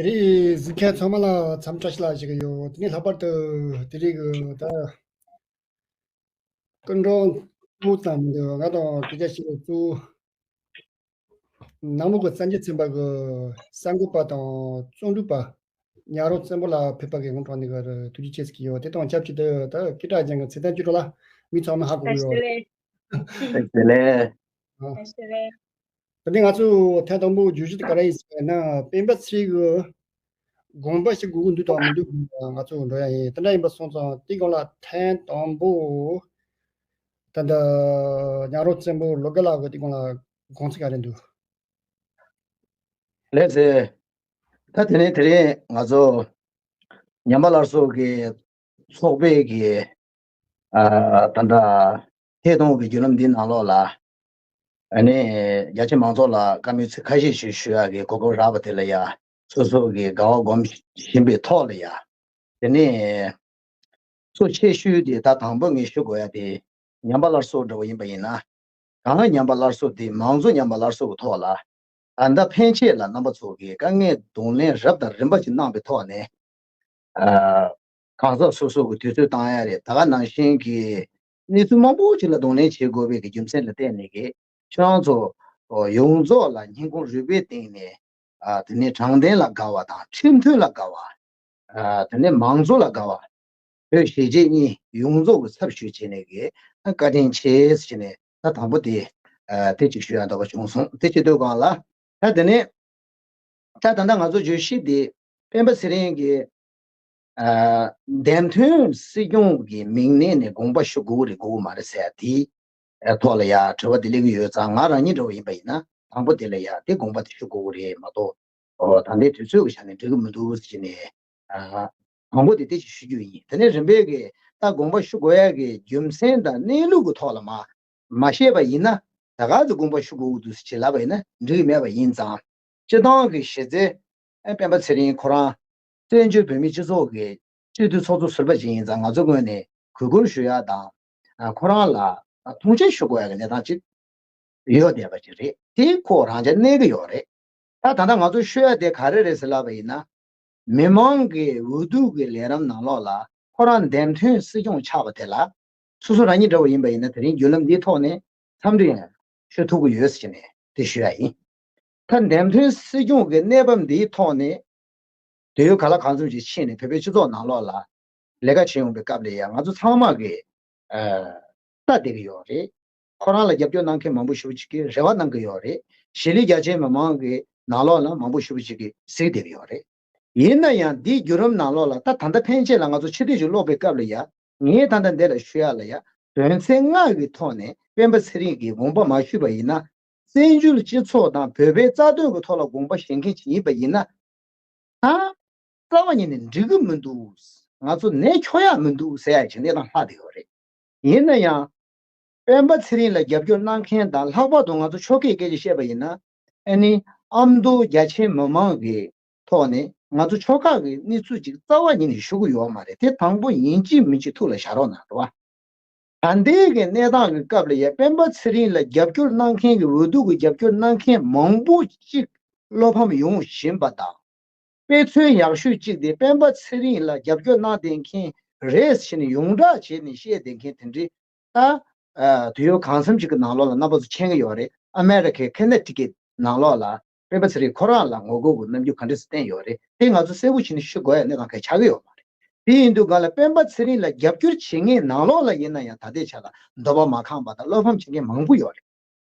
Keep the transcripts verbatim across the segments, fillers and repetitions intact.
དེ་རིང་གཟིགས་མཁན་ཚང་མ་ལ་འཚམས་བཀྲ་ཤིས་བདེ་ལེགས་ཞུ་གི་ཡོད། དེ་ནས་ལྷག་པར་དུ་དེ་རིང་གི་ད་སྐུ་མགྲོན་གཙོ་བོ་ཙམ་མི་འདུག་ང་དང་དེ་རྒྱ་ཤེས་རབ་གཙོ་བོ་ནང་མོ་གི་སངས་རྒྱས་ཚན་པ་གི་གསར་འགོད་པ་དང་རྩོམ་སྒྲིག་པ་ཉག་རོང་བཙན་པོ་ལགས་ཕེབས་པ་གི་ངོ་སྤྲོད་ནས་གི་ཐུགས་རྗེ་ཆེ་ཟེར་གི་ཡོད། དེ་དང་ཆབས་ཅིག་ཏུ་ད་སྐད་གྲགས་ཅན་གི་ཚེ་བརྟན་ཆོས་གྲགས་ལགས་མི་ཚང་མས་ཧ་གོ་གི་ཡོད། བཀྲ་ཤིས་བདེ་ལེགས། ཨ། བཀྲ་ཤིས་བདེ་ལེགས། ཨ། བཀྲ་ཤིས་བདེ་ལེགས། ད་ནི་ང་ཚོ་ཐེངས་དང་པོ་བརྗོད་གཞི་དེ་ག་རེ་ཡིན་ཟེར་ན། སྤེན་པ་ཚེ་རིང་གི་དགོངས་པ་ཞུ་དགོས་ཀྱི་འདུག་དང་མི་འདུག་ང་ཚོ་འགྲོ་ཡ་ཡིན། དེ་འདྲ་ཡིན་པ་སོང་ཙང་དེའི་སྒང་ལ་ཐེངས་དང་པོ་ད་ལྟ་ཉག་རོང་བཙན་པོ་ལོ་དགའ་ལགས་ཀྱི་དེའི་སྒང་ལ་དགོངས་ཚུལ་ག་རེ་འདུག་ལགས་སེ། ད་དེ་ནས་དེ་རིང་ང་ཚོ་ཉམས་པ་སླར་གསོ་གི་ཚོགས་པའི་གི་ཨ་ད་ལྟ་ཐད་གཏོང་གི་བརྒྱུད་ལམ་འདི་ནང་ལོགས་ལ། ཨ་ནི་རྒྱ་ཆེ་མང་ཚོགས་ལ་བཀའ་མོལ་ཚིག་ཁ་ཤས་ཤིག་ཞུ་ཡག་གི་གོ་སྐབས་རག་པ་དེ་ལ་ཡ། སོ་སོ་གི་དགའ་བ་སྒོམ་བཞིན་པའི་ཐོག་ལ་ཡ། དེ་ནས་གཙོ་ཆེ་ཤོས་དེ་ད་དང་པོ་ངས་ཞུ་དགོས་ཡ་དེ་ཉམས་པ་སླར་གསོ་འདྲ་བོ་ཡིན་པ་ཡིན་ན། གང་ལ་ཉམས་པ་སླར་གསོ་དེ་མང་གཙོ་ཉམས་པ་སླར་གསོ་གི་ཐོག་ལ། ད་ལྟ་ཕན་ཆད་ལ་རྣམ་པ་ཚོ་གིས་དཀའ་ངལ་གདོང་ལེན་རབ་དང་རིམ་པ་ཞིག་གནང་པའི་ཐོག་ནས། ཨ། གང་ཟག་སོ་སོ་གི་དུས་ཚོད་བཏང་ཡ་རེད། ད་ག་ནང་བཞིན་གྱི་གནས་ཚུལ་མང་པོ་ཞིག་ལ་གདོང་ལེན་བྱེད་དགོས་པའི་གི་རྒྱུ་མཚན་ལ་བརྟེན་ནས་གི་ཁྱོད་རང་ཚོ་ཡོངས་རྫོགས་ལ་སྙིང་ཁོང་རུས་པའི་གཏིང་ནས། ཨ། དེ་ནས་དྲང་བདེན་ལ་དགའ་བ་དང་ཁྲིམས་མཐུན་ལ་དགའ་བ། ཨ། དེ་ནས་མང་གཙོ་ལ་དགའ་བ། བོད་གཞིས་བྱེས་གཉིས་ཡོངས་རྫོགས་ཀྱི་ཚབ་ཞུས་བྱས་ནས་གི་བཀའ་དྲིན་ཆེ་ཟེར་ནས་ད་དང་པོ་དེ་ཨ་དེ་གཅིག་ཞུ་ཡ་འདོད་པ་བྱུང་སོང་། དེ་བྱེད་དུས་སྒང་ལ་ད་དེ་ནས་ད་ད་ལྟ་ང་ཚོ་བརྗོད་གཞི་དེ་སྤེན་པ་ཚེ་རིང་གི་ཨ་འདེམས་ཐོན་སྲིད་སྐྱོང་གི་མིང་ནས་ནས་དགོངས་པ་ཞུ་དགོས་རེད་དགོས་མ་རེད་ཟེར་ཡ་དེ། ཨ་ཐོག་ལ་ཡ་དྲི་བ་དེ་སླེབས་ཀྱི་ཡོད་ཙང་། ང་རང་ཉིད་འདྲ་བོ་ཡིན་པ་ཡིན་ན་དང་པོ་དེ་ལ་ཡ་དེ་དགོངས་པ་དེ་ཞུ་དགོས་ཀྱི་རེད་མ་གཏོགས། ཨོ་ད་ལྟའི་དུས་ཚོད་ཀྱི་ཆ་ནས་འགྲིག་གི་མི་འདུག་ཟེར་ནས། ཨ་དང་པོ་དེ་དེ་ཞིག་ཞུ་རྒྱུ་ཡིན། དེ་ནས་རིམ་པས་ཀྱི་ད་དགོངས་པ་ཞུ་དགོས་ཡ་གི་རྒྱུ་མཚན་དང་གནས་ལུགས་ཀྱི་ཐོག་ལ་མ་མ་ཤེས་པ་ཡིན་ན། ད་ག་ཚོད་དགོངས་པ་ཞུ་དགོས་ཀྱི་འདུག་ཟེར་བྱས་ལབ་པ་ཡིན་ན་འགྲིག་གི་མེད་པ་ཡིན་ཙང་། སྤྱི་བཏང་གི་གཞི་རྩའི་ཨ་སྤེན་པ་ཚེ་རིང་ཁོ་རང་བཙན་བྱོལ་བོད་མིའི་སྤྱི་ཚོགས་ཀྱི་སྤྱི་འཐུས་ཚོགས་གཙོ་ཟུར་པ་ཅིག་ཡིན་ཙང་། ང་ཚོ་ངོས་ནས་གུས་བཀུར་ཞུ་ཡ་དང་། ཨ་ཁོ་རང་ལ་མཐོང་ཆེན་ཞུ་དགོས་ཡ་གི་གནས་སྟངས་ཅིག་ཡོད་བསྡད་པ་ཅིག་རེད། དེ་ཁོ་རང་ཅག་གནས་ཀྱི་ཡོད་རེད། ད་ད་ལྟ་ང་ཚོ་ཤོད་ཡ་དེ་ག་རེ་རེད་ཟེར་ལབ་པ་ཡིན་ན། མི་མང་གི་འོས་བསྡུ་གི་ལས་རིམ་ནང་ལོགས་ལ་ཁོ་རང་འདེམས་ཐོན་སྲིད་སྐྱོང་ཆགས་པ་དེ་ལ། སོ་སོ་རང་ཉིད་འདྲ་བོ་ཡིན་པ་ཡིན་ན་དེ་རིང་བརྒྱུད་ལམ་འདིའི་ཐོག་ནས་འཚམས་འདྲི་ཡང་ཞུ་ཐུབ་ཀྱི་ཡོད་ཟེར་ནས་དེ་ཞུ་ཡ་ཡིན། ད་འདེམས་ཐོན་སྲིད་སྐྱོང་གི་གནས་བབ་འདིའི་ཐོག་ནས་དུས་ཡུན་ག་ལ་གང་འཚམ་ཞིག་ཕྱིན་ནས་བོད་པའི་སྤྱི་ཚོགས་ནང་ལོགས་ལ་ལས་ཀ་བྱེད་ཡོང་པའི་སྐབས་ལ་ཡང་ང་ཚོ་ཚང་མ་གི་ཨ་ལྟ་བསྡད་ཀྱི་ཡོད་རེད། ཁོ་རང་ལ་རྒྱབ་སྐྱོར་གནང་མཁན་མང་པོ་ཞེ་པོ་ཅིག་གིས་རེ་བ་གནང་གི་ཡོད་རེད། གཞིས་ལུས་རྒྱ་ཆེའི་མི་མང་གི་ནང་ལོགས་ལ་མང་པོ་ཞེ་པོ་ཅིག་གིས་གཟིགས་བསྡད་ཀྱི་ཡོད་རེད། ཡིན་ན་ཡང་འདིའི་བརྒྱུད་རིམ་ནང་ལོགས་ལ་ད་ད་ལྟ་ཕན་ཆད་ལ་ང་ཚོ་ཕྱི་དུས་ཅིག་ཀློག་པའི་སྐབས་ལ་ཡ། ངས་ད་ལྟ་འདི་ལ་ཞུ་ཡ་ལ་ཡ། དོན་ཚན་ལྔ་གི་ཐོག་ནས་སྤེན་པ་ཚེ་རིང་གིས་དགོངས་པ་མ་ཞུས་པ་ཡིན་ན། བཙན་བྱོལ་སྤྱི་ཚོགས་དང་བོད་པའི་རྩ་དོན་གྱི་ཐོག་ལ་དགོངས་པ་བཞེས་མཁན་ཅིག་ཡིན་པ་ཡིན་ན། ད་རྩ་བ་ཉིད་ནས་འགྲིག་གི་མི་འདུག་ང་ཚོ་ནད་འཁྱོག་ཡག་མི་འདུག་ཟེར་ཡག་གི་གནས་སྟངས་ལྷག་བསྡད་ཡོད་རེད། ཡིན་ན་ཡང་། སྤེན་པ་ཚེ་རིང་ལ་རྒྱབ་སྐྱོར་གནང་མཁན་དང་། ལྷག་པར་དུ་ང་ཚོ་ཕྱོགས་ཁག་སྐད་ཆ་བཤད་པ་ཡིན་ན། ཨ་ནི་ཨ་མདོ་རྒྱ་ཆེའི་མི་མང་གི་ཐོག་ནས་ང་ཚོ་ཕྱོགས་ཁག་གི་གནས་ཚུལ་ཅིག་རྩ་བ་ཉིད་ནས་ཞུ་གི་ཡོད་མ་རེད། དེ་དང་པོ་ཡིན་གཅིག་མིན་གཅིག་ཐུགས་ལ་བཞག་རོགས་གནང་། རེད་བ། ད་ལྟའི་གི་གནས་སྟངས་ཀྱི་སྐབས་ལ་ཡ་སྤེན་པ་ཚེ་རིང་ལ་རྒྱབ་སྐྱོར་གནང་མཁན་གྱི་འོས་བསྡུ་གི་རྒྱབ་སྐྱོར་གནང་མཁན་མང་པོ་ཅིག་བློ་ཕམ་ཡོང་བཞིན་པ་དང་། དཔེ་མཚོན་ཡག་ཤོས་གཅིག་དེ་སྤེན་པ་ཚེ་རིང་ལ་རྒྱབ་སྐྱོར་གནང་བསྡད་མཁན་རེད་ཟེར་ནས་ཡོངས་གྲགས་བྱས་ནས་བཤད་བསྡད་མཁན་དེ་འདྲའི་ད། ཨ། དུས་ཡུན་གང་འཚམ་ཞིག་གི་ནང་ལོགས་ལ་རྣམ་པ་ཚོ་མཁྱེན་གྱི་ཡོད་རེད། ཨ་མེ་རི་ཁའི་ཁེ་ནེ་ཊི་ཀེཊ་ནང་ལོགས་ལ་སྤེན་པ་ཚེ་རིང་ཁོ་རང་ལ་ངོ་རྒོལ་གྱི་རྣམ་འགྱུར་ག་འདྲ་ཞིག་བསྟན་ཡོད་རེད། དེ་ང་ཚོ་གསལ་པོ་བྱས་ནས་ཤོད་དགོས་ཡ་གནས་སྟངས་གང་ཡང་ཆགས་ཀྱི་ཡོད་མ་རེད། དེ་ཡིན་དུས་སྒང་ལ་སྤེན་པ་ཚེ་རིང་ལ་རྒྱབ་སྐྱོར་བྱེད་མཁན་ནང་ལོགས་ལ་ཡིན་ན་ཡང་ད་ལྟའི་ཆ་ལ་འདོད་པ་མ་ཁེངས་པ་དང་བློ་ཕམ་བྱེད་མཁན་མང་པོ་ཡོད་རེད།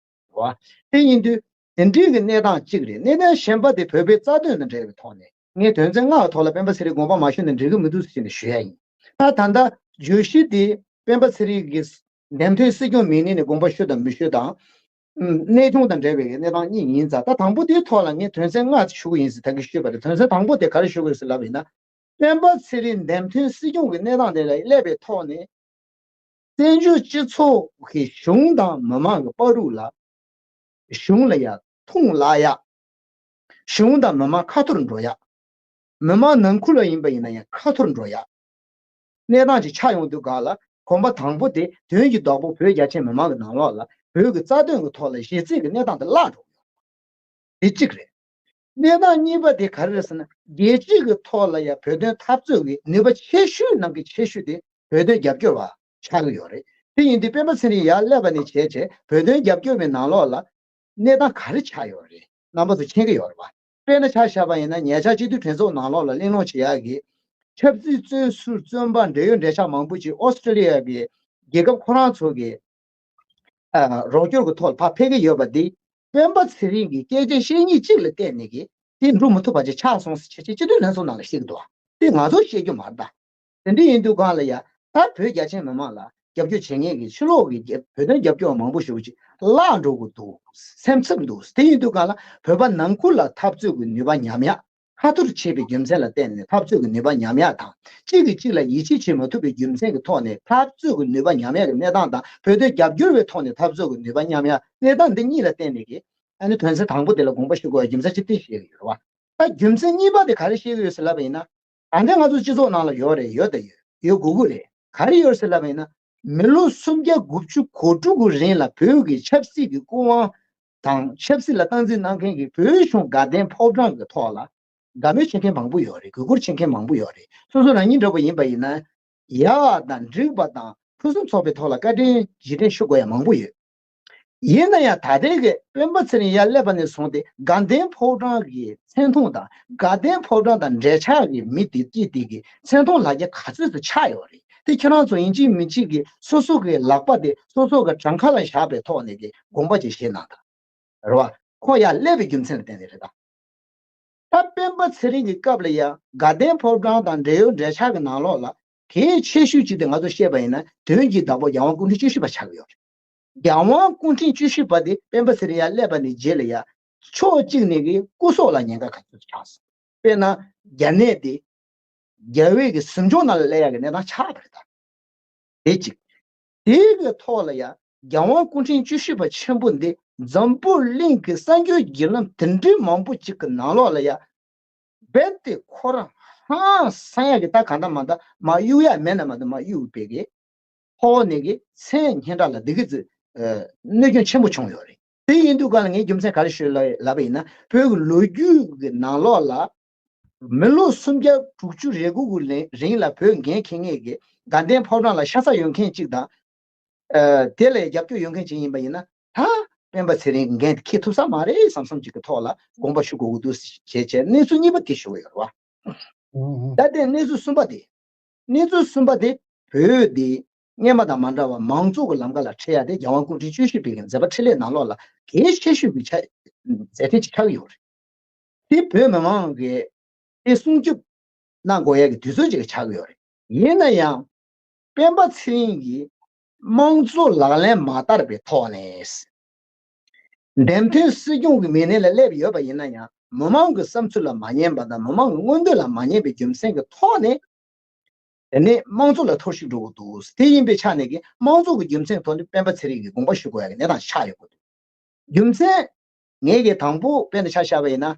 རེད་བ། དེ་ཡིན་དུས་དེ་འདྲའི་གི་གནས་སྟངས་གཅིག་རེད། གནས་སྟངས་གཞན་པ་དེ་བོད་པའི་རྩ་དོན་དང་འབྲེལ་བའི་ཐོག་ནས་ངས་དོན་ཚན་ལྔ་གི་ཐོག་ལ་སྤེན་པ་ཚེ་རིང་དགོངས་པ་མ་ཞུས་ན་འགྲིག་གི་མི་འདུག་ཟེར་ནས་ཞུ་ཡ་ཡིན། ད་ད་ལྟ་བརྗོད་གཞི་དེ་སྤེན་པ་ཚེ་རིང་གི་འདེམས་ཐོན་སྲིད་སྐྱོང་མི་སྣ་ནས་དགོངས་པ་ཞུ་དང་མི་ཞུ་དང་། ཨུམ། གནས་ཆུང་དང་འབྲེལ་བའི་གནས་སྟངས་གཉིས་ཡིན་ཙང་། ད་དང་པོ་དེའི་ཐོག་ལ་ངས་དོན་ཚན་ལྔ་ཞུ་གི་ཡིན་ཟེར་ད་གིན་ཞུས་པ་རེད། དོན་ཚན་དང་པོ་དེ་ག་རེ་ཞུ་གི་ཡོད་ཟེར་ལབ་ཡིན་ན། སྤེན་པ་ཚེ་རིང་འདེམས་ཐོན་སྲིད་སྐྱོང་གི་གནས་སྟངས་དེ་ལ་སླེབས་པའི་ཐོག་ནས། བཙན་བྱོལ་སྤྱི་ཚོགས་ཀྱི་གཞུང་དང་མི་མང་གི་བར་དུ་ལ། གཞུང་ལ་ཡ་ཐུང་ལ་ཡ། གཞུང་དང་མི་མང་ཁ་ཐོར་འགྲོ་ཡ། མི་མང་ནང་ཁུལ་ལ་ཡིན་པ་ཡིན་ན་ཡང་ཁ་ཐོར་འགྲོ་ཡ། གནས་སྟངས་ཅིག་ཆགས་ཡོང་དུས་སྒང་ལ་གོམ་པ་དང་པོ་དེ་དོན་གྱི་བདག་པོ་བོད་རྒྱ་ཆེ་མི་མང་གི་ནང་ལོགས་ལ་བོད་ཀྱི་རྩ་དོན་གྱི་ཐོག་ལ་གཞི་རྩའི་གི་གནས་སྟངས་དེ་བརླག་འགྲོ་གི་ཡོད། དེ་གཅིག་རེད། གནས་སྟངས་གཉིས་པ་དེ་ག་རེ་རེད་ཟེར་ན། རྒྱལ་སྤྱི་གི་ཐོག་ལ་ཡང་བོད་དོན་འཐབ་རྩོད་ཀྱི་ནུས་པ་ཆེ་ཤོས་ནང་གི་ཆེ་ཤོས་དེ་བོད་དོན་རྒྱབ་སྐྱོར་བ་ཆགས་ཀྱི་ཡོད་རེད། དེ་ཡིན་དུས་སྤེན་པ་ཚེ་རིང་ཡར་སླེབས་པ་ནས་བྱས་བྱས་བོད་དོན་རྒྱབ་སྐྱོར་བའི་ནང་ལོགས་ལ་གནས་སྟངས་ག་རེ་ཆགས་ཡོད་རེད། རྣམ་པ་ཚོ་མཁྱེན་གྱི་ཡོད་རེད་བ། དཔེར་ན་ཆ་བཞག་པ་ཡིན་ན། ཉེ་ཆར་སྤྱི་འཐུས་གྲོས་ཚོགས་ནང་ལོགས་ལ་གླེང་སློང་བྱེད་ཡག་གི་ཆབ་སྲིད་བཙོན་ཟུར་བཙོན་པ་འབྲེལ་ཡོད་འབྲེལ་ཆགས་མང་པོ་ཅིག་ཨོ་སི་ཀྲི་ལི་ཡ་གི་རྒྱལ་ཁབ་ཁོ་རང་ཚོ་གི་ཨ་རོགས་སྐྱོར་གྱི་ཐོག་ལ་ཕར་ཕེབས་ཀྱི་ཡོད་པ་འདི། སྤེན་པ་ཚེ་རིང་གིས་སྐད་ཆ་བཤད་ཉིན་གཅིག་ལ་བརྟེན་ནས་ཀྱི་དེ་འགྲུབ་མི་ཐུབ་པ་ཅིག་ཆགས་སོང་ཟེར་བྱས་བྱས་སྤྱི་འཐུས་ལྷན་ཚོགས་ནང་ལ་བཤད་ཀྱི་འདུག་དེ་ང་ཚོ་བཤད་རྒྱུ་མ་རེད་ད། དེ་འདྲ་ཡིན་དུས་སྒང་ལ་ཡ། ད་བོད་རྒྱ་ཆེའི་མི་མང་ལ་རྒྱབ་སྐྱོར་བྱེད་མཁན་གྱི་ཕྱི་ལོགས་ཀྱི་རྒྱ་བོད་དོན་རྒྱབ་སྐྱོར་བ་མང་པོ་ཞིག་ཅིག་བརླག་འགྲོ་གི་འདུག་སེམས་འཚབ་འདུག་དེ་ཡིན་དུས་སྒང་ལ་བོད་པ་ནང་ཁུལ་ལ་འཐབ་རྩོད་ཀྱི་ནུས་པ་ཉམས་ཡག་ཁ་ཐོར་བྱས་པའི་རྒྱུ་མཚན་ལ་བརྟེན་ནས་འཐབ་རྩོད་ཀྱི་ནུས་པ་ཉམས་ཡག་དང་། གཅིག་གིས་གཅིག་ལ་ཡིད་ཆེས་བྱེད་མ་ཐུབ་པའི་རྒྱུ་མཚན་གྱི་ཐོག་ནས་འཐབ་རྩོད་ཀྱི་ནུས་པ་ཉམས་ཡག་གི་གནས་སྟངས་དང་། བོད་དོན་རྒྱབ་སྐྱོར་བའི་ཐོག་ནས་འཐབ་རྩོད་ཀྱི་ནུས་པ་ཉམས་ཡག་གནས་སྟངས་འདི་གཉིས་ལ་བརྟེན་ནས་ཀྱི་ཨ་ནི་དོན་ཚན་དང་པོ་དེ་ལ་དགོངས་པ་ཞུ་དགོས་པའི་རྒྱུ་མཚན་ཅིག་དེ་བཤད་ཀྱི་ཡོད་རེད་བ། ད་རྒྱུ་མཚན་གཉིས་པ་དེ་ག་རེ་བཤད་ཀྱི་ཡོད་ཟེར་ལབ་པ་ཡིན་ན། ད་ལྟ་ང་ཚོ་སྤྱི་ཚོགས་ནང་ལ་ཡོད་རེད། ཡོད་དང་ཡོད། ཡོད་དགོས་ཀྱི་རེད། ག་རེ་ཡོད་ཟེར་ལབ་པ་ཡིན་ན། མི་ལོ་སུམ་བརྒྱ་དགུ་བཅུ་གོ་དྲུག་གི་རིང་ལ་བོད་ཀྱི་ཆབ་སྲིད་ཀྱི་སྐུ་དབང་དང་། ཆབ་སྲིད་ལ་སྟངས་འཛིན་གནང་མཁན་གྱི་བོད་གཞུང་དགའ་ལྡན་ཕོ་བྲང་གི་ཐོག་ལ་དགའ་མོས་བྱེད་མཁན་མང་པོ་ཡོད་རེད། གུས་བཀུར་བྱེད་མཁན་མང་པོ་ཡོད་རེད། སོ་སོ་རང་ཉིད་འདྲ་པོ་ཡིན་པ་ཡིན་ན། ཡག་དང་འགྲིག་པ་དང་ཕུན་སུམ་ཚོགས་པའི་ཐོག་ལ་བཀའ་དྲིན་རྗེས་དྲན་ཞུ་དགོས་ཡ་མང་པོ་ཡོད། ཡིན་ན་ཡང་ད་ལྟའི་གི་སྤེན་པ་ཚེ་རིང་ཡར་སླེབས་པ་ནས་བཟུང་སྟེ་དགའ་ལྡན་ཕོ་བྲང་གི་མཚན་མཐོང་དང་། དགའ་ལྡན་ཕོ་བྲང་དང་འབྲེལ་ཆགས་ཀྱི་མི་དེ་སྐྱིད་དེ་གི་མཚན་མཐོང་ལ་རྒྱ་ག་ཚོད་ཙམ་ཆགས་ཡོད་རེད། དེ་ཁྱེད་རང་ཚོ་ཡིན་གཅིག་མིན་གཅིག་གི་སོ་སོ་གི་ལག་པ་དེ་སོ་སོ་གི་བྲང་ཁ་ལ་བཞག་པའི་ཐོག་ནས་ཀྱི་དགོངས་པ་ཅིག་བཞེས་གནང་དང་། རེད་བ། ཁོང་ཡར་སླེབས་པའི་རྒྱུ་མཚན་ལ་བརྟེན་ནས་རེད་ད། ད་སྤེན་པ་ཚེ་རིང་གི་སྐབས་ལ་ཡང་དགའ་ལྡན་ཕོ་བྲང་དང་འབྲེལ་ཡོད་འབྲེལ་ཆགས་ཀྱི་ནང་ལོགས་ལ་གལ་ཆེ་ཤོས་གཅིག་དེ་ང་ཚོ་བཤད་པ་ཡིན་ན། དོན་གྱི་བདག་པོ་རྒྱལ་དབང་སྐུ་ཕྲེང་བཅུ་བཞི་པ་ཆགས་ཀྱི་ཡོད་རེད། རྒྱལ་དབང་སྐུ་ཕྲེང་བཅུ་བཞི་པ་དེ་སྤེན་པ་ཚེ་རིང་ཡར་སླེབས་པ་ནས་རྗེས་ལ་ཡང་ཕྱོགས་གཅིག་ནས་ཀྱི་སྐུ་སྲོག་ལ་ཉེན་ཁ་ག་ཚོད་ཆགས་སོང་། དཔེར་ན་རྒྱ་ནད་དེ་རྒྱལ་བའི་གི་གཟིམ་ཆུང་ནང་ལ་སླེབས་ཡག་གི་གནས་སྟངས་ཆགས་པ་རེད་ད། དེ་གཅིག་དེའི་གི་ཐོག་ལ་ཡང་རྒྱལ་དབང་སྐུ་ཕྲེང་བཅུ་བཞི་པ་ཆེན་པོ་འདི་འཛམ་བུ་གླིང་གི་གསར་འགྱུར་བརྒྱུད་ལམ་དེ་འདྲའི་མང་པོ་ཅིག་གི་ནང་ལོགས་ལ་ཡང་རྦད་དེ་ཁོ་རང་ཧང་སང་ཡག་གི་ད་གང་ལྟར་མ་ལྟར་མར་གཡུག་ཡག་མེད་ན་མ་གཏོགས་མར་གཡུག་པའི་གི་ཕོ་ནས་ཀྱི་མཚན་སྙན་གྲགས་ལ་འདི་གི་ཙི་ཨ་གནོད་སྐྱོན་ཆེན་པོ་བྱུང་ཡོད་རེད། དེ་ཡིན་དུས་གང་ལ་ངས་རྒྱུ་མཚན་ག་རེ་ཞུས་ལ་ལབ་པ་ཡིན་ན། བོད་ཀྱི་ལོ་རྒྱུས་ཀྱི་ནང་ལོགས་ལ་མི་ལོ་སུམ་བརྒྱ་དྲུག་ཅུ་རེ་དགུ་གི་ལན་རིང་ལ་བོད་འགན་འཁྱེར་མཁན་གྱི་དགའ་ལྡན་ཕོ་བྲང་ལ་ཤ་ཚ་ཡོད་མཁན་གཅིག་དང་། ཨ་དེ་ལ་རྒྱབ་སྐྱོར་ཡོད་མཁན་གཅིག་ཡིན་པ་ཡིན་ན། ད་སྤེན་པ་ཚེ་རིང་གི་འགན་དེ་འཁྱེར་ཐུབ་ས་མ་རེད་བསམ་བསམ་ཅིག་གི་ཐོག་ལ་དགོངས་པ་ཞུ་དགོས་ཀྱི་འདུག་ཞེས་བྱས་གནས་ཚུལ་གཉིས་པ་དེ་ཞུ་གི་ཡོད་རེད་བ། ད་ལྟའི་གནས་ཚུལ་གསུམ་པ་དེ། གནས་ཚུལ་གསུམ་པ་དེ། བོད་དེ་སྔོན་མ་དང་མ་འདྲ་བར་མང་གཙོ་གི་ལམ་ཁ་ལ་ཁྲིད་ཡ་དེ་རྒྱལ་དབང་སྐུ་ཕྲེང་བཅུ་བཞི་པའི་གི་མཛད་པ་འཕྲིན་ལས་ནང་ལོགས་ལ་གལ་ཆེ་ཤོས་ཀྱི་ཆ་མཛད་འཕྲིན་ཅིག་ཆགས་ཀྱི་ཡོད་རེད། དེ་བོད་མི་མང་གིས་དེ་སྲུང་སྐྱོབ་གནང་དགོས་ཡ་གི་དུས་ཚོད་ཅིག་ཆགས་ཀྱི་ཡོད་རེད། ཡིན་ན་ཡང་། སྤེན་པ་ཚེ་རིང་གིས་དམངས་གཙོ་ལག་ལེན་མ་བསྟར་བའི་ཐོག་ནས། འདེམས་ཐོན་སྲིད་སྐྱོང་གི་མི་སྣ་ལ་སླེབས་ཡོད་པ་ཡིན་ན་ཡང་། མི་མང་གི་བསམ་ཚུལ་ལ་མ་ཉན་པ་དང་། མི་མང་གི་མངོན་འདོད་ལ་མ་ཉན་པའི་རྒྱུ་མཚན་གྱི་ཐོག་ནས། དེ་ནས་དམངས་གཙོ་ལ་འཐོར་ཞིག་འགྲོ་གི་འདུག་དེ་ཡིན་པའི་ཆ་ནས་ཀྱི་དམངས་གཙོ་གི་རྒྱུ་མཚན་ཐོག་ནས་སྤེན་པ་ཚེ་རིང་གིས་དགོངས་པ་ཞུ་དགོས་ཡ་གི་གནས་སྟངས་ཆགས་ཡོད་དགོས་འདུག་རྒྱུ་མཚན། ངས་ཀྱི་དང་པོ་དཔེར་ན་ཆ་བཞག་པ་ཡིན་ན།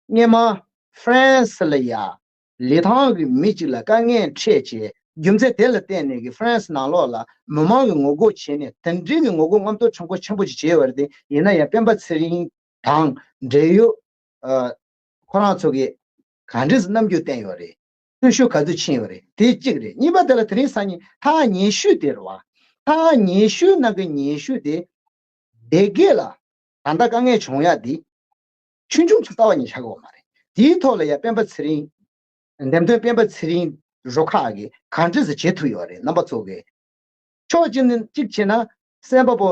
སྔོན་མ་ཧྥ་རན་སི་ལ་ཡ་ལི་ཐང་གི་མི་གཅིག་ལ་དཀའ་ངལ་འཕྲད་བྱས། རྒྱུ་མཚན་དེ་ལ་བརྟེན་ནས་ཀྱི་ཧྥ་རན་སི་ནང་ལོགས་ལ་མི་མང་གི་ངོ་རྒོལ་བྱས་ནས། དེ་འདྲའི་གི་ངོ་རྒོལ་རྔམ་སྟོར་ཆེན་པོ་ཆེན་པོ་ཅིག་བྱས་ཡོད་རེད་དེ། ཡིན་ན་ཡང་སྤེན་པ་ཚེ་རིང་དང་འབྲེལ་ཡོད་ཨ་ཁོ་རང་ཚོ་གིས་ག་འདྲས་སེ་རྣམ་འགྱུར་བསྟན་ཡོད་རེད། ཐུགས་ཤུགས་ག་ཚོད་ཕྱིན་ཡོད་རེད། དེ་གཅིག་རེད། གཉིས་པ་དེ་ལ་དེ་རིང་སང་ཉིན་ཐག་ཉེ་ཤོས་དེ་རེད་བ། ཐག་ཉེ་ཤོས་ནང་གི་ཉེ་ཤོས་དེ། སྡེ་དགེ་ལ་ད་ལྟ་དཀའ་ངལ་བྱུང་ཡ་དེ་ཆུང་ཆུང་ཅིག་རྩ་བ་ཉིད་ཆགས་ཡོད་མ་རེད། དེའི་ཐོག་ལ་ཡ་སྤེན་པ་ཚེ་རིང་། འདེམས་ཐོན་སྤེན་པ་ཚེ་རིང་རུ་ཁག་གིས་ག་འདྲས་སེ་བྱེད་ཐུབ་ཡོད་རེད། རྣམ་པ་ཚོ་གིས། ཕྱོགས་གཅིག་ནས་གཅིག་བྱས་ན། སེམས་པ་པོ་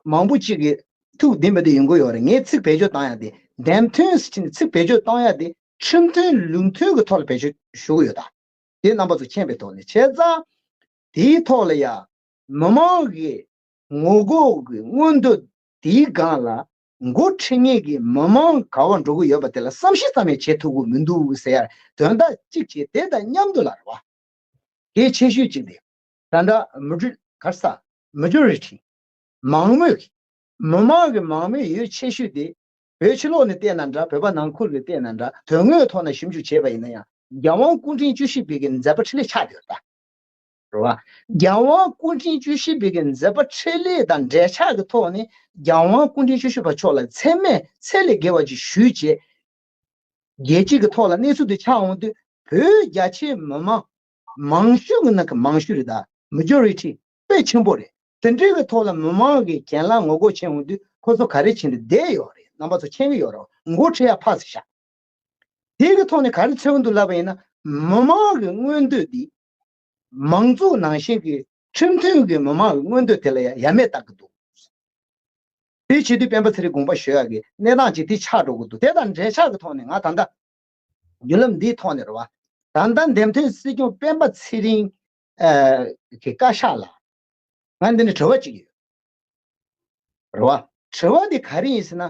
མང་པོ་གཅིག་གིས་ཐུགས་བདེ་མི་བདེ་ཡོང་གི་ཡོད་རེད། ངས་ཚིག་བེད་སྤྱོད་བཏང་ཡ་དེ། འདེམས་ཐོན་ཟེར་ནས་ཚིག་བེད་སྤྱོད་བཏང་ཡ་དེ་ཁྲིམས་མཐུན་ལུགས་མཐུན་གྱི་ཐོག་ལ་བེད་སྤྱོད་ཞུ་གི་ཡོད་ད། དེ་རྣམ་པ་ཚོ་མཁྱེན་པའི་ཐོག་ནས་བྱས་ཙང་། དེའི་ཐོག་ལ་ཡ་མི་མང་གི་ངོ་རྒོལ་གྱི་མངོན་འདོད་དེའི་སྒང་ལ་འགོ་ཁྲིད་མཁན་གྱི་མི་མང་ག་བ་འགྲོ་གི་ཡོད་པ་དེ་ལ་བསམ་ཤེས་ཙམ་ཡང་བྱེད་ཐུབ་ཀྱི་མི་འདུག་ཟེར་ཡ་དོན་དག་གཅིག་བྱས། དེ་དང་མཉམ་དུ་ལ་རེད་བ། གལ་ཆེ་ཤོས་གཅིག་དེ། ད་ལྟ་མུ་ཊི་ག་རེ་ཟ། མེ་ཇོ་རི་ཊི། མང་མོས་ཀྱི། མི་མང་གི་མང་མོས་ཡོད་ཆེ་ཤོས་དེ། བོད་ཕྱི་ལོགས་ནས་བལྟས་ན་འདྲ། བོད་པ་ནང་ཁུལ་ནས་བལྟས་ན་འདྲ། དོན་དངོས་ཐོག་ནས་ཞིབ་འཇུག་བྱས་པ་ཡིན་ན་ཡང་། རྒྱལ་དབང་སྐུ་ཕྲེང་བཅུ་བཞི་པའི་གི་མཛད་པ་འཕྲིན་ལས་ཆགས་བསྡད་ཡོད་ད། རེད་བ། རྒྱལ་དབང་སྐུ་ཕྲེང་བཅུ་བཞི་པའི་གི་མཛད་པ་འཕྲིན་ལས་དང་འབྲེལ་ཆགས་ཀྱི་ཐོག་ནས། རྒྱལ་དབང་སྐུ་ཕྲེང་བཅུ་བཞི་པ་མཆོག་ལ་མཚན་སྨད་ཚད་ལས་བརྒལ་བ་ཅིག་ཞུས་བྱས། རྒྱལ་སྤྱི་གི་ཐོག་ལ་གནས་ཚུལ་དེ་ཆགས་འོང་དུས་བོད་རྒྱ་ཆེའི་མི་མང་མང་ཤོས་ཀྱི་ནང་གི་མང་ཤོས་རེད། ད་མེ་ཇོ་རི་ཊི་དཔེ་ཆེན་པོ་རེད། དེ་འདྲའི་གི་ཐོག་ལ་མི་མང་གི་གྱེན་ལངས་ངོ་རྒོལ་བྱས་འོང་དུས་ཁོ་ཚོ་ག་རེ་བྱས་ནས་བསྡད་ཡོད་རེད། རྣམ་པ་ཚོ་མཁྱེན་གྱི་ཡོད་རེད། མགོ་ཁྲིད་ཡ་ཕར་ཟེར་བཞག་དེ་གི་ཐོག་ནས་ག་རེ་མཚོན་གྱི་འདུག་ལབ་པ་ཡིན་ན། མི་མང་གི་མངོན་འདོད་འདི་མང་གཙོ་ནང་བཞིན་གྱི་ཁྲིམས་མཐུན་གྱི་མི་མང་གི་མངོན་འདོད་དེ་ལ་ཡ་ཡ་མེད་བཏང་གི་འདུག་དེ་བྱེད་དུས་སྤེན་པ་ཚེ་རིང་དགོངས་པ་ཞུ་ཡག་གི་གནས་སྟངས་ཅིག་དེ་ཆགས་འགྲོ་གི་འདུག་དེ་དང་འབྲེལ་ཆགས་ཀྱི་ཐོག་ནས་ང་ད་ལྟ་བརྒྱུད་ལམ་འདིའི་ཐོག་ནས་རེད་བ། ད་ལྟ་འདེམས་ཐོན་སྲིད་སྐྱོང་སྤེན་པ་ཚེ་རིང་ཨ་གི་བཀའ་ཤག་ལ་ང་འདི་ནས་དྲི་བ་ཅིག་ཡོད་རེད་བ། དྲི་བ་འདི་ག་རེ་ཡིན་ཟེར་ན།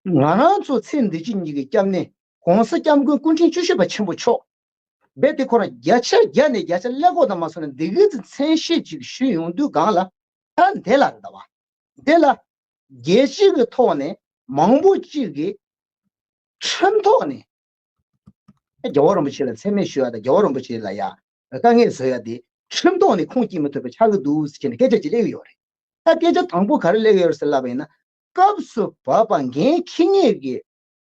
ང་རང་ཚོ་ཚེ་འདི་ཕྱི་གཉིས་ཀྱི་སྐྱབས་གནས་༸གོང་ས་༸སྐྱབས་མགོན་སྐུ་ཕྲེང་བཅུ་བཞི་པ་ཆེན་པོ་མཆོག་རྦད་དེ་ཁོ་རང་བརྒྱ་ཆ་བརྒྱ་ནས་བརྒྱ་ཆ་ཀླད་ཀོར་དང་མ་སོང་ན་འདི་གི་ཚེ་མཚན་ཤས་ཅིག་ཞུས་ཡོང་དུས་སྒང་ལ། ད་འདི་ལ་རེད་བ། འདི་ལ་རྒྱལ་སྤྱི་གི་ཐོག་ནས་མང་པོ་གཅིག་གིས་ཁྲིམས་ཐོག་ནས་རྒྱལ་བ་རིན་པོ་ཆེ་ལ་མཚན་སྨད་ཞུ་ཡ་དང་རྒྱལ་བ་རིན་པོ་ཆེ་ལ་ཡ་དཀའ་ངལ་བཟོ་ཡ་དེ་ཁྲིམས་ཐོག་ནས་ཁུངས་སྐྱེལ་མི་ཐུབ་པ་ཆགས་ཀྱི་འདུག་ཟེར་ནས་སྐད་ཆ་ཅིག་སླེབས་ཡོད་རེད། ད་སྐད་ཆ་དང་པོ་ག་རེ་སླེབས་ཡོད་རེད་ཟེར་ལབ་པ་ཡིན་ན། སྐབས་སུ་བབ་པ་འགན་འཁྱེར་མཁན་གྱི་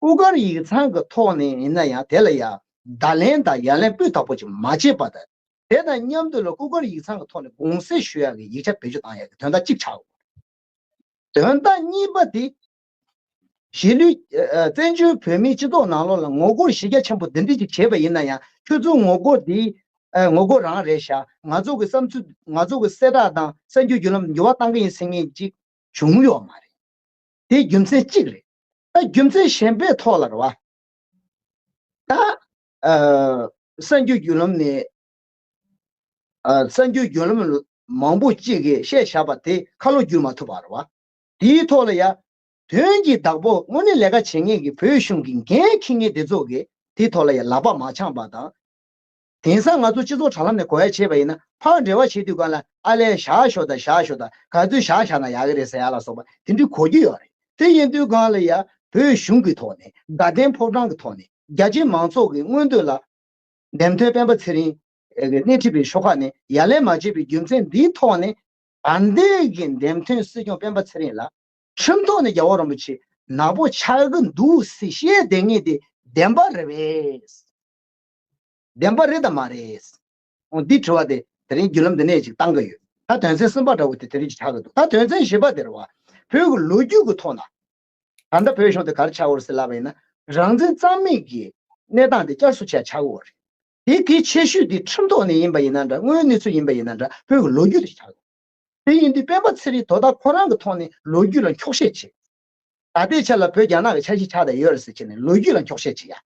སྐུ་དཀར་ཡིག་ཚང་གི་ཐོག་ནས་ཡིན་ན་ཡང་དེ་ལ་ཡང་བརྡ་ལན་དང་ཡ་ལན་སྤུས་དག་པོ་ཅིག་མ་བྱས་པ་དང་། དེ་དང་མཉམ་དུ་ལ་སྐུ་དཀར་ཡིག་ཚང་གི་ཐོག་ནས་དགོངས་སེལ་ཞུ་ཡག་གི་ཡིག་ཆ་བེད་སྤྱོད་བཏང་ཡག་གི་དོན་དག་གཅིག་ཆགས་ཡོད། དོན་དག་གཉིས་པ་དེ། གཞིས་ལུས་ཨ་བཙན་བྱོལ་བོད་མིའི་སྤྱི་ཚོགས་ནང་ལོགས་ལ་ངོ་རྒོལ་གཞི་རྒྱ་ཆེན་པོ་འདི་འདྲ་ཅིག་བྱས་པ་ཡིན་ན་ཡང་ཁྱོད་ཚོའི་ངོ་རྒོལ་འདི་ཨ་ངོ་རྒོལ་རང་རེད་ཤག་ང་ཚོ་གི་བསམ་ཚུལ་ང་ཚོ་གི་གསལ་བསྒྲགས་དང་གསར་འགྱུར་བརྒྱུད་ལམ་འགྱུར་བ་གཏང་གི་ཡིན་ཟེར་མཁན་ཅིག་བྱུང་ཡོད་མ་རེད། དེ་རྒྱུ་མཚན་གཅིག་རེད། ད་རྒྱུ་མཚན་གཞན་པའི་ཐོག་ལ་རེད་བ། ད་ཨ་གསར་འགྱུར་བརྒྱུད་ལམ་ནས་ཨ་གསར་འགྱུར་བརྒྱུད་ལམ་མང་པོ་གཅིག་གིས་བཤད་བཞག་པ་དེ་ཁ་ལོ་བསྒྱུར་མ་ཐུབ་པ་རེད་བ། དེའི་ཐོག་ལ་ཡ་དོན་གྱི་བདག་པོ་དངོས་གནས་ལས་ཀ་བྱེད་མཁན་གྱི་བོད་གཞུང་གི་འགན་འཁྱེར་མཁན་དེ་ཚོ་གིས་དེའི་ཐོག་ལ་ཡ་ལག་པ་མ་འཆང་པ་དང་། དེང་སང་ང་ཚོ་སྤྱི་ཚོགས་དྲ་ལམ་ནས་གོ་ཡ་བྱས་པ་ཡིན་ན་ཕར་འབྲེལ་བ་བྱེད་དུས་སྒང་ལ་ཨ་ལས་བཞག་ཤོག་དང་བཞག་ཤོག་དང་ག་ཚོད་བཞག་བཞག་ན་ཡག་གི་རེད་ཟེར་ཡ་ལ་སོགས་པ་དེ་འདྲ་གོ་རྒྱུ་ཡོད་རེད། དེ་ཡིན་དུས་སྒང་ལ་ཡ་བོད་གཞུང་གི་ཐོག་ནས་དགའ་ལྡན་ཕོ་བྲང་གི་ཐོག་ནས་རྒྱ་ཆེའི་མང་ཚོགས་ཀྱི་མངོན་འདོད་ལ་འདེམས་ཐོན་སྤེན་པ་ཚེ་རིང་གི་སྣེ་ཁྲིད་པའི་ཤོག་ཁག་ནས་ཡ་ལན་མ་བྱས་པའི་རྒྱུ་མཚན་འདིའི་ཐོག་ནས་ད་ལྟའི་གི་འདེམས་ཐོན་སྲིད་སྐྱོང་སྤེན་པ་ཚེ་རིང་ལ་ཁྲིམས་ཐོག་ནས་རྒྱལ་བ་རིན་པོ་ཆེ་ནག་པོ་ཆགས་ཀྱི་འདུག་ཟེར་བཤད་བསྡད་མཁན་དེ་བདེན་པ་རེད་པས། བདེན་པ་རེད་དམ་མ་རེད། འོ་འདི་དྲི་བ་དེ་དེ་རིང་བརྒྱུད་ལམ་འདི་ནས་ཅིག་བཏང་གི་ཡོད། ད་དོན་ཚན་གསུམ་པ་འདྲ་བོ་དེ་དེ་རིང་ཅིག་ཆགས་ཀྱི་འདུག་ད་དོན་ཚན་བཞི་པ་དེ་རེད་བ། བོད་ཀྱི་ལོ་རྒྱུས་ཀྱི་ཐོག་ན། ད་ལྟ་བོད་གཞུང་དེ་ག་རེ་ཆགས་ཡོད་རེད་ཟེར་ལབ་པ་ཡིན་ན། རང་བཙན་གཙང་མའི་གི་གནས་སྟངས་དེ་བསྐྱར་གསོ་བྱས་ཆགས་ཡོད་རེད། དེ་གལ་ཆེ་ཤོས་དེ་ཁྲིམས་ཐོག་ནས་ཡིན་པ་ཡིན་ན་འདྲ། དངོས་ཡོད་གནས་ཚུལ་ཡིན་པ་ཡིན་ན་འདྲ། བོད་ཀྱི་ལོ་རྒྱུས་དེ་ཆགས་ཡོད། དེ་ཡིན་དུས་སྤེན་པ་ཚེ་རིང་དོ་བདག་ཁོ་རང་གི་ཐོག་ནས་ལོ་རྒྱུས་ལ་འཁྱོག་བཤད་བྱེད། ད་ལྟའི་ཆ་ལ་བོད་རྒྱ་ནག་གི་ཆ་ཤས་ཆགས་བསྡད་ཡོད་རེད་ཟེར་བྱས་ནས་ལོ་རྒྱུས་ལ་འཁྱོག་བཤད་བྱེད་ཡ།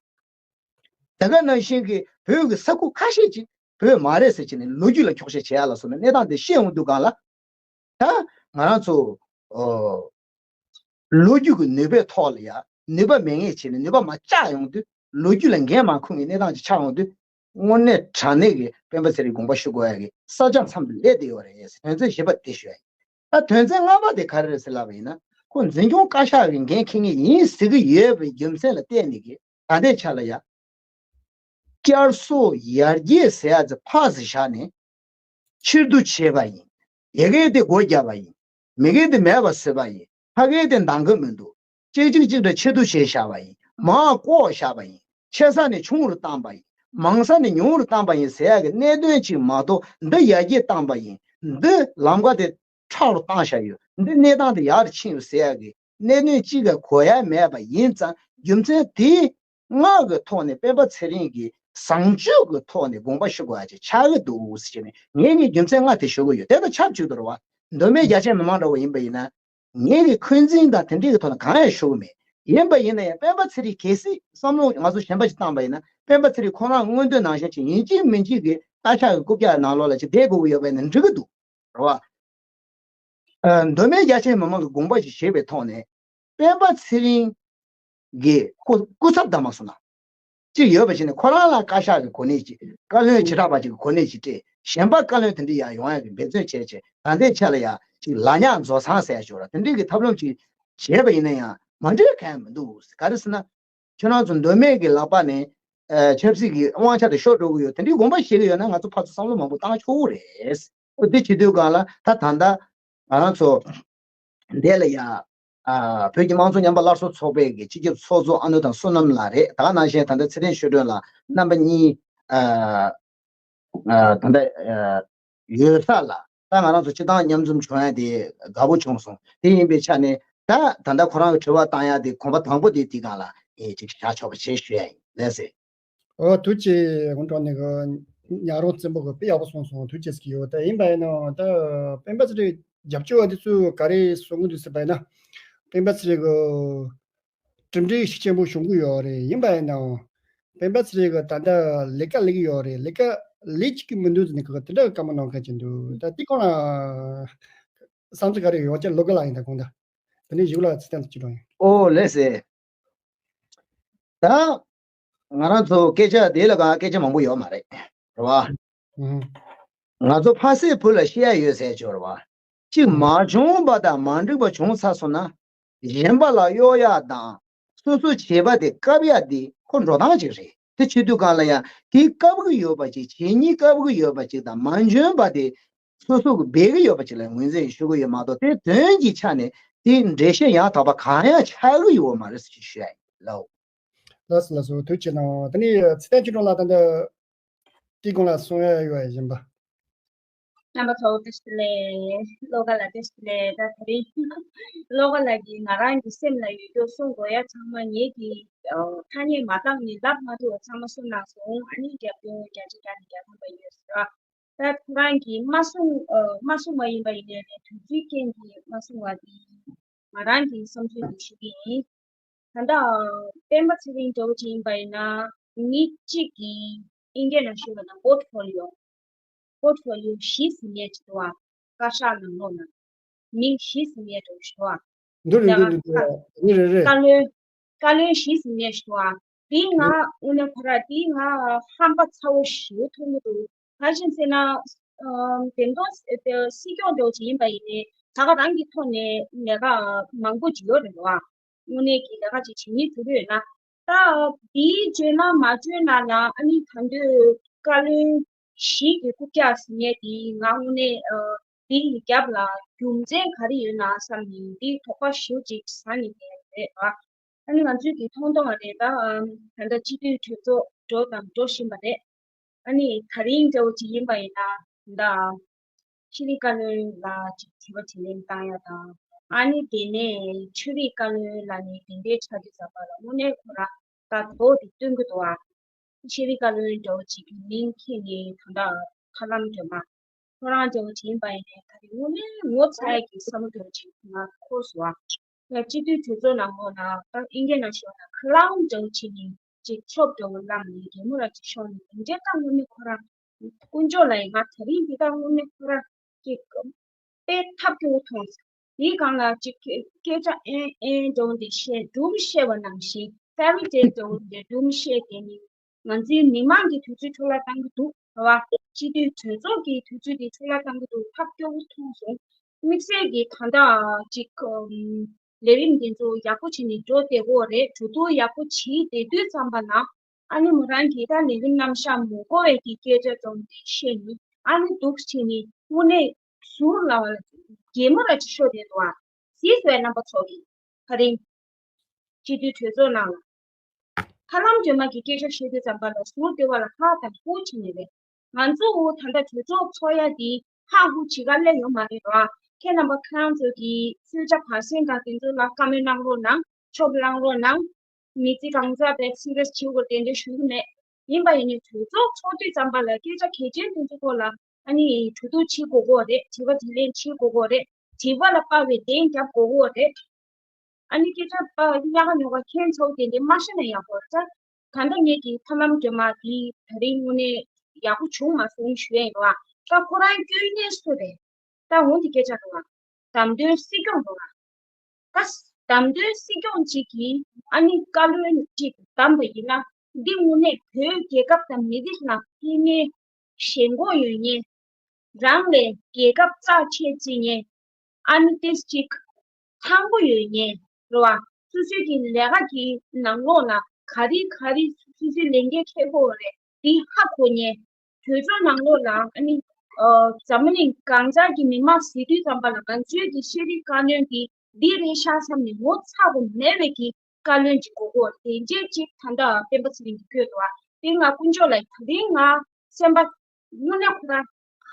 དེ་ག་ནང་བཞིན་གྱི་བོད་ཀྱི་ས་ཁུལ་ཁ་ཤས་ཅིག་བོད་མ་རེད་ཟེར་བྱས་ནས་ལོ་རྒྱུས་ལ་འཁྱོག་བཤད་བྱེད་ཡ་ལ་སོགས་པའི་གནས་སྟངས་དེ་བཤད་འོང་དུས་སྒང་ལ། ད་ང་རང་ཚོ་ཨོ་ལོ་རྒྱུས་ཀྱི་ནུས་པའི་ཐོག་ལ་ཡ་ནུས་པ་མེད་ངེས་བྱས་ནས་ནུས་པ་མར་བཅག་ཡོང་དུས་ལོ་རྒྱུས་ལ་འགན་མ་འཁུར་བའི་གནས་སྟངས་ཅིག་ཆགས་ཡོང་དུས། དངོས་གནས་དྲང་གནས་ཀྱི་སྤེན་པ་ཚེ་རིང་དགོངས་པ་ཞུ་དགོས་ཡ་གི་ས་ཆ་མཚམས་དུ་སླེབས་བསྡད་ཡོད་རེད། དོན་ཚན་བཞི་པ་དེ་ཞུ་ཡ་ཡིན། ད་དོན་ཚན་ལྔ་པ་དེ་ག་རེ་རེད་ཟེར་ལབ་པ་ཡིན་ན། ཁོ་འཛིན་སྐྱོང་བཀའ་ཤག་གི་འགན་འཁྱེར་མཁན་ཡིན་ཟེར་གྱི་ཡོད་པའི་རྒྱུ་མཚན་ལ་བརྟེན་ནས་ཀྱི་ད་ལྟའི་ཆ་ལ་ཡ། བསྐྱར་གསོ་ཡར་རྒྱས་ཟེར་ཡ་ཚོ་ཕར་ཟིག་བཞག་ནས་ཕྱིར་བསྡུ་བྱས་པ་ཡིན། ཡ་གི་དེ་སྒོ་བརྒྱབ་པ་ཡིན། མ་གི་དེ་མེད་པ་བཟོས་པ་ཡིན། ཕ་གི་དེ་འདང་གི་མི་འདུག་གཅིག་གཅིག་གཅིག་འདྲ་ཕྱིར་བསྡུ་བྱས་བཞག་པ་ཡིན། མར་བཀོག་བཞག་པ་ཡིན། ཆེ་ས་ནས་ཆུང་རུ་བཏང་པ་ཡིན། མང་ས་ནས་ཉུང་རུ་བཏང་པ་ཡིན་ཟེར་ཡ་གི་གནད་དོན་ཅིག་མ་གཏོགས། འདི་ཡར་རྒྱས་བཏང་པ་ཡིན། འདི་ལམ་ཁ་དེ་ཁྲག་རུ་བཏང་བཞག་ཡོད། འདི་གནས་སྟངས་དེ་ཡར་ཕྱིན་ཡོད་ཟེར་ཡ་གི་གནད་དོན་གཅིག་ག་གོ་ཡ་མེད་པ་ཡིན་ཙང་། རྒྱུ་མཚན་དེ་ལྔ་གི་ཐོག་ནས་སྤེན་པ་ཚེ་རིང་གིས་བཟང་སྤྱོད་ཀྱི་ཐོག་ནས་དགོངས་པ་ཞུ་དགོས་ཡ་ཅིག་ཆགས་ཀྱི་འདུག་ཟེར་ནས་ངས་ངའི་རྒྱུ་མཚན་ལྔ་དེ་ཞུ་གི་ཡོད། དེ་དང་ཆབས་ཅིག་ཏུ་རེད་བ། མདོ་སྨད་རྒྱ་ཆེ་མི་མང་འདྲ་བོ་ཡིན་པ་ཡིན་ན། ངེད་ཀྱི་འཁོན་འཛིན་དང་དེ་འདྲའི་གི་ཐོག་ནས་གང་ཡང་ཞུ་གི་མེད། ཡིན་པ་ཡིན་ན་ཡང་སྤེན་པ་ཚེ་རིང་གལ་སྲིད་བསམ་བློ་ང་ཚོ་གཞན་པ་ཞིག་བཏང་པ་ཡིན་ན། སྤེན་པ་ཚེ་རིང་ཁོ་རང་མངོན་འདོད་ནང་བཞིན་ཅིག་ཡིན་གཅིག་མིན་གཅིག་གི་བཀའ་ཤག་གི་རྐུབ་བཀྱག་ནང་ལོགས་ལ་ཅིག་བསྡད་དགོས་ཀྱི་ཡོད་པ་ཡིན་ན་འགྲིག་གི་འདུག་རེད་བ། ཨ་མདོ་སྨད་རྒྱ་ཆེ་མི་མང་གི་དགོངས་པ་ཞིག་བཞེས་པའི་ཐོག་ནས་སྤེན་པ་ཚེ་རིང་གི་སྐུ་སྐུ་ཚབ་དང་མ་སོང་ན། གཅིག་ཡོད་པ་ཞིག་ནས་ཁོ་རང་ལ་བཀའ་ཤག་གི་གོ་གནས་ཅིག་བཀའ་བློན་བྱེ་བྲག་པ་ཅིག་གི་གོ་གནས་ཅིག་སྤྲད། གཞན་པ་བཀའ་བློན་དེ་འདྲ་ཡར་ཡོང་ཡག་གི་འབད་བརྩོན་བྱས་བྱས། ད་ལྟའི་ཆ་ལ་ཡ་ཅིག་ལ་ཉག་མཛོ་ཚང་ཟེར་ཡ་ཞིག་ཡོད་ར། དེ་འདྲའི་གི་ཐབས་ལམ་ཅིག་བྱས་པ་ཡིན་ན་ཡང་མ་འགྲིག་གང་ཡང་མི་འདུག་ག་རེ་ཟེར་ན། ཁྱོད་རང་ཚོ་མདོ་སྨད་ཀྱི་ལག་པ་ནས་ཨ་ཆབ་སྲིད་ཀྱི་དབང་ཆ་དེ་ཤོར་འགྲོ་གི་ཡོད། དེ་འདྲའི་དགོངས་པ་བཞེས་ཀྱི་ཡོད་ན་ང་ཚོ་ཕར་ཚུར་བསམ་བློ་མང་པོ་བཏང་ཆོག་གི་རེད། འོ་དེ་བྱེད་དུས་སྒང་ལ་ད་ད་ལྟ་ང་རང་ཚོ་འདས་ལ་ཡ་ ཨ་བོད་ཀྱི་དམངས་གཙོ་ཉམས་པ་སླར་གསོ་ཚོགས་པའི་གི་སྤྱི་ཁྱབ་ཚོགས་གཙོ་ཨ་ནུ་དང་བསོད་ནམས་ལགས་རེད། ད་ག་ནང་བཞིན་ད་ལྟ་ཚེ་བརྟན་ཆོས་སྒྲོན་ལགས་རྣམ་པ་གཉིས་ཨ་ཨ་ད་ལྟ་ཨ་ཡོད་ས་ལ་ད་ང་རང་ཚོ་སྤྱི་བཏང་མཉམ་འཛོམས་བྱུང་ཡ་དེ་དགའ་པོ་བྱུང་སོང་། དེ་ཡིན་པའི་ཆ་ནས་ད་ད་ལྟ་ཁོ་རང་གི་དྲི་བ་བཏང་ཡ་དེ་གོམ་པ་དང་པོ་དེ་དེ་སྒང་ལ་ཨེ་ཅིག་བཞག་ཆོག་པ་བྱེད་ཞུ་ཡ་ཡིན། ལགས་སེ། ཨོ་ཐུགས་རྗེ་ཆེ། དགུང་གྲོགས་ནས་གི་ཉག་རོང་བཙན་པོ་གི་དཔེ་ཡག་པོ་གསུངས་སོང་། ཐུགས་རྗེ་ཆེ་གི་ཡོད། ད་ཡིན་པ་ཡིན་ནའང་ད་སྤེན་པ་ཚེ་རིང་རྒྱབ་སྐྱོར་བ་དེ་ཚོས་ག་རེ་གསུང་གི་འདུག་ཟེར་བ་ཡིན་ན། སྤེན་པ་ཚེ་རིང་གི་གྲུབ་འབྲས་ཤུགས་ཆེན་པོ་བྱུང་གི་ཡོད་རེད། ཡིན་པ་ཡིན་ནའང་སྤེན་པ་ཚེ་རིང་གི་ད་ལྟ་ལས་ཀ་ལས་ཀྱི་ཡོད་རེད། ལས་ཀ་ལས་བཅུག་གི་མི་འདུག་ཟེར་ནས་གི་དེ་འདྲ་བཀའ་མོལ་གནང་མཁན་ཅིག་འདུག་ད་དེ་སྐོར་ལ་བསམ་ཚུལ་ག་རེ་ཡོད་ཀྱང་ལོ་དགའ་ལགས་ཡིན། ད་དགོངས་དག་དེ་ནས་གཞུག་ལ་ཚེ་བརྟན་ལགས་ཅིག་འགྲོ་ཡིན། ཨོ་ལགས་སེ། ད་ང་རང་ཚོ་སྐད་ཆ་དེ་ལ་གང་སྐད་ཆ་མང་པོ་ཡོད་མ་རེད། རེད་བ། ང་ཚོ་ཕ་སེ་བུ་ལ་བཤད་ཡ་ཡོད་ཟེར་ཆོག་རེད་བ། གཅིག་མ་བྱུང་བ་དང་མ་འགྲིག་པ་བྱུང་ཚར་སོང་ན། གཞན་པ་ལ་གཡོག་ཡ་དང་། སོ་སོ་བྱས་པ་དེ་བཀབ་ཡ་དེ་ཁོ་འགྲོ་སྟངས་ཅིག་རེད། དེ་བྱེད་དུས་གང་ལ་ཡང་དེ་བཀབ་གི་ཡོད་པ་ཅིག་བྱེད་ཉིན་བཀབ་གི་ཡོད་པ་ཅིག་དང་མ་འཇོན་པ་དེ་སོ་སོ་གི་འབད་གི་ཡོད་པ་ཅིག་ལ་ངོས་འཛིན་ཞུ་གི་ཡོད་མ་གཏོགས་དེ་དོན་གྱི་ཆ་ནས་དེ་འགྲེལ་བཤད་ཡང་དག་པ་གང་ཡང་ཆགས་གི་ཡོད་མ་རེད་ཞེས་ཞུ་ཡ་ཡིན་ལགས། ལགས་སོ་ལགས་སོ། ཐུགས་རྗེ་གནང་། དེ་ནས་ཚེ་བརྟན་ཆོས་སྒྲོན་ལགས་ད་ལྟ་དེའི་སྐོར་ལ་གསུང་ཡ་ཡོད་པ་ཡིན་པ། རྣམ་པ་ཚོ་བཀྲ་ཤིས་བདེ་ལེགས། བློ་དགའ་ལགས་བཀྲ་ཤིས་བདེ་ལེགས། ད་དེ་རིང་བློ་དགའ་ལགས་ཀྱིས་ང་རང་གི་སེམས་ལ་ཡོད་རྒྱུ་གསུང་དགོས་ཡ་ཚང་མ་ངེད་ཀྱི་ཨ་ཐ་སྙད་མ་བཏང་ནས་ལབ་མ་ཐུབ་པ་ཚང་མ་གསུངས་གནང་སོང་། ཨ་ནི་རྒྱབ་སྐྱོར་བརྒྱ་ཆ་བརྒྱ་ནས་བརྒྱ་ཐམ་པ་ཡོད་ཟེར་བ། ད་ཁོ་རང་གིས་མ་གསུང་ཨ་མ་གསུང་བ་ཡིན་པ་ཡིན་ནའི་དུས་ཚོད་རྐྱེན་གྱིས་མ་གསུང་བ་འདི་ང་རང་གི་བསམ་ཚུལ་འདི་ཞུ་གི་ཡིན། ད་ལྟ་སྤེན་པ་ཚེ་རིང་འདྲ་བོ་ཅིག་ཡིན་པ་ཡིན་ན་མི་གཅིག་གིས་ཨིན་སྐད་ནང་ཞུས་པ་ན་portfolio portfolio བཞི་ཟིན་ཡས་ཅིག་འདུག་བ། བཀའ་ཤག་ནང་ལོགས་ན་མིང་བཞི་ཟིན་ཡས་འདྲ་བོ་ཞིག་འདུག་བ། འདི་རེད། འདི་རེད། འདི་རེད། འདི་རེད། བཀའ་བློན་བཀའ་བློན་བཞི་ཟིན་ཡས་ཞིག་འདུག་བ། དེ་ང་དངོས་གནས་ཁོ་ར་དེ་ང་ཧམ་པ་ཚ་བོ་ཞེ་པོ་མཐོང་གི་འདུག་ག་རེ་བྱས་ཟེར་ན། ཨམ་བདེན་དོན་སྲིད་སྐྱོང་འདྲ་བོ་ཅིག་ཡིན་པ་ཡིན་ནའི་ད་ག་རང་གི་ཐོག་ནས་ལས་ཀ་མང་པོ་ཅིག་ཡོད་རེད་བ། དངོས་གནས་ཀྱི་ལས་ཀ་ཅིག་བྱེད་མི་ཐུབ་ཡོད་ན། ད་དེའི་བརྗོད་ན་མ་བརྗོད་ན་ལ་ཨ་ནི་ད་འདོད་བཀའ་བློན་བཞི་གི་རྐུབ་བཀྱག་ཟིན་ཡས་དེ་ང་དངོས་གནས་ཨ་དེའི་རྒྱབ་ལ་རྒྱུ་མཚན་ག་རེ་ཡོད་ན་བསམ་ནས་དེ་དོགས་པ་ཞེ་པོ་ཅིག་ཟ་ནས་བསྡད་རེད་བ། ཨ་ནི་ང་ཚོས་ཀྱི་མཐོང་མཐོང་བ་རེད། ད་ཨམ་ད་ལྟ་སྤྱི་འཐུས་གྲོས་ཚོགས་འགྲོ་དང་འགྲོ་བཞིན་པ་རེད། ཨ་ནི་ད་རིང་འདྲ་བོ་ཅིག་ཡིན་པ་ཡིན་ན་ད་ཤེས་རིག་བཀའ་བློན་ལ་ཅིག་དྲི་བ་དྲིས་ལན་བཏང་ཡ་དང་། ཨ་ནི་དེ་ནས་ཆོས་རིག་བཀའ་བློན་ལ་ནི་དེ་འདྲའི་ཆགས་ཀྱི་ཟ་བ་ལ་དངོས་གནས་ཁོ་རང་ད་དོ་དེ་སྟོན་གི་འདུག་ཨ། ཤེས་རིག་བཀའ་བློན་འདྲ་བོ་ཅིག་གི་མིང་འཁྱེར་ནས་ད་ལྟ་ཁ་ལམ་སྒྲོལ་མ་ཁོ་རང་འདྲ་བོ་ཅིག་ཡིན་པ་ཡིན་ནའི་ད་རིང་དངོས་གནས་ངོ་ཚ་ཡ་གི་བསམ་བློ་འདྲ་བོ་ཅིག་ང་འཁོར་སོང་ཨ། ཡ་སྤྱི་འཐུས་གྲོས་ཚོགས་ནང་ལོགས་ན་ད་ཨིན་སྐད་ནང་ཞུས་ན་ཁ་ལམ་འདྲ་བོ་བྱས་ནས་ཅིག་ཆོབ་འདྲ་བོ་བླངས་ནས་རྒྱལ་མོ་ར་ཅིག་ཤོར་ནས་དེ་འདྲའི་ད་དངོས་གནས་ཁོ་རང་དཀོན་མཆོག་ལ་ཡིན་ང་ད་རིང་འདི་ད་དངོས་གནས་ཁོ་རང་ཅིག་དཔེ་ཐབས་སྐྱོ་བོ་མཐོང་སོང་། དེའི་སྒང་ལ་ཅིག་སྐད་ཆ་ཨེན་ཨེན་འདྲ་བོ་འདི་བཤད་སྒྲུང་བཤད་པ་ནང་བཞིན་fairy tale འདྲ་བོ་འདི་སྒྲུང་བཤད་དེ་ནི་ང་ཚོའི་མི་མང་གི་དུས་ཚོད་འཕྲོ་བརླག་བཏང་གི་འདུག་རེད་བ། སྤྱི་འཐུས་གྲོས་ཚོགས་ཀྱི་དུས་ཚོད་དེ་འཕྲོ་བརླག་བཏང་གི་འདུག་ཐབས་སྐྱོ་བོ་མཐོང་སོང་། དམིགས་བསལ་གྱི་ད་ལྟ་ཅིག་ཨམ་ལས་རིམ་འདི་ཚོ་ཡག་པོ་བྱས་ནས་འགྲོ་བསྡད་ཀྱི་ཡོད་རེད། གྲོས་བསྡུར་ཡག་པོ་བྱས་བསྡད་དུས་ཙམ་པ་ན་ཨ་ནི་མོ་རང་གིས་ད་ལས་རིམ་རྣམ་གཞག་མི་དགོས་པའི་གི་སྐད་ཆ་ཙམ་དེ་བཤད་ནས་ཨ་ནི་འདུག་བྱས་ནས་དངོས་གནས་ཟུར་ལ་གད་མོ་ར་ཅིག་ཤོར་བསྡད་འདུག་ཨ། གཟིགས་སོང་ངས་རྣམ་པ་ཚོ་གིས། ད་རིང་སྤྱི་འཐུས་གྲོས་ཚོགས་ནང་ལ། ཧ་ལམ་ཇོ་མ་གི་སྐད་ཆ་བཤད་དུས་ཙམ་པ་ལ་ཟུར་དེ་བ་ལ་ཧ་དང་ཧུ་བྱེད་ནི་རེད། ང་ཚོ་འུ་ད་ལྟ་གྲོས་ཚོགས་ཚོགས་ཡ་དེ་ཧ་ཧུ་བྱེད་ག་སླེབས་ཡོད་མ་རེད་ར། ཁྱེད་རྣམ་པ་ཁྱེད་རང་ཚོ་གི་གསོལ་ཇ་བར་གསེང་དང་དེ་ཚོ་ལ་བཀའ་མོལ་གནང་རོགས་གནང་། ཆོབ་བླང་རོགས་གནང་། མི་ཚེ་གང་ཟག་དེ་སི་རི་ཡས་བྱེད་དགོས་དེ་འདྲ་ཞུ་གི་མེད། ཡིན་པ་ཡིན་ནའི་གྲོས་ཚོགས་ཚོགས་དུས་ཙམ་པ་ལ་སྐད་ཆ་གལ་ཆེན་དེ་ཚོ་སྐོར་ལ་ཨ་ནི་གྲོས་བསྡུར་བྱེད་དགོས་ཀྱི་ཡོད་རེད། དྲི་བ་དྲིས་ལན་བྱེད་དགོས་ཀྱི་ཡོད་རེད། དྲི་བ་ལ་དཔག་པའི་གདེང་རྒྱབ་དགོས་ཀྱི་ཡོད་རེད། ཨ་ནི་སྐད་ཆ་པ་ཉག་ག་ཉོག་ག་ཁྱེད་ཚོ་དེ་འདྲའི་མ་བཤད་ན་ཡག་པོ་རེད། ད་ད་ལྟ་ངེད་ཀྱི་ཐར་ལམ་སྒྲོལ་མ་དེ་ད་རིང་དངོས་གནས་ཡག་པོ་བྱུང་མ་སོང་ཞུ་ཡ་ཡིན་རོགས། ད་ཁོ་རང་སྐྱོན་གནས་སུ་རེད། ད་འོང་དེ་སྐད་ཆ་རོགས། བདམས་ཐོན་སྲིད་སྐྱོང་རོགས། ད་བདམས་ཐོན་སྲིད་སྐྱོང་གཅིག་གིས་ཨ་ནི་བཀའ་བློན་གཅིག་བདམས་པ་ཡིན་ན་འདི་དངོས་གནས་བོད་རྒྱལ་ཁབ་དང་མི་རིགས་ལ་ཕན་ནུས་ཞེན་ཁོག་ཡོད་མཁན། རང་ལས་རྒྱལ་ཁབ་རྩ་ཆེ་བརྩི་མཁན། ཨ་ནི་ཏིས་ཅིག་ཐང་པོ་ཡོད་མཁན་རེད་བ། སོ་སོའི་གི་ལས་ཀ་གི་ནང་ལོགས་ལ་ག་རེ་ག་རེ་སོ་སོའི་ལས་འགན་འཁྱེར་དགོས་རེད་དེ་ཧ་གོ་མཁན། གྲོས་ཚོགས་ནང་ལོགས་ལ་ཨ་ནི་ཨ་འཛམ་བུ་གླིང་གང་ཅག་གི་མི་མང་ཟེར་དུས་ཙམ་པ་ལ་ང་ཚོའི་གི་ཤེས་རིག་བཀའ་བློན་གྱི་ འདི་རེད་ཤག་བསམ་ནས་ངོ་ཚ་པོ་མེད་པའི་གི་བཀའ་བློན་ཅིག་དགོས་ཀྱི་ཡོད་རེད། དེ་རྗེས་ཅིག་ད་ལྟ་སྤེན་པ་ཚེ་རིང་གིས་བཀོད་འདུག་བ། དེ་ང་དཀོན་མཆོག་ལ་ད་རིང་ང་སེམས་པ་དངོས་གནས་ཁོ་རང་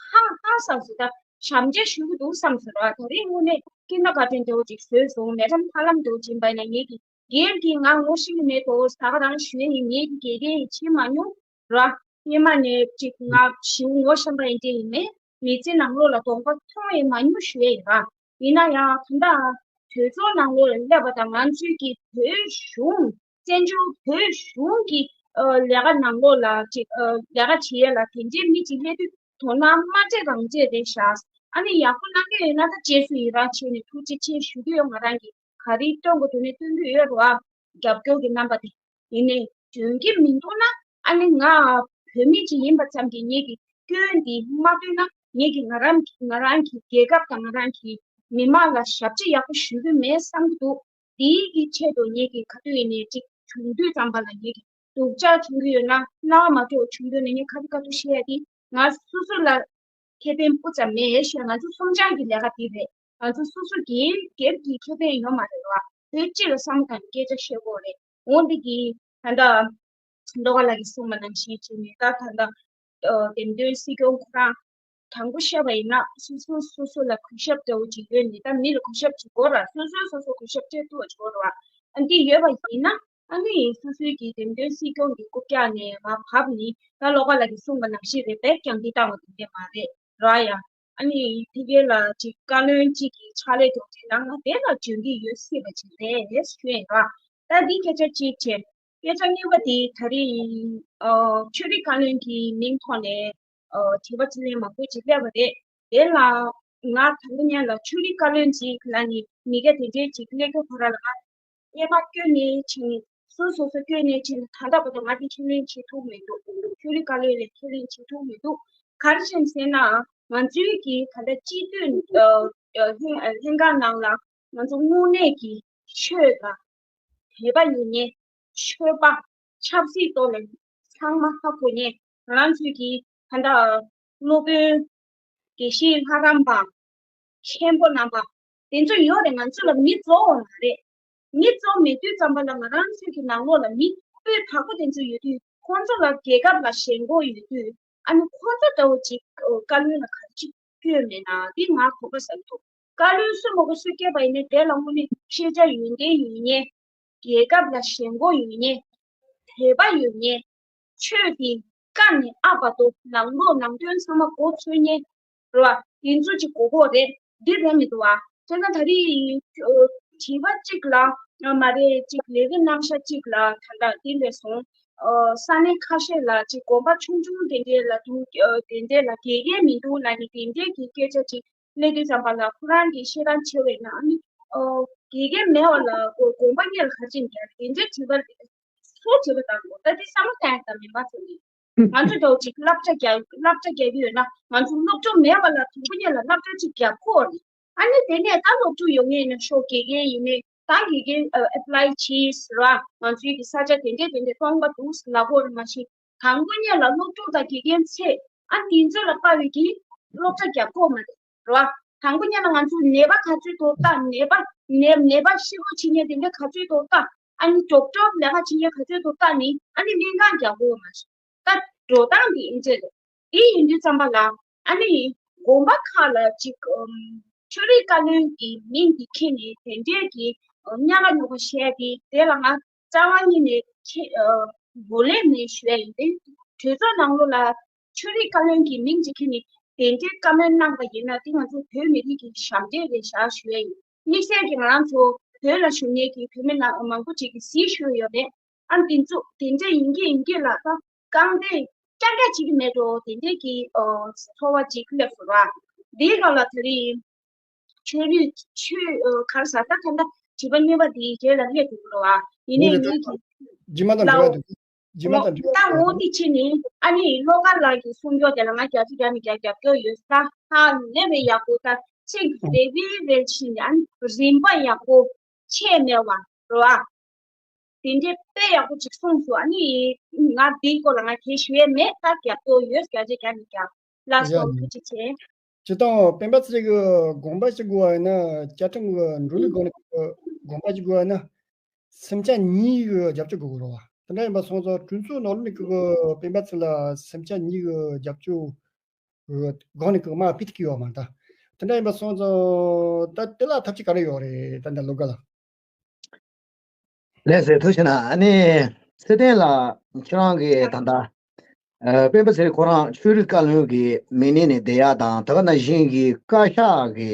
ཧང་ཧང་སངས་སོང་། ད་ཞབས་འདྲེན་ཞུ་གི་འདུག་བསམ་སོང་ར། ད་རིང་དངོས་གནས་ཀིན་ཌར་གྷར་ཌེན་འདྲ་བོ་ཅིག་བཟོས་སོང་། མེ་ཌམ་ཧ་ལམ་འདྲ་བོ་ཅིག་ཡིན་པ་ཡིན་ན། ངེད་ཀྱི་སྒེར་གྱི་ང་ངོ་ཤེས་ཀྱི་མེད་དོ། ད་ག་རང་ཞུ་ཡ་ཡིན། ངེད་ཀྱི་དགེ་རྒན་ཡིན་ཕྱིན་མ་མྱོང་ར། སྔོན་མ་ནས་ཅིག་ང་ཞེ་པོ་ངོ་ཤེས་པ་ཡིན་དེ་ཡིན་མིན། མི་ཚེ་ནང་ལོགས་ལ་གདོང་པ་མཐོང་ཡང་མ་མྱོང་ཞུ་ཡ་ཡིན་ར། ཡིན་ན་ཡང་ད་ལྟ་གྲོས་ཚོགས་ནང་ལོགས་ལ་སླེབས་པ་དང་། ང་ཚོའི་གི་བོད་གཞུང་བཙན་བྱོལ་བོད་གཞུང་གི་ཨ་ལས་ཀ་ནང་ལོགས་ལ་ཅིག་ཨ་ལས་ཀ་བྱེད་ཡ་ལ་དེ་འདྲའི་མི་ཅིག་སླེབས་དུས་དོ་སྣང་མ་སྤྲད་རང་སྤྲད་རེད་ཤག་ཨ་ནི་ཡག་པོ་གནང་གི་ཡོད་ན་ད་རྗེས་སུ་ཡི་རང་བྱས་ནས་ཐུགས་རྗེ་ཆེ་ཞུ་གི་ཡོད། ང་རང་གིས་ག་རེ་སྟོན་དགོས་འདུག་ནས་སྟོན་གི་ཡོད་རེད་བ། རྒྱབ་སྐྱོར་གྱི་རྣམ་པ་དེ། ཡིན་ནའི་འཇོན་གྱི་མི་འདུག་ན། ཨ་ནི་ང་བོད་མི་ཅིག་ཡིན་པ་ཙམ་གྱིས་ངེད་ཀྱི་སྐྱོན་འདི་མ་སྟོན་ན། ངེད་ཀྱིས་ང་རང་ང་རང་གི་རྒྱལ་ཁབ་དང་ང་རང་གི་མི་མང་ལ་ཞབས་ཕྱི་ཡག་པོ་ཞུ་གི་མེད་བསམ་གྱི་འདུག་དེའི་གི་ཆེད་དུ་ངེད་ཀྱི་ག་དུས་ཡིན་ནའི་ཅིག་བྱུང་དུས་ཙམ་པ་ལ་ངེད་ཀྱི་སྡུག་ཅག་བྱུང་གི་ཡོད་ན། སྣང་བ་མ་འགྲོ་བྱུང་དུས་ནས་ངས་ག་དུས་ག་དུས་བཤད་ཡ་དེ། ང་སོ་སོ་ལ་ཁེ་ཕན་སྤུ་ཙམ་མེད་ཤག་ང་ཚོ་གསུམ་ཆར་གྱི་ལས་ཀ་དེ་རེད། ང་ཚོ་སོ་སོ་སྒེར་སྒེར་གྱི་ཁེ་ཕན་ཡོད་མ་རེད་བ། བོད་སྤྱི་ལ་བསམ་བློ་བཏང་ནས་སྐད་ཆ་བཤད་དགོས་རེད། འོ་འདི་གི་ད་ལྟ་ཟླ་བ་ལགས་ཀྱིས་གསུངས་པ་ནང་བཞིན་བྱས་ནས། ད་ད་ལྟ་འདེམས་ཐོན་སྲིད་སྐྱོང་ཁོ་རང་དྲང་པོ་བཤད་པ་ཡིན་ན། སོ་སོ་སོ་སོ་ལ་གུས་ཞབས་འདྲ་བོ་ཅིག་ཡོད་ནས། ད་མི་ལ་གུས་ཞབས་བྱེད་དགོས་ར། སོ་སོས་སོ་སོ་གུས་ཞབས་སྤྲད་ཐུབ་པ་བྱེད་དགོས་ར་བ། ཨ་འདི་ཡོད་པ་ཡིན་ན། ཨ་ནི་སོ་སོའི་གི་འདེམས་ཐོན་སྲིད་སྐྱོང་གི་རྐུབ་བཀྱག་ནས་མར་བབས་ནས། ད་བློ་དགའ་ལགས་ཀྱིས་གསུངས་པ་ནང་བཞིན་རེད་པས། རྒྱང་ལྟ་བཏང་བ་དེ་འདྲས་མ་རེད་ར་ཡ། ཨ་ནི་ཕ་གི་ལ་ཅིག་བཀའ་བློན་གཅིག་གི་ཕྱག་ལས་གྲུབ་རྗེས་ནང་ལ་དེ་ལ་འཇོན་གྱི་ཡོད་སྲིད་པ་ཅིག་རེད་ཞུ་ཡིན་ར། ད་འདི་སྐད་ཆ་གཅིག་བྱས། སྐད་ཆ་གཉིས་པ་དེ། ད་རེས་ཨ་ཆོས་རིག་བཀའ་བློན་གྱི་མིང་ཐོག་ནས་ཨ་དྲི་བ་དྲིས་ལན་མང་པོ་ཅིག་སླེབས་པ་རེད། དེ་ལ་ང་དང་པོ་ཉིད་ལ་ཆོས་རིག་བཀའ་བློན་ཅིག་ལ་ནི་མི་སྐད་དེ་འདྲས་ཅིག་སླེབས་རྒྱུ་ཁོ་ར་ལ། ང་སྔོན་མ་བསྐྱོན་ནས་ཕྱིན། སོ་སོ་སོ་བསྐྱོན་ནས་ཕྱིན། ད་ལྟ་བར་དུ་ང་འདི་ཁས་ལེན་བྱེད་ཐུབ་མི་འདུག་ཆོས་རིག་བཀའ་བློན་ལ་ཁས་ལེན་བྱེད་ཐུབ་མི་འདུག་ག་རེ་བྱས་ཟེར་ན། ང་ཚོའི་གི་ད་ལྟ་སྤྱི་འཐུས་ཨ་ཨ་ལྷན་ཨ་ལྷན་ཁང་ནང་ལ་ང་ཚོ་དངོས་གནས་ཀྱི་ཆོས་དང་། དད་པ་ཡོད་མཁན། ཆོས་པ། ཆབ་སྲིད་ཐོག་ནས་ཚང་མ་ཧ་གོ་མཁན། ང་རང་ཚོའི་གི་ད་ལྟ་སློབ་དཔོན། དགེ་བཤེས་ལྷ་རམས་པ། མཁན་པོ་རྣམ་པ་དེ་ཚོ་ཡོད་རེད། ང་ཚོ་ལ་མི་གཙོ་བོ་མ་རེད། མི་གཙོ་བོ་མེད་དུས་ཙམ་པ་ལ། ང་རང་ཚོའི་གི་ནང་ལོགས་ལ་མི་སྤུས་དག་པོ་དེ་ཚོ་ཡོད་དུས། ཁོང་ཚོ་ལ་རྒྱལ་ཁབ་ལ་ཞེན་ཁོག་ཡོད་དུས། ཨ་ནི་ཁོང་ཚོ་འདྲ་བོ་ཅིག་བཀའ་བློན་ལ་ག་རེ་ཅིག་བསྐྱོན་མེད་ན། འདི་ང་དགོངས་པ་ཟབ་འདུག་བཀའ་བློན་སུ་མ་དགོས་སུ་བསྐྱོན་པ་ཡིན་ནའི། དེ་ལ་དངོས་གནས་ཤེས་བྱ་ཡོན་ཏན་ཡོད་མཁན། རྒྱལ་ཁབ་ལ་ཞེན་ཁོག་ཡོད་མཁན། དད་པ་ཡོད་མཁན། ཆོས་དེ་ཀ་ནས་ཨ་བར་དུ་ནང་ལོགས་ནང་དོན་ཚང་མ་མགོ་ཚོས་མཁན་རེད་བ། དེ་ཚོ་ཅིག་དགོས་ཀྱི་རེད། འདི་རེད་མི་འདུག་བ། བྱས་ན་ད་རེས་ཨ་དྲི་བ་གཅིག་ལ་མ་རེད། ཅིག་ལས་ཀ་གནང་ཤག་གཅིག་ལ་ད་ལྟ་འདི་འདྲས་སོང་། ཨ་ས་གནས་ཁ་ཤས་ལ་ཅིག་དགོན་པ་ཆུང་ཆུང་དེ་འདྲས་ལ་འདུག་ཨ་དེ་འདྲས་ལ་དགེ་རྒན་མི་འདུག་ལབ་ནས་དེ་འདྲས་ཀྱི་སྐད་ཆ་ཅིག་སླེབས་དུས་ཙམ་པ་ལ། ཁོ་རང་གིས་བཤད་སྟངས་བྱས་པ་ཡིན་ན། ཨ་ནི་ཨ་དགེ་རྒན་མེད་པ་ལ་དགོན་པ་གཉེར་ག་རེ་བྱས་ནས་རྒྱག་དེ་འདྲས་དྲི་བ་རེད། སུ་བྱེད་པ་དང་པོ་ད་དེ་བསམ་བློ་གཏོང་ཡ་དང་མིན་པ་ཚོ་ནི། ང་ཚོ་འདྲ་བོ་ཅིག་བསླབ་བྱ་རྒྱག་བསླབ་བྱ་རྒྱག་གི་ཡོད་ན། ང་ཚོ་སློབ་སྦྱོང་མེད་པ་ལ་དང་པོ་ཉིད་ལ་བསླབ་བྱ་ཅིག་རྒྱག་དགོས་རེད། ཨ་ནི་དེ་ནས་ད་སློབ་ཕྲུག་ཡོང་མཁན་ཡིན་ན་ཤོག་དགེ་རྒན་ཡིན་ནའི་ད་དགེ་རྒན་ཨ་ཨེ་པ་ལའི་བྱས་ཟེར་བ། ང་ཚོའི་གི་ས་ཆ་དེ་འདྲས་དེ་འདྲས་སྟོང་པ་འདུག་ཟེར་ལབ་དགོས་རེད། མ་གཞི་དང་པོ་ཉིད་ལ་སློབ་ཕྲུག་དང་དགེ་རྒན་ཚེ་ཨ་དེ་ཚོ་ལ་དཔག་པའི་གི་སློབ་གྲྭ་རྒྱག་དགོས་མ་རེད། རེད་བ། དང་པོ་ཉིད་ལ་ང་ཚོ་ནད་པ་ག་ཚོད་འདུག་ལྟ། ནད་པ་ནད་ནད་པ་ཤི་རོགས་བྱེད་མཁན་དེ་འདྲ་ག་ཚོད་འདུག་ལྟ། ཨ་ནི་ཌོག་ཊར་ལས་ཀ་བྱེད་མཁན་ག་ཚོད་འདུག་ལྟ་ནི། ཨ་ནི་ལྷན་ཁང་རྒྱག་དགོས་མ་རེད། ད་འགྲོ་སྟངས་འདི་ཨིན་ཅི་རེད། དེ་ཡིན་དུས་ཙམ་པ་ལ། ཨ་ནི་དགོན་པ་ཁག་ལ་ཅིག་ཨམ་ཆོས་རིག་བཀའ་བློན་གྱི་མིང་འདི་འཁྱེར་ནས་དེ་འདྲས་ཀྱི་ཨ་ཉག་ག་ཉོག་ག་བཤད་དེ། དེ་ལ་ང་རྩ་བ་ཉིད་ནས་ཁྱེད་ཨ་ངོས་ལེན་མེད་ཞུ་ཡ་ཡིན་ཏེ། གྲོས་ཚོགས་ནང་ལོགས་ལ་ཆོས་རིག་བཀའ་བློན་གྱི་མིང་ཅིག་འཁྱེར་ནས་དེ་འདྲའི་བཀའ་མོལ་གནང་པ་ཡིན་ན། དེ་ང་ཚོ་བོད་མི་རིགས་ཀྱི་ཞབས་འདྲེན་རེད་ཤག་ཞུ་ཡ་ཡིན། དམིགས་བསལ་གྱིས་ང་རང་ཚོ་བོད་ལ་བཞུགས་མཁན་གྱི་བོད་མི་ནང་མང་པོ་ཅིག་གིས་གཟིགས་ཞུས་ཡོད་རེད། ཨ་འདི་ཚོ་དེ་འདྲ་ཡིན་གྱི་ཡིན་གྱི་ལ། ད་རྐང་སྟེང་ཀྱག་ཀྱག་བྱེད་ཀྱི་མེད་འགྲོ། དེ་འདྲའི་གི་ཨ་ཚོར་བ་ཅིག་སླེབས་སོང་ར། འདིའི་སྒང་ལ་ད་རེས་ཆོས་རིག་ཆོས་ཨ་ག་རེ་ཟ། ད་ད་ལྟ་དྲི་བ་གཉིས་པ་འདིའི་རྗེས་ལ་སླེབས་འདུག་ར་བ། ཡིན་ནའི་ངེད་ཀྱི་རྗེས་མ་དང་འབྲེལ་བ་འདུག་རྗེས་མ་དང་འབྲེལ་བ་ད་འདུག་འོ་འདི་ཕྱིན་ནི། ཨ་ནི་བློ་དགའ་ལགས་ཀྱིས་གསུང་རྒྱུ་དེ་ལ་ང་བརྒྱ་ཆ་བརྒྱ་ནས་བརྒྱ་རྒྱབ་སྐྱོར་ཡོད་ས། ཧ་ལས་པའི་ཡག་པོ། ད་ཚིག་རེ་རེ་རེ་བཞིན། ཨ་ནི་རིམ་པ་ཡག་པོ་ཆད་མེད་པ་རེད་བ། དེ་འདྲའི་དཔེ་ཡག་པོ་ཅིག་གསུངས་སོང་། ཨ་ནི་ང་འདིའི་སྐོར་ལ་ང་གང་ཞུ་ཡས་མེད། ད་རྒྱབ་སྐྱོར་ཡོད། བརྒྱ་ཆ་བརྒྱ་ནས་བརྒྱ། ལགས་སོ། ཡ། ཐུགས་རྗེ་ཆེ། སྤྱིར་བཏང་སྤེན་པ་ཚེ་རིང་གི་དགོངས་པ་ཞུ་དགོས་པ་ཡིན་ན། བཅའ་ཁྲིམས་ཀྱི་འགྲོ་ལུགས་སྒོ་ནས་དགོངས་པ་ཞུ་དགོས་པ་ཡིན་ན། སེམས་ཅན་གཉིས་ཀྱི་རྒྱབ་སྐྱོར་དགོས་ཀྱི་རེད་བ། དེ་འདྲ་ཡིན་པ་སོང་ཙང་གྲོས་ཚོགས་ནང་ལོགས་ནས་ཀྱི་སྤེན་པ་ཚེ་རིང་ལ་སེམས་ཅན་གཉིས་ཀྱི་རྒྱབ་སྐྱོར་གི་སྒང་ནས་ཀྱི་དམའ་ཕབ་ཐུབ་ཀྱི་ཡོད་མ་རེད་ད། དེ་འདྲ་ཡིན་པ་སོང་ཙང་ད་དེ་ལ་ཐབས་ཤེས་ག་རེ་ཡོད་རེད་ད་འདི་ལོ་ག་ལ། ལགས་སོ། ཐུགས་རྗེ་གནང་། ཨ་ནི་ཚེ་བརྟན་ལགས། ཁྱེད་རང་གིས་ད་ལྟ་ཨ་སྤེན་པ་ཚེ་རིང་ཁོ་རང་ཆོས་རིག་བཀའ་བློན་གྱི་མི་སྣ་ནས་བསྡད་ཡག་དང་། དེ་ག་ནང་བཞིན་གྱི་བཀའ་ཤག་གི་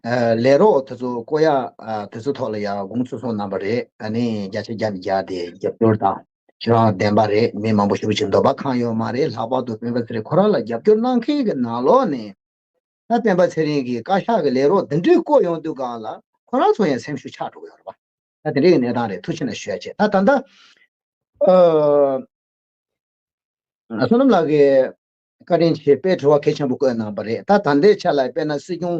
ཨ་ལས་རོགས་དེ་ཚོ་བསྐོ་ཡག་ཨ་དེ་ཚོ་ཐོག་ལ་ཡང་དགོངས་ཚུལ་གསུངས་གནང་པ་རེད། ཨ་ནི་བརྒྱ་ཆ་བརྒྱ་ནས་བརྒྱ་དེ་རྒྱབ་སྐྱོར་དང་། ཁྱེད་རང་བདེན་པ་རེད། མི་མང་པོ་ཞེ་པོ་ཅིག་འདོད་པ་ཁེངས་ཡོད་མ་རེད། ལྷག་པར་དུ་སྤེན་པ་ཚེ་རིང་ཁོ་རང་ལ་རྒྱབ་སྐྱོར་གནང་མཁན་གྱི་ནང་ལོགས་ནས། ད་སྤེན་པ་ཚེ་རིང་གིས་བཀའ་ཤག་གི་ལས་རོགས་འདི་འདྲའི་བསྐོ་ཡོང་དུས་སྒང་ལ་ཁོ་རང་ཚོ་ཡང་སེམས་ཤུགས་ཆག་འགྲོ་གི་ཡོད་རེད་པ། ད་དེ་འདྲའི་གི་གནས་སྟངས་རེད། ཐུགས་རྗེ་ཆེ་ཞུ་ཡ་བྱས། ད་ད་ལྟ་ཨ་བསོད་ནམས་ལགས་ཀྱིས་བཀའ་དྲིན་ཆེ་དཔེ་དྲི་བ་གལ་ཆེན་པོ་བཀོད་གནང་པ་རེད། ད་ད་ལྟའི་ཆ་ལ་དཔེར་ན་སྲིད་སྐྱོང་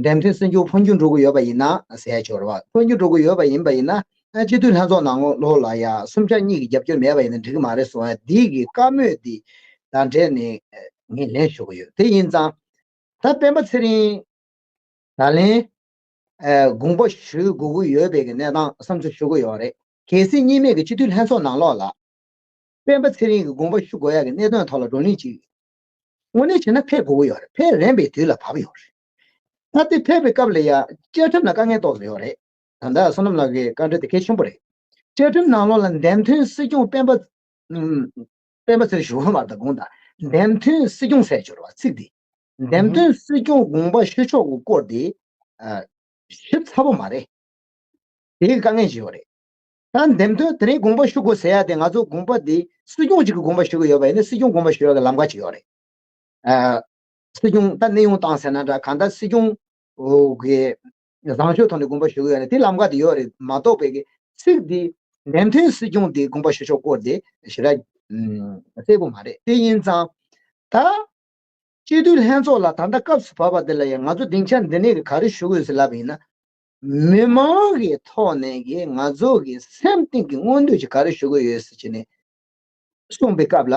འདེམས་ཐོན་སྲིད་སྐྱོང་འཕོ་འགྱུར་འགྲོ་གི་ཡོད་པ་ཡིན་ན་ཟེར་ཡ་ཅིག་ཡོད་རེད་པ། འཕོ་འགྱུར་འགྲོ་གི་ཡོད་པ་ཡིན་པ་ཡིན་ན། ཨ་སྤྱི་འཐུས་ལྷན་ཚོགས་ནང་ལོགས་ལ་ཡ་སུམ་ཆ་གཉིས་ཀྱི་རྒྱབ་སྐྱོར་མེད་པ་ཡིན་ན་འགྲིག་གི་མ་རེད་གསུང་ཡ་འདི་གི་བཀའ་མོལ་འདི་དང་འབྲེལ་ནས་ངས་ལན་ཞུ་གི་ཡོད། དེ་ཡིན་ཙང་། ད་སྤེན་པ་ཚེ་རིང་ད་ལན་ཨ་དགོངས་པ་ཞུ་དགོས་ཀྱི་ཡོད་པའི་གི་གནས་སྟངས་བསམ་ཚུལ་ཞུ་གི་ཡོད་རེད། གལ་སྲིད་གཉིས་སྨན་གྱི་སྤྱི་འཐུས་ལྷན་ཚོགས་ནང་ལོགས་ལ་སྤེན་པ་ཚེ་རིང་གི་དགོངས་པ་ཞུ་དགོས་ཡ་གི་གནད་དོན་ཐོག་ལ་བགྲོ་གླེང་ཅིག་དངོས་གནས་བྱས་ན་ཕེབས་དགོས་ཀྱི་ཡོད་རེད། ཕེབས་རན་པའི་དུས་ལ་བབ་ཡོད་རེད། ད་དེ་ཕེབས་པའི་སྐབས་ལ་ཡ་བཅའ་ཁྲིམས་ལ་དཀའ་ངལ་ཏོག་ཙམ་ཡོད་རེད། ད་ལྟ་བསོད་ནམས་ལགས་ཀྱི་བཀའ་འདྲི་དེ་གལ་ཆེན་པོ་རེད། བཅའ་ཁྲིམས་ནང་ལོགས་ལ་འདེམས་ཐོན་སྲིད་སྐྱོང་སྤེན་པ་ཨུམ་སྤེན་པ་ཚེ་རིང་ཞུ་དགོས་མ་རེད། ད་དགོངས་དག་འདེམས་ཐོན་སྲིད་སྐྱོང་ཟེར་ཆོག་རེད་པ། ཚིག་འདི་འདེམས་ཐོན་སྲིད་སྐྱོང་དགོངས་པ་ཞུ་ཆོག་གི་སྐོར་དེ་ཨ་ཞིབ་ཚགས་པོ་མ་རེད། དེའི་དཀའ་ངལ་ཞིག་ཡོད་རེད། ད་འདེམས་ཐོན་དེ་རིང་དགོངས་པ་ཞུ་དགོས་ཟེར་ཡ་དེ། ང་ཚོ་དགོངས་པ་དེ་སྲིད་སྐྱོང་གཅིག་གི་དགོངས་པ་ཞུ་གི་ཡོད་པ་ཡིན་ན་སྲིད་སྐྱོང་དགོངས་པ་ཞུ་ཡ་གི་ལམ་ཁ་ཅིག་ཡོད་རེད། ཨ་སྲིད་སྐྱོང་ད་གནས་དབྱུང་བཏང་ཟེར་ན་འདྲ། གང་ལྟར་སྲིད་སྐྱོང་གི་བཟང་སྤྱོད་ཐོག་ནས་དགོངས་པ་ཞུ་གི་ཡོད་རེད། དེ་ལམ་ཁ་དེ་ཡོད་རེད་མ་གཏོགས་པའི་གི་ཚིག་དེ་འདེམས་ཐོན་སྲིད་སྐྱོང་དེ་དགོངས་པ་ཞུ་ཆོག་སྐོར་དེ་ཞེ་དྲག་གསལ་པོ་མ་རེད། དེ་ཡིན་ཙང་ད། སྤྱི་འཐུས་ལྷན་ཚོགས་ལ་ད་ལྟ་སྐབས་སུ་བབས་པ་འདི་ལ་ཡང་ང་ཚོ་སྡིངས་ཆ་འདི་ནས་གི་ག་རེ་ཞུ་དགོས་ཟེར་ལབ་པ་ཡིན་ན། མི་མང་གི་ཐོག་ནས་གི་ང་ཚོ་གི་སེམས་གཏིང་གི་མངོན་འདོད་ཅིག་ག་རེ་ཞུ་དགོས་ཡོད་ཟེར་བྱས་ནས་གསུངས་པའི་སྐབས་ལ།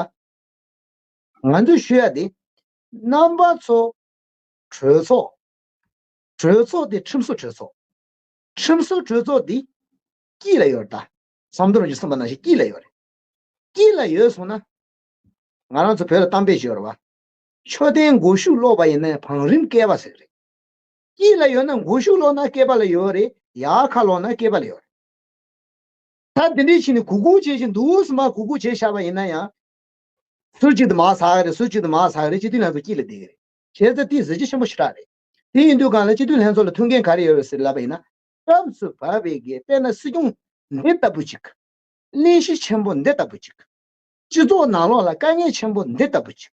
ང་ཚོས་ཞུ་ཡ་དེ། རྣམ་པ་ཚོ་གྲོས་ཚོགས། གྲོས་ཚོགས་དེ་ཁྲིམས་བཟོ་གྲོས་ཚོགས། ཁྲིམས་བཟོ་གྲོས་ཚོགས་འདི་དཀྱིལ་ལ་ཡོད་རེད་ད། ཟམ་གདོང་རིན་པོ་ཆེས་གསུངས་པ་ནང་བཞིན་དཀྱིལ་ལ་ཡོད་རེད། དཀྱིལ་ལ་ཡོད་སོང་ན། ང་རང་ཚོ་བོད་ལ་གཏམ་དཔེ་ཞིག་ཡོད་རེད་པ། མཆོད་རྟེན་སྒོ་ཕྱུགས་ལོག་པ་ཡིན་ན་བང་རིམ་བསྐལ་པ་ཟེར་གི་རེད། དཀྱིལ་ལ་ཡོད་ན་སྒོ་ཕྱུགས་ལོག་ན་བསྐལ་པ་ལ་ཡོད་རེད། ཡར་ཁ་ལོག་ན་བསྐལ་པ་ལ་ཡོད་རེད། ད་དེ་འདྲའི་ཕྱིར་ནས་གུག་གུག་བྱེད་བཞིན་འདུག་སེ་མར་གུག་གུག་བྱས་བཞག་པ་ཡིན་ན་ཡང་། ཟུར་གཅིག་ཏུ་མར་ཟག་གི་རེད། ཟུར་གཅིག་ཏུ་མར་ཟག་གི་རེད། སྤྱི་འཐུས་ལྷན་ཚོགས་དཀྱིལ་ལ་བསྡད་ཀྱི་རེད། བྱས་ཙང་དེ་གཟི་བརྗིད་ཆེན་པོ་ཞེ་དྲག་རེད། དེ་ཡིན་དུས་སྒང་ལ་སྤྱི་འཐུས་ལྷན་ཚོགས་ལ་ཐུགས་འགན་ག་རེ་ཡོད་རེད་ཟེར་ལབ་པ་ཡིན་ན། སྐབས་སུ་བབས་པའི་གི་དཔེར་ན་སྲིད་སྐྱོང་འདི་ལྟ་བུ་ཅིག་གླེང་གཞི་ཆེན་པོ་འདི་ལྟ་བུ་ཅིག་སྤྱི་ཚོགས་ནང་ལོགས་ལ་དཀའ་ངལ་ཆེན་པོ་འདི་ལྟ་བུ་ཅིག་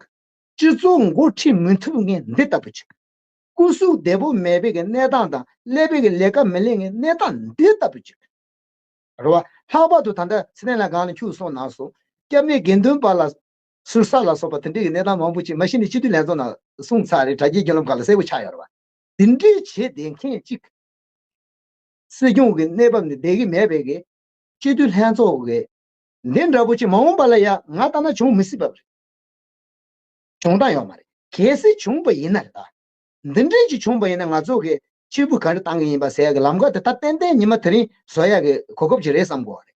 སྤྱི་ཚོགས་འགོ་ཁྲིད་མི་ཐུབ་མཁན་འདི་ལྟ་བུ་ཅིག་སྐུ་གཟུགས་བདེ་པོ་མེད་པའི་གི་གནས་སྟངས་དང་། ཀླད་པའི་གི་ལས་ཀ་མི་ལས་མཁན་གནས་སྟངས་འདི་ལྟ་བུ་ཅིག་རེད་བ། ལྷག་པར་དུ་ད་ལྟ་ཚེ་བརྟན་ལགས་སྒང་ལ་ཁྱུག་གསུངས་གནང་སོང་། སྐྱབས་གནས་དགེ་འདུན་པ་ལ་ཟུར་ཟ་ལ་སོགས་པ་དེ་འདྲའི་གི་གནས་སྟངས་མང་པོ་ཅིག་མ་གཞི་ནས་སྤྱི་འཐུས་ལྷན་ཚོགས་ནང་གསུངས་ཚར་རེད། དྲ་རྒྱའི་བརྒྱུད་ལམ་ཁག་ལ་གསལ་པོ་ཆགས་ཡོད་རེད་བ། དེ་འདྲའི་བྱེད་བསྡད་མཁན་ཅིག་སྲིད་སྐྱོང་གི་གནས་བབ་ནས་བསྡད་ཀྱི་མེད་པའི་གི་སྤྱི་འཐུས་ལྷན་ཚོགས་ཀྱི་འདི་འདྲ་པོ་ཅིག་མ་འོངས་པ་ལ་ཡ་ང་ལྟ་ན་བྱུང་མི་སྲིད་པ་རེད། བྱུང་སྟངས་ཡོད་མ་རེད། གལ་སྲིད་བྱུང་པ་ཡིན་ན་རེད་ད། འདི་འདྲའི་ཅིག་བྱུང་པ་ཡིན་ན་ང་ཚོ་གི་ཕྱིར་འབུད་ག་རེ་བཏང་གི་ཡིན་པ་ཟེར་ཡ་གི་ལམ་ཁ་དེ་ད་ཏན་ཏན་ཉི་མ་དེ་རིང་བཟོ་ཡ་གི་གོ་སྐབས་ཅིག་རེད་བསམ་གོ་རེད།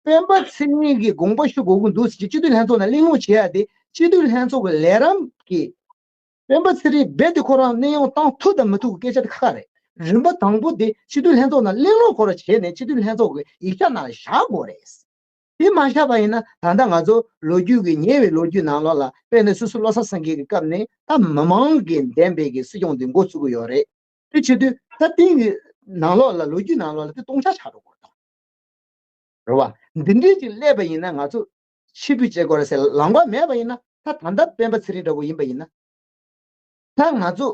སྤེན་པ་ཚེ་རིང་གི་དགོངས་པ་ཞུ་དགོས་ཀྱི་འདུག་ཟེར་གྱི་སྤྱི་འཐུས་ལྷན་ཚོགས་ནང་གླེང་སློང་བྱེད་ཡ་དེ་སྤྱི་འཐུས་ལྷན་ཚོགས་ཀྱི་ལས་རིམ་གྱི། སྤེན་པ་ཚེ་རིང་རྦད་དེ་ཁོ་རང་གནས་དབྱུང་བཏང་ཐུབ་དང་མི་ཐུབ་ཀྱི་སྐད་ཆ་དེ་ཁག་ཁག་རེད། རིམ་པ་དང་པོ་དེ་སྤྱི་འཐུས་ལྷན་ཚོགས་ནང་གླེང་སློང་ཁོ་རང་བྱས་ནས་སྤྱི་འཐུས་ལྷན་ཚོགས་ཀྱི་ཡིག་ཆ་ནང་བཞག་དགོས་རེད། དེ་མ་བཞག་པ་ཡིན་ན་ད་ལྟ་ང་ཚོ་ལོ་རྒྱུས་ཀྱི་ཉེ་བའི་ལོ་རྒྱུས་ནང་ལོགས་ལ་དཔེར་ན་སོ་སོ་བློ་བཟང་སེང་གེ་གི་སྐབས་ནས་ད་མི་མང་གིས་འདེམས་པའི་གི་སྲིད་སྐྱོང་དེ་འགོ་བཙུགས་ཀྱི་ཡོད་རེད། དེ་བྱེད་དུས་ད་དེང་གི་ནང་ལོགས་ལ་ལོ་རྒྱུས་ནང་ལོགས་ལ་དེ་སྟོང་ཆ་ཆགས་འགྲོ་གི་རེད་ད། རེད་བ། འདི་འདྲའི་ཅིག་སླེབས་པ་ཡིན་ན་ང་ཚོ་ཕྱིར་འབུད་བྱེད་དགོས་རེད་ཟེར་ལམ་ཁ་མེད་པ་ཡིན་ན། ད་ད་ལྟ་སྤེན་པ་ཚེ་རིང་འདྲ་བོ་ཡིན་པ་ཡིན་ན། ད་ང་ཚོ་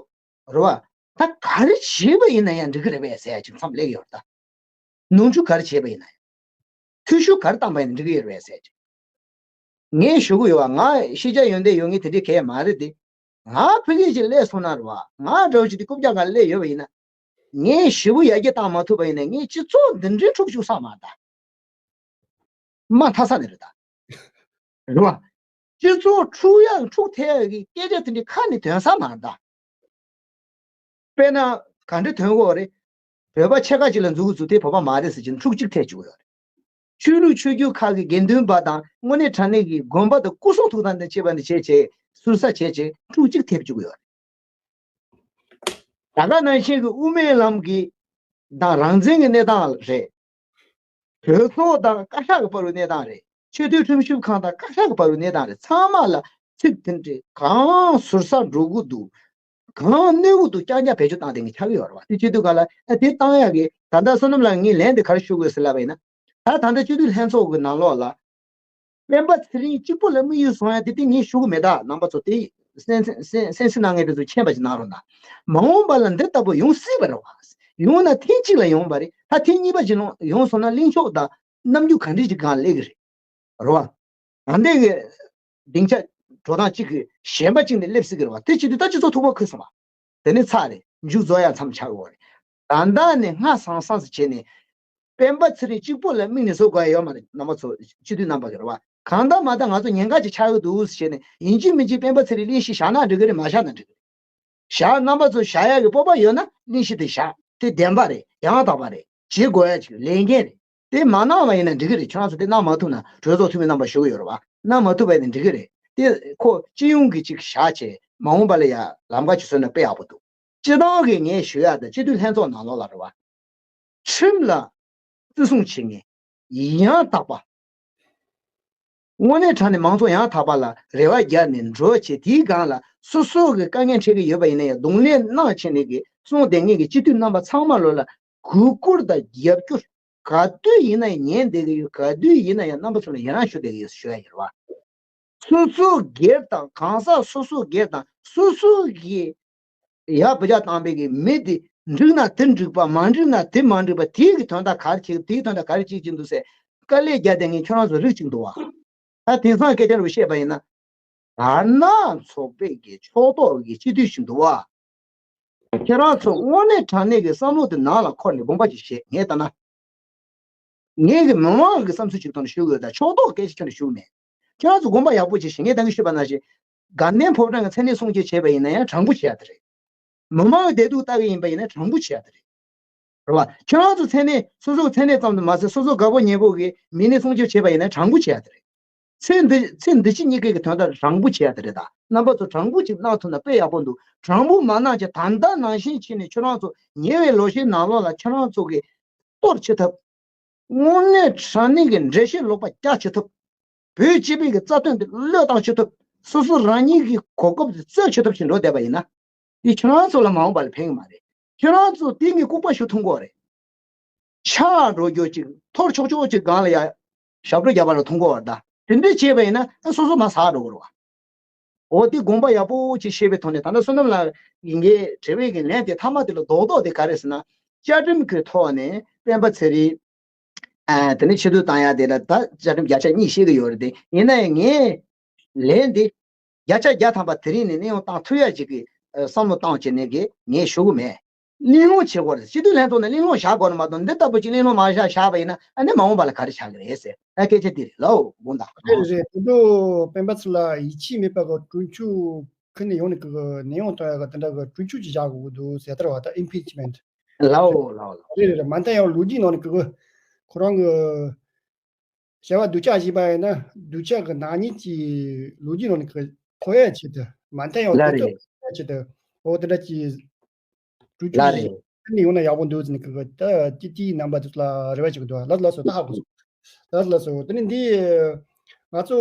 རེད་བ། ད་ག་རེ་བྱས་པ་ཡིན་ན་ཡང་འགྲིག་གི་རེད་པས་ཟེར་ཡ་ཅིག་མཚམས་སླེབས་ཡོད་རེད་ད། ནོར་འཁྲུལ་ག་རེ་བྱས་པ་ཡིན་ན་ཡང་། འཐུས་ཤོར་ག་རེ་བཏང་པ་ཡིན་ན་འགྲིག་གི་ཡོད་རེད་པས་ཟེར་ཡ་ཅིག་ངས་ཞུ་གི་ཡོད་བ། ང་ཤེས་བྱ་ཡོན་ཏན་ཡོད་མཁན་དེ་འདྲའི་གལ་མ་རེད་དེ། ང་ཕ་གི་ཅིག་སླེབས་སོང་ན་རེད་བ། ང་འདྲ་བོ་ཅིག་དེ་རྐུབ་བཀྱག་སྒང་སླེབས་ཡོད་པ་ཡིན་ན། ངས་ཞེ་པོ་ཡར་རྒྱས་བཏང་མ་ཐུབ་པ་ཡིན་ན་ངས་སྤྱི་ཚོགས་འདི་འདྲའི་འཁྲུག་བཅུག་ས་མ་རེད་ད། མ་མཐའ་ས་ནས་རེད་ད། རེད་བ། སྤྱི་ཚོགས་འཁྲུག་ཡག་འཁྲུག་ཐལ་ཡག་གི་སྐད་ཆ་དེ་འདྲའི་ཁ་ནས་ཐོན་ས་མ་རེད་ད། དཔེར་ན་ག་འདྲ་ཐོན་གོ་རེད། བོད་པ་ཕྱེད་ཀ་ཅིག་ལ་མཛུབ་གུ་བཙུགས་དེ་བོད་པ་མ་རེད་ཟེར་གྱིན་འཁྲུག་ཅིག་ཐེབས་བཅུག་ཡོད་རེད། ཆོས་ལུགས་ཆོས་བརྒྱུད་ཁག་གི་དགེ་འདུན་པ་དང་དངོས་གནས་དྲང་གནས་ཀྱི་དགོན་པ་དང་སྐུ་སྲུང་ཐུགས་དམ་དང་བཅས་པ་འདི་བྱས་བྱས་ཟུར་ཟ་བྱས་བྱས་འཁྲུག་ཅིག་ཐེབས་བཅུག་ཡོད་རེད། ད་ག་ནང་བཞིན་གྱི་དབུ་མའི་ལམ་གྱི་དང་རང་བཙན་གྱི་གནས་སྟངས་རེད། གྲོས་ཚོགས་དང་བཀའ་ཤག་གི་བར་དུ་གནས་སྟངས་རེད། ཆེས་མཐོའི་ཁྲིམས་ཞིབ་ཁང་དང་བཀའ་ཤག་གི་བར་དུ་གནས་སྟངས་རེད། ཚང་མ་ལ་ཚིག་དེ་འདྲའི་གང་ཟུར་ཟ་འགྲོ་གི་འདུག་གང་གནོད་གི་འདུག་རྐྱང་རྐྱང་བེད་སྤྱོད་བཏང་དེ་ངས་ཆགས་ཀྱི་ཡོད་རེད་བ། དེ་བྱེད་དུས་ག་ལ་ཨ་དེ་བཏང་ཡག་གི་ད་ལྟ་བསོད་ནམས་ལགས་ངས་ལན་དེ་ག་རེ་ཞུ་དགོས་ཟེར་ལབ་པ་ཡིན་ན། ད་ད་ལྟ་སྤྱི་འཐུས་ལྷན་ཚོགས་ཀྱི་ནང་ལོགས་ལ། སྤེན་པ་ཚེ་རིང་གཅིག་པོ་ལ་དམིགས་ཡུལ་བཟུང་ཡ་དེ་དེ་ངས་ཞུ་གི་མེད། ད་རྣམ་པ་ཚོ་དེ་གསན་གསན་གསན་གནང་མཁན་དེ་ཚོ་མཁྱེན་པ་ཞིག་གནང་རོགས་གནང་། མ་འོངས་པ་ལ་འདི་ལྟ་བུ་ཡོང་སྲིད་པ་རེད་བ། ཡོང་ན་ཐེངས་གཅིག་ལ་ཡོང་བ་རེད། ད་ཐེངས་གཉིས་པ་ཅིག་ལོང་ཡོང་སོང་ན་གླེང་ཕྱོགས་དང་རྣམ་འགྱུར་ག་འདྲ་ཞིག་སྒང་སླེབས་ཀྱི་རེད། རེད་བ། ཨ་འདི་གི་སྡིངས་ཆ་འགྲོ་སྟངས་གཅིག་གི་ཞན་པ་གཅིག་ནས་སླེབས་སྲིད་ཀྱི་རེད་བ། དེ་བྱེད་དུས་ད་སྤྱི་ཚོགས་ཐུག་པ་ཁུར་སོང་བ། དེ་ནི་ཚར་རེད། མཇུག་རྫོགས་ཡ་མཚམས་ཆགས་ཡོད་རེད། ད་ལྟ་ནས་སྔ་སང་སང་ཟེར་བྱས་ནས། སྤེན་པ་ཚེ་རིང་གཅིག་པོ་ལ་དམིགས་ནས་བཟོ་དགོས་ཡ་ཡོད་མ་རེད། རྣམ་པ་ཚོ་སྤྱི་འཐུས་རྣམ་པ་གི་རེད་བ། གང་ལྟར་མ་ལྟར་ང་ཚོ་ཉེན་ཁ་ཅིག་ཆགས་ཀྱི་འདུག་ཟེར་བྱས་ནས་ཡིན་གཅིག་མིན་གཅིག་སྤེན་པ་ཚེ་རིང་གླེང་གཞི་བཞག་ན་འགྲིག་གི་རེད། མ་བཞག་ན་འགྲིག་གི་རེད། བཞག་རྣམ་པ་ཚོ་བཞག་ཡག་གི་སྤོབས་པ་ཡོད་ན་གླེང་གཞི་དེ་བཞག་དེ་བདེན་པ་རེད། ཡང་དག་པ་རེད། བྱེད་དགོས་ཡ་ཅིག་ལས་འགན་རེད། དེ་མ་གནང་བ་ཡིན་ན་འགྲིག་གི་རེད། ཁྱོད་རང་ཚོ་དེ་གནང་མ་ཐུབ་ན་གྲོས་ཚོགས་འཐུས་མི་རྣམ་པ་ཞུ་གི་ཡོད་རེད་བ། གནང་མ་ཐུབ་པ་ཡིན་ན་འགྲིག་གི་རེད། དེ་ཁོ་སྤྱི་ཡོངས་ཀྱི་ཅིག་བཞག་བྱས་མ་འོངས་པ་ལ་ཡ་ལམ་ཁ་ཅིག་བཟོས་ན་དཔེ་ཡག་པོ་འདུག་སྤྱི་བཏང་གི་ངས་ཞུ་ཡ་དང་སྤྱི་འཐུས་ལྷན་ཚོགས་ནང་ལོགས་ལ་རེད་བ། ཁྲིམས་ལ་བརྩི་སྲུང་བྱེད་མཁན། ཡང་དག་པ། དངོས་གནས་དྲང་ནས་མང་ཚོགས་ཡང་དག་པ་ལ་རེ་བ་བརྒྱབ་ནས་འགྲོ་བྱེད། དེའི་སྒང་ལ་སོ་སོ་གི་དཀའ་ངལ་འཕྲད་ཀྱི་ཡོད་པ་ཡིན་ན་ཡང་གདོང་ལེན་གནང་བྱས་ནས་ཀྱི་གསུང་བསྡད་མཁན་གྱི་སྤྱི་འཐུས་རྣམ་པ་ཚང་མ་ལོ་ལ་གུས་བཀུར་དང་རྒྱབ་སྐྱོར་ག་དུས་ཡིན་ན་ཡང་ཉན་བསྡད་ཀྱི་ཡོད། ག་དུས་ཡིན་ན་ཡང་རྣམ་པ་ཚོ་ལ་ཡི་རང་ཞུ་བསྡད་ཀྱི་ཡོད་ཞུ་ཡ་ཡིན་རེད་བ། སོ་སོ་སྒེར་དང་གང་ཟག་སོ་སོ་སྒེར་དང་སོ་སོ་གི་ཡ་བུ་ཇག་བཏང་པའི་གི་མི་དེ་འགྲིག་ན་དེ་འགྲིག་པ། མ་འགྲིག་ན་དེ་མ་འགྲིག་པ། དེའི་གི་དོན་དག་ག་རེ་བྱེད། དེའི་དོན་དག་ག་རེ་བྱེད་ཀྱི་འདུག་ཟེར་དཀའ་ལས་རྒྱག་བསྡད་མཁན་ཁྱོད་རང་ཚོ་རིགས་གཅིག་འདུག་བ། ད་དེང་སང་སྐད་ཆ་རུ་བཤད་པ་ཡིན་ན། དར་ནག་ཚོགས་པའི་གི་ཕྱོགས་གཏོགས་ཀྱི་སྤྱི་འཐུས་ཤིག་འདུག་བ། ཁྱེད་རང་ཚོ་དངོས་གནས་དྲང་གནས་ཀྱི་བསམ་བློ་དེ་ནང་ལ་འཁོར་ནས་དགོངས་པ་ཅིག་བཞེས། ངས་ལྟ་ན། ངས་ཀྱི་མི་མང་གི་བསམ་ཚུལ་ཅིག་ཐོག་ནས་ཞུ་དགོས། ད་ཕྱོགས་གཏོགས་སྐད་ཆ་ཁྱོན་ནས་ཞུ་གི་མེད། ཁྱེད་རང་ཚོ་དགོངས་པ་ཡག་པོ་ཅིག་བཞེས། ངས་ད་གིན་ཞུས་པ་ནང་བཞིན། དགའ་ལྡན་ཕོ་བྲང་གི་མཚན་གནས་སྲུང་སྐྱོབ་བྱས་པ་ཡིན་ན་ཡང་དྲང་པོ་བྱེད་ཡ་དེ་རེད། མི་མང་གི་བདེ་སྡུག་ལྟ་གི་ཡིན་པ་ཡིན་ན་དྲང་པོ་བྱེད་ཡ་དེ་རེད། རེད་བ། ཁྱེད་རང་ཚོ་མཚན་གནས་སོ་སོའི་མཚན་གནས་ཙམ་དུ་མ་ཟད་སོ་སོ་དགའ་པོ་ཉེ་པོ་གི་མི་སྣའི་སྲུང་སྐྱོབ་བྱས་པ་ཡིན་ན་དྲང་པོ་བྱེད་ཡ་དེ་རེད། ཚེ་འདི་ཚེ་འདི་ཕྱི་གཉིས་ཀའི་གི་དོན་དག་དྲང་པོ་བྱེད་ཡ་དེ་རེད། ད་རྣམ་པ་ཚོ་དྲང་པོ་ཅིག་གནང་ཐུབ་ན་དཔེ་ཡག་པོ་འདུག་དྲང་པོ་མ་གནང་ཅིག་ད་ལྟ་ནང་བཞིན་བྱས་ནས་ཁྱོད་རང་ཚོ་ཉེ་བའི་ལོ་ཤས་ནང་ལོགས་ལ་ཁྱོད་རང་ཚོ་གི་གཏོར་བྱེད་ཐབས། དངོས་གནས་དྲང་གནས་ཀྱི་འགྲེལ་བཤད་ལོག་པ་རྒྱག་བྱེད་ཐབས། བོད་སྤྱི་པའི་གི་རྩ་དོན་དེ་བློས་བཏང་བྱེད་ཐབས། སོ་སོ་རང་ཉིད་ཀྱི་གོ་སྐབས་དེ་རྩོད་བྱེད་ཐབས་ཤིག་འགྲོ་བསྡད་པ་ཡིན་ན། དེ་ཁྱོད་རང་ཚོ་ལ་མ་འོངས་པ་ལ་ཕན་གི་མ་རེད། ཁྱོད་རང་ཚོ་དེ་ངས་ལྐུགས་པ་ཞུ་ཐུབ་ཀྱི་ཡོད་རེད། ཆག་འགྲོ་རྒྱུ་ཅིག་འཐོར་ཆོག་ཆོག་ཅིག་སྒང་ལ་ཡ་ཞབས་བྲོ་རྒྱབ་པ་ལ་ཐུབ་ཀྱི་ཡོད་རེད། ད་དེ་འདྲས་བྱས་པ་ཡིན་ན་ཨ་སོ་སོ་མར་ཟག་འགྲོ་གི་རེད་བ། འོ་དེ་དགོངས་པ་ཡག་པོ་ཅིག་བཞེས་པའི་ཐོག་ནས། ད་ལྟ་བསོད་ནམས་ལགས་ཀྱིས་ངའི་དྲི་བའི་གི་ལན་དེ་མཐའ་མ་དེ་ལ་རྡོག་རྡོག་དེ་ག་རེ་ཟེར་ན། བཅའ་ཁྲིམས་ཀྱི་ཐོག་ནས་སྤེན་པ་ཚེ་རིང་། ཨ། དེ་ནས་ཕྱིར་བསྡུ་བཏང་ཡ་དེ་ལ་ད་བཅའ་ཁྲིམས་བརྒྱ་ཆ་གཉིས་བཤད་ཀྱི་ཡོད་རེད་དེ། ཡིན་ན་ཡང་ངས་ལན་འདི་བརྒྱ་ཆ་བརྒྱ་ཐམ་པ་དེ་རིང་ནས་གནས་དབྱུང་བཏང་ཐུབ་ཡ་ཅིག་གི་ཨ་བསམ་བློ་བཏང་བྱས་ནས་གི་ངས་ཞུ་གི་མེད། གླེང་སློང་བྱེད་དགོས་རེད། སྤྱི་འཐུས་ལྷན་ཚོགས་ནས་གླེང་སློང་བཞག་དགོས་རེད་མ་གཏོགས། འདི་ལྟ་བུ་ཅིག་གླེང་སློང་མ་བཞག་བཞག་པ་ཡིན་ན་ཨ་ནི་མ་འོངས་པ་ལ་ག་རེ་ཆགས་ཀྱི་རེད་ཟེར། ཨ་སྐད་ཆ་འདི་རེད་ལོ་དགོངས་དག་རེད་རེད་རེད། དེ་ཚོ་སྤེན་པ་ཚེ་ལ་ཡིད་ཆེས་མེད་པ་གི་གྲོས་ཆོད་ཁུར་ནས་ཡོང་ནས་གི་གནས་དབྱུང་བཏང་ཡ་གི་དེ་འདྲ་གི་གྲོས་ཆོད་ཅིག་བཞག་དགོས་ཀྱི་འདུག་ཟེར། ལྟར་བ་ད་ཨིམ་པིཆ་མེན་ཊི། ལའོ་ལའོ་ལའོ། རེད་རེད་རེད། མ་མཐའ་ཡང་ལོ་རྒྱུས་ནང་ནས་གི་ཁོ་རང་གི་བྱ་བ་སྡུག་ཅག་བྱས་པ་ཡིན་ན་སྡུག་ཅག་གི་ནག་ཉེས་ཀྱི་ལོ་རྒྱུས་ནང་ནས་གི་ཕོག་ཡ་ཆེད་དུ། མ་མཐའ་ཡང་ལ་དེ་རེད། ཚོ་ཕོག་ཡ་ཆེད་དུ། འོ་དེ་འདྲ་ཅིག་གྲོས་ཆོད་ལ་ཅིག་རེད། ཁུར་ནས་ཡོང་ན་ཡག་པོ་འདུག་ཟེར་ནས་གི་གི་ད་ཅི་ཅིའི་རྣམ་པ་དེ་ཚོ་ལ་རེ་བ་ཅིག་འདུག་ལགས་ལགས་སོ། ད་ཧ་གོ་སོང་། ལགས་ལགས་སོ། དེ་ནས་འདི་ང་ཚོ་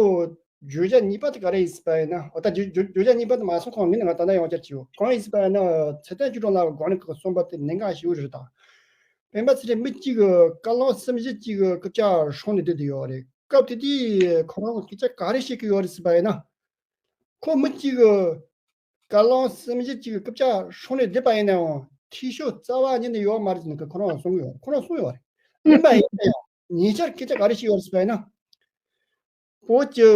བརྗོད་བྱ་གཉིས་པ་དེ་ག་རེ་ཡིན་ཟེར་བ་ཡིན་ན། འོ་ད་བརྗོད་བརྗོད་བརྗོད་བྱ་གཉིས་པ་དེ་མ་སོང་གོང་ངས་ང་ད་ལྟ་ཡང་བསྐྱར་བྱས་ཡོད། གང་ཡིན་ཟེར་བ་ཡིན་ན་ཚེ་བརྟན་ཆོས་གྲགས་ལགས་ཀྱི་སྒང་ནས་གི་གསུངས་པ་དེ་གནད་འགག་ཞེ་པོ་རེད། ད་སྤེན་པ་ཚེ་རིང་མི་གཅིག་གི་བཀའ་བློན་གསུམ་བཞི་གཅིག་གི་རྐུབ་བཀྱག་སྲུང་ནས་བསྡད་དེ་ཡོད་རེད། སྐབས་དེ་དུས་ཁོ་རང་གི་སྐད་ཆ་ག་རེ་བཤད་ཀྱི་ཡོད་རེད་ཟེར་བ་ཡིན་ན། ཁོ་མི་གཅིག་གི་བཀའ་བློན་གསུམ་བཞི་གཅིག་གི་རྐུབ་བཀྱག་སྲུང་ནས་བསྡད་པ་ཡིན་ན་ཡང་འཐུས་ཤོར་རྩ་བ་ཉིད་ནས་ཡོད་མ་རེད་ཟེར་ནས་ཁོ་རང་གསུངས་ཡོད། ཁོ་རང་གསུངས་ཡོད་རེད། ཡིན་པ་ཡིན་ན་ཡང་ཉེ་ཆར་སྐད་ཆ་ག་རེ་བཤད་ཡོད་རེད་ཟེར་བ་ཡིན་ན། བོད་ཀྱི་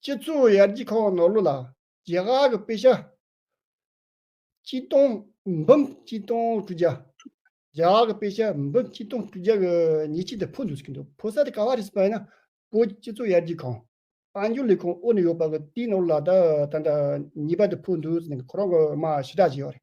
སྤྱི་ཚོགས་ཡར་རྒྱས་ཁང་ནང་ལོགས་ལ་རྒྱ་གར་གྱི་པེ་ཤ་གཅིག་སྟོང་འབུམ་གཅིག་སྟོང་དྲུག་བརྒྱ། རྒྱ་གར་གྱི་པེ་ཤ་འབུམ་གཅིག་སྟོང་དྲུག་བརྒྱ་གི་ཉེས་ཆད་དེ་ཕོག་འདུག་ཟེར་གྱི་འདུག་ཕོག་ས་དེ་ག་བ་རེད་ཟེར་བ་ཡིན་ན། བོད་སྤྱི་ཚོགས་ཡར་རྒྱས་ཁང་། དཔལ་འབྱོར་ལས་ཁུངས་འོག་ནས་ཡོད་པ་གི་དེའི་ནང་ལ་ད་ད་ད་ཉེས་པ་དེ་ཕོག་འདུག་ཟེར་ནས་ཁོ་རང་གི་མ་ཞུ་དག་བྱས་ཡོད་རེད།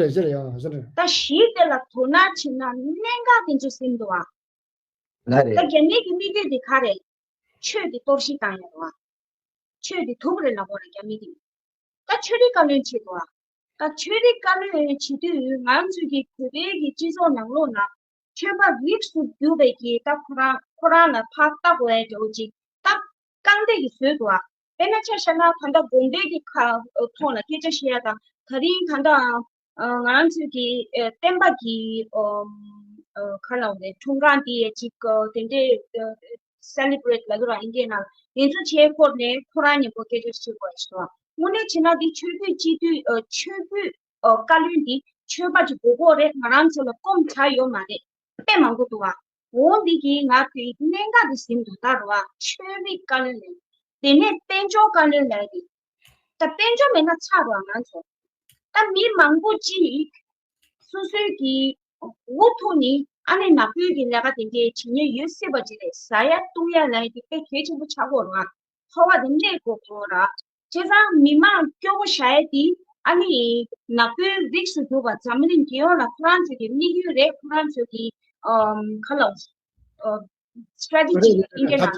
རེད་ཅི་རེད་ཡང་ཟེར་རེད། ད་གཞི་དེ་ལ་དོ་སྣང་བྱེད་ན་གནད་འགག་དེ་ཚོ་སེམས་འདུག་ཨ། ལ་རེད། ད་རྒྱ་མི་གི་དམིགས་ཡུལ་དེ་ག་རེད། ཆོས་དེ་གཏོར་བཤིག་བཏང་ཡ་རེད་བ། ཆོས་དེ་ཐུབ་རེད་ལབ་དགོས་རེད་རྒྱ་མི་དེ། ད་ཆོས་རིག་བཀའ་བློན་བྱེད་དོ། ད་ཆོས་རིག་བཀའ་བློན་བྱེད་དུས་ང་ཚོའི་གི་བོད་པའི་གི་སྤྱི་ཚོགས་ནང་ལོགས་ན་ཆོས་པ་རིགས་སུ་གྱུར་པའི་གི་ད་ཁོ་རང་ཁོ་རང་ལ་ཕར་ལྟ་དགོས་ཡ་འདྲ་བོ་ཅིག་ད་རྐང་སྟེགས་ཀྱི་བཟོས་འདུག་ཨ། དཔེར་ན་ཆ་བཞག་ན་ད་ལྟ་དགོན་སྡེ་གི་ཁ་ཐོག་ལ་སྐད་ཆ་བཤད་ཡ་དང་ད་རིང་ད་ལྟ་ང་རང་ཚོའི་གི་བསྟན་པ་གི་ཁ་ལ་འོང་བའི་འཁྲུངས་སྐར་འདི་ཡ་ཅིག་དེ་འདྲའི་celebrate ལ་གི་ར་ཨིན་ཇི་ནང་དེ་ཚོ་བྱེད་སྐོར་ནས་ཁོ་རང་ཉིན་པོ་སྐད་ཆ་བཤད་དགོས་ཞེས་དང་། དངོས་གནས་བྱས་ན་འདི་ཆོས་བརྒྱུད་སྤྱི་འཐུས་ཆོས་བརྒྱུད་བཀའ་བློན་འདི་ཆོས་པ་ཅིག་དགོས་ཀྱི་རེད། ང་རང་ཚོ་ལ་སྐོམ་ཆ་ཡོད་མ་རེད། དཔེ་མང་པོ་འདུག་བ། འོ་འདི་གིས་ང་དེའི་གནད་འགག་འདི་ཟིན་འདུག་ད་རེད་བ། ཆོས་རིག་བཀའ་བློན་ལས་དེ་ནས་དཔལ་འབྱོར་བཀའ་བློན་ལས་དེ་ད་དཔལ་འབྱོར་མེད་ན་ཚར་རེད་བ། ང་ཚོ་ད་མི་མང་པོ་ཅིག་སོ་སོའི་གི་འུ་ཐུག་ནི་ཨ་ནི་ནག་པོའི་གི་ལས་ཀ་དེ་འདྲའི་བྱེད་ཉེན་ཡོད་སྲིད་པ་ཅིག་རེད། ཟ་ཡ་བཏུང་ཡ་ལ་ཡ་དེ་དཔེ་གལ་ཆེན་པོ་ཆགས་ཀྱི་ཡོད་རེད་བ། འཚོ་བ་དེ་གནས་དགོས་ཀྱི་ཡོད་རེད། བྱས་ཙང་མི་མང་སྐྱོ་པོ་བྱ་ཡ་དེ་ཨ་ནི་ནག་པོའི་རིགས་སུ་གྱུར་པ་འཛམ་གླིང་རྒྱལ་ཡོངས་ལ་ཁོ་རང་ཚོའི་གི་དམིགས་ཡུལ་རེད། ཁོ་རང་ཚོའི་གི་ཨམ་ཁ་ལོ་strategy ཨིན་ཇི་ནང་ལ་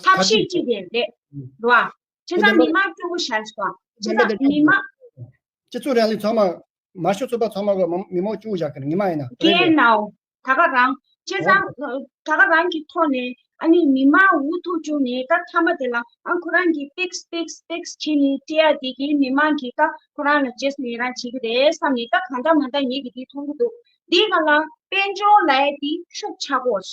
ཐབས་ཤེས་ཅིག་རེད་རེད་བ། བྱས་ཙང་མི་མང་སྐྱོ་པོ་བྱ་ཞིག་བ། བྱས་ཙང་མི་མང་སྤྱི་ཚོགས་རིང་ལུགས་ཚང་མ་མ་ཤོ་ཚོད་པ་ཚང་མ་གི་མི་མང་སྐྱོ་པོ་བྱ་གི་ཉི་མ་ཡིན་ན་རྒན་ནའོ། ད་ག་རང་། བྱས་ཙང་ད་ག་རང་གི་ཐོག་ནས་ཨ་ནི་མི་མང་འུ་ཐུག་བཅུག་ནས་ད་མཐའ་མ་དེ་ལ་ཨ་ཁོ་རང་གིས་པིགས་པིགས་པིགས་བྱས་ནས་སྤྲད་ཡ་དེ་གིས་མི་མང་གིས་ད་ཁོ་རང་ལ་རྗེས་སུ་ཡི་རང་བྱེད་ཀྱི་རེད་བསམ་ནས་ད་གང་ལྟར་མ་ལྟར་ངེད་ཀྱིས་དེ་མཐོང་གི་འདུག་འདིའི་སྒང་ལ་དཔལ་འབྱོར་ལབ་ཡ་དེ་ཤུགས་ཆག་གོ་ར།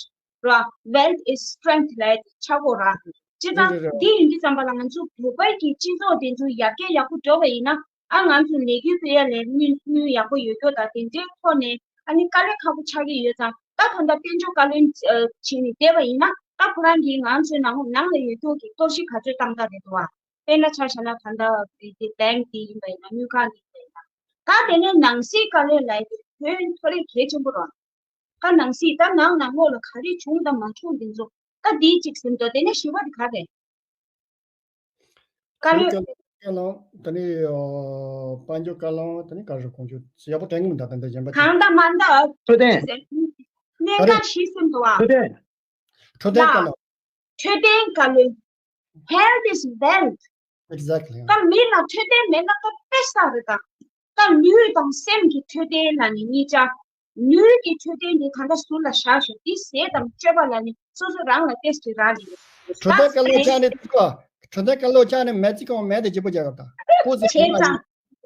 Wealth is strength ལབ་ཡ་དེ་ཆག་གོ་ར། བྱས་ཙང་འདི་ཡིན་དུས་ཙམ་པ་ལ་ང་ཚོ་བོད་པའི་གི་སྤྱི་ཚོགས་དེ་ཚོ་ཡར་རྒྱས་ཡག་པོ་འགྲོ་བ་ཡིན་ན། ཨ་ང་ཚོ་ལས་འགུལ་སྤེལ་ཡ་ལས་དངུལ་དངུལ་ཡག་པོ་ཡོད་རྒྱུ་དང་དེ་འདྲའི་ཐོག་ནས་ཨ་ནི་དཀའ་ལས་ཁག་པོ་ཆགས་ཀྱི་ཡོད་ཙང་ད་ད་ལྟ་དཔལ་འབྱོར་བཀའ་བློན་བྱས་ནས་བསྡད་པ་ཡིན་ན་ད་ཁོ་རང་གིས་ང་ཚོའི་ནང་ནང་ལ་ཡོད་རྒྱུ་གི་གཏོར་བཤིག་ག་ཚོད་བཏང་ག་རེད་འདུག་བ། དཔེར་ན་ཆ་བཞག་ན་ད་ལྟ་དེ་དེ་bank དེ་ཡིན་པ་ཡིན་ན་དངུལ་ཁང་དེ་ཡིན་པ་ཡིན་ན་ད་དེ་ནས་ནང་སྲིད་བཀའ་བློན་ལབ་ཡ་དེ་དོན་ཐོ་རེ་གལ་ཆེན་པོ་རེད། ཁ་ནང་སྲིད་ད་ནང་ནང་ལོགས་ལ་ག་རེ་བྱུང་དང་མ་བྱུང་དེ་ཚོ་ད་དེའི་གཅིག་ཟིན་ཏོ། དེ་ནས་བཞི་པ་དེ་ག་རེད། བཀའ་བློན། བཀའ་བློན་ད་ནི་དཔལ་འབྱོར་བཀའ་བློན་ད་ནི་ག་རེ་གོང་ཆུ་ཡག་པོ་དྲན་གི་མི་འདུག་ད་ལྟ་གཞན་པ་གང་ད་མ་ད་འཕྲོད་བསྟེན། གནད་འགག་བཞི་ཟིན་ཏོ་བ། འཕྲོད་བསྟེན། འཕྲོད་བསྟེན་བཀའ་བློན། འཕྲོད་བསྟེན་བཀའ་བློན། Health is wealth. Exactly. ད་མི་ལ་འཕྲོད་བསྟེན་མེད་ན་ད་དཔེ་བསགས་རེད་ད། ད་ལུས་དང་སེམས་ཀྱི་འཕྲོད་བསྟེན་ལ་ནི་གཉིས་ཆ། ལུས་ཀྱི་འཕྲོད་བསྟེན་དེ་གང་འདྲ་ཟུར་ལ་བཞག་ཞོག་འདི་ཟས་དང་སྤྱོད་པ་ལ་ནི་སོ་སོ་རང་ལ་ཏེས་ཀྱི་རག་ལས་རེད། འཕྲོད་བསྟེན་བཀའ་བློན་ཆགས་ནས་འདུག་ག་འཕྲོད་བསྟེན་བཀའ་བློན་ཆགས་ནས་མེད་ཅི་གང་མེད་དེ་ལྗིད་པོ་རྒྱག་ག་ད། བྱས་ཙང་།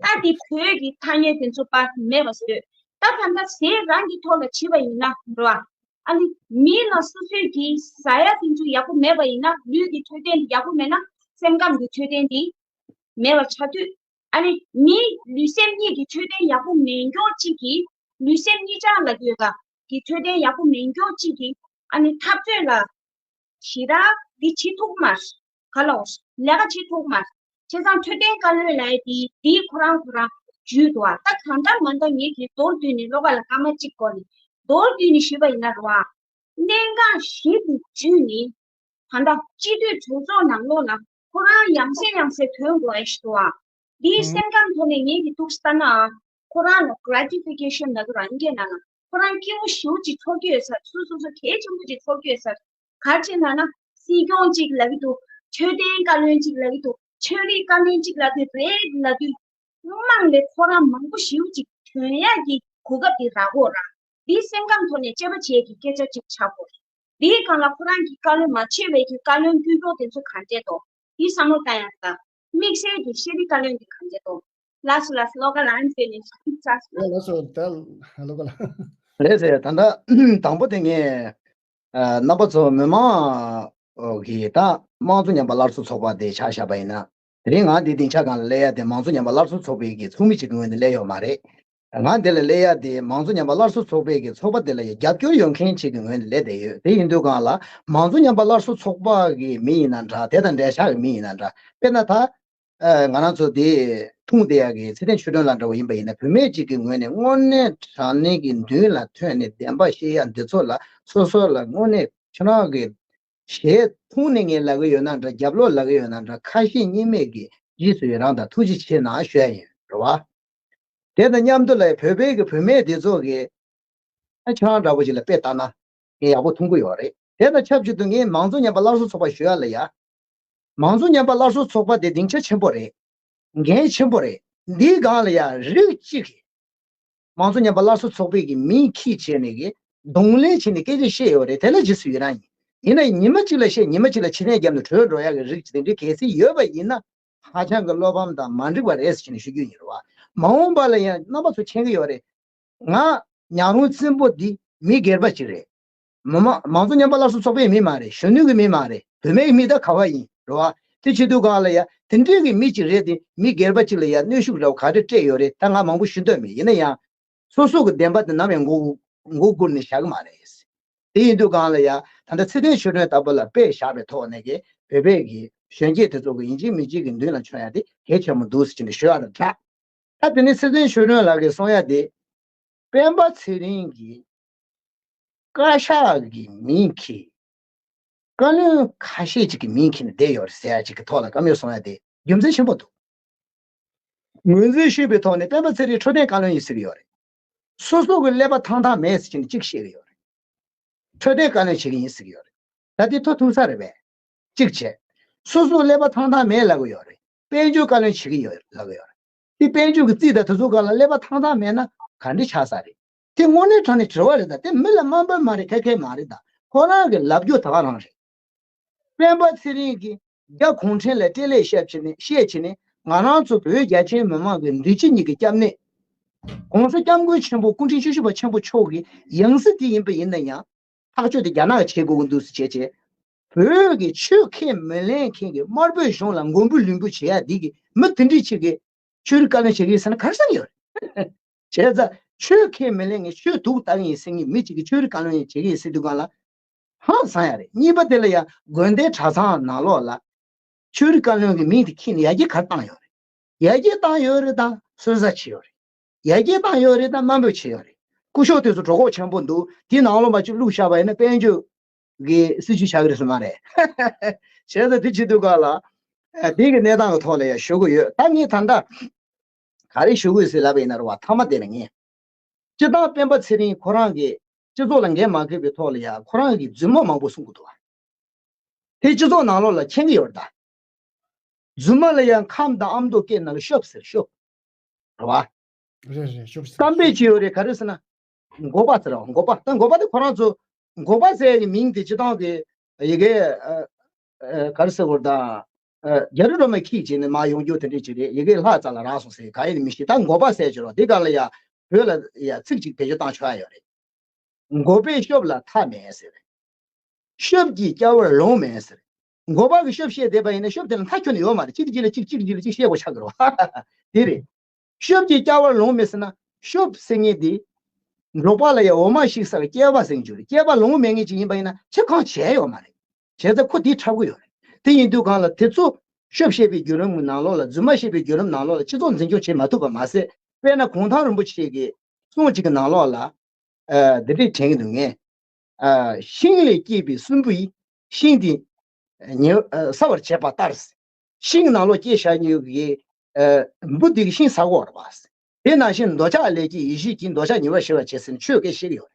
ད་འདི་བོད་ཀྱི་ཐ་སྙད་དེ་ཚོ་པར་མེད་པ་བཟོས། ད་ད་ལྟ་ཟས་རང་གི་ཐོག་ལ་བྱིས་པ་ཡིན་ན་འགྲོ་བ། ཨ་ནི་མི་ལ་སོ་སོའི་གི་ཟ་ཡ་དེ་ཚོ་ཡག་པོ་མེད་པ་ཡིན་ན་ལུས་ཀྱི་འཕྲོད་བསྟེན་ཡག་པོ་མེད་ན་སེམས་ཁམས་ཀྱི་འཕྲོད་བསྟེན་དེ་མེད་པ་ཆགས་དུས། ཨ་ནི་མི་ལུས་སེམས་གཉིས་ཀྱི་འཕྲོད་བསྟེན་ཡག་པོ་མེད་མཁན་གཅིག་གིས་ལུས་སེམས་གཉིས་ཆར་ལ་ཡོད་ག་གི་འཕྲོད་བསྟེན་ཡག་པོ་མེད་མཁན་གཅིག་གིས་ཨ་ནི་འཐབ་རྩོད་ལ་ཞེ་དྲག་འདི་བྱེད་ཐུབ་མ་རེད། ག་ལ་འོ་ལས་ཀ་བྱེད་ཐུབ་མ་རེད། བྱས་ཙང་འཕྲོད་བསྟེན་བཀའ་བློན་ལབ་ཡ་དེ་དེ་ཁོ་རང་ཁོ་རང་བརྒྱུད་འདུག་ཨ། ད་གང་ལྟར་མ་ལྟར་ངེད་ཀྱིས་མདོར་བསྡུས་ནས་བློ་ཁ་ལ་སྐར་མ་གཅིག་བསྐོར་ནས་མདོར་བསྡུས་ནས་ཞུས་པ་ཡིན་ན་རེད་བ། གནད་འགག་བཞི་དེ་བརྒྱུད་ནས་ད་ལྟ་སྤྱི་འཐུས་གྲོས་ཚོགས་ནང་ལོགས་ལ་ཁོ་རང་ཡང་སེ་ཡང་སེ་ཐོན་དགོས་ཨེ་ཞིག་འདུག་ཨ། འདིའི་སེམས་ཁམས་ཐོག་ནས་ངེད་ཀྱིས་ཐུགས་བསམ་ན་ཨ། ཁོ་རང་ལ་gratification ལབ་ཀྱི་རང་སྐད་ནང་ལ་ཁོ་རང་སྐྱིད་པོ་ཞེ་པོ་ཅིག་ཚོར་གྱི་ཡོད་ས་རེད། སོ་སོ་སོ་གལ་ཆེན་པོ་ཅིག་ཚོར་གྱི་ཡོད་ས་རེད། ག་རེ་བྱས་ན་ན་སྲིད་སྐྱོང་གཅིག་ལབ་ཀྱི་འདུག་འཕྲོད་བསྟེན་བཀའ་བློན་གཅིག་ལབ་ཀྱི་འདུག་ཆོས་རིག་བཀའ་བློན་གཅིག་ལབ་དུས་རེད་ལབ་དུས། དམངས་ལས་ཁོ་རང་མང་པོ་ཞེ་པོ་ཅིག་ཐོན་ཡག་གི་གོ་སྐབས་དེ་རག་གོ་ར། འདིའི་སེམས་ཁམས་ཐོག་ནས་དཔྱད་པ་བྱེད་ཀྱི་སྐད་ཆ་ཅིག་ཆགས་དགོས། འདིའི་སྒང་ལ་ཁོ་རང་གི་བཀའ་བློན་མ་ཆེ་བའི་གི་བཀའ་བློན་དཀྱུས་མགྱོགས་དེ་ཚོ་གང་བྱེད་དོ། འདི་བསམ་བློ་བཏང་ཡག་ད། དམིགས་བསལ་གྱི་ཤེས་རིག་བཀའ་བློན་གྱི་གང་བྱེད་དོ། ལགས་སོ་ལགས་སོ། བློ་དགའ་ལགས་ཨན་ཕེ་ནས་ཤིག་ཚ་སོ། ལགས་སོ་ད་བློ་དགའ་ལགས། རེད་ཟེར། ད་ལྟ་དང་པོ་དེ་ངས་རྣམ་པ་ཚོ་མི་མང་གི་ད་དམངས་གཙོ་ཉམས་པ་སླར་གསོ་ཚོགས་པ་དེ་ཆ་བཞག་པ་ཡིན་ན། དེ་རིང་ང་འདི་སྡིངས་ཆ་སྒང་ལ་སླེབས་ཡ་དེ་དམངས་གཙོ་ཉམས་པ་སླར་གསོ་ཚོགས་པའི་གི་ཚོགས་མི་ཅིག་གི་ངོས་ནས་སླེབས་ཡོད་མ་རེད། ང་འདི་ལ་སླེབས་ཡ་དེ་མང་གཙོ་ཉམས་པ་སླར་གསོ་ཚོགས་པའི་གི་ཚོགས་པ་དེ་ལ་ཡ་རྒྱབ་སྐྱོར་ཡོད་མཁན་ཅིག་གི་ངོས་ནས་སླེབས་བསྡད་ཡོད། དེ་ཡིན་དུས་སྒང་ལ་མང་གཙོ་ཉམས་པ་སླར་གསོ་ཚོགས་པ་གི་མི་ཡིན་ན་འདྲ། དེ་དང་འབྲེལ་བཞག་གི་མི་ཡིན་ན་འདྲ། དཔེར་ན་ད་ང་རང་ཚོ་དེ་འཁྲུངས་བསྡད་ཡ་གི་ཚེ་བརྟན་ཆོས་སྒྲོན་ལགས་འདྲ་བོ་ཡིན་པ་ཡིན་ན། བུད་མེད་ཅིག་གི་ངོས་ནས་དངོས་གནས་དྲང་གནས་ཀྱི་མདུན་ལ་ཐོན་ནས་བདེན་པ་བཤད་ཡ་འདི་ཚོ་ལ་སོ་སོ་ལ་དངོས་གནས་ཁྱོད་རང་གི་ཞལ་མཐོང་ནས་ངས་ལབ་གི་ཡོད་ན་འདྲ། རྒྱབ་ལོགས་ལབ་གི་ཡོད་ན་འདྲ། ཁ་ཞེ་གཉིས་མེད་ཀྱི་རྗེས་སུ་ཡི་རང་དང་ཐུགས་རྗེ་ཆེ་གནང་ཞུ་ཡ་ཡིན། རེད་བ། དེ་དང་མཉམ་དུ་ལ་བོད་པའི་གི་བུད་མེད་དེ་ཚོ་གི་ཨ་ཁྱོད་རང་འདྲ་པོ་ཅིག་ལ་དཔེ་ལྟ་ན་ངས་ཡག་པོ་མཐོང་གི་ཡོད་རེད། དེ་དང་ཆབས་ཅིག་ཏུ་ངས་མང་གཙོ་ཉམས་པ་སླར་གསོ་ཚོགས་པ་ཞུ་ཡ་ལ་ཡ། མང་གཙོ་ཉམས་པ་སླར་གསོ་ཚོགས་པ་དེ་སྡིངས་ཆ་ཆེན་པོ་རེད། འགན་ཆེན་པོ་རེད། འདིའི་སྒང་ལ་ཡང་རིགས་གཅིག་གིས་མང་གཙོ་ཉམས་པ་སླར་གསོ་ཚོགས་པའི་གི་མིང་ཁྱེར་བྱས་ནས་གི་གདོང་ལེན་བྱས་ནས་སྐད་ཆ་བཤད་ཡོད་རེད། དེ་ལ་རྗེས་སུ་ཡི་རང་ཡིན། ཡིན་ན་ཉི་མ་གཅིག་ལ་བཤད་ཉི་མ་གཅིག་ལ་ཕྱི་ནས་རྒྱབ་ནས་བྲོས་འགྲོ་ཡག་གི་རིགས་དེ་འདྲའི་གལ་སྲིད་ཡོད་པ་ཡིན་ན། ཧ་ཅང་གི་བློ་ཕམ་དང་མ་འགྲིག་པ་རེད་ཟེར་ནས་ཞུ་རྒྱུ་ཡིན་རེད་བ། མ་འོངས་པ་ལ་ཡང་རྣམ་པ་ཚོ་མཁྱེན་གི་ཡོད་རེད། ང་ཉག་རོང་བཙན་པོ་འདི་མི་སྒེར་པ་ཅིག་རེད། མི་མང་མང་གཙོ་ཉམས་པ་སླར་གསོ་ཚོགས་པའི་མི་མ་རེད། གཞོན་ནུ་གི་མི་མ་རེད། བུད་མེད་ཀྱི་མི་ད་ག་བ་ཡིན་རེད་བ། དེ་བྱེད་དུས་གང་ལ་ཡ་དེ་འདྲའི་གི་མི་ཅིག་རེད་དེ། མི་སྒེར་པ་ཅིག་ལ་ཡ་གནོན་ཤུགས་འདྲ་བོ་ག་རེ་སྤྲད་ཡོད་རེད། ད་ང་མང་པོ་ཞུ་འདོད་མེད། ཡིན་ན་ཡང་སོ་སོ་གི་བདེན་པ་དེ་ནམ་ཡང་མགོ་མགོ་སྒུར་ནས་བཞག་གི་མ་རེད། དེ་ཡིན་དུས་གང་ལ་ཡ་ད་ལྟ་ཚེ་བརྟན་ཆོས་སྒྲོན་ལྟ་བུ་ལ་དཔེ་བཞག་པའི་ཐོག་ནས་ཀྱི་བོད་པའི་གི་གཞོན་སྐྱེས་དེ་ཚོ་གི་ཡིན་གཅིག་མིན་གཅིག་གི་མདུན་ལ་མཆོང་ཡ་དེ་གལ་ཆེན་པོ་འདུག་ཟེར་གྱི་འདུག་ཞུ་ཡ་རེད་དྲ། ད་དེ་ནས་ཚེ་བརྟན་ཆོས་སྒྲོན་ལགས་ཀྱིས་གསུང་ཡ་དེ། སྤེན་པ་ཚེ་རིང་གིས་བཀའ་ཤག་གི་མིང་གིས་བཀའ་བློན་ཁ་ཤས་ཅིག་གི་མིང་གིས་ནས་བསྡད་ཡོད་རེད་ཟེར་ཡ་ཅིག་གི་ཐོག་ལ་བཀའ་མོལ་གསུང་ཡ་དེ་རྒྱུ་མཚན་ཆེན་པོ་འདུག་ངོས་འཛིན་ཞུས་པའི་ཐོག་ནས་སྤེན་པ་ཚེ་རིང་འཕྲོད་བསྟེན་བཀའ་བློན་ཡིན་ཟེར་གྱི་ཡོད་རེད། སོ་སོ་གི་ཀླད་པ་ཐང་ཐང་མེད་ཟེར་གྱི་ནས་གཅིག་བཤད་ཀྱི་ཡོད་རེད། འཕྲོད་བསྟེན་བཀའ་བློན་བྱེད་ཀྱི་ཡིན་ཟེར་གྱི་ཡོད་རེད། ད་དེ་ཐོ་ཐུག་ས་རེད་པས། གཅིག་བྱས། སོ་སོ་ཀླད་པ་ཐང་ཐང་མེད་ལབ་ཀྱི་ཡོད་རེད། དཔལ་འབྱོར་བཀའ་བློན་བྱེད་ཀྱི་ཡོད་ལབ་ཀྱི་ཡོད་རེད། དེ་དཔལ་འབྱོར་གྱི་རྩིས་དང་དེ་ཚོ་སྒང་ལ་ཀླད་པ་ཐང་ཐང་མེད་ན་ག་འདྲ་ཆགས་ས་རེད། དེ་དངོས་གནས་དྲང་གནས་དྲི་བ་རེད་ད། དེ་མི་ལ་དམའ་འབེབས་མ་རེད། ཁེ་ཁེ་མ་རེད་ད། ཁོ་རང་གི་ལབ་རྒྱུ་ད་ག་རང་རེད། སྤེན་པ་ཚེ་རིང་གིས་རྒྱ་གུང་ཁྲན་ལ་སྤྲེལ་ལད་བཤད་བྱས་ནས་བཤད་བྱས་ནས་ང་རང་ཚོ་བོད་རྒྱ་ཆེའི་མི་མང་གི་འདི་ཕྱི་གཉིས་ཀྱི་སྐྱབས་གནས། ༸གོང་ས་༸སྐྱབས་མགོན་ཆེན་པོ་སྐུ་ཕྲེང་བཅུ་བཞི་པ་ཆེན་པོ་མཆོག་གི་ཡང་སྲིད་དེ་ཡིན་པ་ཡིན་ན་ཡང་། ཐག་གཅོད་དེ་རྒྱ་ནག་གིས་བྱེད་དགོས་ཀྱི་འདུག་ཟེར་བྱས་བྱས། བོད་ཀྱི་ཆོས་ཁས་མི་ལེན་མཁན་གྱི་དམར་པོའི་གཞུང་ལ་མགོན་པོ་ལུས་འབུལ་བྱེད་ཡ་འདི་གི་མི་དེ་འདྲའི་ཆེ་གི་ཆོས་རིག་བཀའ་བློན་བྱེད་ཀྱི་ཡིན་ཟེར་ན་ག་རེ་ཟེར་ཡོད་རེད། བྱས་ཙང་ཆོས་ཁས་མི་ལེན་མཁན་ཆོས་དུག་ལྟ་གི་ཡིན་ཟེར་མཁན་མི་གཅིག་གིས་ཆོས་རིག་བཀའ་བློན་བྱེད་ཀྱི་ཡིན་ཟེར་དུས་སྒང་ལ་ཧང་སང་ཡ་རེད། གཉིས་པ་དེ་ལ་ཡ་དགོན་སྡེ་གྲྭ་ཚང་ནང་ལོགས་ལ་ཆོས་རིག་བཀའ་བློན་གྱི་མིང་དེ་ཁྱེར་ནས་ཡར་རྒྱས་ག་རེ་བཏང་ཡོད་རེད། ཡར་རྒྱས་བཏང་ཡོད་རེད་དང་སོན་རྩ་ཆེ་ཡོད་རེད། ཡར་རྒྱས་བཏང་ཡོད་རེད་དང་དམའ་འབེབས་བྱས་ཡོད་རེད། སྐུ་ཞབས་དེ་ཚོ་གྲོད་ཁོག་ཆེན་པོ་འདུག་དེའི་ནང་ལོགས་མ་གཅིག་བླུགས་བཞག་པ་ཡིན་ན་དཔལ་འབྱོར་གྱི་སྲིད་ཇུས་ཆགས་ཀྱི་རེད་ཟེར་མ་རེད། བྱས་ཙང་དེ་བྱེད་དུས་སྐབས་ལ་ཨ་དེ་གི་གནས་སྟངས་ཀྱི་ཐོག་ལ་ཡང་ཞུ་གི་ཡོད། ད་ངས་ད་ལྟ་ག་རེ་ཞུ་གི་ཡོད་ཟེར་ལབ་པ་ཡིན་ན་རེད་བ། མཐའ་མ་དེ་ལ་ངས་སྤྱིར་བཏང་སྤེན་པ་ཚེ་རིང་ཁོ་རང་གིས་སྤྱི་ཚོགས་ལ་འགན་མ་འཁུར་བའི་ཐོག་ལ་ཡང་ཁོ་རང་གིས་རྫུན་མ་མང་པོ་གསུང་གི་འདུག་བ། དེ་སྤྱི་ཚོགས་ནང་ལོགས་ལ་མཁྱེན་གྱི་ཡོད་རེད་ད། རྫུན་མ་ལ་ཡང་ཁམས་དང་ཨ་མདོ་སྐད་ནང་ལ་ཤོབ་ཟེར། ཤོབ་རེད་བ། རེད་རེད། ཤོབ་ཟེར། གཏམ་དཔེ་ཅིག་ཡོད་རེད། ག་རེ་ཟེར་ན། མགོ་པ་ཟེར་བ། མགོ་པ་ད་མགོ་པ་དེ་ཁོ་རང་ཚོ་མགོ་པ་ཟེར་གྱི་མིང་དེ་སྤྱིར་བཏང་གི་ཡི་གེ་ཨ་ཨ་ག་རེ་ཟེར་དགོས་རེད་ད། ཨ་རྒྱ་རི་རོ་མའི་ཁྱི་བྱས་ནས་མར་ཡོང་རྒྱུ་དེ་འདྲས་ཅིག་རེད། ཡི་གེ་ལྷག་ཙམ་ལ་རག་སོང་ཟེར་ག་ཡེ་ནས་མི་ཤེས། ད་མགོ་པ་ཟེར་གྱི་རོ་དེ་ག་ལ་ཡ་བོད་ལ་ཡ་ཚིག་ཅིག་བེད་སྤྱོད་བཏང་ཆོག་ཡ་ཡོད་རེད། མགོ་པའི་ཤོབ་ལ་མཐའ་མེད་ཟེར། ཤོབ་ཀྱིས་བསྐྱལ་བར་ལོང་མེད་ཟེར། མགོ་པ་གིས་ཤོབ་བཤད་བསྡད་པ་ཡིན་ན་ཤོབ་དེ་ལ་མཐའ་ཁྱོན་ནས་ཡོད་མ་རེད། གཅིག་གི་རྗེས་ལ་གཅིག་གཅིག་གི་རྗེས་ལ་གཅིག་བཤད་དགོས་ཆགས་ཀྱི་རེད་བ། དེ་རེད། ཤོབ་ཀྱིས་བསྐྱལ་བར་ལོང་མེད་ཟེར་ན་ཤོབ་ཟེར་མཁན་དེ། འབྲོག་པ་ལ་ཡང་འོ་མ་བཤིག་ས་གི་སྐྱེལ་པ་ཟེར་རྒྱུ་རེད། སྐྱེལ་པ་ལོང་མེད་མཁན་ཅིག་ཡིན་པ་ཡིན་ན་ཁྱེད་གང་བྱས་ཡོད་མ་རེད། བྱས་ཙང་ཁོ་དེ་འཁྲབ་གི་ཡོད་རེད། དེ་ཡིན་དུས་གང་ལ་དེ་ཚོ་ཤོབ་བཤད་པའི་བརྒྱུད་རིམ་གྱི་ནང་ལོགས་ལ་རྫུན་མ་བཤད་པའི་བརྒྱུད་རིམ་ནང་ལོགས་ལ་སྤྱི་ཚོགས་འཛིན་སྐྱོང་བྱེད་མ་ཐུབ་པ་མ་ཟད། དཔེར་ན་གུང་ཐང་རིན་པོ་ཆེ་གི་གསུང་གཅིག་གི་ནང་ལོགས་ལ། ཨ་འདི་འདྲས་དྲན་གྱི་འདུག་ངས། ཨ་ཤིང་ལས་སྐྱེས་པའི་སྲིན་བུ་ཡིས། ཤིང་དེ་ཉེ་ཨ་ཟ་བར་བྱེད་པ་ལྟར། ཤིང་ནང་ལོགས་སྐྱེས་བཞག་ཉེ་གི་ཨ་འབུ་དེ་གི་ཤིང་ཟ་གོ་རེད་པ། དེ་ནང་བཞིན་འདོད་ཆགས་ལས་སྐྱེས་ཡིད་བཞིན་གྱི་འདོད་ཆགས་ཉེ་བར་ཞི་བར་བྱེད་ཟེར་ནས་ཆོས་སྐད་བཤད་ཀྱི་ཡོད་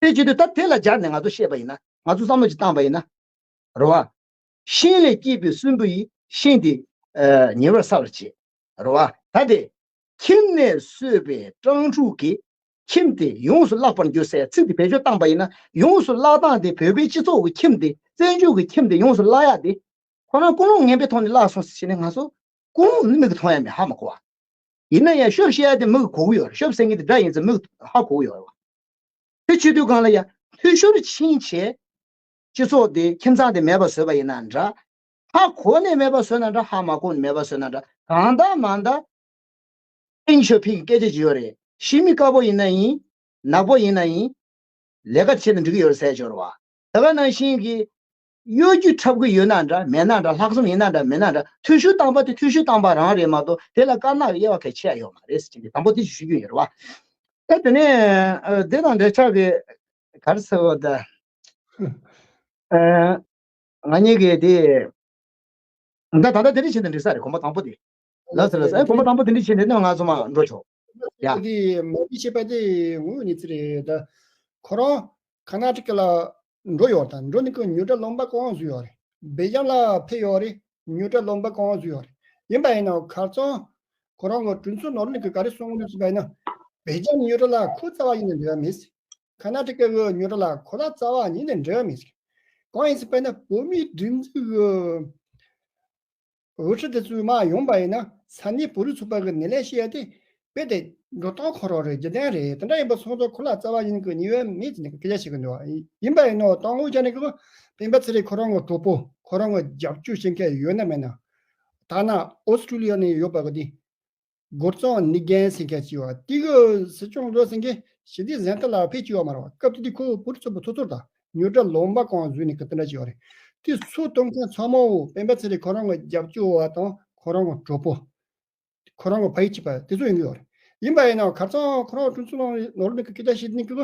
རེད། དེ་བྱེད་དུས་ད་དེ་ལ་སྦྱར་ནས་ང་ཚོ་བཤད་པ་ཡིན་ན། ང་ཚོ་བསམ་བློ་ཅིག་བཏང་པ་ཡིན་ན། རེད་བ། ཤིང་ལས་སྐྱེས་པའི་སྲིན་བུ་ཡིས་ཤིང་དེ་ཨ་ཉེ་བར་ཟ་བར་བྱེད། རེད་བ། ད་དེ་ཁྱིམ་ནས་གསོས་པའི་སྤྲང་ཕྲུག་གིས་ཁྱིམ་དེ་ཡོངས་སུ་བརླག་པར་འགྱུར་ཟེར་ཚིག་དེ་བེད་སྤྱོད་བཏང་པ་ཡིན་ན། ཡོངས་སུ་བརླག་སྟངས་དེ་བོད་པའི་སྤྱི་ཚོགས་ཀྱི་ཁྱིམ་དེ་བཙན་བྱོལ་གྱི་ཁྱིམ་དེ་ཡོངས་སུ་བརླག་ཡག་དེ་ཁོ་རང་ཀུན་སློང་ངན་པའི་ཐོག་ནས་བརླག་སོང་ཟེར་ནས་ང་ཚོ་ཀུན་སློང་ནི་མིག་གིས་མཐོང་ཡ་མེད། ཧ་མ་གོ་བ། ཡིན་ན་ཡང་ཤོབ་བཤད་ཡ་དེ་མིག་གིས་གོ་གི་ཡོད་རེད། ཤོབ་ཟེར་མཁན་དེ་དགྲ་ཡིན་ཚུལ་མིག་གིས་ཧ་གོ་གི་ཡོད་རེད་བ། དེ་བྱེད་དུས་སྒང་ལ་ཡ་འཐུས་ཤོར་ཕྱིན་བྱས། སྤྱི་ཚོགས་དེ་ཁྱིམ་ཚང་དེ་མེད་པ་བཟོས་པ་ཡིན་ན་འདྲ། ཧ་གོ་ནས་མེད་པ་བཟོས་ན་འདྲ། ཧ་མ་གོ་ནས་མེད་པ་བཟོས་ན་འདྲ། གང་ལྟར་མ་ལྟར། ཨིན་ཞོ་ཕིང་གི་སྐད་ཆ་ཅིག་ཡོད་རེད། ཤི་མི་དཀར་པོ་ཡིན་ན་ཡིན། ནག་པོ་ཡིན་ན་ཡིན། ལས་ཀ་བྱེད་ན་འགྲིག་གི་ཡོད་རེད་ཟེར་ཞོར་བ། ད་ག་ནང་བཞིན་གྱི། གཡོ་སྒྱུ་འཁྲབ་གི་ཡོད་ན་འདྲ་མེད་ན་འདྲ། ལྷག་བསམ་ཡིན་ན་འདྲ་མེད་ན་འདྲ། འཐུས་ཤོར་བཏང་པ་དེ་འཐུས་ཤོར་བཏང་པ་རང་རེད་མ་གཏོགས་དེ་ལ་དཀར་ནག་གི་དབྱེ་བ་གལ་ཆེ་ཡ་ཡོད་མ་རེད་ཟེར་གྱི་དང་པོ་དེ་ཞུ་རྒྱུ་ཡིན་རེད་བ། ཨེ་དེ་ནས་ཨ་དེ་དང་འབྲེལ་ཆགས་ཀྱི་ག་རེ་ཟེར་བ་ད། ཨ་ང་གཉིས་ཀྱིས་དེ། ད་ད་ལྟ་དེ་འདྲ་བྱས་ན་འགྲིག་ས་རེད། གོམ་པ་དང་པོ་དེ། ལགས་སོ་ལགས་སོ། ཨེ་གོམ་པ་དང་པོ་དེ་འདྲ་བྱས་ནས་ནི་ང་ཚོ་མར་འགྲོ་ཆོག་ཡ། དེ་མ་གཞི་བྱས་པ་དེ་ངོ་ནི་ཙི་རེད་ད། ཁོ་རང་ཁ་ན་ཊི་ཀ་ལ་འགྲོ་ཡོད་ད། འགྲོ་ནི་ཁོ་ཉོ་གྲྭ་ལུང་པ་གང་བཟོས་ཡོད་རེད། སྦེལ་ཇམ་ལ་ཕེབས་ཡོད་རེད། ཉོ་གྲྭ་ལུང་པ་གང་བཟོས་ཡོད་རེད། ཡིན་པ་ཡིན་ནའང་ཁ་རྩང་ཁོ་རང་གི་གྲོས་ཚོགས་ནོར་གླིང་གི་ག་རེ་གསུང་གི་འདུག་ཟེར་བ་ཡིན་ན། སྦེལ་ཇམ་ཉོ་གྲྭ་ལ་ཁོ་རྩ་བ་ཡིན་ནས་འབྲེལ་བ་མེད། ཁ་ན་ཊ་ཀ་གི་ཉོ་གྲྭ་ལ་ཁོ་རང་རྩ་བ་ཉིད་ནས་འབྲེལ་བ་མེད། གང་ཡིན་ཟེར་བ་ཡིན་ན་བོད་མིའི་སྒྲིག་འཛུགས་ཀྱི་འོས་ཁྲི་དེ་ཚོའི་མར་ཡོང་པ་ཡིན་ན་ས་གནས་བོད་རིགས་ཚོགས་པ་གི་སྣེ་ལེན་བྱེད་ཡ་དེ་རྦད་དེ་འགྲོ་སྟངས་ཁོ་རང་རེད། རྒྱུ་ལྡན་རེད། དེ་འདྲ་ཡིན་པ་སོང་ཙང་ཁོ་ལ་རྩ་བ་ཡིན་གི་ཉེས་པ་མེད་ཟེར་ནས་སྐད་ཆ་བཤད་གི་འདུག། ཡིན་པ་ཡིན་ནའང་དང་པོ་བྱས་ནས་གི་སྤེན་པ་ཚེ་རིང་ཁོ་རང་གི་གྲོགས་པོ་ཁོ་རང་གི་རྒྱབ་སྐྱོར་བྱེད་མཁན་ཡོད་ན་མེད་ན། ཐ་ན་ཨོ་སི་ཀྲུ་ལི་ཡ་ནས་ཡོད་པ་གི་དེ། སྒོར་བརྩོན་ནི་རྒན་ཟེར་མཁན་ཅིག་ཡོད། དེ་གི་སྲིད་སྐྱོང་བཟོ་ཟེར་མཁན་ཞི་བདེ་གཟེངས་རྟགས་ལ་ཕེབས་ཀྱི་ཡོད་མ་རེད་བ། སྐབས་དེ་དུས་ཁོ་བོད་རིགས་ཚོགས་པ་ཚོགས་གཙོ་དང་ཉོ་གྲྭ་ལུང་པ་གང་བཟོས་ནས་གི་དེ་འདྲ་ཅིག་ཡོད་རེད། དེ་ཚོ་གཏོང་མཁན་ཚང་མ་བོ་སྤེན་པ་ཚེ་རིང་ཁོ་རང་གི་རྒྱབ་སྐྱོར་བ་དང་ཁོ་རང་གི་གྲོགས་པོ། ཁོ་རང་གི་ཕ་ཡུལ་གཅིག་པ་དེ་ཚོ་ཡིན་གི་ཡོད་རེད། ཡིན་པ་ཡིན་ནའང་ཁ་རྩང་ཁོ་རང་གྲོས་ཚོགས་ནང་ནོར་ནས་གི་སྐད་ཆ་བཤད་ནས་གི་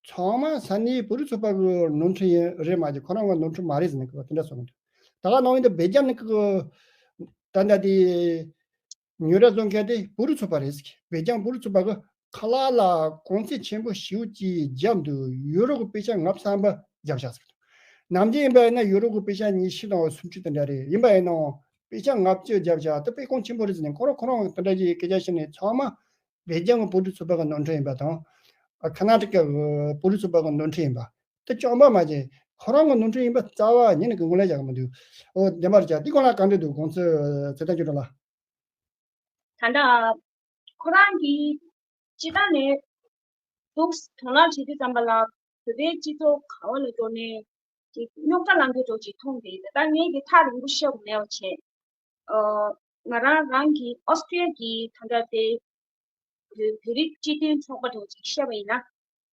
ཚང་མ་ས་གནས་བོད་རིགས་ཚོགས་པ་གི་ནོར་འཁྲུལ་ཡིན་རེད་མ་གཏོགས་ཁོ་རང་གི་ནོར་འཁྲུལ་མ་རེད་ཟེར་ནས་གི་དེ་འདྲ་གསུངས་གི་འདུག། ད་ག་ནང་བཞིན་དུ་སྦེལ་ཇམ་ནས་གི་ད་ལྟ་དེ། ཉོ་གྲྭ་བཟོ་མཁན་དེ་བོད་རིགས་ཚོགས་པ་རེད་ཟེར། སྦེལ་ཇམ་བོད་རིགས་ཚོགས་པ་གི་ཁ་ལག་ལ་གོང་ཚད་ཆེན་པོ་ཞེ་པོ་ཅིག་བརྒྱབ་འདུག། ཡུ་རོ་གི་པེ་ཤ་ལྔ་བཅུ་ཐམ་པ་བརྒྱབ་བཞག་ཟེར། ནམ་རྒྱུན་ཡིན་པ་ཡིན་ན་ཡུ་རོ་གི་པེ་ཤ་ཉི་ཤུ་དང་སུམ་ཅུ་དེ་འདྲ་རེད། ཡིན་པ་ཡིན་ནའང་པེ་ཤ་ལྔ་བཅུ་བརྒྱབ་བཞག་དེ་དཔེ་གོང་ཆེན་པོ་རེད་ཟེར་ནས་ཁོ་རང་ཁོ་རང་དེ་འདྲ་ཅིག་སྐད་ཆ་བཤད་ནས་ཚང་མ་སྦེལ་ཇམ་གི་བོད་རིགས་ཚོགས་པ་གི་ནོར་འཁྲུལ་ཡིན་པ་དང་། ཁ་ན་ཊ་ཀ་གི་བོད་རིགས་ཚོགས་པ་གི་ནོར་འཁྲུལ་ཡིན་པ། དེ་བཅོམ་པ་མ་བྱས་ཁོ་རང་གི་ནོར་འཁྲུལ་ཡིན་པ་རྩ་བ་ཉིད་ནས་ངོས་ལེན་རྒྱག་གི་མི་འདུག། ཨོ་བདེན་པར་བྱ་དེ་སྐོར་ལ་གང་འདྲ་འདུག་གོང་ཚོས་ཚེ་བརྟན་ཆོས་སྒྲོན་ལགས། ད་ལྟ་ཁོ་རང་གིས་སྤྱི་བཏང་ནས་འདུག་དོ་སྣང་བྱེད་དུས་ཙམ་པ་ལ་བོད་པའི་སྤྱི་ཚོགས་ག་བ་ལ་འགྲོ་ནས་ཅིག་རྙོག་དྲ་ལངས་རྒྱུ་འདྲ་ཅིག་མཐོང་དེ་ད་ལྟ་ངས་ཀྱི་ཐག་རིང་པོ་བཤད་དགོས་མེད་པ་བྱས། ཨ་ང་རང་རང་གི་ཨོ་སི་ཀྲི་ཡ་གི་ད་ལྟ་དེ་བོད་བོད་རིགས་སྤྱི་མཐུན་ཚོགས་པ་འདྲ་ཅིག་བཤད་པ་ཡིན་ན།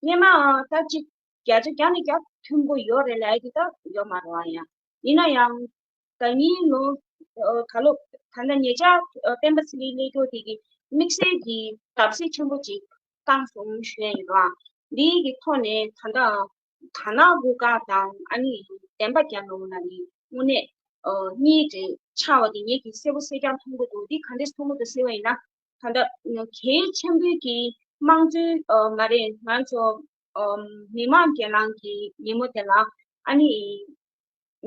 སྔོན་མ་ད་ཅིག་བརྒྱ་ཆ་བརྒྱ་ནས་བརྒྱ་མཐུན་པོ་ཡོད་རེད་ལབ་ཡ་དེ་ད་ཡོད་མ་རེད་བ། ཡང་ཡིན་ན་ཡང་ད་ཉིན་ལོ་ཨ་ད་ལོ་ད་ལྟ་ཉེ་ཆར་ཨ་སྤེན་པ་ཚེ་རིང་སླེབས་སྐབས་དེ་གི་དམིགས་བསལ་གྱི་བརྡབ་གསིག་ཆེན་པོ་ཅིག་བཏང་སོང་ཞུ་ཡ་ཡིན་ར། འདི་གི་ཐོག་ནས་ད་ལྟ་དར་ནག་རུ་ཁག་དང་ཨ་ནི་བདེན་པ་རྒྱ་ནག་ལ་ནི་དངོས་གནས་ཨ་གཉིས་དེ་ཆགས་པ་དེ་ངེད་ཀྱིས་གསལ་པོ་གསལ་རྐྱང་མཐོང་གི་འདུག། འདི་ག་འདྲས་མཐོང་གི་འདུག་ཟེར་བ་ཡིན་ན། ད་ལྟ་གལ་ཆེན་པོའི་གི་དམངས་གཙོའི་ཨ་མ་རེད། ང་ཚོ་ཨ་མི་མང་སྒེར་ལངས་ཀྱི་ཉིན་མོ་དེ་ལ་ཨ་ནི་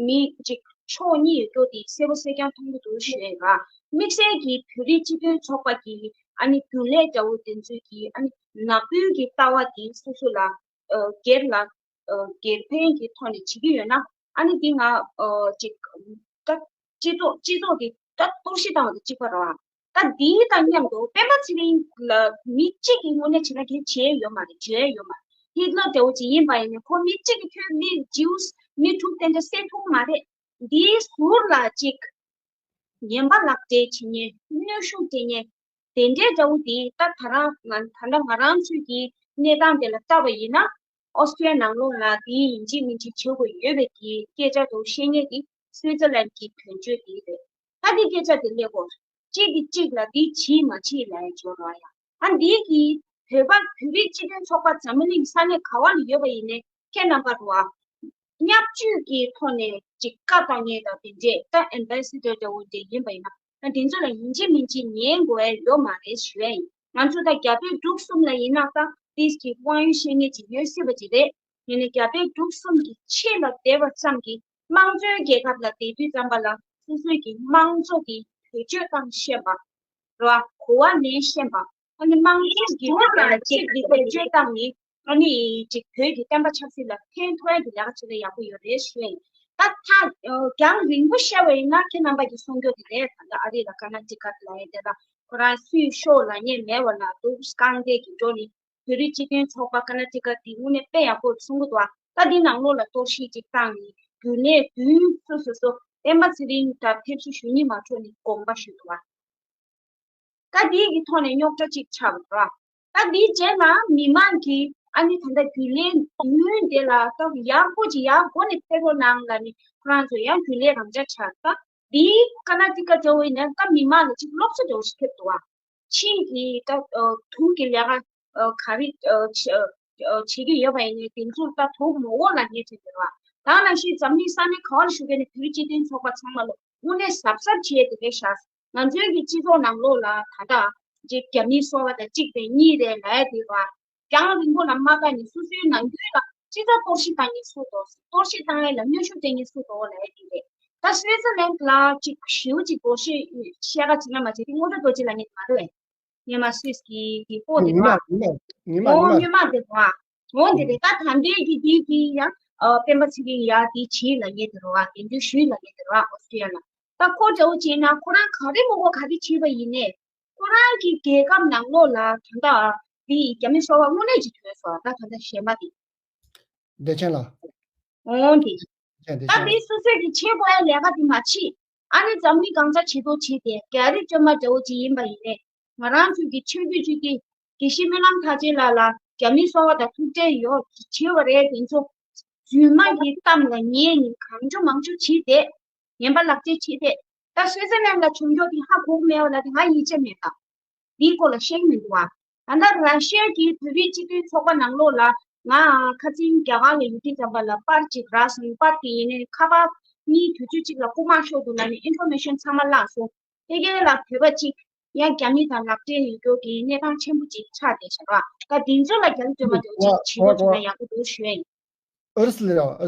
མི་གཅིག་ཕྱོགས་གཉིས་ཡོད་རྒྱུ་དེ་གསལ་པོ་གསལ་རྐྱང་མཐོང་གི་འདུག་ཞུ་ཡ་ཡིན་པ། དམིགས་བསལ་གྱི་བོད་རིགས་སྤྱི་མཐུན་ཚོགས་པ་གི་ཨ་ནི་རྒྱུན་ལས་འདྲ་བོ་དེ་ཚོའི་གི་ཨ་ནི་ནག་པོའི་གི་ལྟ་བ་དེ་སོ་སོ་ལ་ཨ་སྒེར་ལ་ཨ་སྒེར་ཕན་གྱི་ཐོག་ནས་བྱེད་ཀྱི་ཡོད་ན་ཨ་ནི་འདི་ང་ཨ་ཅིག་ད་སྤྱི་ཚོགས་སྤྱི་ཚོགས་ཀྱི་ད་གཏོར་བཤིག་བཏང་བ་དང་གཅིག་པ་རེད་བ། ད་འདིའི་དང་མཉམ་དུ་སྤེན་པ་ཚེ་རིང་ལ་མི་གཅིག་གིས་དངོས་གནས་བྱས་ན་གལ་ཆེ་ཡོད་མ་རེད། བརྗོད་ཡ་ཡོད་མ་རེད། ཧི་ཏི་ལར་འདྲ་བོ་ཅིག་ཡིན་པ་ཡིན་ནའི་ཁོ་མི་གཅིག་གིས་ཁྱོད་མི་ཇིའུ་མི་དྲུག་དེ་འདྲ་བསད་ཐུབ་མ་རེད། འདིའི་ཟུར་ལ་ཅིག་ངན་པ་ལག་འབྲེལ་བྱེད་མཁན་གནོན་ཤུགས་སྤྲད་མཁན་དེ་འདྲའི་འདྲ་བོ་དེ་ད་ད་རང་ང་ད་ལྟ་ང་རང་ཚོའི་གི་གནས་སྟངས་དེ་ལ་བལྟས་པ་ཡིན་ན། ཨོ་སི་ཀྲི་ཡ་ནང་ལོགས་ལ་དེ་ཡིན་གཅིག་མིན་གཅིག་བྱེད་དགོས་ཡོད་པའི་གི་སྐད་ཆ་དེ་བཤད་མཁན་དེ་སུའི་ཙི་ལན་གྱི་དོན་གཅོད་དེ་རེད། ད་དེ་སྐད་ཆ་དེ་སླེབས་གོ། གཅིག་གིས་གཅིག་ལ་འདི་བྱེད་མ་བྱེད་ལབ་ཡ་བྱོས་རོགས་ཡ། ཨ་འདི་གི་བོད་པ་བོད་རིགས་སྤྱི་མཐུན་ཚོགས་པ་འཛམ་བུ་གླིང་ས་གནས་ག་བ་ལ་ཡོད་པ་ཡིན་ནའི་ཁྱེད་རྣམ་པ་རུ་ཨ་བརྙས་བཅོས་ཀྱི་ཐོག་ནས་ཅིག་བཀའ་བཏང་མཁན་དང་དེ་འདྲས་ད་ཨེམ་བྷེ་སི་ཌར་འདྲ་བོ་འདྲ་ཡིན་པ་ཡིན་ན། ད་དེ་ཚོ་ལ་ཡིན་གཅིག་མིན་གཅིག་ཉན་དགོས་ཡ་ཡོད་མ་རེད་ཞུ་ཡ་ཡིན། ང་ཚོ་ད་རྒྱ་བོད་འབྲུག་གསུམ་ལ་ཡིན་ན་ད་ཏིས་ཀྱི་དབང་ཡོད་བཤད་མཁན་ཅིག་ཡོད་སྲིད་པ་ཅིག་རེད། ཡིན་ནའི་རྒྱ་བོད་འབྲུག་གསུམ་གྱི་ཆེད་ལ་བསྡད་པ་ཙམ་གྱིས་དམངས་གཙོའི་རྒྱལ་ཁབ་ལ་བསྡད་དུས་ཙམ་པ་ལ་སོ་སོའི་གི་དམངས་གཙོ་གི་བེད་སྤྱོད་བཏང་ཤེས་པ་རེད་བ། གོ་བ་ལེན་ཤེས་པ། ཨ་ནི་དམངས་གཙོ་གི་ཐོག་ལ་ཅིག་གི་བེད་སྤྱོད་བཏང་ནས། ཨ་ནི་ཅིག་བོད་ཀྱི་བསྟན་པ་ཆབ་སྲིད་ལ་ཕན་ཐོགས་ཡ་གི་ལས་ཀ་བྱེད་ན་ཡག་པོ་ཡོད་རེད་ཞུ་ཡ་ཡིན། ད་ཐག་རྒྱང་རིང་པོ་བཤད་པ་ཡིན་ན་ཁྱེད་རྣམ་པ་གིས་གསུང་རྒྱུ་དེ་རེད། ད་ལྟ་ཨ་རི་ལ་ཀ་ན་ཊི་ཀ་ལ་ཡ་དེ་ལ་ཁོ་རང་སུས་ཤོག་ལ་ཉན་མེད་པ་ལ་འདུག་རྐང་རྡེག་གི་འགྲོ་ནི་བོད་རིགས་སྤྱི་མཐུན་ཚོགས་པ་ཀ་ན་ཊི་ཀ་དེ་དངོས་གནས་དཔེ་ཡག་པོ་གསུང་གི་འདུག་ཨ། ད་དེ་ནང་ལོགས་ལ་གཏོར་བཤིག་ཅིག་བཏང་ནི་རྒྱུན་ལས་བདུན་སོ་སོ་སོ་སྤེན་པ་ཚེ་རིང་ད་ཕེབས་བསུ་ཞུ་ཉིན་མ་འཕྲོ་ནི་དགོངས་པ་ཞུ་འདུག་ཨ། ད་འདི་གི་ཐོག་ནས་རྙོག་དྲ་གཅིག་ཆགས་འདུག་ར། ད་འདིའི་རྗེས་ལ་མི་མང་གིས་ཨ་ནི་ད་ལྟ་རྒྱུན་ལས་ཡུན་དེ་ལ་ད་ཡག་པོ་ཅིག་ཡག་སྒོ་ནས་ཕེབས་རོགས་གནང་ལབ་ནས་ཁོ་རང་ཚོ་ཡང་རྒྱུན་ལས་རང་འཇགས་ཆགས། ད་འདིའི་ཀ་ན་ཊི་ཀ་འདྲ་བོ་ཡིན་ན་ད་མི་མང་ལ་ཅིག་སློབ་གསོ་འདྲ་བོ་ཞིག་ཕེབས་འདུག་བ། ཕྱིན་གྱི་ད་དུང་གི་ལས་ཀ་ག་རེ་བྱེད་ཀྱི་ཡོད་པ་ཡིན་ནའི་དེ་ཚོར་ད་དུང་ངོ་བོ་ལ་ངེས་ཅིག་ཡོད་ར། ད་ནང་བཞིན་འཛམ་གླིང་ས་གནས་ག་བར་བཞུགས་མཁན་ནི་བོད་རིགས་སྤྱི་མཐུན་ཚོགས་པ་ཚང་མ་ལ་དངོས་གནས་གཟབ་གཟབ་བྱེད་ཡས་དེ་རེད་ཤག། ང་ཚོའི་གི་སྤྱི་ཚོགས་ནང་ལོགས་ལ་ད་ལྟ་ཅིག་རྒྱ་མིའི་སོ་བ་དང་གཅིག་རེད་གཉིས་རེད་ལབ་ཡ་དེ་ར། རྒྱང་རིང་པོ་ལ་མ་བལྟས་ནས་སོ་སོའི་ནང་ཁུལ་ལ་སྤྱི་ཚོགས་གཏོར་བཤིག་བཏང་མཁན་སུ་འདུག། གཏོར་བཤིག་བཏང་ཡ་ལ་གནོན་ཤུགས་སྤྲད་མཁན་སུ་འདུག་ལབ་ཡ་དེ་རེད། ད་སུའི་ཙི་ལན་ལ་ཅིག་ཞེའུ་ཅིག་བོ་ཤེ་ཤེ་ག་ཅིག་ན་མ་ཅིག་དེ་སྔོན་འགྲོ་རྡོ་རྗེ་ལ་ངས་མ་རེད། ཉི་མ་སུས་ཀྱི་གི་པོ་དེ་ཉི་མ་རེད་ཉི་མ་ཉི་མ་ཉི་མ་ཉི་མ་དེ་རེད་བ། འོ་དེ་རེད། ད་ད་ལྟའི་གི་དེ་གི་ཡ་སྤེན་པ་ཚེ་རིང་ཡ་དེ་བྱེད་ལ་ངས་དེ་རེད་བ། དེ་འདྲའི་ཞུས་ལ་ངས་དེ་རེད་བ། ཨོ་སི་ཀྲི་ཡ་ལ་ད་ཁོ་འདྲ་བོ་བྱས་ན་ཁོ་རང་ག་རེ་མོ་གོ་ག་རེ་བྱས་པ་ཡིན་ནས་ཁོ་རང་གི་རྒྱལ་ཁབ་ནང་ལོགས་ལ་ད་ལྟ་དེ་རྒྱ་མི་གསོ་བ་དངོས་གནས་ཅིག་ཐོན་སོང་ད་ད་ལྟ་གཞན་པ་དེ། བདེ་ཆེན་ལགས། འོང་དེ། བདེ་ཆེན་བདེ་ད་ཆེན་དེ་ལགས། སོ་སོས་ཀྱི་བྱེད་དགོས་ཡ་ལས་ཀ་དེ་མ་བྱེད། ཨ་ནི་འཛམ་གླིང་གང་ས་ཇེ་མཐོ་བྱེད་དེ་རྒྱ་རིགས་བཅོས་མ་འདྲ་བོ་ཅིག་ཡིན་པ་ཡིན་ནས་ང་རང་ཚོའི་གི་ཆོས་བརྒྱུད་ཅིག་གི་དགེ་བཤེས་སྨོན་ལམ་ཐར་རྗེ་ལགས་ལ་རྒྱ་མིའི་གསོ་བ་དང་ཐུག་འཕྲད་ཡོད་བྱེད་པ་རེད། དེ་ཚོ་རྫུན་མ་གི་གཏམ་ལ་ཉན་ནས་གང་བྱུང་མང་བྱུང་བྱེད་དེ་ངན་པ་ལག་དེབ་བྱེད་དེ་ད་སུའི་ཙི་ལན་ལ་བྱུང་རྒྱུ་དེ་ཧ་གོ་གི་མེད་པ་ལ་དེ་ང་ཡིད་ཆེས་མེད་ད། འདིའི་སྐོར་ལ་ཤེས་ཀྱི་མི་འདུག་བ། ད་ལྟ་ར་ཤི་ཡ་གི་བོད་རིགས་སྤྱི་མཐུན་ཚོགས་པ་ནང་ལོགས་ལ་ང་ཁ་སང་རྒྱ་གར་ལ་ཡོད་དུས་ཙམ་པ་ལ་པར་ཅིག་རག་སོང་། པར་དེ་ཡིན་ནའི་ཁ་པར་གཉིས་དུས་ཚོད་གཅིག་ལ་རྐུ་མ་ཤོར་འདུག་ལབ་ནས་ཨིན་ཕོར་མེ་ཤན་ཚང་མ་བརླག་སོང་། དེ་གའི་ལ་བོད་པ་གཅིག་ཡང་རྒྱ་མི་དང་ལག་འབྲེལ་ཡོད་རྒྱུ་གི་གནས་སྟངས་ཆེན་པོ་ཅིག་ཆགས་བསྡད་བཞག་ར། ད་དེ་ཚོ་ལ་རྒྱ་ལ་སྟོན་པ་འདྲ་བོ་ཅིག་བྱེད་དགོས་བྱུང་ན་ཡག་པོ་འདུག་ཞུ་ཡ་ཡིན། ཨུ་རུ་སུ་ལ་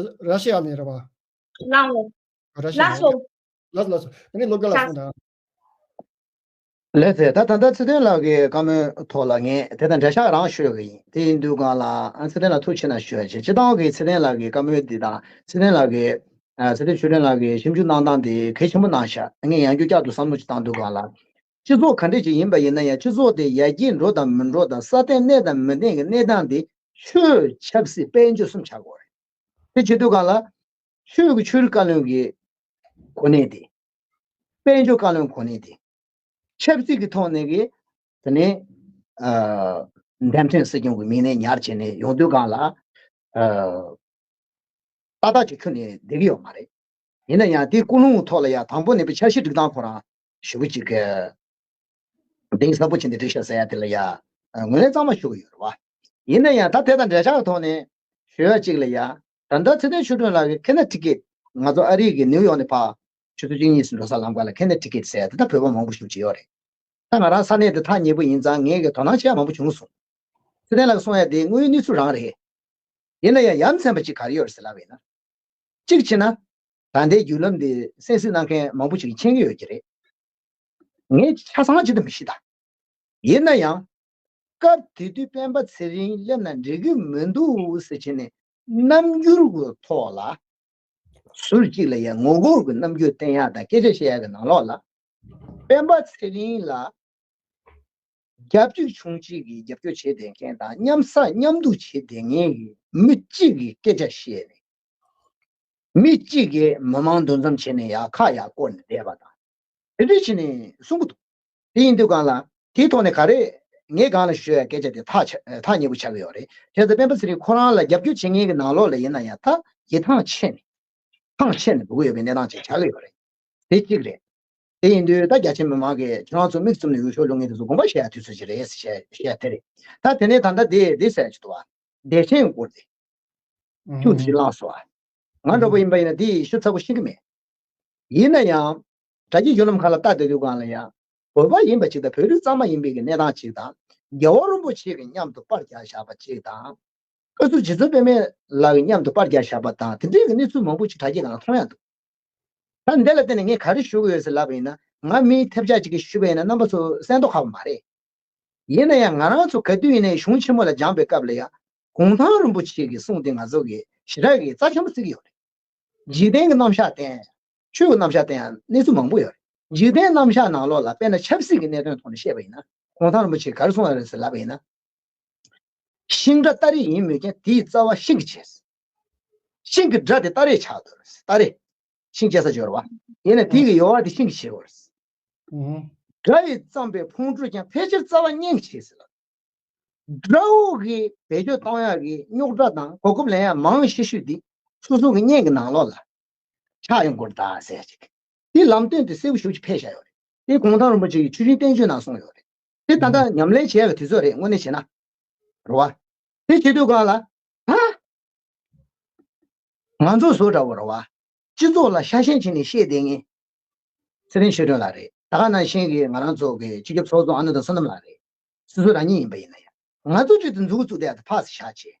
ར་ཤི་ཡ་ནས་རེད་བ། ལགས་འོ། ར་ཤི་ཡ་ལགས་ནས། སོ། ལགས་སོ་ལགས་སོ། ད་ནི་སློབ་དགེ་ལགས་སོང་དང་། ལགས་སེ། ད་ད་ལྟ་ཚེ་བརྟན་ལགས་ཀྱི་བཀའ་མོལ་ཐོག་ལ་ངས་དེ་དང་འབྲེལ་ཆགས་རང་ཞུ་ཡོད་ཀྱི་ཡིན། དེ་ཡིན་དུས་སྒང་ལ་ཨ་ཚེ་བརྟན་ལགས་ཐུགས་ཆེ་གནང་ཞུ་ཡ་བྱས། སྤྱིར་བཏང་གི་ཚེ་བརྟན་ལགས་ཀྱི་བཀའ་མོལ་འདི་དང་ཚེ་བརྟན་ལགས་ཀྱི་ཨ་ཚེ་བརྟན་ཆོས་སྒྲོན་ལགས་ཀྱི་ཞིབ་འཇུག་གནང་སྟངས་དེ་གལ་ཆེན་པོ་གནང་ཤག་ངས་ཡང་བསྐྱར་བསྐྱར་དུ་བསམ་བློ་ཞིག་བཏང་དུས་སྒང་ལ། སྤྱི་ཚོགས་ག་འདྲས་ཅིག་ཡིན་པ་ཡིན་ན་ཡང་སྤྱི་ཚོགས་དེ་ཡར་རྒྱས་འགྲོ་དང་མི་འགྲོ་དང་ས་གནས་གནས་དང་མི་གནས་ཀྱི་གནས་སྟངས་དེ་ཆོས་ཆབ་སྲིད་དཔལ་འབྱོར་གསུམ་ཆགས་དགོས་རེད། དེ་བྱེད་དུས་སྒང་ལ་ཆོས་ཀྱི་ཆོས་རིག་བཀའ་བློན་གྱི་གོ་གནས་དེ། དཔལ་འབྱོར་བཀའ་བློན་གོ་གནས་དེ། ཆབ་སྲིད་ཀྱི་ཐོག་ནས་ཀྱི་དེ་ནས་ཨ་འདེམས་ཐོན་སྲིད་སྐྱོང་གི་མིང་ནས་ཉར་བྱས་ནས་ཡོང་དུས་སྒང་ལ་ཨ་ཏག་ཏག་ཅིག་ཁྱོན་ནས་བསྡད་ཀྱི་ཡོད་མ་རེད། ཡིན་ན་ཡང་དེའི་ཀུན་སློང་གི་ཐོག་ལ་ཡང་དང་པོ་ནས་པའི་འཆར་གཞི་སྒྲིག་སྟངས་ཁོ་རང་ཞེ་པོ་ཅིག་གི་གདེང་ཟབ་པོ་བྱས་ནས་སྒྲིག་ཤག་ཟེར་ཡ་དེ་ལ་ཡ་ངོས་ལེན་གཙང་མ་ཞུ་གི་ཡོད་རེད་བ། ཡིན་ན་ཡང་ད་དེ་དང་འབྲེལ་ཆགས་ཀྱི་ཐོག་ནས་ཞུ་ཡ་གཅིག་ལ་ཡ། ད་ལྟ་ཚེ་བརྟན་ཆོས་སྒྲོན་ལགས་ཀྱི་ཁེ་ན་ཊི་ཀེ་ཊི་ང་ཚོ་ཨ་རི་གི་ནིའུ་ཡོག་ནས་ཕར་ཆུ་ཚོད་གཅིག་གཉིས་སུ་འགྲོ་ས་ལམ་ཁ་ལ་ཁེ་ན་ཊི་ཀེ་ཊི་ཟེར་ཡ་དེ་ད་བོད་པ་མང་པོ་ཞིག་ཅིག་ཡོད་རེད། ད་ང་རང་ས་གནས་དེ་ཐག་ཉེ་པོ་ཡིན་ཙང་ངས་གི་དོ་སྣང་བྱེད་ཡ་མང་པོ་བྱུང་སོང་། ཚེ་བརྟན་ལགས་གསུང་ཡ་དེ་དངོས་ཡོད་གནས་ཚུལ་རང་རེད། ཡིན་ན་ཡང་ཡ་མཚན་པ་ཅིག་ག་རེ་ཡོད་རེད་ཟེར་ལབ་པ་ཡིན་ན། གཅིག་བྱས་ན། ད་ལྟའི་བརྒྱུད་ལམ་འདི་གསན་གཟིགས་གནང་མཁན་མང་པོ་ཅིག་མཁྱེན་གྱི་ཡོད་ཀྱི་རེད། ངས་ཆ་ཚང་ཅིག་ཏུ་མི་ཤེས་ད། ཡིན་ན་ཡང་། སྐབས་དེ་དུས་སྤེན་པ་ཚེ་རིང་སླེབས་ན་འགྲིག་གི་མི་འདུག་ཟེར་བྱས་ནས་རྣམ་འགྱུར་གྱི་ཐོག་ལ། ཟུར་གཅིག་ལ་ཡང་ངོ་རྒོལ་གྱི་རྣམ་འགྱུར་བསྟན་ཡག་དང་སྐད་ཆ་བཤད་ཡག་གི་ནང་ལོགས་ལ། སྤེན་པ་ཚེ་རིང་ལ། རྒྱབ་གཅིག་ཆུང་གཅིག་གིས་རྒྱབ་སྐྱོར་བྱེད་བསྡད་མཁན་དང་མཉམ་ཟ་མཉམ་འདུག་བྱེད་བསྡད་མཁན་གྱི་མི་གཅིག་གིས་སྐད་ཆ་བཤད་ནས། མི་གཅིག་གིས་མི་མང་འདུ་འཛོམས་བྱས་ནས་ཡར་ཁ་ཡར་བསྐོར་ནས་བསྡད་པ་དང་། དེ་འདྲ་བྱས་ནས་གསུང་གི་འདུག་དེ་ཡིན་དུས་སྒང་ལ་དེའི་ཐོག་ནས་ག་རེ་ངས་སྒང་ལ་ཞུ་ཡ་སྐད་ཆ་དེ་ཐག་ཆ་ཐག་ཉེ་པོ་ཆགས་ཀྱི་ཡོད་རེད། བྱས་ཙང་སྤེན་པ་ཚེ་རིང་ཁོ་རང་ལ་རྒྱབ་སྐྱོར་བྱེད་མཁན་གྱི་ནང་ལོགས་ལ་ཡིན་ན་ཡང་ད་ཡིད་ཐང་ཆད་ནས་ཐང་ཆད་ནས་འདུག་གི་ཡོད་པའི་གནས་སྟངས་ཅིག་ཆགས་ཀྱི་ཡོད་རེད། དེ་གཅིག་རེད། དེ་ཡིན་དུས་ད་རྒྱ་ཆེ་མི་མང་གིས་ཁྱེད་རང་ཚོ་མིག་བཙུམ་ནས་འུད་ཤོབ་སློང་མཁན་དེ་ཚོ་དགོངས་པ་བཞེས་ཡ་དུས་ཚོད་ཅིག་རེད་ཟེར་བཤད་བཤད་དེ་རེད། ད་དེ་ནས་ད་ལྟ་དེ་དེ་ཟེར་ཡ་ཅིག་འདུག་བ། བདེ་ཆེན་སྐོར་དེ། ཁྱུག་ཙམ་ཞིག་བླངས་སོང་བ། ང་འདྲ་པོ་ཡིན་པ་ཡིན་ན་དེ་ཞིབ་ཚགས་པོ་ཤེས་ཀྱི་མེད། ཡིན་ན་ཡང་། དྲ་རྒྱའི་བརྒྱུད་ལམ་ཁག་ལ་ལྟ་བསྡད་དུས་སྒང་ལ་ཡང་། བོད་པ་ཡིན་པ་ཅིག་དང་བོད་རིགས་གཙང་མ་ཡིན་པའི་གི་གནས་སྟངས་ཅིག་དང་། རྒྱལ་བ་རིན་པོ་ཆེ་གི་མཉམ་དུ་པར་རྒྱག་བཞག་པ་ཅིག་དང་། བཀའ་ཟུར་རྗེ་བཙུན་པད་མ་ལགས་ཀྱི་མཉམ་དུ་པར་རྒྱག་བཞག་པ་དང་དེ་འདྲའི་གི་གནས་ཚུལ་མང་པོ་ཅིག་དྲ་རྒྱའི་སྒང་ལ་མཐོང་ཡ་འདུག་ད་འདི་ལ་བརྟེན་ནས་ངས་ག་རེ་ཞུ་གི་ཡོད་ཟེར་ལབ་པ་ཡིན་ན་ང་མིའི་ཐབས་ཆག་ཅིག་གིས་ཞུས་པ་ཡིན་ན་རྣམ་པ་ཚོ་གསན་མདོག་ཁ་པོ་མ་རེད། ཡིན་ན་ཡང་ང་རང་ཚོ་ག་དུས་ཡིན་ནའི་གཞུང་ཆེན་མོ་ལ་སྦྱངས་པའི་སྐབས་ལ་ཡང་གུང་ཐང་རིན་པོ་ཆེ་གི་གསུང་དེ་ང་ཚོ་གི་ཞེ་དྲག་གི་རྩ་ཆེན་པོ་བརྩི་གི་ཡོད་རེད། འཇིག་རྟེན་གྱི་རྣམ་གཞག་བསྟན། ཆོས་ཀྱི་རྣམ་གཞག་བསྟན་ཡང་གནས་ཚུལ་མང་པོ་ཡོད་རེད། འཇིག་རྟེན་རྣམ་གཞག་ནང་ལོགས་ལ་དཔེར་ན་ཆབ་སྲིད་ཀྱི་གནད་དོན་ཐོག་ནས་བཤད་པ་ཡིན་ན་གུང་ཐང་རིན་པོ་ཆེས་ག་རེ་གསུངས་ཡོད་རེད་ཟེར་ལབ་པ་ཡིན་ན། ཤིང་སྒྲ་སྟ་རེ་ཡིན་མོད་ཀྱང་དེའི་རྩ་བ་ཤིང་གིས་བྱས། ཤིང་གི་སྒྲ་དེ་སྟ་རེ་ཆགས་འདུག་རེད། སྟ་རེ། ཤིང་སྐྱེ་ས་སྦྱོར་བ། ཡིན་ན་དེ་གི་ཡོལ་བ་དེ་ཤིང་གིས་བྱས་ཡོད་རེད། སྒྲ་ཡིས་བརྩམས་པའི་ཕུང་དཀྲོལ་ཀྱང་ཕལ་ཆེར་རྩ་བ་སྙན་གྱིས་བྱས་ཟེར་ལ། དགྲ་བོ་གིས་བེད་སྤྱོད་གཏོང་ཡག་གི་རྙོག་དྲ་དང་གོ་སྐབས་ལེན་ཡག་མང་ཤོས་ཤོས་འདི་སོ་སོ་གི་སྙན་གྱི་ནང་ལོགས་ལ་ཆགས་ཡོང་གི་རེད་ད་ཟེར་ཅིག་དེ་ལམ་སྟོན་དེ་གསལ་པོ་ཞེ་པོ་ཅིག་ཕེབས་བཞག་ཡོད་རེད། དེ་གུང་ཐང་རིན་པོ་ཆེ་གིས་ཆུ་ཆེན་བསྟན་བཅོས་ནང་གསུངས་ཡོད་རེད། དེ་ད་ལྟ་ཉམས་ལེན་བྱེད་ཡག་གི་དུས་ཚོད་རེད་དངོས་གནས་བྱས་ན། རེད་བ། དེ་བྱེད་དུས་སྒང་ལ། ད། ང་ཚོ་བཟོ་འདྲ་བོ་རེད་བ། སྤྱི་ཚོགས་ལ་ཤ་ཞེན་བྱས་ནས་བཤད་བསྡད་མཁན། ཚེ་རིང་ཆོས་སྒྲོན་ལགས་རེད། ད་ག་ནང་བཞིན་གྱི་ང་རང་ཚོ་གི་སྤྱི་ཁྱབ་ཚོགས་གཙོ་ཨ་ནུ་ལྡན་བསོད་ནམས་ལགས་རེད། སོ་སོ་རང་ཉིད་ཡིན་པ་ཡིན་ན་ཡང་། ང་ཚོ་ཅིག་ཏུ་མཛུབ་གུ་བཙུགས་བསྡད་ཡ་དེ་ཕར་བཞག་བྱས།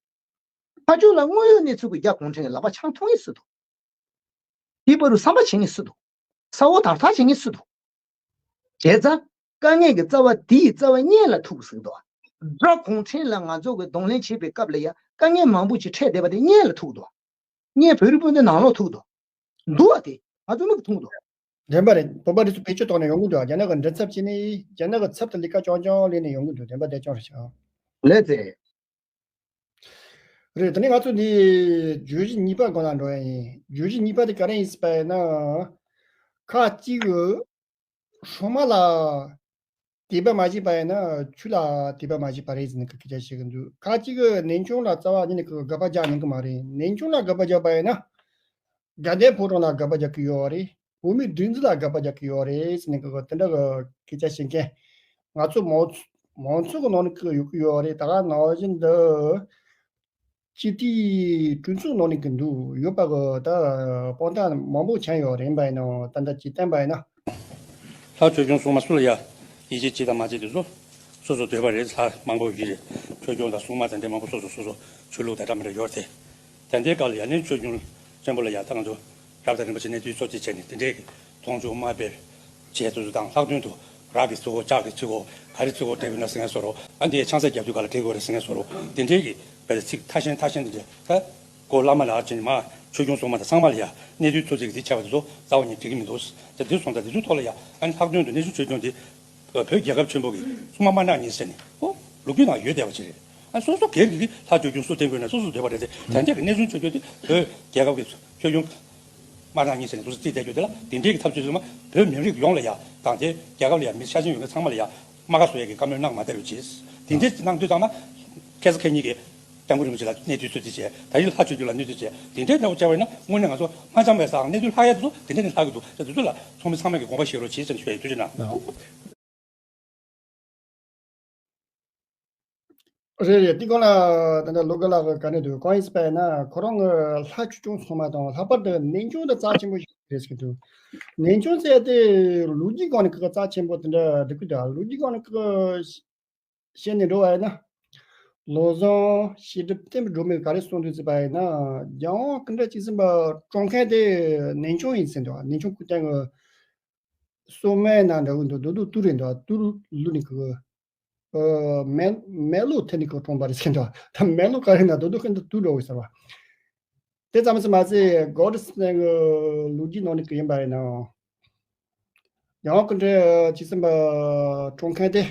ཕར་ཕྱོགས་ལ་དངོས་ཡོད་གནས་ཚུལ་གྱི་རྒྱ་གུང་ཁྲན་གྱི་ལག་པ་འཆང་ཐུབ་ངེས་སུ་འདུག་དེའི་བར་དུ་བསམ་པ་བྱེད་མཁན་སུ་འདུག་ས་འོག་དར་ཐག་བྱེད་མཁན་སུ་འདུག་བྱས་ཙང་དཀའ་ངལ་གྱི་རྩ་བ་དེ་ཡི་རྩ་བ་གཉེན་ལ་ཐུག་ཟེར་འདུག་དགྲ་གུང་ཁྲན་ལ་ང་ཚོ་གི་གདོང་ལེན་བྱེད་པའི་སྐབས་ལ་ཡང་དཀའ་ངལ་མང་པོ་ཅིག་འཕྲད་བསྡད་པ་དེ་གཉེན་ལ་ཐུག་འདུག་གཉེན་བོད་རིགས་སྤུན་ཟླའི་ནང་ལོགས་ཐུག་འདུག་འདུག་བ་དེ་ང་ཚོ་མིག་གིས་མཐོང་འདུག་བདེན་པ་རེད། བོད་པ་རེ་ཚོ་བེད་སྤྱོད་གཏོང་ནས་ཡོང་གི་འདུག་རྒྱ་ནག་གི་མགྲིན་ཚབ་བྱས་ནས་རྒྱ་ནག་གི་ཚབ་ཏུ་ལས་ཀ་རྐྱང་རྐྱང་ལས་ནས་ཡོང་གི་འདུག་བདེན་པ་དེ་རྐྱང་རེད་ཤག་ལགས་སེ། རེད། དེ་ནས་ང་ཚོ་འདི་བརྗོད་གཞི་གཉིས་པ་སྒང་ལ་འགྲོ་ཡ་ཡིན། བརྗོད་གཞི་གཉིས་པ་དེ་ག་རེ་ཡིན་ཟེར་བ་ཡིན་ན། ཁ་ཅིག་གིས་སྲུང་མ་ལ་དད་པ་མ་བྱས་པ་ཡིན་ན་ཆོས་ལ་དད་པ་མ་བྱས་པ་རེད་ཟེར་ནས་སྐད་ཆ་བཤད་ཀྱི་འདུག་ཁ་ཅིག་གིས་ནན་ཆུང་ལ་རྩ་བ་ཉིད་ནས་དགག་པ་རྒྱག་མྱོང་གི་མ་རེད། ནན་ཆུང་ལ་དགག་པ་རྒྱག་པ་ཡིན་ན། དགའ་ལྡན་ཕོ་བྲང་ལ་དགག་པ་རྒྱག་གི་ཡོད་རེད། བོད་མིའི་སྒྲིག་འཛུགས་ལ་དགག་པ་རྒྱག་གི་ཡོད་རེད་ཟེར་ནས་གི་དེ་འདྲ་གི་སྐད་ཆ་བཤད་མཁན་ང་ཚོ་མང་ཚོ་མང་ཚོགས་ཀྱི་ནང་ནས་གི་ཡོད་ཀྱི་ཡོད་རེད། ད་ག་ནང་བཞིན་དུ་སྤྱི་འཐུས་གྲོས་ཚོགས་ནང་ནས་གི་འདུག་ཡོད་པ་གི་ད་དཔང་རྟགས་མང་པོ་ཆགས་ཡོད་རེད། ཡིན་པ་ཡིན་ནའང་ད་ལྟ་ཇི་བསྟན་པ་ཡིན་ན། ལྷ་ཆོས་སྐྱོང་སྲུང་མ་སུ་ལ་ཡ་ཡིད་ཆེས་བྱེད་དང་མ་བྱེད་དེ་ཚོ་སོ་སོ་འདོད་པ་རེད། ལྷ་མང་པོ་ཡོད་ཀྱི་རེད། ཆོས་སྐྱོང་དང་སྲུང་མ་དང་འདྲ་མང་པོ་སོ་སོ་སོ་སོ་ཆོས་ལུགས་དང་འདྲ་མི་འདྲ་ཡོད་དེ། དེ་འདྲའི་སྐབས་ལ་ཡང་ནི་ཆོས་སྐྱོང་ཆེན་པོ་ལ་ཡང་ད་ང་ཚོ་རབ་དང་རིམ་པ་བྱས་གནས་ཚུལ་གཙོ་བྱས་བྱས་ནས་དེ་འདྲའི་གི་མཐོང་ཆུང་དམའ་འབེབས་བྱས་དུས་སུ་དང་ལྷག་དོན་དུ་རག་གི་ཚིག་གོ་ལྕགས་ཀྱི་ཚིག་གོ་ག་རེ་ཚིག་གོ་སྤྲད་དགོས་ན་ཟེར་མཁན་བཟོ་འདྲ། ཨ་འདི་ཆང་ས་རྒྱབ་དུས་ག་ལ་སྤྲད་དགོས་རེད་ཟེར་མཁན་བཟོ་འདྲ། དེ་འདྲའི་གི་བས་ཚིག་ཐ་ཤན་ཐ་ཤན་དེ་འདྲ་ད་གོ་བླ་མ་ལ་ཨ་ཅེ་ནི་མ་ཆོས་སྐྱོང་སྲུང་མ་དང་ཚང་མ་ལ་ཡང་གནས་ཚུལ་གཙོ་ཆེ་གི་ཚིག་འཆད་པ་དེ་ཚོ་རྩ་བ་ཉིད་འགྲིག་གི་མི་འདུག་དེ་འདི་སོང་ཙང་དེ་ཚོའི་ཐོག་ལ་ཡང་ཨ་ནི་ལྷག་དོན་དུ་གནས་ཆུང་ཆོས་སྐྱོང་དེ། བོད་རྒྱལ་ཁབ་ཆེན་པོ་གི་སྲུང་མ་དམར་ནག་གཉིས་ཟེར་ནས་ཨོ་ལོ་རྒྱུས་ནང་ཡོད་བསྡད་པ་ཅིག་རེད། ཨ་སོ་སོ་སྒེར་གྱི་ལྷ་ཆོས་སྐྱོང་སུ་བསྟེན་དགོས་ན་སོ་སོ་འདོད་པ་རེད་དེ། དེ་འདྲ་གི་གནས་ཆུང་ཆོས་སྐྱོང་དེ་བོད་རྒྱལ་ཁབ་ཀྱི་ཆོས་སྐྱོང་དམར་ནག་གཉིས་ཟེར་ནས་སོ་སོ་རྩིས་བསྡད་རྒྱུ་དེ་ལ་དེ་འདྲའི་གི་ཐབས་ཇུས་ཚང་མ་བོད་མི་རིགས་ཡོངས་ལ་ཡ་དང་དེ་རྒྱལ་ཁབ་ལ་ཡ་མི་ཤ་ཞེན་ཡོད་མཁན་ཚང་མ་ལ་ཡ་དམག་ག་བཟོ་ཡས་ཀྱི་བཀའ་མོལ་གནང་མ་བསྡད་རོགས་གྱིས། དེ་འདྲའི་གནང་དུས་ཚང་མ་ཁ་སང་ཁ་ཉིན་གྱི་སྐྱབས་མགོན་རིན་པོ་ཆེ་ལ་གནས་ཚུལ་ཚོད་རྩིས་བྱས། ད་རིང་ལྷ་ཆོས་སྐྱོང་ལ་གནས་ཚུལ་བྱས། དེ་འདྲའི་འདྲ་བོ་བྱས་པ་ཡིན་ན་དངོས་གནས་ང་ཚོ་མ་འཆམ་པའི་སང་གནས་ཚུལ་ལྷག་ཡས་དེ་ཚོ་དེ་འདྲ་ནས་ལྷག་གི་འདུག་དེ་ཚོ་ལ་ཚོགས་མི་ཚང་མས་ཀྱི་དགོངས་པ་བཞེས་རོགས་གྱིས་ཟེར་ནས་ཞུ་ཡ་ཡིན། ཐུགས་རྗེ་གནང་། རེད་རེད། དེ་གོང་ལ་ད་ལྟ་ལོ་དགའ་ལགས་ཀྱིས་ག་ནས་འདུག་གང་ཡིན་ཟེར་བ་ཡིན་ན་ཁོ་རང་གི་ལྷ་ཆོས་སྐྱོང་སྲུང་མ་དང་ལྷག་པར་དུ་ནན་ཆུང་དེ་རྩ་ཆེན་པོ་ཞིག་རེད་ཟེར་གྱི་འདུག་ནན་ཆུང་ཟེར་ཡ་དེ་ལོ་རྒྱུས་སྒང་ནས་ཁོ་རྩ་ཆེན་པོ་དེ་འདྲ་འགྲིག་གི་འདུག་ལོ་རྒྱུས་སྒང་ནས་ཁོ་བཤད་ནས་འགྲོ་བ་ཡིན་ན། བློ་བཟང་བཤད་སྒྲུབ་བསྟན་པའི་སྒྲོན་མེས་ག་རེ་གསུངས་འདུག་ཟེར་བ་ཡིན་ན། རྒྱལ་དབང་སྐུ་ཕྲེང་བཅུ་གསུམ་པ་བཀྲོངས་མཁན་དེ་ནན་ཆུང་ཡིན་ཟེར་འདུག་ནན་ཆུང་སྐུ་རྟེན་གྱི་སོ་མའི་ནང་འདྲ་བོ་འདུག་རྡོ་རྡོ་ཏུ་རེད་འདུག་ཏུ་ལུ་ནི་གི་ཨ་མེ་མེ་ལོ་ཐེ་ནི་གི་བཀྲོངས་པ་རེད་ཟེར་འདུག་ད་མེ་ལོ་ག་རེ་ན་རྡོ་རྡོ་ཁན་དུ་ཏུ་འགྲོ་བའི་ཟེར་བ། དེ་ཙམ་ཟེར་མ་ཟད་གོ་ཏི་སི་ནན་གྱི་ལོ་རྒྱུས་ནང་ནས་གི་ཡིན་པ་ཡིན་ན། རྒྱལ་དབང་སྐུ་ཕྲེང་བཅུ་གསུམ་པ་བཀྲོངས་མཁན་དེ།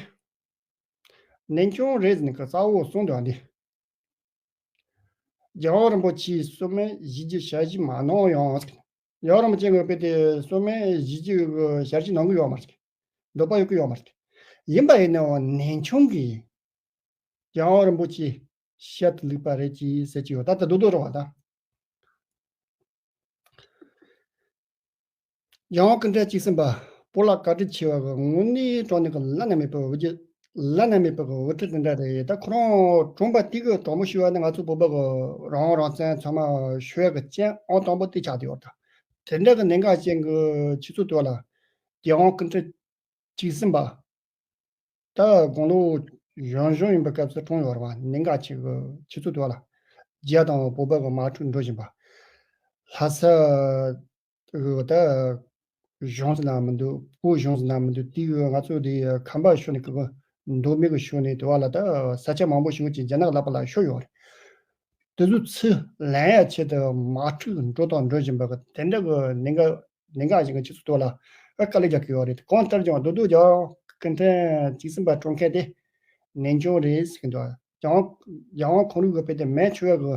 ནན་ཆུང་རེད་ཟེར་ནས་གི་གསལ་བོ་གསུངས་འདུག་ཨ་འདི། རྒྱལ་བ་རིན་པོ་ཆེའི་སོ་མའི་གཟི་བརྗིད་ཞལ་བཞེས་མ་གནང་ཡང་། རྒྱལ་བ་རིན་པོ་ཆེ་གི་དཔེ་དེ་སོ་མའི་གཟི་བརྗིད་ཞལ་བཞེས་གནང་གི་ཡོད་མ་རེད། འདོད་པ་ཡོད་ཀྱི་ཡོད་མ་རེད། ཡིན་པ་ཡིན་ནའང་ནན་ཆུང་གིས་རྒྱལ་བ་རིན་པོ་ཆེ་ཞལ་དུ་བླུགས་པ་རེད་ཅེས་ཟེར་གྱི་ཡོད། ད་ལྟ་རྡོག་རྡོག་རེད་བ་ད། རྒྱལ་དབང་སྐུ་ཕྲེང་བཅུ་གསུམ་པ་སྤོ་ལགས་བཀའ་དྲིན་ཆེ་བ་གི་དངོས་གནས་དྲང་གནས་ཀྱི་བླ་ན་མེད་པའི་འོ་བརྒྱལ། བླ་ན་མེད་པའི་འོ་ཁྲིད་དེ་འདྲ་རེད། ད་ཁོ་རང་གྲོངས་པ་དེ་གི་དྲང་མོ་ཞུ་བ་ནི་ང་ཚོ་བོད་པ་གི་རང་དབང་རང་བཙན་ཚང་མ་ཤོར་ཡ་གི་རྐྱེན་ཨང་དང་པོ་དེ་ཆགས་བསྡད་ཡོད་ད། དེ་འདྲ་གི་གནད་འགག་ཅན་གྱི་ཆུ་ཚོད་དུ་བ་ལ་རྒྱལ་དབང་སྐུ་ཕྲེང་བཅུ་གསུམ་པ། ད་དགུང་ལོ་གཞོན་གཞོན་ཡིན་པའི་སྐབས་སུ་གྲོངས་ཡོད་རེད་བ། གནད་འགག་ཆེ་གི་ཆུ་ཚོད་དུ་བ་ལ་རྒྱ་དང་བོད་པ་གི་དམག་འཁྲུག་འགྲོ་བཞིན་པ། ལྷ་ས་གི་ད་གཞུང་ཟེར་ན་མི་འདུག་བོད་གཞུང་ཟེར་ན་མི་འདུག་དེ་གི་ང་ཚོ་དེ་ཁམས་པ་ཕྱོགས་ནས་གི་མདོ་སྨད་གི་ཕྱོགས་ནས་དུ་བ་ལ་ད་ས་ཆ་མང་པོ་ཞིག་ཅིག་རྒྱ་ནག་ལག་པ་ལ་ཤོར་ཡོད་རེད། དེ་ཚོ་ཚུར་ལེན་ཡ་ཆེད་དུ་དམག་འཁྲུག་འགྲོ་དང་འགྲོ་བཞིན་པ་གི་དེ་འདྲ་གི་གནད་འགག་གནད་འགག་ཅན་གྱི་སྤྱི་ཚོགས་ཐོག་ལ་ཨ་དཀའ་ལས་རྒྱག་གི་ཡོད་རེད། གང་ལྟར་ཀྱང་རྡོག་རྡོག་རྒྱལ་དབང་སྐུ་ཕྲེང་བཅུ་གསུམ་པ་བཀྲོངས་མཁན་དེ་ནན་ཆུང་རེད་ཟེར་གྱི་འདུག་རྒྱལ་དབང་རྒྱལ་དབང་ཁོང་རང་གི་དཔེ་དེ་མེ་མཆོད་ཡ་གི་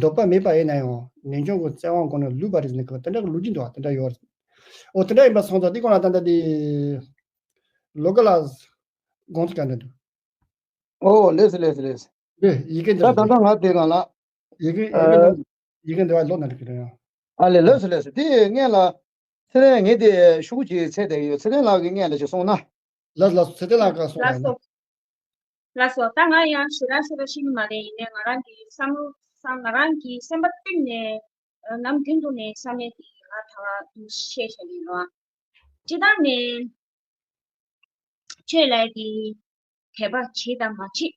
འདོད་པ་མེད་པ་ཡིན་ན་ཡང་ནན་ཆུང་གི་བཙན་དབང་སྒང་ནས་བླུགས་པ་རེད་ཟེར་ནས་གི་དེ་འདྲ་གི་ལོ་རྒྱུས་འདུག་དེ་འདྲ་ཡོད་རེད། ཨོ་དེ་འདྲ་ཡིན་པ་སོང་ཙང་དེ་སྒང་ལ་ད་ལྟ་དེ་ལོ་དགའ་ལགས་དགོངས་ཚུལ་ག་འདྲ་འདུག་ཨོ་ལགས་སོ་ལགས་སོ་ལགས་སོ། ལགས་ཡི་གེ་འདི་ད་ལ་ད་ལྟ་ང་དེ་སྒང་ལ། ཡི་གེ་ཡི་གེ་ཨ། འདི་ཡི་གེ་འདི་བ་ལོ་ན་འགྲིག་གི་རེད། ཨ་ལེ་ལགས་སོ་ལགས་སོ། དེ་སྔོན་ལ་ཚེ་རིང་ངས་དེ་ཤོག་གུ་ཅིག་འཚོལ་བསྡད་ཡོད། ཚེ་རིང་ལགས་ཀྱིས་སྔོན་ལ་ཅིག་གསུངས་ན། ལགས་ལགས་སོ། ཚེ་རིང་ལགས་ཀྱིས་གསུངས་ལགས་ན། སོ། ལགས་སོ། ད་ང་ཡང་ཞེ་དྲག་ཞེ་དྲག་ཤེས་ཀྱི་མ་རེད། ཡིན་ནའི་ང་རང་གི་བསམ་བློ་བསམ་ང་རང་གི་སེམས་པ་གཏིང་ནས་ཨ་ནམ་རྒྱུན་དུ་ནས་བསམ་ཡས་དེ་ང་ད་བར་དུ་བཤད་བཞག་གི་ཡིན་ནོ། སྤྱིར་བཏང་ནས། ཆོས་ལ་དེ་དད་པ་བྱེད་དང་མ་བྱེད།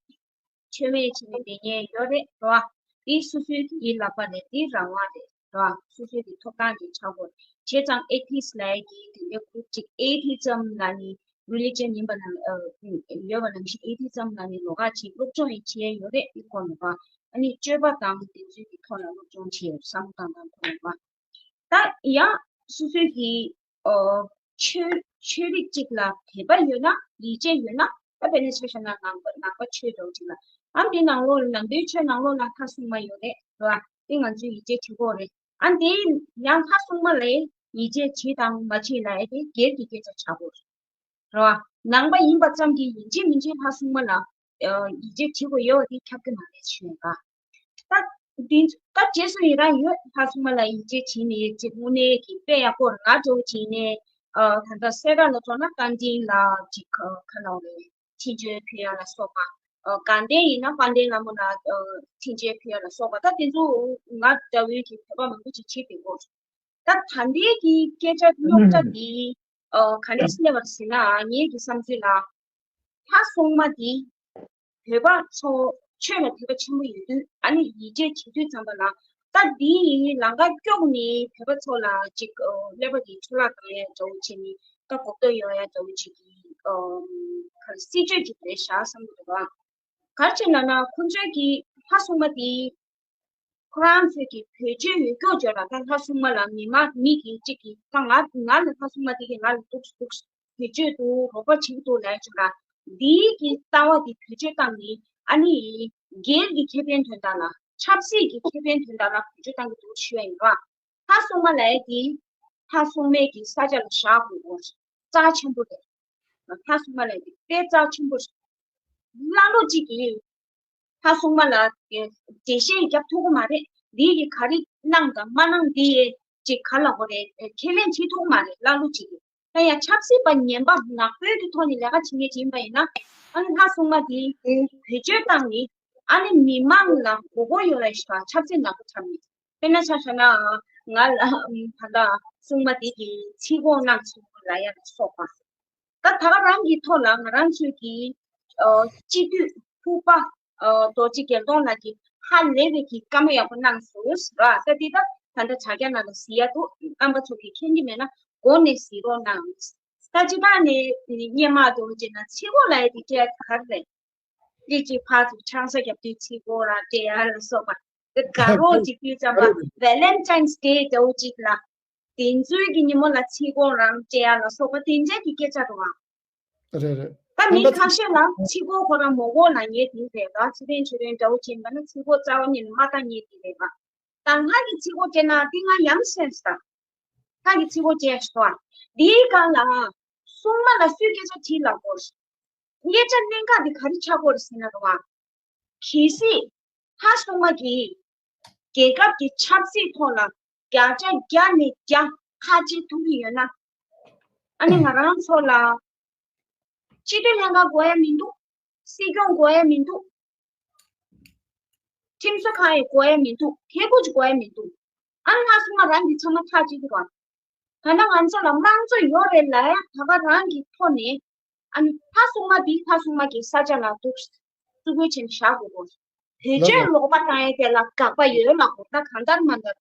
ཆོས་མེད་བྱས་ནས་བསྡད་མཁན་ཡོད་རེད་རོ། དེ་སོ་སོའི་དེའི་ལག་པ་རེད། དེ་རང་དབང་རེད། རེད་བ། སོ་སོའི་གི་ཐོབ་ཐང་གི་ཆག་སྒོ་རེད། བྱས་ཙང་atheist་ལབ་ཡ་གི་དེ་འདྲའི་group་ཅིག atheism་ལབ་ནི་religion་ཡིན་པ་ནང་ཨ་ཡོད་པ་ནང་བཞིན་atheism་ལབ་ནི་ལོགས་ཀ་ཅིག་སློབ་སྦྱོང་ཡང་བྱས་ཡོད་རེད། དེ་ཁོ་ནས་བ། ཨ་ནི་སྤྱོད་པ་དང་དེ་ཚོའི་གི་ཐོག་ལ་སློབ་སྦྱོང་བྱས་ཡོད། བསམ་བློ་བཏང་སྟངས་ཁོ་ནས་བ། ད་ཡང་སོ་སོའི་གི་ཨ་ཆོས་ཆོས་རིག་ཅིག་ལ་དད་པ་ཡོད་ན་ཡིད་ཆེས་ཡོད་ན། ད་དཔེར་ན་ཆ་བཞག་ན་ནང་པ་ནང་པ་ཆོས་འདྲ་བོ་ཅིག་ལ། ཨ་དེ་ནང་ལོགས་ནང་པའི་ཆོས་ནང་ལོགས་ལ་ལྷ་སྲུང་མ་ཡོད་རེད་རེད་བ། དེ་ང་ཚོས་ཡིད་ཆེས་བྱེད་དགོས་རེད། ཨ་དེ་ཡང་ལྷ་སྲུང་མ་ལ་ཡིད་ཆེས་བྱེད་དང་མ་བྱེད་ལབ་ཡ་དེ་སྒེར་གྱི་སྐད་ཆ་ཆགས་དགོས་རེད། རེད་བ། ནང་པ་ཡིན་པ་ཙམ་གྱིས་ཡིན་གཅིག་མིན་གཅིག་ལྷ་སྲུང་མ་ལ་ཨ་ཡིད་ཆེས་བྱེད་དགོས་ཡོད་པ་དེ་ཁྱབ་ཀྱི་མ་རེད་ཞུ་ཡིན་པ། ད་འདི་ད་རྗེས་སུ་ཡི་རང་ཡོད། ལྷ་སྲུང་མ་ལ་ཡིད་ཆེས་བྱེད་ནས་ཅིག་དངོས་གནས་ཀྱི་དཔེ་ཡག་པོ་རང་འགྲོ་བྱེད་ནས་ཨ་ད་ལྟ་སེ་ར་ལ་འགྲོ་ན་རྟ་མགྲིན་ལ་ཅིག་ཁ་ཁ་ལོ་རེད། འཕྲིན་བཅོལ་ཕུལ་ཡ་ལ་སོགས་པ། ཨ་དགའ་ལྡན་ཡིན་ན་དཔལ་ལྡན་ལྷ་མོ་ལ་ཨ་འཕྲིན་བཅོལ་ཕུལ་ཡ་ལ་སོགས་པ། ད་དེ་ཚོ་ང་འདྲ་བོའི་གི་བོད་པ་མང་པོ་ཅིག་བྱེད་དགོས་ཀྱི་འདུག་ད་ད་ལྟའི་གི་སྐད་ཆ་རྙོག་དྲ་འདི་ཨ་ག་འདྲས་སླེབས་པ་རེད་ཟེར་ན། ངའི་གི་བསམ་ཚུལ་ལ་ལྷ་སྲུང་མ་འདི་བོད་པ་ཚོ་ཆོས་ལ་དད་པ་ཆེན་པོ་ཡོད་དུས། ཨ་ནི་ཡིད་ཆེས་བྱེད་དུས་ཙམ་པ་ལ། ད་འདི་ལམ་ཁ་སྐྱོང་ནས་བོད་པ་ཚོ་ལ་ཅིག་ཨ་ཀླད་པ་གི་འཕྲོ་བརླག་བཏང་ཡ་འདྲ་བོ་བྱས་ནས། ད་གོ་རྟོགས་ཡོང་ཡ་འདྲ་བོ་ཅིག་གི་ཨ་ག་རེ་སྲིད་བྱུས་ཅིག་རེད་བཞག་བསམ་གྱི་འདུག་ག་ག་རེ་བྱས་ན་ན་ཁོང་ཚོའི་གི་ལྷ་སྲུང་མ་དེ་ཁོ་རང་ཚོའི་གི་བེད་སྤྱོད་ཡོད་ཀྱོག་བརྗོད་ལ། ད་ལྷ་སྲུང་མ་ལ་མི་མ་མི་གི་གཅིག་གིས་ད་ང་ང་ལ་ལྷ་སྲུང་མ་དེ་གིས་ང་ལ་འདུག་འདུག་བེད་སྤྱོད་འདུག་རོགས་པ་བྱེད་ཀྱི་འདུག་ལབ་བརྗོད་ལ། འདིའི་གི་ལྟ་བ་དེ་བེད་སྤྱོད་བཏང་ནས། ཨ་ནི་སྒེར་གྱི་ཁེ་ཕན་དོན་དག་ལ། ཆབ་སྲིད་ཀྱི་ཁེ་ཕན་དོན་དག་ལ་བེད་སྤྱོད་བཏང་གི་འདུག་ཞུ་ཡ་ཡིན་པ། ལྷ་སྲུང་མ་ལབ་ཡ་དེ་ལྷ་སྲུང་མའི་གི་ས་ཆ་ལ་བཞག་དགོས་པ་རྩ་ཆེན་པོ་རེད། ལྷ་སྲུང་མ་ལབ་ཡ་དེ་དཔེ་རྩ་ཆེན་པོ་རེད། ལྷ་ལོ་གཅིག་གིས་ལྷ་སྲུང་མ་ལ་འགྲེལ་བཤད་རྒྱབ་ཐུབ་ཀྱི་མ་རེད། འདི་གི་ག་རེ་གནང་དང་མ་གནང་འདི་ཅིག་ག་ལ་གོ་རེད། ཁས་ལེན་བྱེད་ཐུབ་ཀྱི་མ་རེད་ལྷ་ལོ་གཅིག་གིས། ད་ཡང་ཆབ་སྲིད་པ་ངན་པ་ནག་པོའི་གི་ཐོག་ནས་ལས་ཀ་བྱེད་མཁན་ཅིག་ཡིན་པ་ཡིན་ན། ཨ་ནི་ལྷ་སྲུང་མ་དེ་བེད་སྤྱོད་བཏང་ནས། ཨ་ནི་མི་མང་ལ་མགོ་སྐོར་ཡོང་བའི་ཆབ་སྲིད་ནག་པོ་འཁྲབ་མཁན། དཔེར་ན་ཆ་བཞག་ན་ང་ལ་ད་ལྟ་སྲུང་མ་དེ་གིས་ཚིག་གོ་གནང་སོང་ལབ་ཡ་ལ་སོགས་པ། ད་ད་ག་རང་གི་ཐོག་ལ་ང་རང་ཚོའི་གི་ཨ་སྤྱི་འཐུས་ཕུར་པ་ཨ་རྡོ་རྗེ་རྒྱལ་མཐོང་ལགས་ཀྱིས་ཧ་ལས་པའི་གི་བཀའ་མོལ་ཡག་པོ་གནང་སོང་ཟེར་བ། ད་འདི་ད་ད་ལྟ་དྲ་རྒྱ་ནང་ལ་གཟིགས་ཡ་འདུག་རྣམ་པ་ཚོ་གིས་མཁྱེན་གྱི་མེད་ན་འགོ་ནས་གཟིགས་རོགས་གནང་། ད་སྤྱིར་བཏང་ནས་སྔོན་མ་རྡོ་རྗེ་ན་ཚིག་གོ་ལབ་ཡ་དེ་སྤྲད་ཡ་ག་རེ་རེད། ལི་ཅིག་ཕར་ཚུར་ཆང་ས་རྒྱབ་དུས་ཚིག་གོ་རང་སྤྲད་ཡ་ལ་སོགས་པ། དེ་དགའ་རོགས་ཅིག་དུས་ཙམ་པ་Valentine's Day་འདྲ་བོ་ཅིག་ལ། དེ་ཚོའི་གི་ཉིན་མོ་ལ་ཚིག་གོ་རང་སྤྲད་ཡ་ལ་སོགས་པ་དེ་འདྲ་གི་སྐད་ཆ་རེད་བ། རེད་རེད། ད་མི་ཁ་ཤས་ལ་ཚིག་གོ་ཁོ་རང་མོ་གོ་ལ་ཉེ་དེ་རེད་བ། ཚེ་རིང་ཆོས་རིང་འདྲ་བོ་ཅིག་ཡིན་པ་ན་ཚིག་གོ་རྩ་བ་ཉིད་ནས་མ་བཏང་ཉེ་དེ་རེད་བ། ད་ང་གི་ཚིག་གོ་སྤྲད་ན་དེ་ང་ཡང་སེམས་དང་། ཁ་གི་ཚིག་གོ་བཅས་སོ། འདིའི་སྒང་ལ་སྲུང་མ་ལ་སུས་སྐད་ཆ་དྲིས་ལབ་དགོས། སྐད་ཆ་གནད་འགག་འདི་ག་རེ་ཆགས་དགོས་རེད་ཟེར་ན་རེད་བ། གལ་སྲིད་ལྷ་སྲུང་མ་གིས་རྒྱལ་ཁབ་ཀྱི་ཆབ་སྲིད་ཐོག་ལ་བརྒྱ་ཆ་བརྒྱ་ནས་བརྒྱ་ཁ་ཕྱེ་ཐུབ་ཀྱི་ཡོད་ན། ཨ་ནི་ང་རང་ཚོ་ལ་སྤྱི་འཐུས་ལྷན་ཁང་དགོས་ཡ་མི་འདུག་སྲིད་སྐྱོང་དགོས་ཡ་མི་འདུག་ཁྲིམས་བཟོ་ཁང་ཡང་དགོས་ཡ་མི་འདུག་ཐད་ཀར་གྱི་དགོས་ཡ་མི་འདུག་ཨ་ནི་ལྷ་སྲུང་མ་རང་གིས་ཚང་མ་ཐག་གཅོད་ཀྱི་རེད་བ། ད་ལྟ་ང་ཚོ་ལ་དམངས་གཙོ་ཡོད་རེད་ལབ་ཡ་ད་ག་རང་གི་ཐོག་ནས། ཨ་ནི་ལྷ་སྲུང་མ་འདི་ལྷ་སྲུང་མ་གི་ས་ཆ་ལ་འདུག་བཙུགས་སྐུལ་བྱས་ནས་བཞག་དགོས་གོ། བེད་ལགས་སྤྱོད་ལགས། ལོག་པ་བཏང་ཡ་དེ་ལ་དགག་པ་ཡོད་ལ་གོ། ད་གང་ལྟར་མ་ལྟར།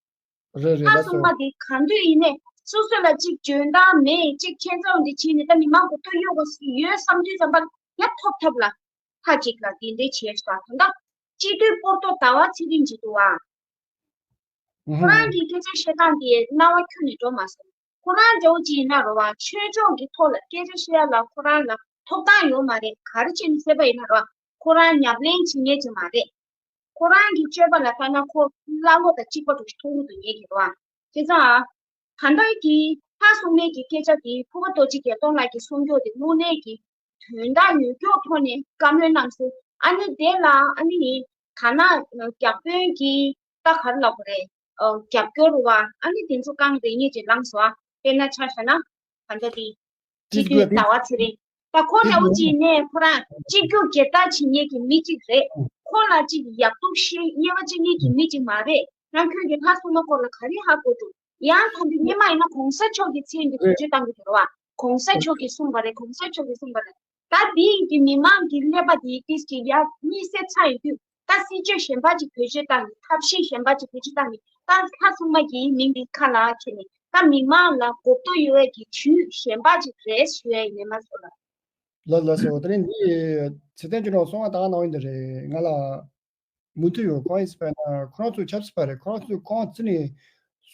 རེད་རེད། ལྷ་ལགས་སྲུང་སོ། མ་འདི་གང་དུས་ཡིན་ནས་སོ་སོ་ལ་གཅིག་འཇོན་ཐང་མེད། གཅིག་ཁྱད་མཚར་འདི་བྱས་ནས་ད་མི་མང་གོ་ཐོས་ཡོད་གོ་ཡོད་བསམ་དུས་ཙམ་པ་ཡ་ཐོབ་ཐབས་ལ་ཁ་ཅིག་ལ་འདི་འདྲའི་བྱས་སོ། ད་ལྟ་སྤྱི་འཐུས་སྤོར་ཏོ་ཟླ་བ་ཚེ་རིང་ཅིག་འདུག་ཨ། ཁོ་རང་གི་སྐད་ཆ་བཤད་སྟངས་དེ་རྣ་བ་ཁྱོན་ནས་འགྲོ་མ་སོང་། ཁོ་རང་འདྲ་བོ་ཅིག་ཡིན་ན་རེད་བ། ཆོས་ཕྱོགས་ཀྱི་ཐོག་ལ་སྐད་ཆ་བཤད་ཡ་ལ་ཁོ་རང་ལ་ཐོབ་ཐང་ཡོད་མ་རེད། ག་རེ་བྱས་ནས་བཤད་པ་ཡིན་ན་རེད་བ། ཁོ་རང་ཉམས་ལེན་བྱེད་མཁན་ཅིག་མ་རེད། ཁོ་རང་གི་སྤྱོད་པ་ལ་ལྟ་ན་ཁོ་ཀླ་ཀློ་དང་གཅིག་པ་འདྲ་ཞིག་མཐོང་གི་འདུག་ངེད་ཀྱིས་རེད་བ། བྱས་ཙང་། ད་ལྟ་གི་ལྷ་སྲུང་མའི་གི་སྐད་ཆ་དེ་ཕུར་པ་རྡོ་རྗེ་རྒྱལ་མཐོང་ལགས་ཀྱིས་གསུང་རྒྱུ་དེ་དངོས་གནས་ཀྱི་དོན་དག་ཡོད་རྒྱུ་ཐོག་ནས་བཀའ་མོལ་གནང་སོང་། ཨ་ནི་དེ་ལ་ཨ་ནི་ནི་ཐ་ན་བརྒྱ་དཔོན་གྱི་ད་ག་རེ་ལབ་དགོས་རེད། ཨ་རྒྱབ་སྐྱོར་བ་ཨ་ནི་དེ་ཚོ་རྐང་རེ་གཉིས་ཅིག་ལངས་སོང་ཨ། དཔེར་ན་ཆ་བཞག་ན་ད་ལྟ་དེ་སྤྱི་འཐུས་ཟླ་བ་ཚེ་རིང་། ད་ཁོ་འདྲ་བོ་ཅིག་ནས་ཁོ་རང་གཅིག་གྱུར་སྒེར་བདག་བྱེད་མཁན་གྱི་མི་གཅིག་རེད། ཁོ་ལ་གཅིག་ཡག་སྡུག་ཤེས་དབྱེ་བ་འབྱེད་མཁན་གྱི་མི་གཅིག་མ་རེད། རང་ཁྱོད་ཀྱི་ལྷ་སྲུང་མ་སྐོར་ལ་ག་རེ་ཧ་གོ་འདུག་ཡང་ད་འདི་སྔོན་མ་ཡིན་ན་གོང་ས་མཆོག་གི་མཚན་གྱི་བེད་སྤྱོད་བཏང་གི་འདུག་རེད་བ། གོང་ས་མཆོག་གིས་གསུངས་པ་རེད། གོང་ས་མཆོག་གིས་གསུངས་པ་རེད། ད་འདི་ཡིན་གྱི་མི་མང་གི་ཀླད་པ་འདི་ཏིས་ཀྱི་ཡར་གཉིད་སད་ཚར་ཡོད་དུས། ད་ ད་སྲིད་ཇུས་གཞན་པ་ཅིག་བེད་སྤྱོད་བཏང་གི། ཐབས་ཤེས་གཞན་པ་ཅིག་བེད་སྤྱོད་བཏང་གི། ད་ལྷ་སྲུང་མ་གི་མིང་འདི་ཁ་ལ་ཁྱེར་ནས། ད་མི་མང་ལ་གོ་རྟོགས་ཡོད་ཡ་གི་ཇུས་གཞན་པ་ཅིག་རེད་ཞུ་ཡ་ཡིན་ནས་མ་སོང་ལ། ལགས་ལགས་སོ། དེ་ནས་འདི་ཚེ་བརྟན་ཅུ་ནང་གསུང་བ་ད་ག་ནང་ཡིན་འདི་རེད། ང་ལ་མུ་མཐུད་ཡོད། གང་ཡིན་ཟེར་བ་ན་ཁོ་རང་ཚོ་ཆབ་སྲིད་པ་རེད། ཁོ་རང་ཚོས་གང་བརྩིས་ནས་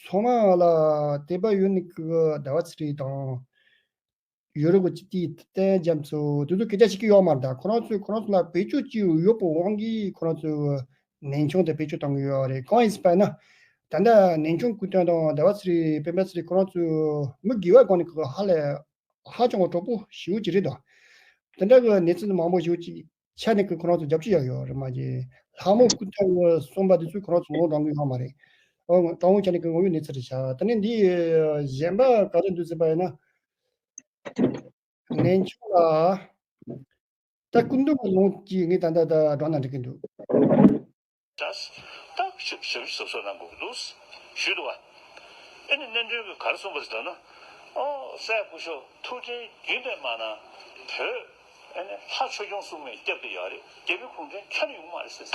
ཚང་མ་ལ་དད་པ་ཡོད་ནི་གི་ཟླ་བ་ཚེ་རིང་དང་། ཡོ་རོབ་ཀྱི་སྤྱི་འཐུས་བསྟན་རྒྱ་མཚོ་དེ་ཚོ་སྐད་ཆ་བཤད་ཀྱི་ཡོད་མ་རེད། ད་ཁོ་རང་ཚོས་ཁོ་རང་ཚོ་ལ་བེད་སྤྱོད་ཅིག་ཡོད་པའི་དབང་གིས་ཁོ་རང་ཚོས་ནན་ཆུང་དེ་བེད་སྤྱོད་གཏོང་གི་ཡོད་རེད། གང་ཡིན་ཟེར་བ་ན། ད་ལྟ་ནན་ཆུང་སྐུ་མདུན་དང་ཟླ་བ་ཚེ་རིང་སྤེན་པ་ཚེ་རིང་ཁོ་རང་ཚོ་མི་སྒེར་བ་སྒང་ནས་ཁོ་ཧ་ལས་ཧ་ཅང་གི་གྲོགས་པོ་ཞེ་པོ་ཅིག་རེད་དོ། དེ་འདྲ་གི་གནས་ཚུལ་མང་པོ་ཞེ་པོ་ཅིག་ཆ་ནས་ཁོ་རང་ཚོ་རྒྱབ་སྐྱོར་ཡག་ཡོད་རེད་མ་གཞི། ལྷ་མོ་སྐུ་མདུན་གི་གསུངས་པ་དེ་ཚོ་ཁོ་རང་ཚོ་ངོ་དྲང་གི་ཡོད་མ་རེད། ཨོ་དྲང་པོ་ཆ་ནས་ཁོ་ངོ་ཡོད་གནས་ཚུལ་རེད་ཤག་དེ་ནས་འདི་གཞན་པ་ག་རེ་འདུག་ཟེར་བ་ཡིན་ན། ནན་ཆུང་ལ། ད་སྐུ་མདུན་གྱི་ལུང་གཅིག་ངས་ད་ལྟ་ད་སྒྲོག་ན་འགྲིག་གི་འདུག་ད་ཞིབ་ཞིབ་ཞིབ་གསོ་གནང་དགོས་ཀྱི་འདུག་ཞུས་འདུག་བ། ཨེ་ནི་སྣེ་འདྲེན་གྱིས་ག་རེ་གསུངས་པ་ཟེར་ན། ཨོ་སྲས་སྐུ་ཞབས་ཐུགས་རྗེ་རྒྱུན་ལྡན་མ་གནང་བོད་ཨེ་ནི་ལྷ་ཆོས་སྐྱོང་སྲུང་མས་སྐྱབས་དེ་ཡོད་རེད། རྒྱ་མི་གུང་ཁྲན་ཁྱོན་ནས་ཡོང་མ་རེད་ཟེར།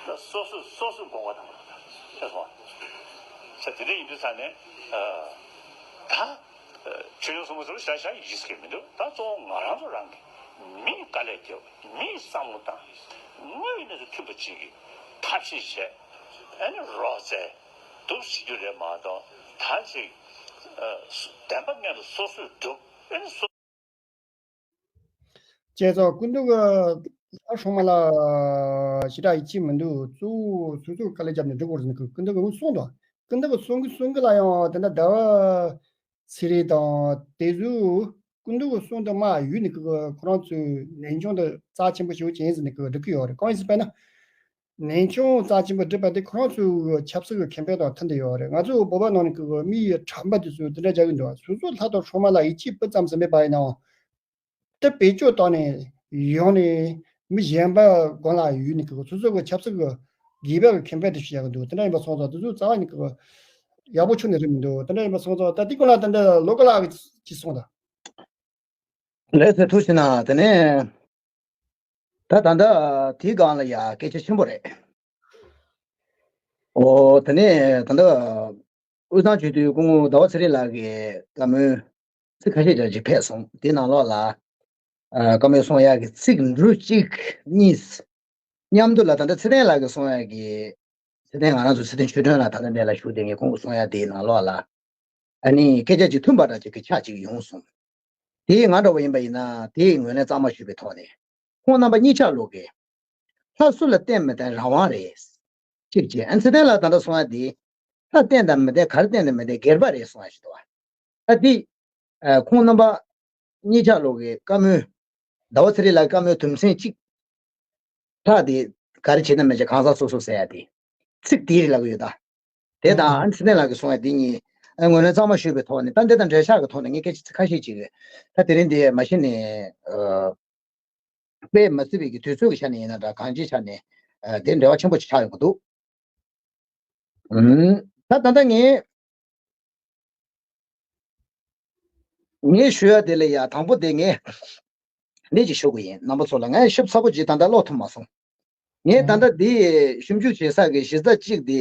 ད་སོ་སོས་སོ་སོས་དགོངས་པ་དང་ཤེས་སོང་བ། ས་དེ་འདྲ་ཡིན་དུས་ས་ནས་ད། ཆོས་སྐྱོང་སྲུང་མ་ཚོར་བཞག་བཞག་ཡིད་ཆེས་མི་འདུག་ད་གཙོ་བོ་ང་རང་ཚོ་རང་གི་མིས་དཀའ་ལས་བརྒྱབ། མིས་བསམ་བློ་བཏང་། དངོས་ཡོད་གནས་ཚུལ་མཐུན་པ་ཅིག་གི་ཐབས་ཤེས་བྱས། ཨ་ནི་རོགས་བཙལ་འདུག་བྱེད་རྒྱུ་རེད་མ་གཏོགས། ད་ཅིག་བདེན་པ་མངོན་དུ་སོ་སོས་སྒྲུབ། ཨ་ནི་སོ། བྱས་ཙང་སྐུ་མདུན་གྱི་ལྷ་སྲུང་མ་ལ་ཞེ་དྲག་ཡིད་ཆེས་མི་འདུག་གཙོ་བོ་སོ་སོས་དཀའ་ལས་བརྒྱབ་ནས་སྒྲུབ་དགོས་ཟེར་ནས་སྐུ་མདུན་གྱིས་གསུངས་འདུག་སྐུ་མདུན་གྱིས་གསུང་གི་གསུང་གི་ལ་ཡང་དེ་འདྲ་ཟླ་བ་ཚེ་རིང་དང་དེ་ཚོས་སྐུ་མདུན་གྱི་གསུང་དུ་མ་ཡོད་ནས་ཁོ་རང་ཚོས་ནན་ཆུང་དུ་རྩ་ཆེན་པོ་ཞེ་པོ་ཅིག་ཡིན་ཟེར་ནས་ཁོས་སྒྲུབ་ཀྱི་ཡོད་རེད། གང་ཡིན་ཟེར་བས་ན། ནན་ཆུང་རྩ་ཆེན་པོ་སྒྲུབ་པ་དེ་ཁོ་རང་ཚོའི་ཆབ་སྲིད་ཀྱི་ཁེ་ཕན་དང་མཐུན་བསྡད་ཡོད་རེད། ང་ཚོའི་བོད་པ་ནང་ནས་ཀྱི་མི་ཡི་དྲན་པ་དེ་ཚོས་དེ་འདྲ་རྒྱག་གི་འདུག་སོ་སོའི་ལྷ་དང་སྲུང་མ་ལ་ཡིད་ཆེས་སྤུ་ཙམ་ཟིན་མེད་པ་ཡིན་ནའང་། དེ་བེད་སྤྱོད་བཏང་ནས་ཡོང་ནས་མི་གཞན་པ་སྒང་ལ་ཡོད་ནས་ཀྱི་སོ་སོ་གི་ཆབ་སྲིད་ཀྱི་སྒེར་པ་གི་ཁེ་ཕན་དེ་ཞིག་བྱ་གི་འདུག་དེ་འདྲ་ཡིན་པ་སོང་ཙང་དེ་ཚོའི་རྩ་བ་ནས་ཀྱི་ཡག་པོ་ཁྱོན་ནས་རེད་མི་འདུག་དེ་འདྲ་ཡིན་པ་སོང་ཙང་ད་དེ་སྐོར་ལ་ད་འདི་ལོ་ཀ་ལགས་ཀྱིས་གསུངས་དང་། ལགས་སོ། ཐུགས་རྗེ་གནང་། དེ་ནས་ད་ད་ལྟ་དེའི་སྒང་ལ་ཡ་སྐད་ཆ་ཆེན་པོ་རེད། ཨོ་དེ་ནས་ད་ལྟ་དབུས་གཙང་སྤྱི་འཐུས་སྐུ་ངོ་ཟླ་བ་ཚེ་རིང་ལགས་ཀྱིས་བཀའ་མོལ་ཚིག་ཁ་ཤས་ཀྱང་ཅིག་ཕེབས་སོང་། དེའི་ནང་ལོགས་ལ་ཨ་བཀའ་མོལ་གསུང་ཡག་གི་ཚིག་འབྲུ་གཅིག་གཉིས། མཉམ་དུ་ལ་ད་ལྟ་ཚེ་བརྟན་ལགས་ཀྱིས་གསུང་ཡག་གི། ཚེ་བརྟན་ང་རང་ཚོ་ཚེ་བརྟན་ཆོས་སྒྲོན་ལགས་ད་ལྟ་འདི་ལ་བཞུགས་བསྡད་མཁན་ཁོང་གིས་གསུང་ཡག་དེའི་ནང་ལོགས་ལ། ཨ་ནི་སྐད་ཆ་ཅིག་མཐུན་པ་འདྲ་ཅིག་གི་ཆ་ཅིག་ཡོང་སོང་། དེ་ང་འདྲ་བོ་ཡིན་པ་ཡིན་ན་དེ་ངོས་ལེན་གཙང་མ་ཞུས་པའི་ཐོག་ནས། ཁོང་རྣམ་པ་གཉིས་ཆ་ལོག་གི། ལྷ་སུ་ལ་བརྟེན་མི་བརྟེན་རང་དབང་རེད། གཅིག་བྱས། ཨ་ནི་ཚེ་བརྟན་ལགས་ད་ལྟ་གསུང་ཡག་དེ། ལྷ་བརྟེན་དང་མི་བརྟེན། ག་རེ་བརྟེན་དང་མི་བརྟེན་སྒེར་པ་རེད་གསུང་ཡག་ཞིག་འདུག་བ། ད་དེ། ཨ་ཁོང་རྣམ་པ་གཉིས་ཆ་ལོག་གི་བཀའ་མོལ། ཟླ་བ་ཚེ་རིང་ལགས་བཀའ་མོལ་དུམ་ཚན་གཅིག་ལྷག་དེ་ག་རེ་བྱེད་ན་མི་བྱེད་གང་ཟག་སོ་སོ་ཟེར་ཡག་དེ། ཚིག་དེ་རེད་ལབ་གི་ཡོད་ད། དེ་དང་ཨ་ནི་ཚེ་བརྟན་ལགས་ཀྱིས་གསུང་ཡག་དེ་གཉིས་ཨ་ངོས་ལེན་གཙང་མ་ཞུས་པའི་ཐོག་ནས། ད་འདི་དང་འབྲེལ་ཆགས་ཀྱི་ཐོག་ནས་ངས་སྐད་ཆ་ཁ་ཤས་ཅིག་ད་དེ་རིང་འདི་མ་གཞི་ནས་ཨ་དཔེ་མ་སྲིད་པའི་གི་དུས་ཚོད་ཀྱི་ཆ་ནས་ཡིན་ན་འདྲ། གང་ཅིའི་ཆ་ནས་ཨ་དེ་འབྲེལ་བ་ཆེན་པོ་ཅིག་ཆགས་ཡོང་གི་འདུག་ཨུམ། ད་ད་ལྟ་ངས་ངས་ཞུ་ཡག་དེ་ལ་ཡ་དང་པོ་དེ་ངས་འདི་ཅིག་ཞུ་གི་ཡིན། རྣམ་པ་ཚོ་ལ་ངས་ཞིབ་ཚགས་པོ་ཅིག་ད་ལྟ་ཀློག་ཐུབ་མ་སོང་། ངས་ད་ལྟ་འདི་ཞིབ་འཇུག་བྱེད་ས་གི་གཞི་རྩ་གཅིག་དེ་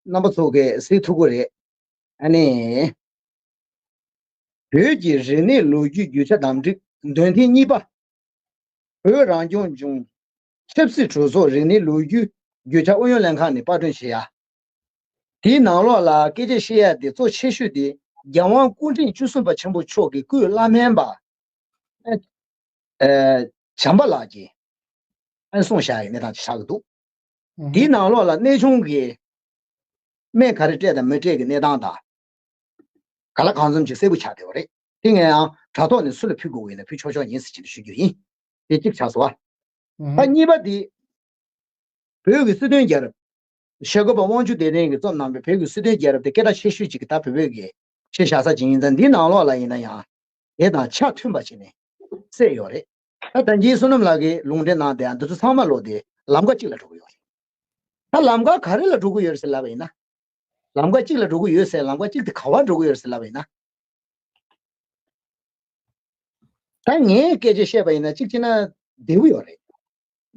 རྣམ་པ་ཚོ་གིས་གཟིགས་ཐུབ་ཀྱི་རེད། ཨ་ནི། བོད་ཀྱི་རིག་གནས་ལོ་རྒྱུས་རྒྱུ་ཆ་དང་འབྲེལ། འདོན་ཐེངས་གཉིས་པ། བོད་རང་སྐྱོང་ལྗོངས་ཆབ་སྲིད་གྲོས་ཚོགས་རིག་གནས་ལོ་རྒྱུས་རྒྱུ་ཆ་ཨུ་ཡོན་ལྷན་ཁང་ནས་པར་སྐྲུན་བྱས་ཡ། དེའི་ནང་ལོགས་ལ་སྐད་ཆ་བཤད་ཡ་དེ་གཙོ་ཆེ་ཤོས་དེ་རྒྱལ་དབང་སྐུ་ཕྲེང་བཅུ་གསུམ་པ་ཆེན་པོ་མཆོག་གི་སྐུའི་བླ་སྨན་པ། ཨ་བྱམས་པ་ལགས་ཀྱིས་ཨ་གསུངས་བཞག་ཡའི་གནས་སྟངས་ཅིག་ཆགས་ཀྱི་འདུག་ཨུ་དེའི་ནང་ལོགས་ལ་གནས་ཆུང་གི་སྨན་ག་རེ་སྤྲད་དང་མི་སྤྲད་ཀྱི་གནས་སྟངས་དང་། ག་ལ་གང་འཚམ་ཅིག་གསལ་པོ་ཆགས་བསྡད་པ་རེད། དེ་ངས་ཡང་དྲ་ཐོག་ནས་སུ་ལ་ཕུལ་དགོས་ཀྱི་ཡིན་ན་ཕུལ་ཆོག་ཆོག་ཡིན་ཟེར་བྱས་ནས་ཞུ་རྒྱུ་ཡིན། དེ་གཅིག་ཆགས་སོང་བ། ཨུ་ད་གཉིས་པ་དེ། བོད་ཀྱི་སྲིད་དོན་རྒྱལ་རབས། ཞྭ་སྒབ་པ་དབང་ཕྱུག་བདེ་ལྡན་གྱིས་རྩོམ་གནང་བའི་བོད་ཀྱི་སྲིད་དོན་རྒྱལ་རབས་དེ་སྐད་གྲགས་ཆེ་ཤོས་ཅིག་གི་ད་བོད་བོད་ཀྱི་ཆེད་བཞག་ས་ཅིག་ཡིན་ཙང་། འདིའི་ནང་ལོགས་ལ་ཡིན་ན་ཡང་། དེ་དང་ཆ་མཐུན་པ་བྱས་ནས་གསལ་ཡོད་རེད། ད་ད་གིན་བསོད་ནམས་ལགས་ཀྱིས་ལུང་འདྲེན་གནང་བསྡད་ཡ་འདི་ཚོ་ཚང་མ་ལོག་སྟེ་ལམ་ཁ་གཅིག་ལ་འགྲོ་གི་ཡོད་རེད། ད་ལམ་ཁ་ག་རེ་ལ་འགྲོ་གི་ཡོད་རེད་ཟེར་ལབ་པ་ཡིན་ན། ལམ་ཁ་གཅིག་ལ་འགྲོ་གི་ཡོད་ཟེར། ལམ་ཁ་གཅིག་དེ་ག་པར་འགྲོ་གི་ཡོད་རེད་ཟེར་ལབ་པ་ཡིན་ན། ད་ངས་སྐད་ཆ་བཤད་པ་ཡིན་ན་གཅིག་བྱས་ན་བདེ་པོ་ཡོད་རེད།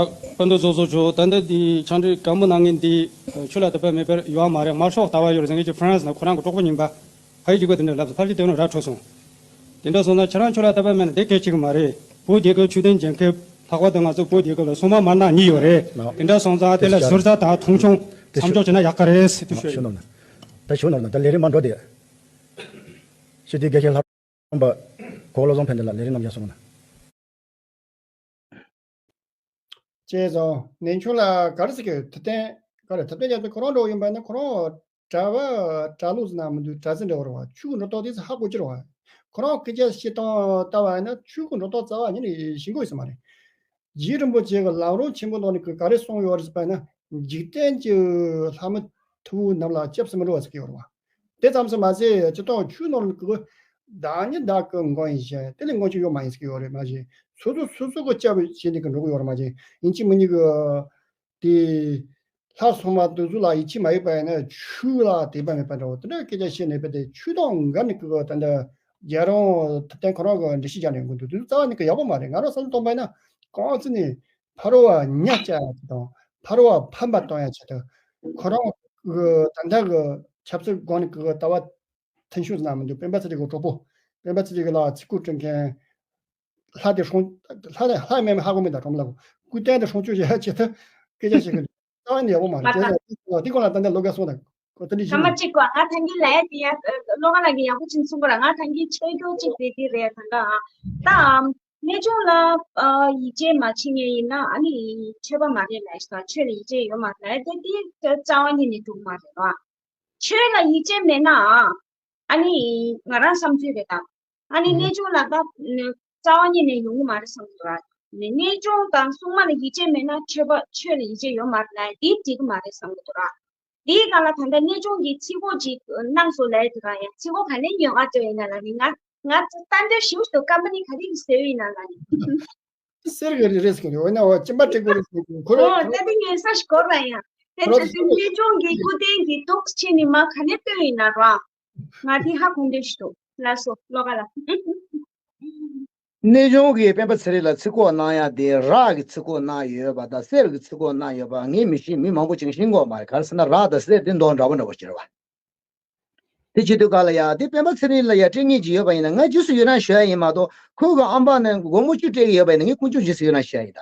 ལགས། སྤུན་ཟླ་ཚོ་ཚོ་ཆོ་ད་ལྟ་འདི་ཆང་འདྲི་སྒམ་པོ་ནང་ངས་འདི་ཆུ་ལ་དད་པ་མེད་པར་ཡོད་མ་རེད། དམར་ཤོག་ལྟ་བ་ཡོད་རེད་ཟེར་མཁན་གྱི་ཧྥ་རན་སི་ནང་ཁོ་རང་གི་གྲོགས་པོ་རྙིང་པ་ཕ་ཡུལ་གྱི་སྐད་དེ་འདྲ་ལབ་སོང་། ཕལ་ཆེར་དེ་ནས་ར་འཕྲོད་སོང་། དེ་འདྲ་སོང་ཙང་ཁྱེད་རང་ཆུ་ལ་དད་པ་མེད་ན་དེ་གལ་ཆེ་གི་མ་རེད། བོད་རྒྱལ་ཁབ་ཆོས་ལྡན་རྒྱལ་ཁབ་ལྷག་པར་དུ་ང་ཚོ་བོད་རྒྱལ་ཁབ་ལ་སྲུང་མ་དམར་ནག་གཉིས་ཡོད་རེད། དེ་འདྲ་སོང་ཙང་དེ་ལ་ཟུར་ཟ་དང་མཐོང་ཆུང་མཚམས་འཇོག་བྱས་ན་ཡག་ག་རེད་ཟེར་དུ་ཤོད་ཡིན། ད་ཞུ་ནོར་ན་ད་ལས་རིམ་མ་འགྲོ་དེ། ཞུ་དེ་དགེ་བཤེས་ལྷ་རམས་པ་གོ་བློ་བཟང་ཕན་བདེ་ལ་ལས་རིམ་རྣམས་ཀྱང་གསུངས་ན། ཅེས་སོ། ནན་ཆུང་ལ་ག་རེ་ཟེར་གི་ཐུབ་བསྟན་ག་རེ་ཐུབ་བསྟན་རྒྱ་མཚོ་ཁོ་རང་འགྲོ་ཡིན་པ་ནི་ཁོ་རང་གྲྭ་བ་གྲྭ་ལུགས་ཟེར་ན་མི་འདུག་གྲྭ་ཟེར་འདྲ་བོ་རེད་བ། ཆོས་ཀྱི་འགྲོ་སྟངས་དེ་ཚོ་ཧ་གོ་གི་རེད་བ། ཁོ་རང་སྐད་ཆ་བཤད་སྟངས་ལྟ་བ་ཡིན་ན་ཆོས་ཀྱི་འགྲོ་སྟངས་རྩ་བ་ཉིད་ནས་ཤེས་གི་ཡོད་ས་མ་རེད། རྗེ་རིན་པོ་ཆེ་གི་ལམ་རིམ་ཆེན་པོ་ནང་ནས་ག་རེ་གསུངས་ཡོད་རེད་ཟེར་བ་ན། འཇིག་རྟེན་གྱི་ལྷ་མི་ཐུ་བོ་རྣམས་ལ་སྐྱབས་སུ་མི་འགྲོ་བ་ཟེར་གི་ཡོད་རེད་བ། དེ་ཙམ་དུ་མ་ཟད་སྤྱིར་བཏང་ཆོས་ནང་གི་བདག་ཉིད་བདག་གི་མགོན་ཡིན་ཞེས་དེ་ལས་མགོན་ཆོས་ཡོད་མ་ཡིན་ཟེར་གྱི་ཡོད་རེད་མ་གཞི། སོ་སོ་སོ་སོ་གི་སྐྱབས་བྱས་ནས་གི་འགྲོ་གི་ཡོད་རེད་མ་གཞི། ཡིན་གཅིག་མིན་གཉིས་གི་དེ་ལྷ་སྲུང་མ་དེ་ཚོ་ལ་ཡིད་ཆེས་མ་ཡོད་པ་ཡིན་ན་ཆོས་ལ་དད་པ་མེད་པ་འདྲ་བོ་དེ་འདྲ་སྐད་ཆ་བཤད་ནས་བས་ཏེ་ཆོས་དང་འགལ་ནས་གི་ད་ལྟ་རྒྱལ་རོང་ཐུབ་བསྟན་ཁོ་རང་གི་འགྲེལ་བཤད་རྒྱག་ནས་གི་འདུག་དེ་ཚོ་རྩ་བ་ནས་གི་ཡག་པོ་མ་རེད། ང་རང་བསམ་བློ་གཏོང་པ་ཡིན་ན་གང་ཅི་ནས་ཕ་རོལ་བ་ཉ་བཅའ་ཡ་ཆེད་དང་ཕ་རོལ་བ་ཕམ་པ་གཏོང་ཡ་ཆེད་དུ་ཁོ་རང་གི་ད་ལྟ་གི་ཆབ་སྲིད་སྒང་ནས་གི་ལྟ་བ་མཐུན་ཤོས་ཟེར་ན་མི་འདུག་སྤེན་པ་ཚེ་རིང་གི་གྲོགས་པོ། སྤེན་པ་ཚེ་རིང་གི་ལ་ཚིག་གུ་དྲན་མཁན། ལྷ་དེ་སྲུང་། ལྷ་དེ་ལྷ་མེད་མེད་ཧ་གོ་མེད་ད་གྲོང་ལ་སྐུ་རྟེན་དེ་སྲུང་སྐྱོབ་བྱེད་ཡ་ཆེད་དུ་སྐད་ཆ་བཤད་གི་འདུག་རྩ་བ་ནས་ཡག་པོ་མ་རེད། མ་དེ་ལ་དེ་སྐོར་ལ་ད་ལྟ་ལོ་འགའ་སོང་ད་གོ་ད་ནི་ཤི་ཐ་མ་གཅིག་གོ་ང་ཐང་གི་ལ་ཡ་དེ་ཡ་ལོ་ག་ལ་གི་ཡག་པོ་ཅིག་གསུང་གོ་ར། ང་ཐང་གི་ཆོས་སྐྱོང་གཅིག་དེ་དེ་རེད་ཐང་ག་ཨ། ད་ཨམ་གནས་ཆུང་ལ་ཡིད་ཆེས་མ་བྱེད་ངེས་ཡིན་ན་ཨ་ནི་ཆོས་པ་མ་རེད་ལ་ཡ་ཆོས་ལ་ཡིད་ཆེས་ཡོད་མ་རེད་ལ་ཡ་དེ་དེ་རྩ་བ་ཉིད་ནས་འགྲུབ་མ་རེད་བ། ཆོས་ལ་ཡིད་ཆེས་མེད་ན་ཨ་ནི་ང་རང་བསམ་ཚུལ་རེད་ད། ཨ་ནི་གནས་ཆུང་ལ་ད་རྩ་བ་ཉིད་ནས་ཡོང་གི་མ་རེད་བསམ་གི་འདུག་ར། ནས་གནས་ཆུང་དང་སྲུང་མ་ལ་ཡིད་ཆེས་མེད་ན་ཆོས་པ་ཆོས་ལ་ཡིད་ཆེས་ཡོད་མ་རེད་ལ་འདི་འགྲིག་གི་མ་རེད་བསམ་གི་འདུག་ར། འདིའི་སྒང་ལ་ད་ལྟ་གནས་ཆུང་གིས་ཚིག་གོ་ཅིག་གནང་སོང་ལབ་དེ་ག་ཡང་ཚིག་གོ་ག་ནས་ཉོས་ག་ཅོ་ཡིན་ན་ལ་ནི་ང་ང་ད་ལྟ་ཞིབ་ཏུ་ཀམ་པ་ནི་ག་རེ་གི་ཟེར་ཡིན་ན་ལ་ནི། གསེར་གྱི་རི་རེད་ཟེར་གྱི་རེད། འོ་ན་འོ་གཅིན་པ་སྤྲད་དགོས་རེད་ཟེར་གྱི་ཁོ་རང་ཨོ་ད་དེ་ངས་ས་ཞིག་གོ་ར་ཡ། དེ་ཁོ་རང་ཚོ་གནས་ཆུང་གི་སྐུ་རྟེན་གྱི་ཏོག་ཅིག་ནི་མ་ག་ནས་བཏོན་ཡིན་ན་ར། ང་དེ་ཧ་གོ་འདོད་ཞིག་འདུག་ལགས་སོ་ལོ་ག་ལ། གནས་ཆུང་གིས་སྤེན་པ་ཚེ་རིང་ལ་ཚིག་གོ་གནང་ཡ་དེ་རག་གི་ཚིག་གོ་གནང་ཡོད་པ་དང་གསེར་གྱི་ཚིག་གོ་གནང་ཡོད་པ་ངས་མི་ཤེས། མི་མང་པོ་ཅིག་ཤེས་གི་ཡོད་མ་རེད། ག་རེ་ཟེར་ན་རག་དང་གསེར་དེ་མདོག་འདྲ་པོ་འདྲ་པོ་ཞིག་རེད་བ། དེ་བྱེད་དུས་ག་ལ་ཡ་དེ་སྤེན་པ་ཚེ་རིང་ལ་ཡ་སྤྲད་ངེས་ཀྱི་ཡོད་པ་ཡིན་ན་ང་རྗེས་སུ་ཡི་རང་ཞུ་ཡ་ཡིན་མ་གཏོགས་ཁོའི་གི་ཨམ་པ་ནས་སྒོར་མོ་བཅུ་སྤྲད་ཀྱི་ཡོད་པ་ཡིན་ན་ངས་དཀོན་མཆོག་རྗེས་སུ་ཡི་རང་ཞུ་ཡ་ཡིན་ད།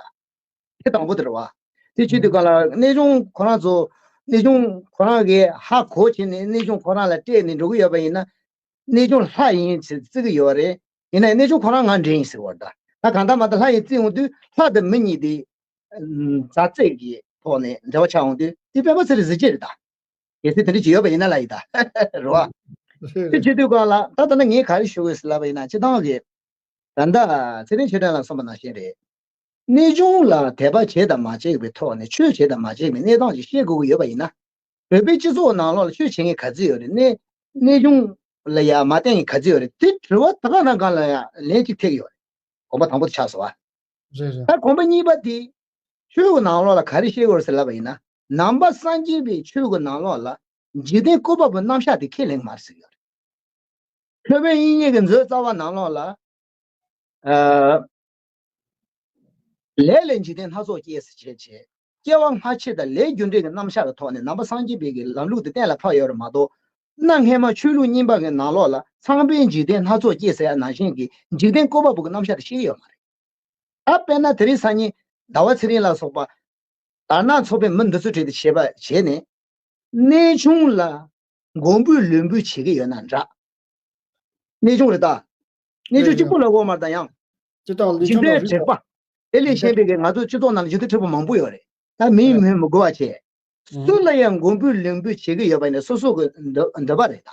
དེ་དང་པོ་དེ་རེད་བ། དེ་བྱེད་དུས་ག་ལ་གནས་ཆུང་ཁོ་རང་ཚོ་གནས་ཆུང་ཁོ་རང་གིས་ཧ་གོ་བྱས་ནས་གནས་ཆུང་ཁོ་རང་ལ་སྤྲད་ནས་འགྲོ་གི་ཡོད་པ་ཡིན་ན། གནས་ཆུང་ལྷ་ཡིན་ཟེར་བརྩི་གི་ཡོད་རེད། ཡིན་ན་གནས་ཆུང་ཁོ་རང་ང་འདྲེ་ཡིན་ཟེར་བ་ད། ད་གང་ལྟར་མ་ད་ལྷ་ཡིན་བརྩི་ཡོང་དུས་ལྷ་དང་མི་གཉིས་དེ། མཛའ་བརྩེ་གི་ཐོག་ནས་འབྲེལ་བ་ཆགས་ཡོང་དུས་དེ་སྤེན་པ་ཚེ་རིང་གཟི་བརྗིད་རེད་ད། གལ་སྲིད་དེ་འདྲ་ཅིག་ཡོད་པ་ཡིན་ན་ལ་ཡིན་ད། རེད་བ། དེ་བྱེད་དུས་ག་ལ་ད་ད་ནི་ངས་ག་རེ་ཞུ་དགོས་ཟེར་ལབ་པ་ཡིན་ན་སྤྱིར་བཏང་གི། ད་ལྟ་ཚེ་རིང་ཆོས་སྒྲོན་ལགས་གསུངས་པ་ནང་བཞིན་རེད། གནས་ཆུང་ལ་དད་པ་བྱེད་དང་མ་བྱེད་པའི་ཐོག་ནས་ཆོས་བྱེད་དང་མ་བྱེད་པའི་གནས་སྟངས་ཅིག་ཤེས་དགོས་ཀྱི་ཡོད་པ་ཡིན་ན། བོད་པའི་སྤྱི་ཚོགས་ནང་ལོགས་ལ་ཆོས་བྱེད་མཁན་ག་ཚོད་ཡོད་རེད། གནས་གནས་ཆུང་ལ་ཡ་མ་བསྟེན་མཁན་ག་ཚོད་ཡོད་རེད། དེ་དྲི་བ་ད་ག་ནང་གང་ལ་ཡ་ལན་གཅིག་ཐེག་ཡོད་རེད། གོམ་པ་དང་པོ་དེ་ཆགས་སོང་བ། རེད་རེད། ད་གོམ་པ་གཉིས་པ་དེ། ཆོས་ཀྱི་ནང་ལོགས་ལ་ག་རེ་བཤད་དགོས་ཟེར་ལབ་པ་ཡིན་ན། ནང་པ་སངས་རྒྱས་པའི་ཆོས་ཀྱི་ནང་ལོགས་ལ་འཇིག་རྟེན་བཀོད་པ་པོའི་རྣམ་གཞག་དེ་ཁས་ལེན་མ་རེད་ཟེར་གྱི་ཡོད་རེད། ཁྲོ་བོའི་དབྱིག་གཉེན་གྱི་མཛོད་རྩ་བ་ནང་ལོགས་ལ། ཨ། ལས་ལས་འཇིག་རྟེན་སྣ་ཚོགས་སྐྱེས་ཟེར་བྱས་བྱས། སྐྱེ་བ་སྔ་ཕྱི་དང་ལས་རྒྱུ་འབྲས་ཀྱི་རྣམ་གཞག་གི་ཐོག་ནས་ནང་པ་སངས་རྒྱས་པའི་གི་ལམ་ལུགས་དེ་གཏན་ལ་ཕབ་ཡོད་རེད་མ་གཏོགས། གནའ་སྔས་མ་ཆོས་ལུགས་རྙིང་པ་གི་ནང་ལོགས་ལ་ཚངས་པའི་འཇིག་རྟེན་སྣ་ཚོགས་སྐྱེས་ཟེར་ཡ་ནང་བཞིན་གྱི་འཇིག་རྟེན་བཀོད་པ་པོ་གི་རྣམ་གཞག་དེ་བཤད་ཀྱི་ཡོད་མ་རེད། ད་དཔེར་ན་དེ་རིང་སང་ཉིན་ཟླ་བ་ཚེ་རིང་ལ་སོགས་པ་དར་ནག་ཚོགས་པའི་མི་འདི་ཚོའི་གྲས་དེ་བྱས་པ་བྱས་ནས། གནས་ཆུང་ལ་མགོན་པོས་ལུས་འབུལ་བྱེད་ཀྱི་ཡོད་ན་འདྲ། གནས་ཆུང་རེད་ད། གནས་ཆུང་གཅིག་པོ་ལ་གོ་མ་རེད་ད་ཡང་། སྤྱི་ཚོགས་ལུས་ཆུང་ལ་འཇིག་རྟེན་དྲེགས་པ། དེ་ལས་གཞན་པའི་གི་ང་ཚོ་སྤྱི་ཚོགས་ནང་ལ་འཇིག་རྟེན་དྲེགས་པ་མང་པོ་ཡོད་རེད། ད་མིང་སྨོས་མི་དགོས་པ་བྱས། སུ་ལ་ཡང་མགོན་པོས་ལུས་འབུལ་བྱེད་ཀྱི་ཡོད་པ་ཡིན་ན་སོ་སོ་གི་འདོད་པ་རེད་ད།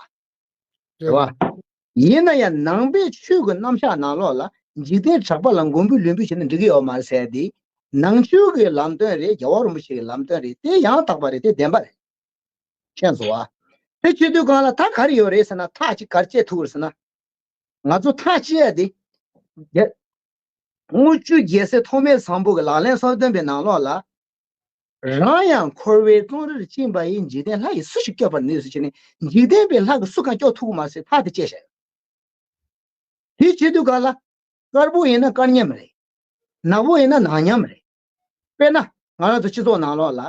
རེད་བ། ཡིན་ན་ཡང་ནང་པའི་ཆོས་ཀྱི་རྣམ་གཞག་ནང་ལོགས་ལ་འཇིག་རྟེན་དྲེགས་པ་ལ་མགོན་པོས་ལུས་འབུལ་བྱས་ན་འགྲིག་གི་ཡོད་མ་རེད་ཟེར་ཏེ། ནང་ཆོས་ཀྱི་ལམ་སྟོན་རེད། རྒྱལ་བ་རིན་པོ་ཆེ་གི་ལམ་སྟོན་རེད། དེ་ཡང་དག་པ་རེད། དེ་བདེན་པ་རེད། ཤེས་སོང་བ། དེ་བྱེད་དུས་གང་ལ་ད་ག་རེ་ཡོད་རེད་ཟེར་ན། ཐག་ཅིག་ག་རེ་བཅད་ཐུབ་རེད་ཟེར་ན། ང་ཚོ་ཐག་བཅད་ཡ་དེ། རྒྱ། དངུལ་ཆུ་རྒྱལ་སྲས་ཐོགས་མེད་བཟང་པོ་གི་ལག་ལེན་གསུམ་སྟོན་པའི་ནང་ལོགས་ལ། རང་ཡང་འཁོར་བའི་བཙོན་རར་བཅིངས་པ་ཡི། འཇིག་རྟེན་ལྷ་ཡིས་སུ་ཞིག་སྐྱོབ་པར་ནུས་ཟེར་བྱས་ནས། འཇིག་རྟེན་པའི་ལྷ་གིས་སུ་གང་སྐྱོབ་ཐུབ་ཀྱི་མ་རེད་ཟེར་ཐག་དེ་བཅད་བཞག་ཡོད། དེ་བྱེད་དུས་གང་ལ། དཀར་པོ་ཡིན་ན་དཀར་མཉམ་རེད། ནག་པོ་ཡིན་ན་ནག་མཉམ་རེད། དཔེར་ན་ང་རང་ཚོ་སྤྱི་ཚོགས་ནང་ལོགས་ལ།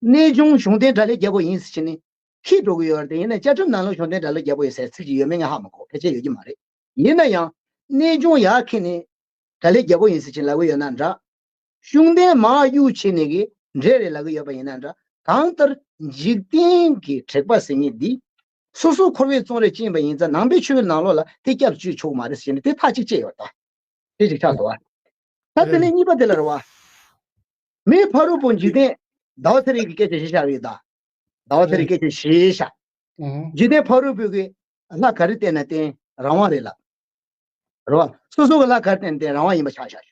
གནས་ཆུང་གཞུང་བསྟེན་དགྲ་ལྷའི་རྒྱལ་པོ་ཡིན་ཟེར་བྱས་ནས་འཁྱེར་འགྲོ་གི་ཡོད་རེད་དེ། ཡིན་ན་བཅའ་ཁྲིམས་ནང་ལོགས་གཞུང་བསྟེན་དགྲ་ལྷའི་རྒྱལ་པོ་ཡིན་ཟེར་ཚིག་ཅིག་ཡོད་མེད་ང་ཧ་མ་གོ། ཕལ་ཆེར་ཡོད་ཀྱི་མ་རེད། ཡིན་ན་ཡང་། གནས་ཆུང་ཡར་འཁྱེར་ནས་དགྲ་ལྷའི་རྒྱལ་པོ་ཡིན་ཟེར་བྱས་ལབ་ཀྱི་ཡོད་ན་འདྲ། གཞུང་བསྟེན་མར་གཡུག་བྱས་ནས་གི་འདྲེ་རེད་ལབ་ཀྱི་ཡོད་པ་ཡིན་ན་འདྲ། གང་ལྟར་འཇིག་རྟེན་གྱི་དྲེགས་པ་ཟེར་མཁན་འདི། སོ་སོ་འཁོར་བའི་བཙོན་རར་བཅིངས་པ་ཡིན་ཙང་ནང་པའི་ཆོས་ཀྱི་ནང་ལོགས་ལ་དེ་སྐྱབས་བཅོལ་ཆོག་མ་རེད་ཟེར་ནས་དེ་ཐག་གཅིག་བཅད་ཡོད་ད། དེ་གཅིག་ཆགས་སོང་བ། ད་དེ་ནས་གཉིས་པ་དེ་ལ་རེད་བ། མིའི་ཕ་རོལ་པོ་འཇིག་རྟེན། ཟླ་བ་ཚེ་རིང་གི་སྐད་ཆ་བཤད་བཞག་ཡོད་ད། ཟླ་བ་ཚེ་རིང་སྐད་ཆ་བཤད་བཞག་འཇིག་རྟེན་ཕ་རོལ་པོ་གི་ལྷ་ག་རེ་བསྟེན་ན་བསྟེན། རང་དབང་རེད་ལ། རེད་བ། སོ་སོ་གི་ལྷ་ག་རེ་བསྟེན་ན་བསྟེན། རང་དབང་ཡིན་པ་ཆགས་བཞག་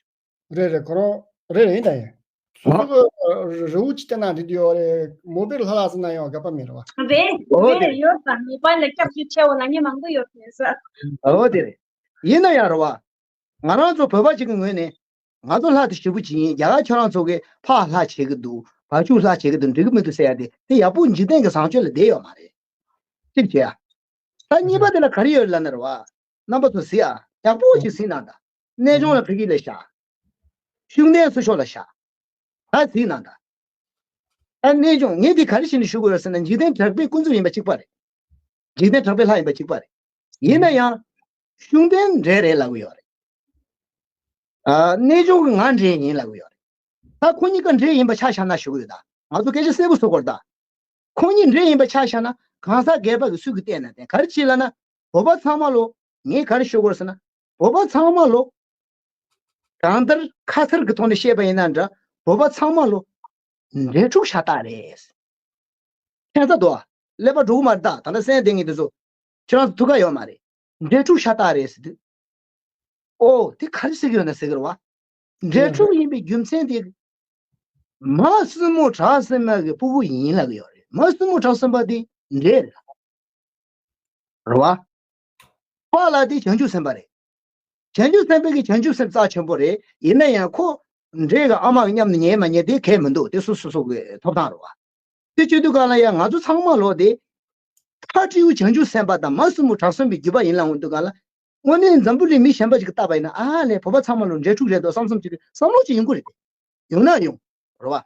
རེད་རེད། ཁོ་རང་རེད་རེད། ཡིན་ད་ཡིན། སོ་སོ་གི་རི་བོ་ཅིག་བསྟེན་ན་འགྲིག་གི་ཡོད་རེད། མོ་པེར་ལྷ་ལ་བསྟེན་ན་ཡང་དགག་པ་མེད་རེད་བ། རེད། འོ་དེ་རེད། ཡོད་ད། མོ་པེར་ལ་སྐྱབས་བཅོལ་ཆེ་བ་ལ་ཉེ་མང་པོ་ཡོད་རེད་ཟེར། འོ་དེ་རེད། ཡིན་ན་ཡང་རེད་བ། ང་རང་ཚོ་བོད་པ་ཅིག་གི་ངོས་ནས། ང་ཚོ་ལྷ་དེ་ཞེ་པོ་ཅིག་ཡིན། རྒྱ་གར་ཁྱོད་རང་ཚོ་གིས་ཕག་ལྷ་བྱེད་ཀྱི་འདུག་བ་ཕྱུགས་ལྷ་བྱེད་ཀྱི་འདུག་འགྲིག་གི་མི་འདུག་ཟེར་ཡ་དེ། དེ་ཡག་པོ་འཇིག་རྟེན་གྱི་བཟང་སྤྱོད་ལ་བསྡད་ཡོད་མ་རེད། གཅིག་བྱས་ཡ། ད་གཉིས་པ་དེ་ལ་ག་རེ་ཡོད་ལབ་ན་རེད་བ། རྣམ་པ་ཚོ་གཟིགས་ཨ། ཡག་པོ་ཅིག་གཟིགས་གནང་ད། གནས་ཆུང་ལ་ཕ་གི་ལ་བཞག་ཤུགས་ལྡན་སུ་ཤོག་ལ་བཞག་ད་གཟིགས་གནང་ད། ད་གནས་ཆུང་ངས་འདི་ག་རེ་བྱས་ནས་ཞུ་དགོས་ཡོད་ཟེར་ན། འཇིག་རྟེན་དྲེགས་པའི་སྐུ་མཚམས་ཡིན་པ་གཅིག་པ་རེད། འཇིག་རྟེན་དྲེགས་པའི་ལྷ་ཡིན་པ་གཅིག་པ་རེད། ཡིན་ན་ཡང་། ཤུགས་ལྡན་འདྲེ་རེད་ལབ་ཀྱི་ཡོད་རེད། ཨ། གནས་ཆུང་གི་ང་འདྲེ་ཡིན་ལབ་ཀྱི་ཡོད་རེད། ད་ཁོ་གཉིས་ཀ་འདྲེ་ཡིན་པ་ཆ་བཞག་ན་ཞུ་གི་ཡོད་ད། ང་ཚོ་སྐད་ཆ་གསལ་པོ་བཟོ་དགོས་རེད་ད། ཁོ་གཉིས་འདྲེ་ཡིན་པ་ཆ་བཞག་ན་གང་ཟག་སྒེར་པ་གི་སུས་ཀྱིས་བལྟས་ན་བལྟས། ག་རེ་བྱས་ལབ་ན། བོད་པ་ཚང་མ་ལོ། ངས་ག་རེ་ཞུ་དགོས་ཟེར་ན། བོད་པ་ཚང་མ་ལོ། གང་ལྟར་ཁ་ཚར་གྱི་ཐོག་ནས་བཤད་པ་ཡིན་ན་འདྲ། བོད་པ་ཚང་མ་ལོ། འདྲེ་ཕྲུག་ཤ་སྟག་རེད། ཁྱད་མཚར་དོ། ཀླད་པ་འགྲོ་གི་མ་རེད་ད། ད་ལྟ་སེམས་ལྡན་མཁན་དེ་ཚོ། ཁྱོད་རང་ཚོ་ཐུགས་ཁག་ཡོད་མ་རེད། འདྲེ་ཕྲུག་ཤ་སྟག་རེད་ཟེར་དུས། ཨོ། དེ་ག་རེ་ཟེར་གྱི་ཡོད་ན་ཟེར་གྱི་རེད་བ། འདྲེ་ཕྲུག་ཡིན་པའི་རྒྱུ་མཚན་དེ། མ་སྲིན་མོ་བྲག་སྲིན་མ་གི་སྤུ་གུ་ཡིན་ལབ་ཀྱི་ཡོད་རེད། མ་སྲིན་མོ་བྲག་སྲིན་པ་དེ་འདྲེ་རེད། རེད་བ། པཱ་ལགས་དེ་བྱང་ཆུབ་སེམས་དཔའ་རེད། བྱང་ཆུབ་སེམས་དཔའ་གི་བྱང་ཆུབ་སེམས་རྩ་ཆེན་པོ་རེད། ཡིན་ན་ཡང་ཁོ། འདྲེ་གི་ཨ་མ་གི་མཉམ་དུ་ཉལ་མ་ཉལ་དེ་གལ་མི་འདུག་དེ་སོ་སོ་སོ་གི་ཐོབ་ཐང་རེད་བ། དེ་བྱེད་དུས་གང་ལ་ཡང་ང་ཚོ་ཚང་མ་ལོ་དེ། མཁའ་སྤྲེའུ་བྱང་ཆུབ་སེམས་དཔའ་དང་མ་སྲིན་མོ་བྲག་སྲིན་པོའི་རྒྱུད་པ་ཡིན་ལབ་འོང་དུས་གང་ལ། དངོས་གནས་འཛམ་བུ་གླིང་མི་གཞན་པ་ཞིག་གིས་བལྟས་པ་ཡིན་ན། ཨ་ལས། བོད་པ་ཚང་མ་ལོ་འདྲེ་ཕྲུག་རེད་འདུག་བསམ་བསམ་བྱེད་དུས་བསམ་བློ་ཅིག་ཡོང་གི་རེད། ཡོང་ན་ཡོང་། རེད་བ།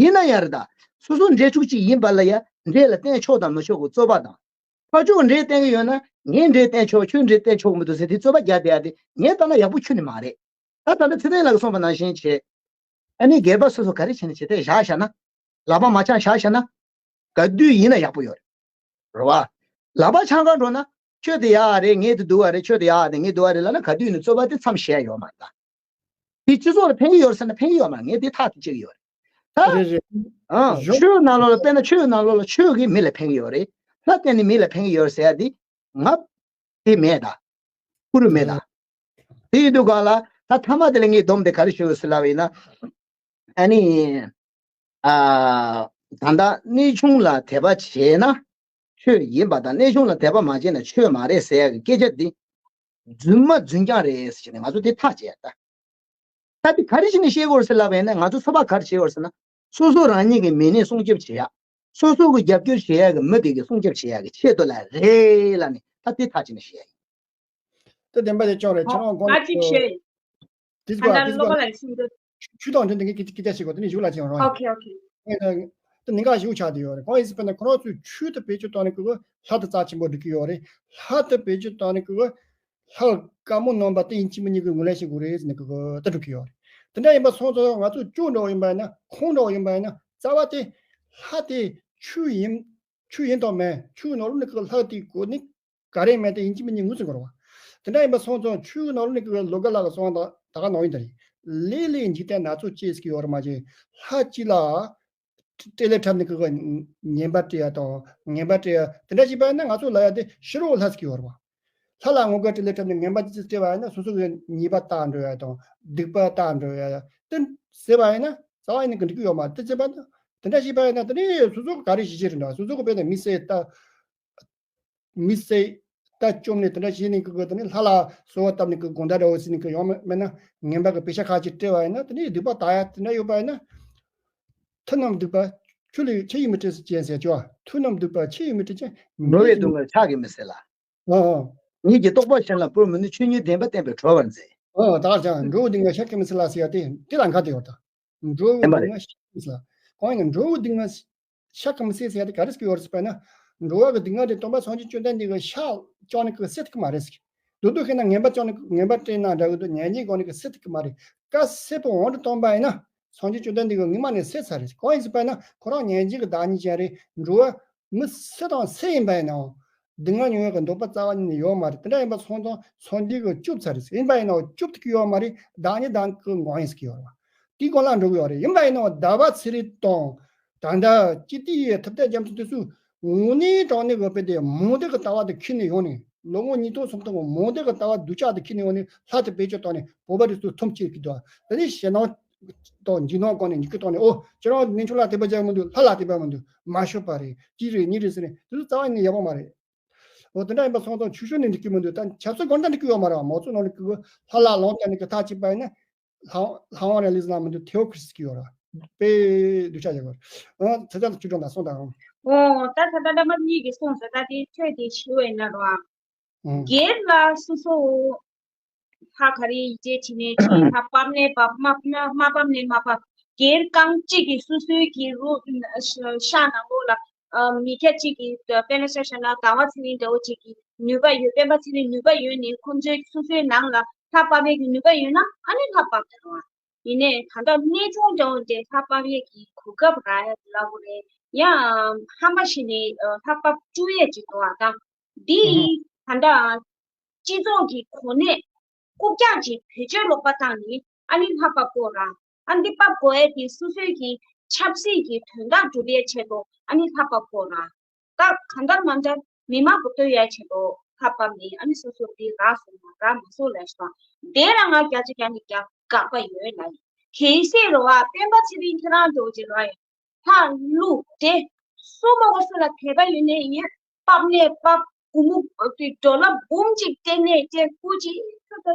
ཡིན་ན་ཡང་རེད་ད། སོ་སོ་འདྲེ་ཕྲུག་ཅིག་ཡིན་པ་ལ་ཡ་འདྲེ་ལ་བསྟེན་ཆོག་དང་མི་ཆོག་གི་རྩོད་པ་དང་། ཕར་ཕྱོགས་འདྲེ་བསྟེན་གྱི་ཡོད་ན། ངས་འདྲེ་བསྟེན་ཆོག་ཁྱོད་འདྲེ་བསྟེན་ཆོག་གི་མི་འདུག་ཟེར་དེ་རྩོད་པ་རྒྱག་བསྡད་ཡ་དེ་ངས་ལྟ་ན་ཡག་པོ་ཁྱོན་ནས་མ་རེད། ད་ད་ལྟ་ཚེ་བརྟན་ལགས་ཀྱིས་གསུངས་པ་ནང་བཞིན་བྱས། ཨ་ནི་སྒེར་པ་སོ་སོ་ག་རེ་བྱས་ནས་བྱས་ཏེ་བཞག་བཞག་ན། ལག་པ་མ་འཆང་བཞག་བཞག་ན། ག་དུས་ཡིན་ན་ཡག་པོ་ཡོད་རེད། རེད་བ། ལག་པ་འཆང་གར་འགྲོ་ན། ཁྱོད་དེ་ཡག་རེད། ངས་དེ་སྡུག་པ་རེད། ཁྱོད་དེ་ཡག་རེད། ངས་སྡུག་པ་རེད་ལབ་ན། ག་དུས་ནས་རྩོད་པ་དེ་མཚམས་བཞག་ཡོད་མ་རེད་ད། དེ་སྤྱི་ཚོགས་ལ་ཕན་གྱི་ཡོད་རེད་ཟེར་ན་ཕན་གྱི་ཡོད་མ་རེད། ངས་དེ་ཐག་དེ་བཅད་ཀྱི་ཡོད་རེད། ད། རེད་རེད། ཨང་། གཞུང་། ཆོས་ནང་ལོགས་ལ་དཔེར་ན་ཆོས་ནང་ལོགས་ལ་ཆོས་ཀྱིས་མི་ལ་ཕན་གྱི་ཡོད་རེད། ལྷ་བསྟེན་ནས་མི་ལ་ཕན་གྱི་ཡོད་རེད་ཟེར་ཡ་དེ། ང་། དེ་མེད་ད། ཁུ་རུ་མེད་ད། ཨང་། དེ་ཡིན་དུས་གང་ལ་ད་མཐའ་མ་དེ་ལ་ངས་སྡོམ་དེ་ག་རེ་ཞུ་དགོས་ཟེར་ལབ་པ་ཡིན་ན། ཨ་ནི། ཨ། ད་ལྟ་གནས་ཆུང་ལ་དད་པ་བྱས་ན། ཆོས་ཡིན་པ་དང་། གནས་ཆུང་ལ་དད་པ་མ་བྱས་ན་ཆོས་མ་རེད་ཟེར་ཡ་གི་སྐད་ཆ་འདི། རྫུན་མ་རྫུན་རྐྱང་རེད་ཟེར་ནས་ང་ཚོ་དེ་ཐག་བཅད་ཡ་ད། ད་དེ་ག་རེ་བྱས་ནས་བཤད་དགོས་རེད་ཟེར་ལབ་པ་ཡིན་ན། ང་ཚོ་ཚོགས་པ་ག་རེ་བྱེད་དགོས་རེད་ཟེར་ན། སོ་སོ་རང་ཉིད་ཀྱི་མི་སྣའི་སྲུང་སྐྱོབ་བྱེད་ཡག་སོ་སོ་གི་རྒྱབ་སྐྱོར་བྱེད་ཡག་གི་མི་དེ་གི་སྲུང་སྐྱོབ་བྱེད་ཡག་གི་ཆེད་དུ་ལ་རེད་ལབ་ནས། ད་དེ་ཐག་བཅད་ནས་བཤད་ཡ་ཡིན། དེ་བདེན་པ་དེ་ཅུང་རེད། ཁྱེད་རང་དགོངས། ཨ་ཅིག་བཤད། དེ་ད་ལྟ་ག་དེ་སློབ་པ་ལ་གསུང་འདོད། ཆུ་དང་འབྲེལ་འདི་གའི་སྐད་ཆ་བཤད་དགོས། དེ་ནི་གཞུག་ལ་ཅིག་རང་ཡིན། ཨོ་ཁེ་ཨོ་ཁེ། དེ་ཉེན་ཁ་ཞིག་ཆགས་བསྡད་ཡོད་རེད། གང་ཡིན་ཟེར་བ་ན་ཁོ་རང་ཚོས་ཆུ་དེ་བེད་སྤྱོད་བཏང་ནས་ཀི་གི་ལྷ་དེ་རྩ་ཆེན་པོ་སྒྲུབ་ཀྱི་ཡོད་རེད། ལྷ་དེ་བེད་སྤྱོད་བཏང་ནས་ཀི་གི་ལྷ་དཀར་མོ་རྣམ་པ་དེ་ཡིན་གཅིག་མིན་གཉིས་ཀྱི་ངོས་ལེན་བྱེད་དགོས་རེད་ཟེར་ནས་ཀི་གི་ད་སྒྲུབ་ཀྱི་ཡོད་རེད། དེ་འདྲ་ཡིན་པ་སོང་ཙང་ང་ཚོ་ཅོག་འདྲ་བོ་ཡིན་པ་ཡིན་ན། ཁོང་འདྲ་བོ་ཡིན་པ་ཡིན་ན། རྩ་བ་དེ་ལྷ་དེ་ཆུ་ཡིན། ཆུ་ཡིན་དང་མིན། ཆུའི་ནང་ལོགས་ནས་ཀི་གི་ལྷ་དེའི་གོ་གནས་ག་རེ་མེད་དེ་ཡིན་གཅིག་མིན་གཉིས་ངོས་ཟིན་དགོས་རེད་བ། དེ་འདྲ་ཡིན་པ་སོང་ཙང་ཆུའི་ནང་ལོགས་ནས་ཀི་གི་ལོ་དགའ་ལགས་ཀྱིས་གསུངས་པ་ད་ག་ནང་བཞིན་དེ་རེད། ལས་ལས་འཇིག་རྟེན་སྣ་ཚོགས་སྐྱེས་ཟེར་གྱི་ཡོད་རེད། མ་གཞི་ལྷ་གཅིག་ལ་སྤྲེལ་ལད་འཁྲབ་ནས་ཀི་གི་ངན་པ་སྤྲད་ཡ་དང་ངན་པ་སྤྲད་ཡ་དེ་འདྲ་བྱས་པ་ཡིན་ན། ང་ཚོ་ལབ་ཡ་དེ་ཕྱི་རོལ་ལྷ་ཟེར་གྱི་ཡོད་རེད་བ། ལྷ་ལ་ངོ་དགའ་སྤྲེལ་ལད་འཁྲབ་ནས་ངན་པ་ཅི་ཅི་སྤྲད་པ་ཡིན་ན། སོ་སོ་གི་ཉེས་པ་དག་འགྲོ་ཡ་དང་། སྡིག་པ་དག་འགྲོ་ཡ་དེ་ཟེར་བ་ཡིན་ན། རྩ་བ་ཡིན་ན་ཀི་འགྲིག་གི་ཡོད་མ་རེད། དེ་བྱས་པ་ན། དེ་འདྲ་བྱས་པ་ཡིན་ན་དེ་ནི་སོ་སོ་གི་ག་རེ་བྱེད་ཀྱི་རེད་འདུག་སོ་སོ་གི་དཔེ་ནས་མི་བསད་ལྟ། མི་བསད་ལྟ་བཅོམ་ནས་དེ་འདྲ་བྱས་ནས་ཀི་གི་དེ་ནི་ལྷ་ལ་གསོལ་བ་བཏབ་ནས་ཀི་དགོང་དག་འདྲ་བོ་ཟེར་ནས་ཀི་ཡོང་མེད་ན། ངན་པ་གི་པེ་ཤ་ཁ་ཅིག་སྤྲད་པ་ཡིན་ན། དེ་ནི་སྡིག་པ་དག་ཡ་དེ་འདྲ་ཡོད་པ་ཡིན་ན། མཐུ་རྣམས་སྡིག་པ་ཆུ་ལས་ཆུ་ཡིས་མི་འཁྲུ་ཅན་ཟེར་ཆོག་མཐུ་རྣམས་སྡིག་པ་ཆུ་ཡིས་མི་འཁྲུ་ཅན། འགྲོ་བའི་སྡུག་བསྔལ་ཕྱག་གིས་མི་སེལ་ལ། ཨ་ཨ། ཉིད་ཀྱི་རྟོགས་པ་གཞན་ལ་སྤོར་མི་ནུས། ཆོས་ཉིད་བདེན་པ་བསྟན་པས་གྲོལ་བར་མཛད། ཨ་ད་ག་ཅང་འགྲོ་བའི་སྡུག་བསྔལ་ཕྱག་གིས་མི་སེལ་ལ་ཟེར་ཡ་དེ་དེ་ལ་འགལ་ཏེ་ཡོད་ད། འགྲོ་བའི་བདེན་པ་རེད། སྡུག་བསྔལ་ཕྱག་གིས་མི་སེལ་ལ། གང་ཡིན་ན་འགྲོ་བའི་སྡུག་བསྔལ་ཕྱག་གིས་མི་སེལ་ཟེར་ཡ་དེ་ག་རེ་ཟེར་གྱི་ཡོད་རེད་ཟེར་བ་ན། འགྲོ་བ་གི་སྡུག་བསྔལ་དེ་སྟོན་པ་སངས་རྒྱས་བཅོམ་ལྡན་འདས་ཀྱིས་ཕྱག་བཅག་ནས་ཀི་སེལ་ཐུབ་ཀྱི་མ་རེད་ཟེར། མདོར་བསྡུས་བཤད་ན་ངན་པ་བཅག་ནས་ངན་པ་སྤྲད་ན་འདྲ་གི་འདུག་ཉེས་ཅན་གོ་ནས་ཀི་སེལ་ཐུབ་ཀྱི་མ་རེད། བཀའ་སྲིད་པའི་དབང་དུ་བཏང་པ་ཡིན་ན་སངས་རྒྱས་བཅོམ་ལྡན་འདས་ཀྱིས་སྔོན་མ་ནས་སེལ་ཚར་རེད། གང་ཡིན་ཟེར་བ་ན་ཁོ་རང་ཉེས་ཅན་གྱི་བདག་ཉིད་ཅན་རེད། འགྲོ་བ་མི་སུ་དང་སུ་ཡིན་པ་ཡིན་ནའང་སྡུག་བསྔལ་མྱོང་ཡག་གི་འདོད་པ་རྩ་བ་ཉིད་ནས་ཡོད་མ་རེད། དེ་འདྲ་ཡིན་པ་སོང་ཙང་སངས་རྒྱས་ཀྱིས་སྐྱོབ་ཚར་རེད། ཡིན་པ་ཡིན་ནའང་སྐྱོབ་ཐུབ་ཀྱི་ཡོད་མ་རེད། བདག་ཉིད་བདག་གི་ངོ་ཡིན་ཟེར་གྱི་ཡོད་རེད་བ། དེའི་སྒང་ལ་འགྲོ་གི་ཡོད་རེད། ཡིན་པ་ཡིན་ནའང་ཟླ་བ་ཚེ་རིང་དང་། ད་ལྟ་སྤྱི་བཏུས་ཡི་ཐུབ་བསྟན་རྒྱ་མཚོ་དེ་ཚོས་དངོས་གནས་དྲང་གནས་དགོས་པའི་དེ་མུ་སྟེགས་ཀྱི་ལྟ་བ་དེ་ཁྱེར་ནས་ཡོང་ནས། ལོ་ངོ་ཉིས་སྟོང་སུམ་སྟོང་གི་མུ་སྟེགས་ཀྱི་ལྟ་བ་སྡུག་ཅག་དེ་ཁྱེར་ནས་ཡོང་ནས་ལྷ་དེ་བེད་སྤྱོད་བཏང་ནས་བོད་པ་རིགས་ཚོ་འཐོམ་བྱེད་ཀྱི་འདུག་དེ་ནས་ཞེད་སྣང་དང་འཇིགས་སྣང་སྒང་ནས་འཇིགས་སྐུལ་བཏང་ནས། ཨོ་ཁྱེད་རང་གནས་ཆུང་ལ་དད་པ་བྱེད་མི་འདུག་ལྷ་ལ་དད་པ་མི་འདུག་མ་ཤོད་པ་རེད། གཅིག་རེད་གཉིས་རེད་ཟེར་ནས་དེ་ཚོ་རྩ་བ་ནས་ཡག་པོ་མ་རེད། འོ་དེ་འདྲ་ཡིན་པ་སོང་ཙང་ཆོས་ཕྱོགས་ནས་འགྲིག་གི་མི་འདུག་ད་ཆབ་སྲིད་སྒང་ད་འགྲིག་གི་ཡོད་མ་རེད་བ། མང་ཚོགས་ནང་ནས་ཀི་ལྷ་ལ་ལུང་བསྟན་ནས་ཀི་ཐག་བཅད་པ་ཡིན་ན། ལྷ་ལྷ་དབང་རིང་ལུགས་ལ་མི་འདུག་ཐེའོ་ཁྲི་སི་ཀི་ཡོད་ར། དཔེ་སྡུག་ཅག་ཡོད་ར། ཨ་ད་ལྟ་ཆུ་གྲོང་དང་སོང་དང་། ཨོ་ད་ད་ལྟ་ལྟ་མ་གཉིས་ཀྱིས་གསུངས་སོང་། ད་དེ་ཐོས་དེ་ཞུ་བས་ན་རོ། ཨང་། སྒེར་ལ་སོ་སོ་ལྷ་ག་རེ་ཡིད་ཆེས་བྱེད་ནས་བྱེད། ལྷ་ཕབ་ནས་ཕབ། མ་མ་མ་ཕབ་ནས་མ་ཕབ། སྒེར་རྐང་གཅིག་གིས་སོ་སོའི་གི་རུ་ཤག་ནང་ལོགས་ལ་ཨ་མི་སྐྱ་གཅིག་གིས་དཔེར་ན་ཆ་བཞག་ན་ཟླ་བ་ཚེ་རིང་འདྲ་བོ་གཅིག་གིས་ནུས་པ་ཡོད། སྤེན་པ་ཚེ་རིང་ནུས་པ་ཡོད་ནས་ཁོང་ཚོའི་སོ་སོའི་ནང་ལ་ལྷ་ཕབ་པའི་གི་ནུས་པ་ཡོད་ན་ཨ་ནི་ལྷ་ཕབ་ད་རུང་། ཡིན་ནའི་ད་ལྟ་གནས་ཆུང་འདྲ་བོ་འདྲའི་ལྷ་ཕབ་ཡས་ཀྱི་གོ་སྐབས་རག་ཡ་ལ་གོ་རེད། ཡང་ཧམ་པ་བཞི་ནས་ལྷ་ཕབ་བཅུག་ཡས་ཅིག་འདུག་ཨ། ད་འདི་ད་ལྟ་སྤྱི་ཚོགས་ཀྱི་གོ་གནས་རྐུབ་བཀྱག་ཅིག་བེད་སྤྱོད་ལོག་པ་བཏང་ནས་ཨ་ནི་ལྷ་ཕབ་དགོས་ར། ཨ་འདི་ཕབ་དགོས་ཡས་དེ་སོ་སོའི་གི་ཆབ་སྲིད་ཀྱི་དོན་དག་སྒྲུབ་ཡས་ཆེད་དུ་ཨ་ནི་ལྷ་ཕབ་དགོས་ར། ད་གང་ལྟར་མ་འདྲ་མི་མང་གི་ལྟོས་ཡ་ཆེད་དུ་ལྷ་ཕབ་ནི་ཨ་ནི་སོ་སོ་དེ་རག་སོང་ན་རག་མ་སོང་ལབ་ཤོག་དེ་རང་ང་བརྒྱ་ཆ་བརྒྱ་ནས་བརྒྱ་དགག་པ་ཡོད་ལ་ཡིན། གལ་སྲིད་རོ་ཨ་སྤེན་པ་ཚེ་རིང་ཁྱེད་རང་འདྲ་བོ་ཅིག་རོ་ཨ་ཡིན་ལྷ་བླུགས་ཏེ་སོ་མ་གོ་སོ་ལ་དད་པ་ཡོད་ནས་ཡིན་ཕབ་ནས་ཕབ་སྒོར་མོ་དེ་ཌོ་ལར་འབུམ་གཅིག་སྤྲད་ནས་སྤྲད་སྐུ་ཅིག་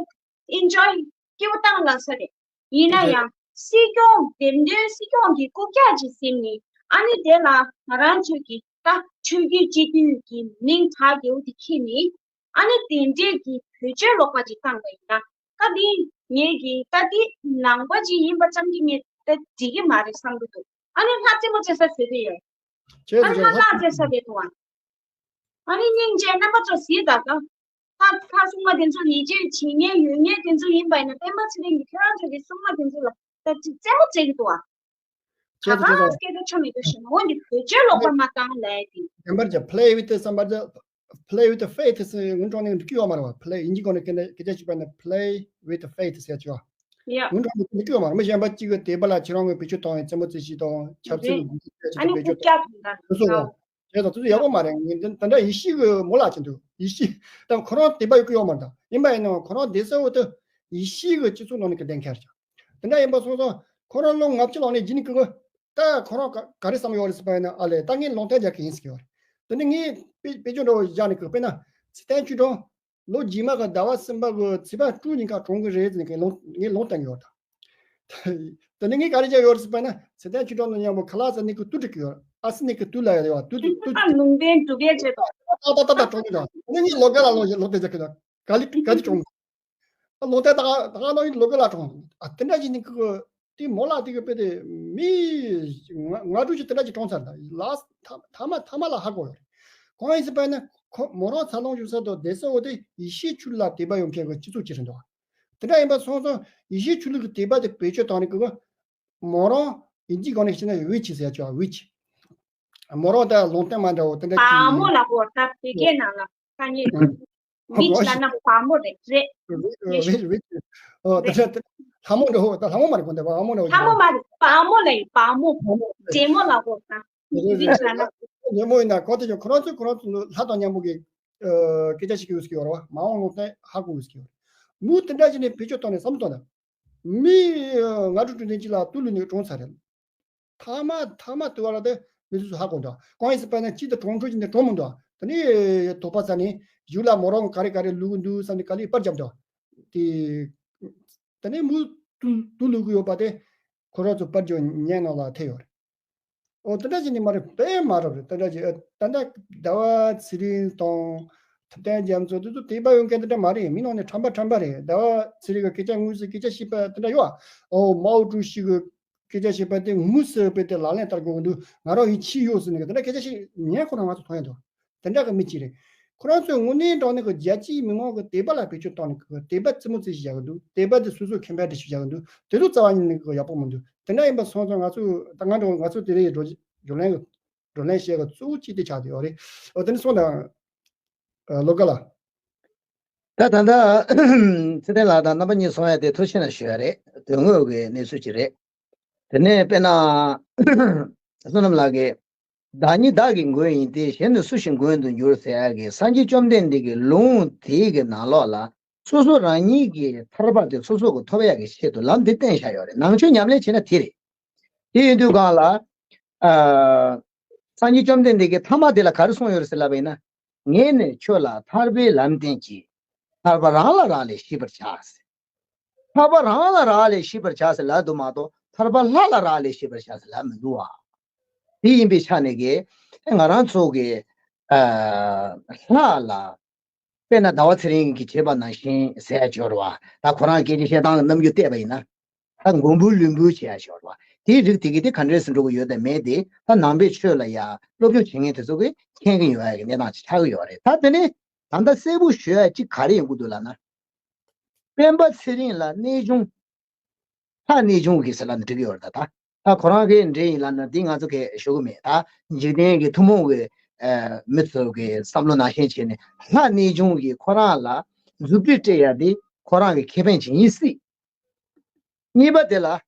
ཨེན་ཇོའི་སྐྱིད་པོ་བཏང་ལ་ས་རེད། ཡིན་ན་ཡང་སྲིད་སྐྱོང་འདེམས་ཐོན་སྲིད་སྐྱོང་གི་རྐུབ་བཀྱག་ཅིག་ཟིན་ནི་ཨ་ནི་དེ་ལ་ང་རང་ཚོས་ཀྱི་ད་ཆོས་བརྒྱུད་སྤྱི་འཐུས་ཀྱི་མིང་གྲགས་རྒྱས་པོ་དེ་ཁྱེར་ནི་ཨ་ནི་དེ་འདྲས་ཀྱི་བེད་སྤྱོད་ལོག་པ་ཅིག་བཏང་བ་ཡིན་ན་ད་དེ་ངེད་ཀྱི་ད་དེ་ནང་པ་ཅིག་ཡིན་པ་ཙམ་གྱིས་ངས་ད་འགྲིག་གི་མ་རེད་བསམ་གྱི་འདུག་ཨ་ནི་ལྷ་རྩེད་མོ་རྩེ་ས་བཟོས་ཏེ་ཡོད། ཁྱེད་ཨ་ནི་ཚོ་ལྷ་ལྷ་རྩེ་ས་རེད་འདུག་ཨ། ཨ་ནི་སྙིང་རྗེ་རྣམ་པ་ཚོ་གཟིགས་དང་། ད་ལྷ་ལྷ་སྲུང་མ་དེ་ཚོ་ཡིད་ཆེས་བྱེད་མཁན་ཡོད་མཁན་དེ་ཚོ་ཡིན་པ་ཡིན་ན་སྤེན་པ་ཚེ་རིང་གིས་ཁྱེད་རང་ཚོ་གི་སྲུང་མ་དེ་ཚོ་ལ་ད་ཅི་རྩེད་མོ་རྩེ་གི་འདུག་ཨ། ད་ཁྱེད་ཚོ་གང་ལ་སྐད་ཆ་ཆ་མི་འདུག་ཞེ་ན་འོན་ཏེ་བེད་སྤྱོད་ལོག་པ་མ་བཏང་ལབ་ཡ་དེ། བདེན་པར་ཀྱང་play with somebody, play with faith ཟེར་དངོས་དྲང་ནས་འགྲིག་གི་ཡོད་མ་རེད་བ། play ཡིན་གྱི་གོ་ནས་སྐད་ཆ་སྐད་ཆ་ཞིག་པ་ན་play with faith ཟེར་ཆོག་ཡ། དངོས་དྲང་ནས་འགྲིག་གི་ཡོད་མ་རེད། མི་གཞན་པ་གཅིག་གི་དད་པ་ལ་ཁྱེད་རང་གི་བེད་སྤྱོད་བཏང་བའི་རྩེད་མོ་རྩེ་གཞི་དང་ཆབ་སྲིད་ཀྱི་འགོ་ཁྲིད་བྱས་ཨ་ནི་བེད་སྤྱོད་རྐུབ་བཀྱག་དང་འདྲ། དེ་ཚོ་ཡོད། དེ་ཚོ་དེ་ཚོ་ཡག་པོ་མ་རེད། ངས་འདི་འདི་འདྲ་ཡེ་ཤེས་ཀྱི་མོ་ལགས་ཀྱི་འདུག་ཡེ་ཤེས་དང་ཁོ་རང་དད་པ་ཡོད་ཀྱི་ཡོད་མ་རེད། ད་ཡིན་པ་ཡིན་ནའང་ཁོ་རང་བསྡད་ས་འོ་དེ་ཡེ་ཤེས་ཀྱི་སྤྱི་ཚོགས་ནང་ནས་ཀྱི་གདན་འཁེལ་ཀྱང་དེ་འདྲ་ཡིན་པ་སོང་ཙང་ཁོ་རང་ལོ་ལྔ་བཅུ་ལོན་ནས་རྗེས་ནས་ཀྱི་ད་ཁོ་རང་ག་ག་རེ་བསམ་ཡོད་རེད་ཟེར་བ་ཡིན་ན། ཨ་ལས་ད་ངས་ལུང་བསྟན་རྒྱག་གི་ཡིན་ཟེར་གྱི་ཡོད་རེད། དེ་ནས་ངས་དཔེ་དཔེ་བརྗོད་འདྲ་བོ་བཞག་ནས་ཀྱི་དཔེར་ན་ཚེ་བརྟན་ཆོས་སྒྲོན་ལོ་རྗེས་མ་གི་ཟླ་བ་གསུམ་པ་གི་ཚེས་པ་དྲུག་ཉིན་ཀ་གྲོངས་གི་རེད་ཟེར་ནས་ཀྱི་ལུང་ངས་ལུང་བསྟན་གྱི་ཡོད་ད། དེ་ནས་ངས་ག་རེ་བྱས་ཡོད་རེད་ཟེར་བ་ན། ཚེ་བརྟན་ཆོས་གྲགས་དང་མཉམ་པོ་ཁ་ལག་ཟ་ནི་གི་དུག་སྤྲད་ཀྱི་ཡོད། ཨར་སེ་ནིག་གི་དུག་ལབ་ཡ་ཡོད་པ། དུག་དུག་དུག་ཨ་ལུང་བསྟན་འགྲོ་གས་བྱེད་དོ། ཏག་ཏག་ཏག་ཏག་གྲོངས་ཀྱི་འདུག་དེ་ནས་ངས་ལོ་དགའ་ལ་ལོ་ལོ་དེ་རྒྱག་གི་འདུག་ག་ལེ་ག་ལེ་གྲོངས། ཨ་ལོ་དེ་ད་ག་ད་ག་ལོ་ཡིན་ལོ་དགའ་ལ་གྲོངས། ཨ་དེ་འདྲ་ཞིག་ནི་ཁོ་དེ་མོ་ལ་དེ་གི་དཔེ་དེ་མི་ང་ང་དྲུག་ཅུ་དེ་འདྲ་ཞིག་གྲོངས་ཚར་ད་ལ། ཐ་ཐ་མ་ཐ་མ་ལ་ཧ་གོ་ཡོད་རེད། གང་ཡིན་ཟེར་བ་ན་ཁོ་མོ་རང་འཚར་ལོངས་བྱུང་ས་དང་བསྡད་ས་འོ་དེ་ཡེ་ཤུའི་ཆོས་ལུགས་ལ་དད་པ་ཡོད་མཁན་གྱི་སྤྱི་ཚོགས་ཅིག་རེད་འདུག་དེ་འདྲ་ཡིན་པ་སོང་ཙང་ཡེ་ཤུའི་ཆོས་ལུགས་ཀྱི་དད་པ་དེ་བེད་སྤྱོད་བཏང་ནས་ཀྱི་མོ་རང་ཡིན་གཅིག་གང་ནས་བཤད་ན་ཝི་ཆི་ཟེར་ཡ་ཅིག་ཝི་ཆི། མོ་རང་ད་ལུང་བསྟན་མ་འདྲ་བོ་དེ་འདྲ་བ་ཅིག་མོ་ལ་གོ་ད་བི་གའི་ནང་ལ་ཁ་ཉེ་ཝི་ཆི་ལ་ན་བ་མོ་རེད་རེད། ཝི་ཆི་ཝི་ཆི་ཨོ་ད་ད་ལྷ་མོ་འདྲ་བོ་ད་ལྷ་མོ་མ་རེད་གོ་འདྲ་བ་མོ་འདྲ་བོ་ལྷ་མོ་མ་རེད་བ་མོ་ལ་ཡིན་བ་མོ་བྲེ་མོ་ལ་གོ་ད་ཝི་ཆི་ལ་ན། ཉེ་མོ་ཡིན་ན་གོ་དེ་ཀྱང་ཁོ་རང་ཚོས་ཁོ་རང་ཚོ་ལྷ་དང་མཉམ་པོ་གི་སྐད་ཆ་བཤད་ཀྱི་ཡོད་ཟེར་གྱི་ཡོད་རེད་བ། མ་འོངས་ལུང་བསྟན་ཧ་གོ་ཡོད་ཟེར་གྱི་ཡོད་རེད། མོས་དེ་འདྲ་བྱས་ནས་བེད་སྤྱོད་བཏང་ནས་བསམ་བློ་བཏང་ན། མི་ང་དྲུག་དྲུག་བདུན་གཅིག་ལ་དུག་ལུས་ནས་གྲོངས་ཚར་རེད། ཐ་མ་ཐ་མ་དུ་བ་ལ་དེ་མི་ཚོས་ཧ་གོ་འདུག་གང་ཡིན་ཟེར་བ་ན་གཅིག་དེ་གྲོངས་འཕྲོ་གཅིག་ནས་གྲོངས་མི་འདུག་དེ་ནས་དོགས་པ་ཟ་ནས་གཞུག་ལ་མོ་རང་ག་རེ་ག་རེ་ལུས་ཀྱི་འདུག་བསམ་ནས་ག་ལེར་པར་བརྒྱབ་འདུག་དེ་དེ་ནས་མོ་དུག་དུག་ལུས་ཀྱི་ཡོད་པ་དེ་ཁོ་རང་ཚོ་པར་བརྒྱབ་ཉལ་ནང་ལ་ཐེབས་ཡོད་རེད། ཨོ་དེ་འདྲ་བྱས་ནས་མ་རེད་དཔེ་མ་རབས་རེད། དེ་འདྲ་བྱས་ད་ལྟ་ཟླ་བ་ཚེ་རིང་དང་ཐུབ་བསྟན་རྒྱ་མཚོ་དེ་ཚོ་དད་པ་ཡོད་མཁན་དེ་འདྲ་མ་རེད། མི་ནང་ནས་ཁྲམ་པ་ཁྲམ་པ་རེད། ཟླ་བ་ཚེ་རིང་གི་སྐད་ཆ་དངོས་སུ་སྐད་ཆ་བཤད་པ་དེ་འདྲ་ཡོད་ཨ། ཨོ་མའོ་ཀྲུའུ་ཞི་གི་སྐད་ཆ་བཤད་པ་དེ་དངོས་སུ་དཔེ་དེ་ལག་ལེན་བསྟར་དགོས་ཀྱི་འདུག་ང་རང་ཡིད་ཆེས་ཡོད་ཟེར་ནས་དེ་འདྲ་སྐད་ཆ་བཤད་ཉན་ཁོ་རང་ང་ཚོ་མཐོང་ཡ་འདུག་དེ་འདྲ་གི་མི་གཅིག་རེད། ཁོ་རང་ཚོའི་དངོས་གནས་དྲང་གནས་ཀྱི་རྒྱལ་སྤྱིའི་མི་མང་གི་དད་པ་ལ་བེད་སྤྱོད་བཏང་ནས་ཀྱི་དད་པ་རྩེད་མོ་རྩེ་ཞིག་བྱ་གི་འདུག་དད་པ་དེ་སོ་སོའི་ཁེ་ཕན་སྒྲུབ་ཞིག་བྱ་གི་འདུག་དེ་ཚོ་རྩ་བ་ཉིད་ནས་ཀྱི་ཡག་པོ་མི་འདུག་དེ་འདྲ་ཡིན་པ་སོང་ཙང་ང་ཚོས་ད་ང་འགྲོ་ང་ཚོ་དེ་རིང་བགྲོ་བགྲོ་གླེང་གི་བགྲོ་གླེང་བཤད་གི་གཙོ་བོ་གཅིག་དེ་ཆགས་བསྡད་ཡོད་རེད། འོ་དེ་ནས་སོང་དང་། ལོ་དགའ་ལགས། ད་ད་ལྟ་ཚེ་བརྟན་ལགས་དང་རྣམ་པ་གཉིས་གསུང་ཡ་དེ་ཐུགས་ཆེ་ན་ཞུ་ཡ་རེད། དོན་དངོས་ཀྱི་གནས་ཚུལ་ཅིག་རེད། དེ་ནས་དཔེར་ན་བསོད་ནམས་ལགས་ཀྱིས། བདག་ཉིད་བདག་གི་མགོན་ཡིན་ཏེ། གཞན་ནི་སུ་ཞིག་མགོན་དུ་འགྱུར་ཟེར་ཡ་གི་སངས་རྒྱས་བཅོམ་ལྡན་འདས་ཀྱི་ལུང་དེའི་གི་ནང་ལོགས་ལ་སོ་སོ་རང་ཉིད་ཀྱི་ཐར་པ་དེ་སོ་སོ་གི་ཐོབ་ཡ་གི་ཆེད་དུ་ལམ་དེ་བསྟན་བཞག་ཡོད་རེད། ནང་ཆོས་ཉམས་ལེན་བྱས་ན་དེ་རེད། དེ་ཡིན་དུས་གང་ལ། ཨ། སངས་རྒྱས་བཅོམ་ལྡན་འདས་ཀྱིས་ཐ་མ་དེ་ལ་ག་རེ་གསུངས་ཡོད་རེད་ཟེར་ལབ་པ་ཡིན་ན། ངས་ནི་ཁྱོད་ལ་ཐར་པའི་ལམ་བསྟན་གྱིས། ཐར་པ་རང་ལ་རག་ལས་ཤེས་པར་བྱ་ཟེར། ཐར་པ་རང་ལ་རག་ལས་ཤེས་པར་བྱ་ཟེར་ལབ་འདུག་མ་གཏོགས་ཐར་པ་ལྷ་ལ་རག་ལས་ཤེས་པར་བྱ་ཟེར་ལབ་མི་འདུག་བ། དེ་ཡིན་པའི་ཆ་ནས་ཀྱི་ང་རང་ཚོ་གི་ཨ་ལྷ་ལ་དཔེར་ན་ཟླ་བ་ཚེ་རིང་གིས་བྱས་པ་ནང་བཞིན་ཟེར་ཡ་སྦྱོར་བ་ད་ཁོ་རང་སྐད་ཆ་བཤད་སྟངས་རྣམ་འགྱུར་བལྟས་པ་ཡིན་ན་ད་མགོན་པོ་བློན་པོ་བྱེད་ཡ་སྦྱོར་བ་དེའི་རིགས་དེ་གི་དེ་ག་འདྲས་སེ་འགྲོ་གི་ཡོད་དམ་མེད་དེ་ད་ནང་པའི་ཆོས་ལ་ཡ་སློབ་སྦྱོང་བྱེད་མཁན་དེ་ཚོ་གིས་མཁྱེན་གྱི་ཡོད་ཡ་གི་གནས་སྟངས་ཅིག་ཆགས་ཀྱི་ཡོད་རེད། ད་དེ་ནས་ད་ལྟ་གསལ་པོ་ཞུ་ཡ་གཅིག་ག་རེ་ཡོང་གི་འདུག་ལབ་ན། སྤེན་པ་ཚེ་རིང་ལ་གནས་ཆུང་། ལྷ་གནས་ཆུང་གི་ཟེར་ལབ་ནས་འགྲིག་གི་ཡོད་རེད་ད། ད་ཁོ་རང་གི་འདྲ་ཡིན་ལབ་ན་འདི་ང་ཚོ་གས་ཞུ་གི་མེད་ད། འཇིག་རྟེན་གྱི་ཐུན་མོང་གི་མི་ཚོ་གི་བསམ་བློ་ནང་བཞིན་བྱས་ནས་ལྷ་གནས་ཆུང་གིས་ཁོ་རང་ལ་མཛུབ་ཁྲིད་སྤྲད་ཡ་འདི་ཁོ་རང་གི་ཁེ་ཕན་ཅིག་ཡིན་སྲིད། གཉིས་པ་དེ་ལ།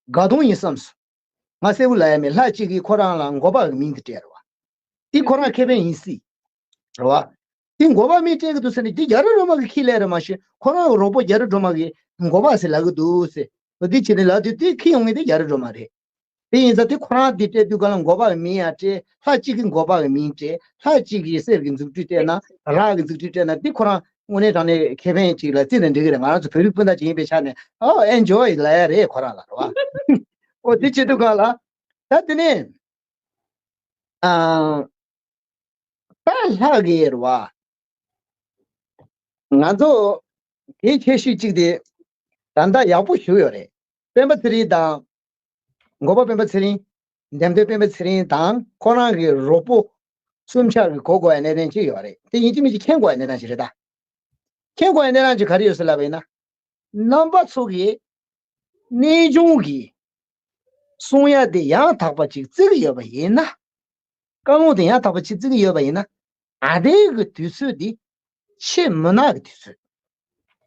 དགའ་གདོང་ཡིན་བསམས་སོང་། ང་གསལ་པོ་ལབ་ཡ་མེད། ལྷ་གཅིག་གིས་ཁོ་རང་ལ་འགོ་པ་གི་མིང་དེ་སྤྲད་རེད་བ། དེ་ཁོ་རང་ཁེ་ཕན་ཡིན་སྲིད། རེད་བ། དེ་འགོ་པ་མིང་སྤྲད་གི་འདུག་ཟེར་ནས་དེ་རྒྱ་རི་སྒྲོལ་མ་གི་ཁས་ལེན་རེད་མ་གཞི་ཁོ་རང་གི་རོགས་པོ་རྒྱ་རི་སྒྲོལ་མ་གི་འགོ་པ་ཟེར་ལབ་གི་འདུག་ཟེར། འོ་དེ་བྱས་ནས་ལབ་དུས་དེ་ཁྱི་ཡོང་ངེས་དེ་རྒྱ་རི་སྒྲོལ་མ་རེད། དེ་ཡིན་ཙང་དེ་ཁོ་རང་དེ་སྤྲད་དུས་ག་ལ་འགོ་པ་གི་མིང་ཡང་སྤྲད། ལྷ་གཅིག་གི་འགོ་པ་གི་མིང་སྤྲད། ལྷ་གཅིག་གིས་གསེར་གི་མཛུབ་ཐུད་སྤྲད་ན་རག་གི་མཛུབ་ཐུད་སྤྲད་ན་དེ་ཁོ་རང་དངོས་གནས་དྲང་གནས་ཁེ་ཕན་ཅིག་ལ་བརྩིས་ནས་འགྲིག་གི་རེད། ང་རང་ཚོ་བོད་རིགས་སྤུན་ཟླ་ཅིག་ཡིན་པའི་ཆ་ནས་ཨོ་ཨེན་ཇོ་ཡི་ལབ་ཡ་རེད་ཁོ་རང་ལ་རེད་བ། ཨོ་དེ་བྱེད་དུས་ག་ལ་ད་དེ་ནས་ཨ་ད་ལྷ་གི་རེད་བ། ང་ཚོ་དེ་ཁྱད་ཤོས་གཅིག་དེ་ད་ལྟ་ཡག་པོ་ཞུ་ཡོད་རེད། སྤེན་པ་ཚེ་རིང་དང་། འགོ་པ་སྤེན་པ་ཚེ་རིང་། འདེམས་ཐོན་སྤེན་པ་ཚེ་རིང་དང་ཁོ་རང་གི་རོགས་པོ་གསུམ་ཆ་གི་གོ་དགོས་པའི་གནད་དོན་གཅིག་ཡོད་རེད། དེ་ཡིན་གཅིག་མིན་གཅིག་མཁྱེན་དགོས་པའི་གནད་དོན་ཞིག་རེད་ད། མཁྱེན་དགོས་པའི་གནད་དོན་གཅིག་ག་རེ་ཡོད་ཟེར་ལབ་པ་ཡིན་ན། རྣམ་པ་ཚོ་གིས་གནས་ཆུང་གི་གསུང་ཡ་དེ་ཡང་དག་པ་ཅིག་བརྩི་གི་ཡོད་པ་ཡིན་ན། བཀའ་ལུང་དེ་ཡང་དག་པ་ཅིག་བརྩི་གི་ཡོད་པ་ཡིན་ན། ད་ལྟའི་གི་དུས་ཚོད་འདི་ཆེས་མུན་ནག་གི་དུས་ཚོད།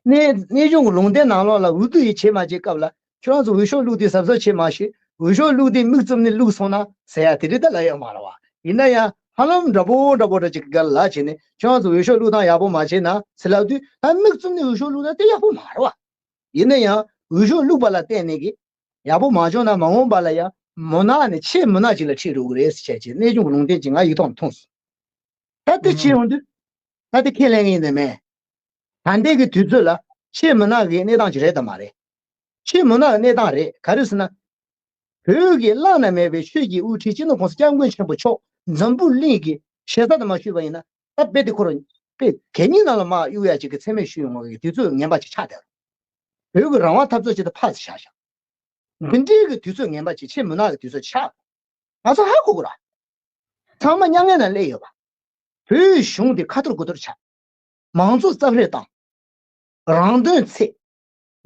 གནས་གནས་ཆུང་གི་ལུང་བསྟན་ནང་ལོགས་ལ་འུ་ཐུག་ཡིས་བྱེད་མ་བྱེད་སྐབས་ལ་ཁྱོད་རང་ཚོ་འོས་ཤོག་བླུགས་དུས་གཟབ་གཟབ་བྱེད་མ་ཤེས། འོས་ཤོག་བླུགས་དུས་མིག་བཙུམ་ནས་བླུགས་སོང་ན་ཟེར་ཡ་དེ་འདྲ་ད་ལབ་ཡོད་མ་རེད་བ། ཡིན་ན་ཡང་ཧ་ལམ་འདྲ་པོ་འདྲ་པོ་འདྲ་ཅིག་གི་སྒང་ལ་ལབ་བྱས་ནས་ཁྱོད་རང་ཚོ་འོས་ཤོག་བླུགས་སྟངས་ཡག་པོ་མ་བྱས་ན་ཟེར་ལབ་དུས་ད་མིག་བཙུམ་ནས་འོས་ཤོག་བླུགས་ན་དེ་ཡག་པོ་མ་རེད་བ། ཡིན་ན་ཡང་འོས་ཤོག་བླུགས་པ་ལ་བརྟེན་ནས་ཀྱི་ཡག་པོ་མ་བྱུང་ན་མ་འོངས་པ་ལ་ཡང་མུན་ནག་ནས་ཆེས་མུན་ནག་ཅིག་ལ་ཁྲིད་འགྲོ་གི་རེད་ཟེར་བྱས་ཀྱི་གནས་ཆུང་གི་ལུང་བསྟན་ཅིག་ང་ཡིག་ཐོག་ནས་མཐོང་སོང་། ད་དེ་བྱེད་ཡོང་དུས་ད་དེ་ཁས་ལེན་གི་ཡིན་ནམ་མེད། ད་ལྟའི་གི་དུས་ཚོད་ལ་ཆེས་མུན་ནག་གི་གནས་སྟངས་ཅིག་རེད་དམ་མ་རེད། ཆེས་མུན་ནག་གི་གནས་སྟངས་རེད། ག་རེ་ཟེར་ན། བོད་ཀྱི་བླ་ན་མེད་པའི་ཆོས་ཀྱི་དབུ་ཁྲིད་སྤྱི་ནོར་༸གོང་ས་༸སྐྱབས་མགོན་ཆེན་པོ་མཆོག་འཛམ་བུ་གླིང་གི་ཞེ་ས་དུ་མ་ཞུས་པ་ཡིན་ན། ད་རྦད་དེ་ཁོ་རང་དཔེ་གད་སྙིགས་ནང་ལ་མར་གཡུག་ཡ་ཅིག་གི་མཚན་སྨད་ཞུ་ཡོང་བའི་དུས་ཚོད་ངན་པ་ཅིག་ཆགས་བསྡད། བོད་ཀྱི་རང་དབང་འཐབ་རྩོད་ཆེད་དུ་ཕར་བཞག་བཞག་འདི་འདྲའི་གི་དུས་ཚོད་ངན་པ་ཅིག་ཆེས་མུན་ནག་གི་དུས་ཚོད་ཆགས། ང་ཚོ་ཧ་གོ་དགོས་ར། ཚང་མ་མྱ་ངན་ནང་སླེབས་ཡོད་པ། བོད་གཞུང་དེ་ཁ་ཐོར་དགུ་ཐོར་ཆགས། མང་གཙོ་རྩ་བརླག་བཏང་། རང་དོན་ཚེ།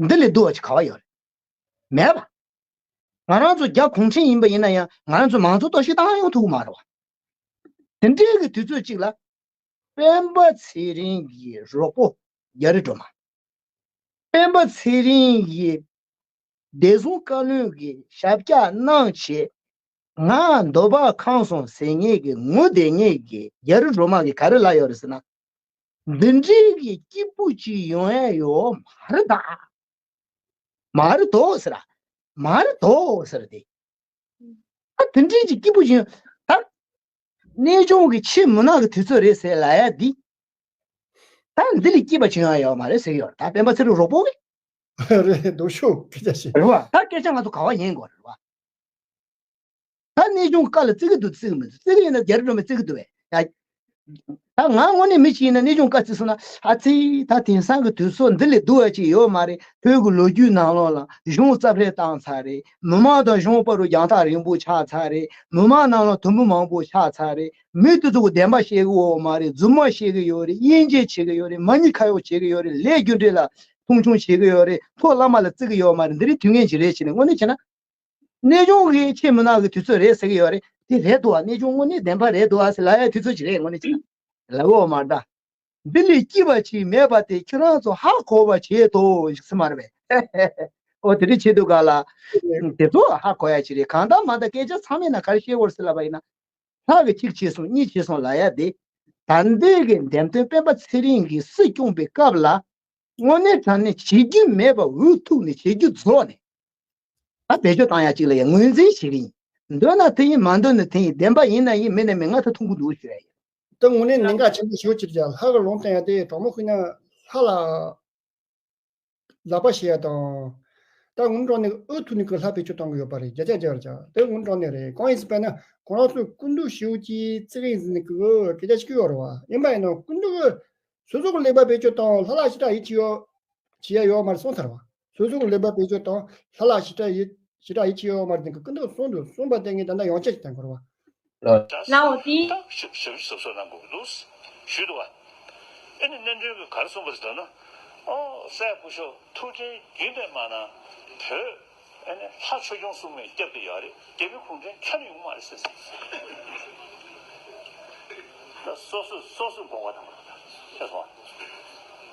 འདི་ལས་སྡུག་པ་ཅིག་ག་བ་ཡོད་རེད། མེད་པ། ང་རང་ཚོ་རྒྱ་གུང་ཁྲན་ཡིན་པ་ཡིན་ན་ཡང་ང་རང་ཚོ་མང་གཙོ་གཏོར་བཤིག་བཏང་ཡོང་ཐུབ་ཀྱི་མ་རེད་བ། དེ་འདྲའི་གི་དུས་ཚོད་ཅིག་ལ། སྤེན་པ་ཚེ་རིང་གི་རོགས་པོ་རྒྱ་རི་སྒྲོལ་མ། སྤེན་པ་ཚེ་རིང་གི་བདེ་སྲུང་བཀའ་བློན་གྱི་ཞབས་བཀྱག་གནང་བྱས། ང་འདོད་པ་ཁེངས་སོང་ཟེར་མཁན་གྱི་ངུ་བསྡད་མཁན་གྱི་རྒྱ་རི་སྒྲོལ་མ་གིས་ག་རེ་ལབ་ཡོད་རེད་ཟེར་ན། འདི་འདྲའི་གི་སྐྱིད་པོ་ཅིག་ཡོང་ཡ་ཡོད་མ་རེད་ད། མ་རེད་དོ་ཟེར། མ་རེད་དོ་ཟེར་ཏེ། ད་དེ་འདྲའི་ཅིག་སྐྱིད་པོ་ཅིག་ཡོང་ད། གནས་ཆུང་གི་ཆེས་མུན་ནག་གི་དུས་ཚོད་རེད་ཟེར་ལབ་ཡ་འདི། ད་འདི་ལས་སྐྱིད་པ་ཅིག་ཡོང་ཡ་ཡོད་མ་རེད་ཟེར་གྱི་ཡོད་རེད། ད་སྤེན་པ་ཚེ་རིང་རོགས་པོ་གིས། རེད། སྡུག་ཤོས་སྐད་ཆ་བཤད། རེད་བ། ད་སྐད་ཆ་ང་ཚོ་ག་བ་ཉན་དགོས་རེད་བ། ད་གནས་ཆུང་བཀའ་ལ་བརྩི་གི་འདུག་བརྩི་གི་མི་འདུག་བརྩི་གི་ཡོད་ན་རྒྱ་རི་སྒྲོལ་མས་བརྩི་གི་འདུག་བས། ཡ། ད་ང་དངོས་གནས་མི་གཅིག་ཡིན་ན་གནས་ཆུང་བཀའ་བརྩི་སོང་ན། ཨ་ཙི། ད་དེང་སང་གི་དུས་ཚོད་འདི་ལས་སྡུག་པ་ཅིག་ཡོད་མ་རེད། བོད་ཀྱི་ལོ་རྒྱུས་ནང་ལོགས་ལ་གཞུང་རྩ་བརླག་བཏང་ཚར་རེད། མི་མང་དང་གཞུང་བར་དུ་རྒྱང་ཐག་རིང་པོ་ཆགས་ཚར་རེད། མི་མང་ནང་ལ་དུམ་བུ་མང་པོ་ཆགས་ཚར་རེད། མི་དེ་ཚོ་གི་བདེན་པ་བཤད་གི་ཡོད་མ་རེད། རྫུན་མ་བཤད་གི་ཡོད་རེད། དབྱེ་འབྱེད་བྱེད་གི་ཡོད་རེད། མ་ཉེས་ཁ་གཡོགས་བྱེད་གི་ཡོད་རེད། ལས་རྒྱུ་འབྲས་ལ་མཐོང་ཆུང་བྱེད་གི་ཡོད་རེད། མཐོ་བླ་མ་ལ་བརྩི་གི་ཡོད་མ་རེད། འདི་རིགས་དུས་ངན་ཅིག་རེད་བྱས་ནས་དངོས་གནས་བྱས་ན། གནས་ཆུང་གི་ཆེས་མུན་ནག་གི་དུས་ཚོད་རེད་ཟེར་གི་ཡོད་རེད། དེ་རེད་འདུག་ཨ། གནས་ཆུང་དངོས་གནས་བདེན་པ་རེད་འདུག་ཨ་ཟེར་ལབ་ཡ་དུས་ཚོད་ཅིག་རེད། དངོས་གནས་བྱས་ན་ལབ་ཡོད་མ་རེད་ད། འདི་ལས་སྐྱིད་པ་ཅིག་མེད་པ་དེ་ཁྱེད་རང་ཚོ་ཧ་གོ་བ་བྱེད་དོ་ཞིག་ཟེར་མ་རེད་པས། ཨོ་དེ་འདྲ་བྱེད་དུས་ག་ལ། དེ་ཚོ་ཧ་གོ་ཡ་ཅིག་རེད། གང་ལྟར་མ་ལྟར་སྐད་ཆ་ཚང་མའི་ནང་ག་རེ་བཤད་དགོས་རེད་ཟེར་ལབ་པ་ཡིན་ན། ལྷ་གིས་གཅིག་བྱས་སོང་གཉིས་བྱས་སོང་ལབ་ཡ་དེ། ད་ལྟའི་གི་འདེམས་ཐོན་སྤེན་པ་ཚེ་རིང་གིས་སྲིད་སྐྱོང་པའི་སྐབས་ལ། དངོས་གནས་དྲང་གནས་བྱེད་རྒྱུ་མེད་པ་འུ་ཐུག་ནས་བྱེད་རྒྱུ་རྫོགས་ནས། ད་བེད་སྤྱོད་བཏང་ཡ་གཅིག་ལ་ཡ་ངོས་འཛིན་བྱེད་ཀྱི་ཡིན། འདོད་ན་དེ་ཡིན། མ་འདོད་ན་དེ་ཡིན། བདེན་པ་ཡིན་ན་ཡིན། མིན་ན་མིན། ང་ད་ཐུག་གི་འདུག་ཞུ་ཡ་ཡིན། ད་དངོས་གནས་གནད་འགག་ཆེན་པོ་ཞེ་པོ་ཅིག་རེད། ལྷ་གི་ལུང་བསྟན་ཡ་དེ་དྲང་མོ་ཤོད་ན་ལྷ་ལ་ལག་པ་བྱེད་ཡ་དང་། ད་དངུལ་གྲངས་ནས་འུ་ཐུག་ནས་ཀྱི་ལྷ་བེད་སྤྱོད་གཏོང་གི་ཡོད་པ་རེད། བརྒྱ་ཆ་བརྒྱ་རེད་ཅག་དེ་དངུལ་གྲངས་ནས་རེད། གང་ཡིན་ཟེར་བས་ན་ཁོ་རང་ཚོའི་སྐུ་མདུན་ཞེ་པོ་ཅིག་བརྩི་གི་ཡིན་ཟེར་ནས་ཀྱི་སྐད་ཆ་ཞིག་ཡོད་རེད་བ། ཡིན་པ་ཡིན་ན་སྐུ་མདུན་གི་སོ་སོ་གི་ལེགས་པ་བེད་སྤྱོད་དང་ལྷ་ལ་ཞེ་དྲག་ཡིད་ཆེས་ཡོད། བྱེད་ཡ་ཡོད་མ་རེད་གསུངས་ཚར་བ། སོ་སོ་གི་ལེགས་པ་བེད་སྤྱོད་དང་ལྷ་ལ་ཞེ་དྲག་ཡིད་ཞེ་དྲག་ཡིད་ཆེས་ཡོད་མ་རེད་ཟེར་གི་སྐུ་མདུན་གསུངས་འདུག་གསུངས་པ་དེ་ངས་ད་ལྟ་ཡང་བསྐྱར་ཞིག་བསྟན་དགོས་རེད་བ། ལའོ་ཏི། ཞིབ་ཞིབ་ཞིབ་གསལ་གནང་དགོས་ཀྱི་འདུག་ཞུས་འདུག་བ། ཨེ་ནི་གནད་དོན་གྱི་ག་རེ་གསུངས་པ་ཟེར་ན། ཨོ་སྲས་སྐུ་ཞབས་ཐུགས་རྗེ་རྒྱུན་ལས་མ་གནང་བོད་ཨེ་ནི་ལྷ་ཆོས་སྐྱོང་སྲུང་མས་སྐྱབས་བདེ་ཡོད་རེད། རྒྱ་མི་གུང་ཁྲན་ཁྱོན་ནས་ཡོང་མ་རེད་ཟེར། ད་སོ་སོས་སོ་སོས་དགོངས་པ་དང་ཤེས་སོང་བ།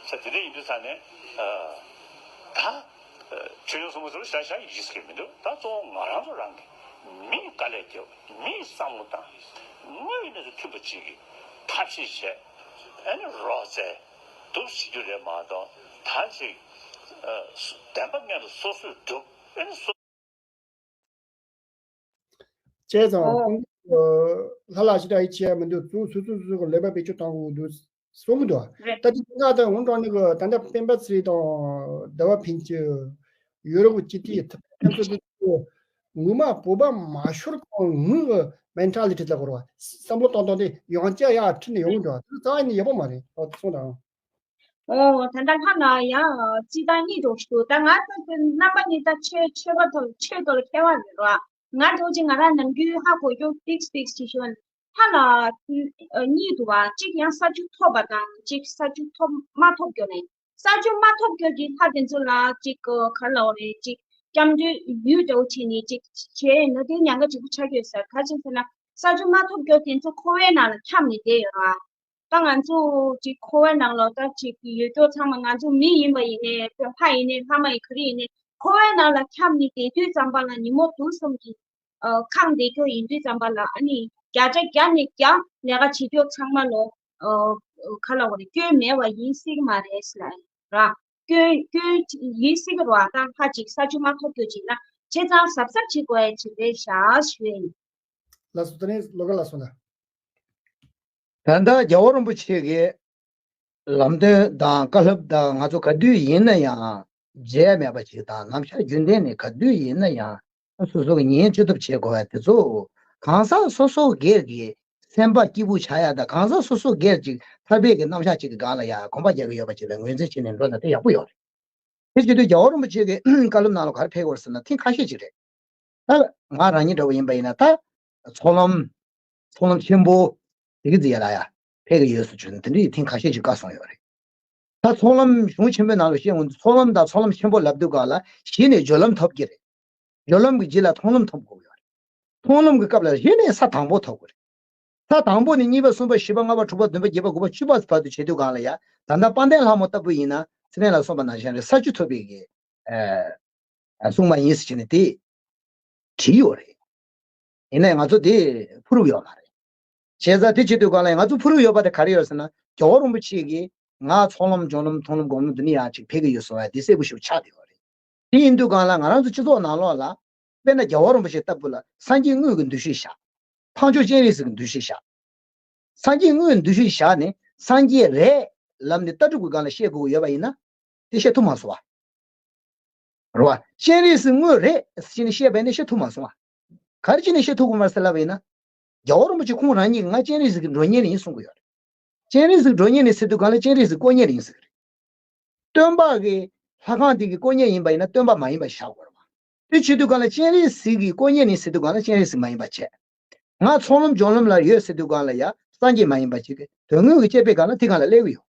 ས་དེ་འདྲ་ཡིན་དུས་ཙང་ནས་ད། ཆོས་སྐྱོང་སྲུང་མ་ཚོར་ཤ་ཤ་ཡིད་ཆེས་མི་འདུག་ད་གཙོ་བོ་ང་རང་ཚོ་རང་གི་མིས་དཀའ་ལས་བརྒྱབ། མིས་བསམ་བློ་བཏང་། དངོས་ཡོད་གནས་ཚུལ་མཐུན་པ་ཅིག་གི་ཐབས་ཤེས་བྱས། ཨ་ནི་རོགས་བཙལ་འདུག་བྱེད་རྒྱུ་རེད་མ་གཏོགས་ད་ཅིག་བདེན་པ་མངོན་དུ་སོ་སོས་སྒྲུབ། ཨ་ནི་སོ། བྱས་ཙང་ཨོ། ཁོང་ཚོ་ལྷ་ལ་ཞེ་དྲག་ཡིད་ཆེས་ཡ་མི་འདུག་ཚུར་སོ་སོ་སོ་སོ་གི་ལེགས་པ་བེད་སྤྱོད་གཏོང་དགོས་འདུག་གསུང་གི་འདུག་རེད། ད་དེ་ང་དང་ངོ་དྲང་ནི་གི་ད་ལྟ་སྤེན་པ་ཚེ་རིང་དང་ཟླ་བ་ཕུན་སྐྱིད་ཡུ་རོབ་ཀྱི་སྤྱི་འཐུས་ཐུབ་པའི་ཁྱེད་ཚོ་དེ་ཚོ་ངོ་མ་བོད་པ་མ་ཤོར་གོང་ངུ་གི་མེན་ཊ་ལི་ཊི་ལ་གོ་ར་བ་བསམ་བློ་གཏོང་སྟངས་དེ་ཡང་བསྐྱར་ཡར་ཁྲིད་ནས་ཡོང་གི་འདུག་དེ་ཚོ་རྩ་བ་ནས་ཡག་པོ་མ་རེད། ཨོ་དེ་སོང་དང་། ཨོ་ད་ལྟ་ལྷ་ལ་ཡང་སྤྱི་བཏང་གཉིས་འགྲོ་ཞིག་འདུག་ད་ང་ཚོ་དེ་རྣམ་པ་གཉིས་ད་ཆོས་ཆོས་པ་ཐོག་ཆོས་ཐོག་ལ་མཁས་པ་རེད་ར། ང་འདྲ་བོ་ཅིག་ང་རང་ནམ་རྒྱུན་ཧ་གོ་རྒྱུ་ཏིག་ཏིག་ཅིག་ཤོད། ལྷ་ལ་གཉིས་འདུག་བ། གཅིག་ཡང་ས་བཅུ་ཐོབ་པ་དང་གཅིག་ས་བཅུ་ཐོབ་མ་ཐོབ་རྒྱུ་ནས། ས་བཅུ་མ་ཐོབ་རྒྱུ་གི་ལྷ་དེ་ཚོ་ལ་གཅིག་ག་རེ་ལབ་དགོས་རེད། གཅིག་སྐྱབས་འགྲོའི་ཡུལ་འདྲ་བོ་བྱས་ནས་གཅིག་བྱས་ན་དེ་ཉེན་ཁ་ཆེན་པོ་ཆགས་ཀྱི་ཡོད་ས་རེད། ག་རེ་ཟེར་ན་ས་བཅུ་མ་ཐོབ་རྒྱུ་དེ་ཚོ་འཁོར་བའི་ནང་ལ་འཁྱམས་ནས་བསྡད་ཡོད་ར། ད་ང་ཚོ་ཅིག་འཁོར་བའི་ནང་ལ་ད་ཅིག་ཡོད་རྒྱུ་ཚང་མ་ང་ཚོ་མི་ཡིན་པ་ཡིན་ནའི་ལྷ་ཡིན་ནའི་ལྷ་མ་ཡིན་ག་རེ་ཡིན་ནའི་འཁོར་བའི་ནང་ལ་འཁྱམས་ནས་བསྡད་དུས་ཙམ་པ་ལ་ཉིན་མོ་དུག་གསུམ་གྱི་ཨ་ཁམས་བསྡད་རྒྱུ་ཡིན་དུས་ཙམ་པ་ལ་ཨ་ནི་བརྒྱ་ཆ་བརྒྱ་ནས་བརྒྱ་ལས་ཀ་བྱེད་རྒྱུ་ཚང་མ་ལོ་ཨ་ག་ལ་བ་རེད། སྐྱོན་མེད་པ་ཡིན་སྲིད་ཀྱི་མ་རེད་ཟེར་ལབ་ར། སྐྱོན་སྐྱོན་ཡིན་སྲིད་ཀྱི་རེད་བ། ད་ལྷ་ཅིག་ས་བཅུ་མ་ཐོབ་རྒྱུ་ཅིག་ན་བྱས་ཙང་གཟབ་གཟབ་བྱེད་དགོས་ཡ་ཅིག་རེད་ཤག་ཞུ་ཡ་ཡིན། ལགས་སོ། དེ་ནས་ལོ་དགའ་ལགས་སོ་ལ། ད་ལྟ་རྒྱལ་བ་རིན་པོ་ཆེ་གི་ལམ་སྟོན་དང་བཀའ་སློབ་དང་ང་ཚོ་ག་དུས་ཡིན་ན་ཡང་ འབྲལ་མེད་པ་ཅིག་དང་ནམ་ཞར་རྒྱུན་ལྡན་ནས་ག་དུས་ཡིན་ན་ཡང་སོ་སོ་གི་ཉན་ཅི་ཐུབ་བྱེད་དགོས་པ་དེ་ཚོ་གང་ཟག་སོ་སོ་སྒེར་གྱི་སེམས་པ་སྐྱིད་པོ་ཆགས་ཡ་དང་གང་ཟག་སོ་སོ་སྒེར་གྱི་ཐར་པའི་གི་རྣམ་གཞག་ཅིག་གི་སྒང་ལ་ཡ་གོམ་པ་རྒྱག་གི་ཡོད་པ་ཅིག་ལ་ངོས་འཛིན་བྱས་ནས་འགྲོ་ན་དེ་ཡག་པོ་ཡོད་རེད། དེ་བྱེད་དུས་རྒྱལ་བ་རིན་པོ་ཆེ་གི་བཀའ་སློབ་ནང་ལ་ག་རེ་ཕེབས་དགོས་ཟེར་ན་ཐེངས་ཁ་ཤས་ཅིག་རེད། ད་ང་རང་ཉིད་འདྲ་བོ་ཡིན་པ་ཡིན་ན་ད་ཚོགས་ལམ་ཚོགས་ལམ་ཆེན་པོ་དེ་གི་ཛི་ཡ་ལ་ཡ་ཕེབས་གི་ཡོད་ཟེར་བྱུང་ན་དེ་འདྲའི་ཐེངས་ཁ་ཤས་ཅིག་བཀའ་གསུངས་ཡོད་རེད། ད་ཚོགས་ལམ་གཞུང་ཆེན་པོའི་ནང་ལ་བཤད་འོང་དུས་ཚོགས་ལམ་དང་ཚོགས་ལམ་ཆེན་པོ་ལབ་དུས་སྒང་ལ་གཞི་ནས་སྦྱོར་ལམ་ཐོབ་ཀྱི་རེད། སྦྱོར་ལམ་གྱི་རྗེས་ལ་མཐོང་ལམ་ཐོབ་དགོས་ཡོད་རེད། མཐོང་ལམ་གྱི་སྐབས་ལ་གཞི་ནས་ས་དང་པོ་ཐོབ་དགོས་རེད། ས་དང་པོ་ནས་གཉིས་པ་གསུམ་པ་བཞི་པ་ལྔ་པ་དྲུག་པ་བདུན་པ་བརྒྱད་པ་དགུ་པ་བཅུ་པ་བར་དུ་བྱེད་དུས་སྒང་ལ་ཡ་ད་ལྟ་དཔལ་ལྡན་ལྷ་མོ་ལྟ་བུ་ཡིན་ན་ཚེ་རིང་ལ་གསུངས་པ་ནང་བཞིན་རེད། ས་བཅུ་ཐོབ་པའི་གི་ཨ་སྲུང་མ་ཡིན་ཟེར་བྱས་ནས་དེ་བྲིས་ཡོད་རེད། ཡིན་ནའི་ང་ཚོ་དེ་ཕུ་རུབ་ཡོད་མ་རེད། བྱས་ཙང་དེ་བྱེད་དུས་སྒང་ལ་ང་ཚོ་ཕུ་རུབ་ཡོད་པ་དེ་ག་རེ་ཡོད་ཟེར་ན་རྒྱལ་བ་རིན་པོ་ཆེ་གིས་ང་ཚོགས་ལམ་སྦྱོར་ལམ་མཐོང་ལམ་སྒོམ་ལམ་འདི་ནས་ཡང་ཅིག་ཕེབས་ཀྱི་ཡོད་གསུང་བ་དེ་གསལ་པོ་ཞིག་ཆགས་བསྡད་ཡོད་རེད། དེ་ཡིན་དུས་སྒང་ལ་ང་རང་ཚོ་སྤྱི་ཚོགས་ནང་ལོགས་ལ་དཔེར་ན་རྒྱལ་བ་རིན་པོ་ཆེ་ལྟ་བུ་ལ་སངས་རྒྱས་དངོས་ཀྱི་འདུ་ཤེས་བཞག་ཕར་ཕྱོགས་སྤྱན་རས་གཟིགས་ཀྱི་འདུ་ཤེས་བཞག་སངས་རྒྱས་དངོས་འདུ་ཤེས་བཞག་ནས་སངས་རྒྱས་རེད་ལབ་ནས་ལྟ་གྲུབ་ཀྱི་སྒང་ལ་བཤད་དགོས་ཀྱི་ཡོད་པ་ཡིན་ན་དེ་བཤད་ཐུབ་མ་སོང་བ། རེད་བ། སྤྱན་རས་གཟིགས་དངོས་རེད་ཟེར་ནས་བཤད་པ་ཡིན་ན་བཤད་ཐུབ་མ་སོང་བ། ག་རེ་བྱས་ནས་བཤད་ཐུབ་ཀྱི་མ་རེད་ཟེར་ལབ་པ་ཡིན་ན། རྒྱལ་བ་རིན་པོ་ཆེ་ཁོང་རང་ཉིད་ཀྱིས་ང་སྤྱན་རས་གཟིགས་ཀྱི་མགྲོན་གཉེར་ཡིན་གསུང་གི་ཡོད་རེད། སྤྱན་རས་གཟིགས་མགྲོན་གཉེར་ཡིན་ཟེར་དུས་སྒང་ལ་སྤྱན་རས་གཟིགས་དཀོན་གཉེར་ཡིན་ཟེར་གི་རེད། སྟོན་པ་གི་ལྷ་ཁང་དེ་གི་དཀོན་གཉེར་ཡིན་པ་ཡིན་ན་སྟོན་པ་མ་ཡིན་པ་བཞག་དགོས་རེད་བ། དེ་བྱེད་དུས་སྒང་ལ་སྤྱན་རས་གཟིགས་ཀྱི་དཀོན་གཉེར་ཡིན་ཟེར་དུས་སྒང་ལ་སྤྱན་རས་གཟིགས་མ་ཡིན་པ་བྱས། ང་ཚོགས་ལམ་སྦྱོར་ལམ་ལ་ཡོད་ཟེར་དུས་སྒང་ལ་ཡ་སངས་རྒྱས་མ་ཡིན་པ་ཅིག་གི་དོན་དངོས་ཀྱི་དཔྱད་པའི་སྒང་ལ་དེ་སྒང་ལ་སླེབས་ཀྱི་ཡོད།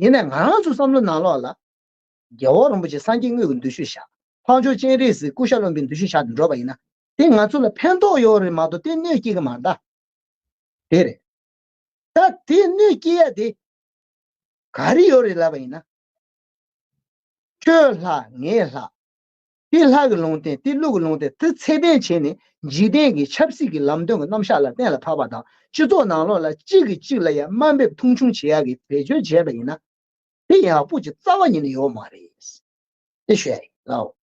ཡིན་ནའི་ང་རང་ཚོའི་བསམ་བློ་ནང་ལོགས་ལ་རྒྱལ་བ་རིན་པོ་ཆེ་སངས་རྒྱས་དངོས་ཀྱི་འདུ་ཤེས་བཞག་ཕར་ཕྱོགས་སྤྱན་རས་གཟིགས་སྐུ་ཤ་རློན་པའི་འདུ་ཤེས་བཞག་ནས་འགྲོ་བ་ཡིན་ན་དེ་ང་ཚོ་ལ་ཕན་ཐོགས་ཡོད་རེད་མ་གཏོགས་དེ་གནོད་སྐྱེལ་གི་མ་རེད་ད། དེ་རེད། ད་དེ་གནོད་སྐྱེལ་ཡ་དེ་ག་རེ་ཡོད་རེད་ལབ་པ་ཡིན་ན། ཁྱོད་ལྷ་ངའི་ལྷ། དེ་ལྷ་གི་ལུང་བསྟན་དེ་ཀླུ་གི་ལུང་བསྟན་དེ་ཚད་ལྡན་བྱས་ནས་འཇིག་རྟེན་གྱི་ཆབ་སྲིད་ཀྱི་ལམ་སྟོན་གྱི་རྣམ་གཞག་ལ་གཏན་ལ་ཕབ་པ་དང་སྤྱི་ཚོགས་ནང་ལོགས་ལ་གཅིག་གིས་གཅིག་ལ་ཡང་དམའ་འབེབས་མཐོང་ཆུང་བྱེད་ཡག་གི་བེད་སྤྱོད་བྱས་པ་ཡིན་ན་དེ་ཡག་པོ་ཅིག་རྩ་བ་ཉིད་ནས་ཡོད་མ་རེད། དེ་ཞུ་ཡ་ཡིན་ལགས།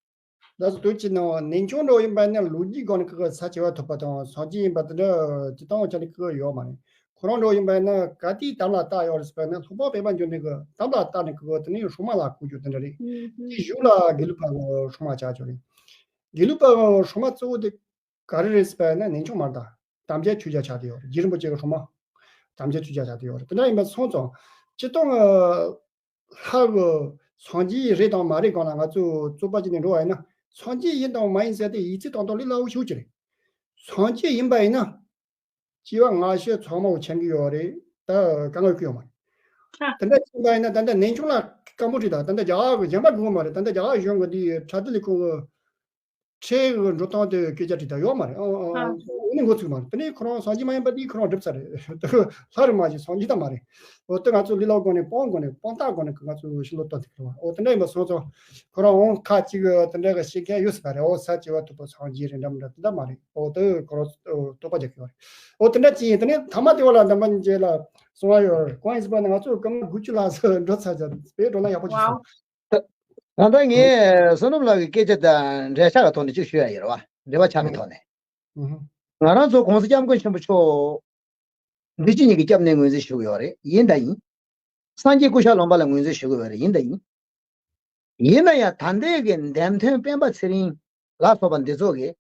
ད་སུ་དུས་ཀྱི་ནང་ནན་ཆུང་འགྲོ་ཡིན་པ་ནི་ལོ་རྒྱུས་སྒང་ནས་ཁག་ས་ཆེ་བ་ཐོབ་པ་དང་སངས་རྒྱས་ཡིན་པ་དེ་འདྲ་ཅི་ལྟ་བ་ཆ་ནས་ཁག་ཡོད་མ་རེད། ཁོ་རང་འགྲོ་ཡིན་པ་ན་ག་དུས་དམ་ལ་བཏགས་ཡོད་རེད་ཟེར་བ་ན་ལྷོ་པ་བོད་པ་འབྱོར་ནས་གི་དམ་ལ་བཏགས་ནས་གི་དེ་ནས་སྲུང་མ་ལ་བསྐོ་རྒྱུ་དེ་འདྲ་རེད། དེ་གཞུག་ལ་དགེ་ལུགས་པ་གི་སྲུང་མ་ཆགས་ཆོག་རེད། དགེ་ལུགས་པ་གི་སྲུང་མ་གཙོ་བོ་དེ་ག་རེ་རེད་ཟེར་བ་ན་ནན་ཆུང་མ་རེད་ད། དམ་བཅའ་ཆོས་རྒྱལ་ཆགས་བསྡད་ཡོད་རེད། རྗེ་རིན་པོ་ཆེ་གི་སྲུང་མ་དམ་བཅའ་ཆོས་རྒྱལ་ཆགས་བསྡད་ཡོད་རེད། དེ་འདྲ་ཡིན་པ་སོང་ཙང་སྤྱིར་བཏང་ལྷ་གི་སངས་རྒྱས་རེད་དང་མ་རེད་སྒང་ལ་ང་ཚོས་རྩོད་པ་བྱས་ནས་འགྲོ་བ་ཡིན་ན་སངས་རྒྱས་ཡིན་དང་མ་ཡིན་ཟེར་དེ་ཡིག་ཚད་དང་དོ་ལས་སླ་བོ་ཞེ་པོ་ཅིག་རེད། སངས་རྒྱས་ཡིན་པ་ཡིན་ན་སྐྱེ་བ་སྔ་ཕྱི་ཚང་མ་བོ་མཁྱེན་གྱི་ཡོད་རེད། ད་གང་ག་ཡོད་ཀྱི་ཡོད་མ་རེད། དེ་འདྲ་ཡིན་པ་ཡིན་ན་ད་ལྟ་ནན་ཆུང་ལ་སྐམ་པོ་བྲིས་དང་ད་ལྟ་རྒྱ་གར་གྱི་གཞན་པ་དགོས་མ་རེད། ད་ལྟ་རྒྱ་གར་གཞུང་གི་འདི་ཕྲ་དུ་ལས་ཁུངས་གི་ཁྲལ་གི་འགྲོ་སྟངས་དེ་སྐད་ཆ་དྲིས་དང་ཡོད་མ་རེད། ཨང་ཨང་ཨང་། འོ་ནི་འགོ་ཚུགས་མ་རེད། དེ་ནས་ཁོ་རང་སངས་རྒྱས་མ་ཡིན་པ་དེ་ཁོ་རང་སྒྲུབ་ཚར་རེད། ལྷ་རེད་མ་གཞི་སངས་རྒྱས་ད་མ་རེད། འོ་དེ་ང་ཚོ་ལས་སླ་བོ་སྒོ་ནས་སྤོང་སྒོ་ནས་སྤོང་ཐག་སྒོ་ནས་ང་ཚོ་ཤི་ལོ་སྟོན་ཐུབ་ཀྱི་རེད་བ། འོ་དེ་འདྲ་ཡིན་པ་སོང་ཙང་ཁོ་རང་འོང་ཁ་ཅིག་དེ་འདྲ་གི་ཤེས་མཁན་ཡོད་ས་རེད། འོ་ས་བཅད་པ་ཐུབ་པ་སངས་རྒྱས་རེད་འདྲ་མི་འདྲ་དེ་འདྲ་མ་རེད། འོ་དེ་ཁོ་རང་དོགས་པ་རྒྱག་གི་ཡོད་རེད། འོ་དེ་འདྲ་ཅིག་ཡིན། དེ་ནས་ཐ་མ་དེ་བ་ལ་འདམ་པ་ཉིན་བྱེད་ལ་གསུང་བ་ཡོད་རེད། གང་ཡིན་ཟེར་བ་ན་ང་ཚོ་སྐར་མ་དགུ་བཅུ་ལྷག་ཙམ་འགྲོ་ཚར་ཙང་དཔེ་འགྲོ་ན་ཡག་པོ་ཅིག་སོང་། ད་ལྟ་ངས་བསོད་ནམས་ལགས་ཀྱི་སྐད་ཆ་དང་འབྲེལ་ཆགས་ཀྱི་ཐོག་ནས་ཅིག་ཞུ་ཡ་ཡིན་རེད་བ། འབྲེལ་བ་ཆགས་ཀྱི་ཐོག་ནས། ང་རང་ཚོ་༸གོང་ས་༸སྐྱབས་མགོན་ཆེན་པོ་མཆོག་འདི་ཕྱི་གཉིས་ཀྱི་སྐྱབས་གནས་ངོས་འཛིན་ཞུ་གི་ཡོད་རེད། ཡིན་དང་ཡིན། སངས་རྒྱས་སྐུ་ཤ་ལོན་པ་ལ་ངོས་འཛིན་ཞུ་གི་ཡོད་རེད། ཡིན་དང་ཡིན། ཡིན་ན་ཡང་ད་ལྟའི་གི་འདེམས་ཐོན་སྤེན་པ་ཚེ་རིང་ལ་སོགས་པ་འདི་ཚོ་གིས་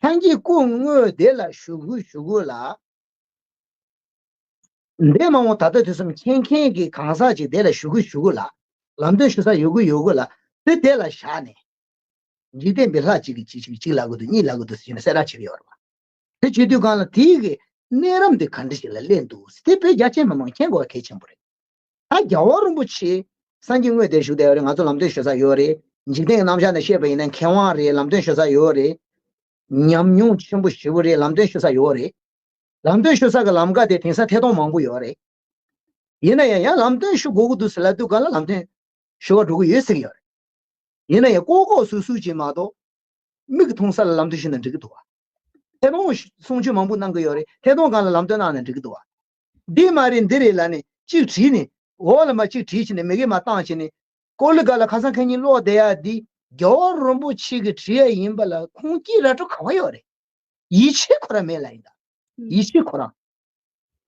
སངས་རྒྱས་སྐུ་དངོས་དེ་ལ་ཞུ་དགོས་ཞུ་དགོས་ལ། འདས་མ་འོངས་ད་ལྟ་དུས་གསུམ་མཁྱེན་མཁན་གྱི་གང་ཟག་ཅིག་དེ་ལ་ཞུ་དགོས་ཞུ་དགོས་ལ། ལམ་སྟོན་ཞུ་ས་ཡོད་དགོས་ཡོད་དགོས་ལ། དེ་དེ་ལ་བཞག་ནས། འཇིག་རྟེན་པའི་ལྷ་གཅིག་གིས་གཅིག་གཅིག་གཅིག་ལབ་དགོས་འདུག་གཉིས་ལབ་དགོས་འདུག་ཟེར་ནས་གསལ་བསྒྲགས་བྱེད་ཀྱི་ཡོད་རེད་བ། དེ་བྱེད་དུས་སྒང་ལ་དེའི་གི་གནས་རིམ་དེ་ག་འདྲ་ཞིག་ལ་སླེབས་འདུག་དེ་བོད་རྒྱ་ཆེ་མི་མང་མཁྱེན་དགོས་པ་གལ་ཆེན་པོ་རེད། ད་རྒྱལ་བ་རིན་པོ་ཆེ་སངས་རྒྱས་དངོས་དེར་བཞུགས་བསྡད་ཡོད་རེད། ང་ཚོ་ལམ་སྟོན་ཞུ་ས་ཡོད་རེད། འཇིག་རྟེན་གྱི་རྣམ་གཞག་ནས་བཤད་པ་ཡིན་ན་མཁས་དབང་རེད། ལམ་སྟོན་ཞུ་ས་ཡོད་རེད། ཉམས་མྱོང་ཆེན་པོ་ཞེ་པོ་རེད། ལམ་སྟོན་ཞུ་ས་ཡོད་རེད། ལམ་སྟོན་ཞུ་ས་གི་ལམ་ཀ་དེ་དེང་སང་ཐད་གཏོང་མང་པོ་ཡོད་རེད། ཡིན་ན་ཡང་ཡང་ལམ་སྟོན་ཞུ་དགོས་ཀྱི་འདུག་ཟེར་ལབ་དུས་སྒང་ལ་ལམ་སྟོན་ཞུ་བ་འགྲོ་གི་ཡོད་ཟེར་གྱི་ཡོད་རེད། ཡིན་ན་ཡང་ལྐོག་ལྐོག་སུད་སུད་ཅིག་མ་གཏོགས་མིག་གིས་མཐོང་ས་ལ་ལམ་སྟོན་ཞུས་ན་འགྲིག་གི་འདུག་བ། ཐད་གཏོང་གསུང་ཆོས་མང་པོ་གནང་གི་ཡོད་རེད། ཐད་གཏོང་སྒང་ལ་ལམ་སྟོན་གནང་ན་འགྲིག་གི་འདུག་བ། འདི་མ་རེད་འདི་རེད་ལབ་ནས་གཅིག་བྲིས་ནས་འོག་ལ་མར་གཅིག་བྲིས་བྱས་ནས་མ་གི་མར་བཏང་བྱས་ནས་ཀོ་ལི་ག་ལ་ཁ་སང་ཁ་ཉིན་ཀློག་བསྡད་ཡ་འདི་རྒྱལ་བ་རིན་པོ་ཆེ་གིས་བྲིས་ཡ་ཡིན་པ་ལ་ཁུངས་སྐྱེལ་ར་སྤྲོད་ག་བ་ཡོད་རེད། ཡིད་ཆེས་ཁོ་རང་མེད་ལབ་ཡིན་ད། ཡིད་ཆེས་ཁོ་རང་།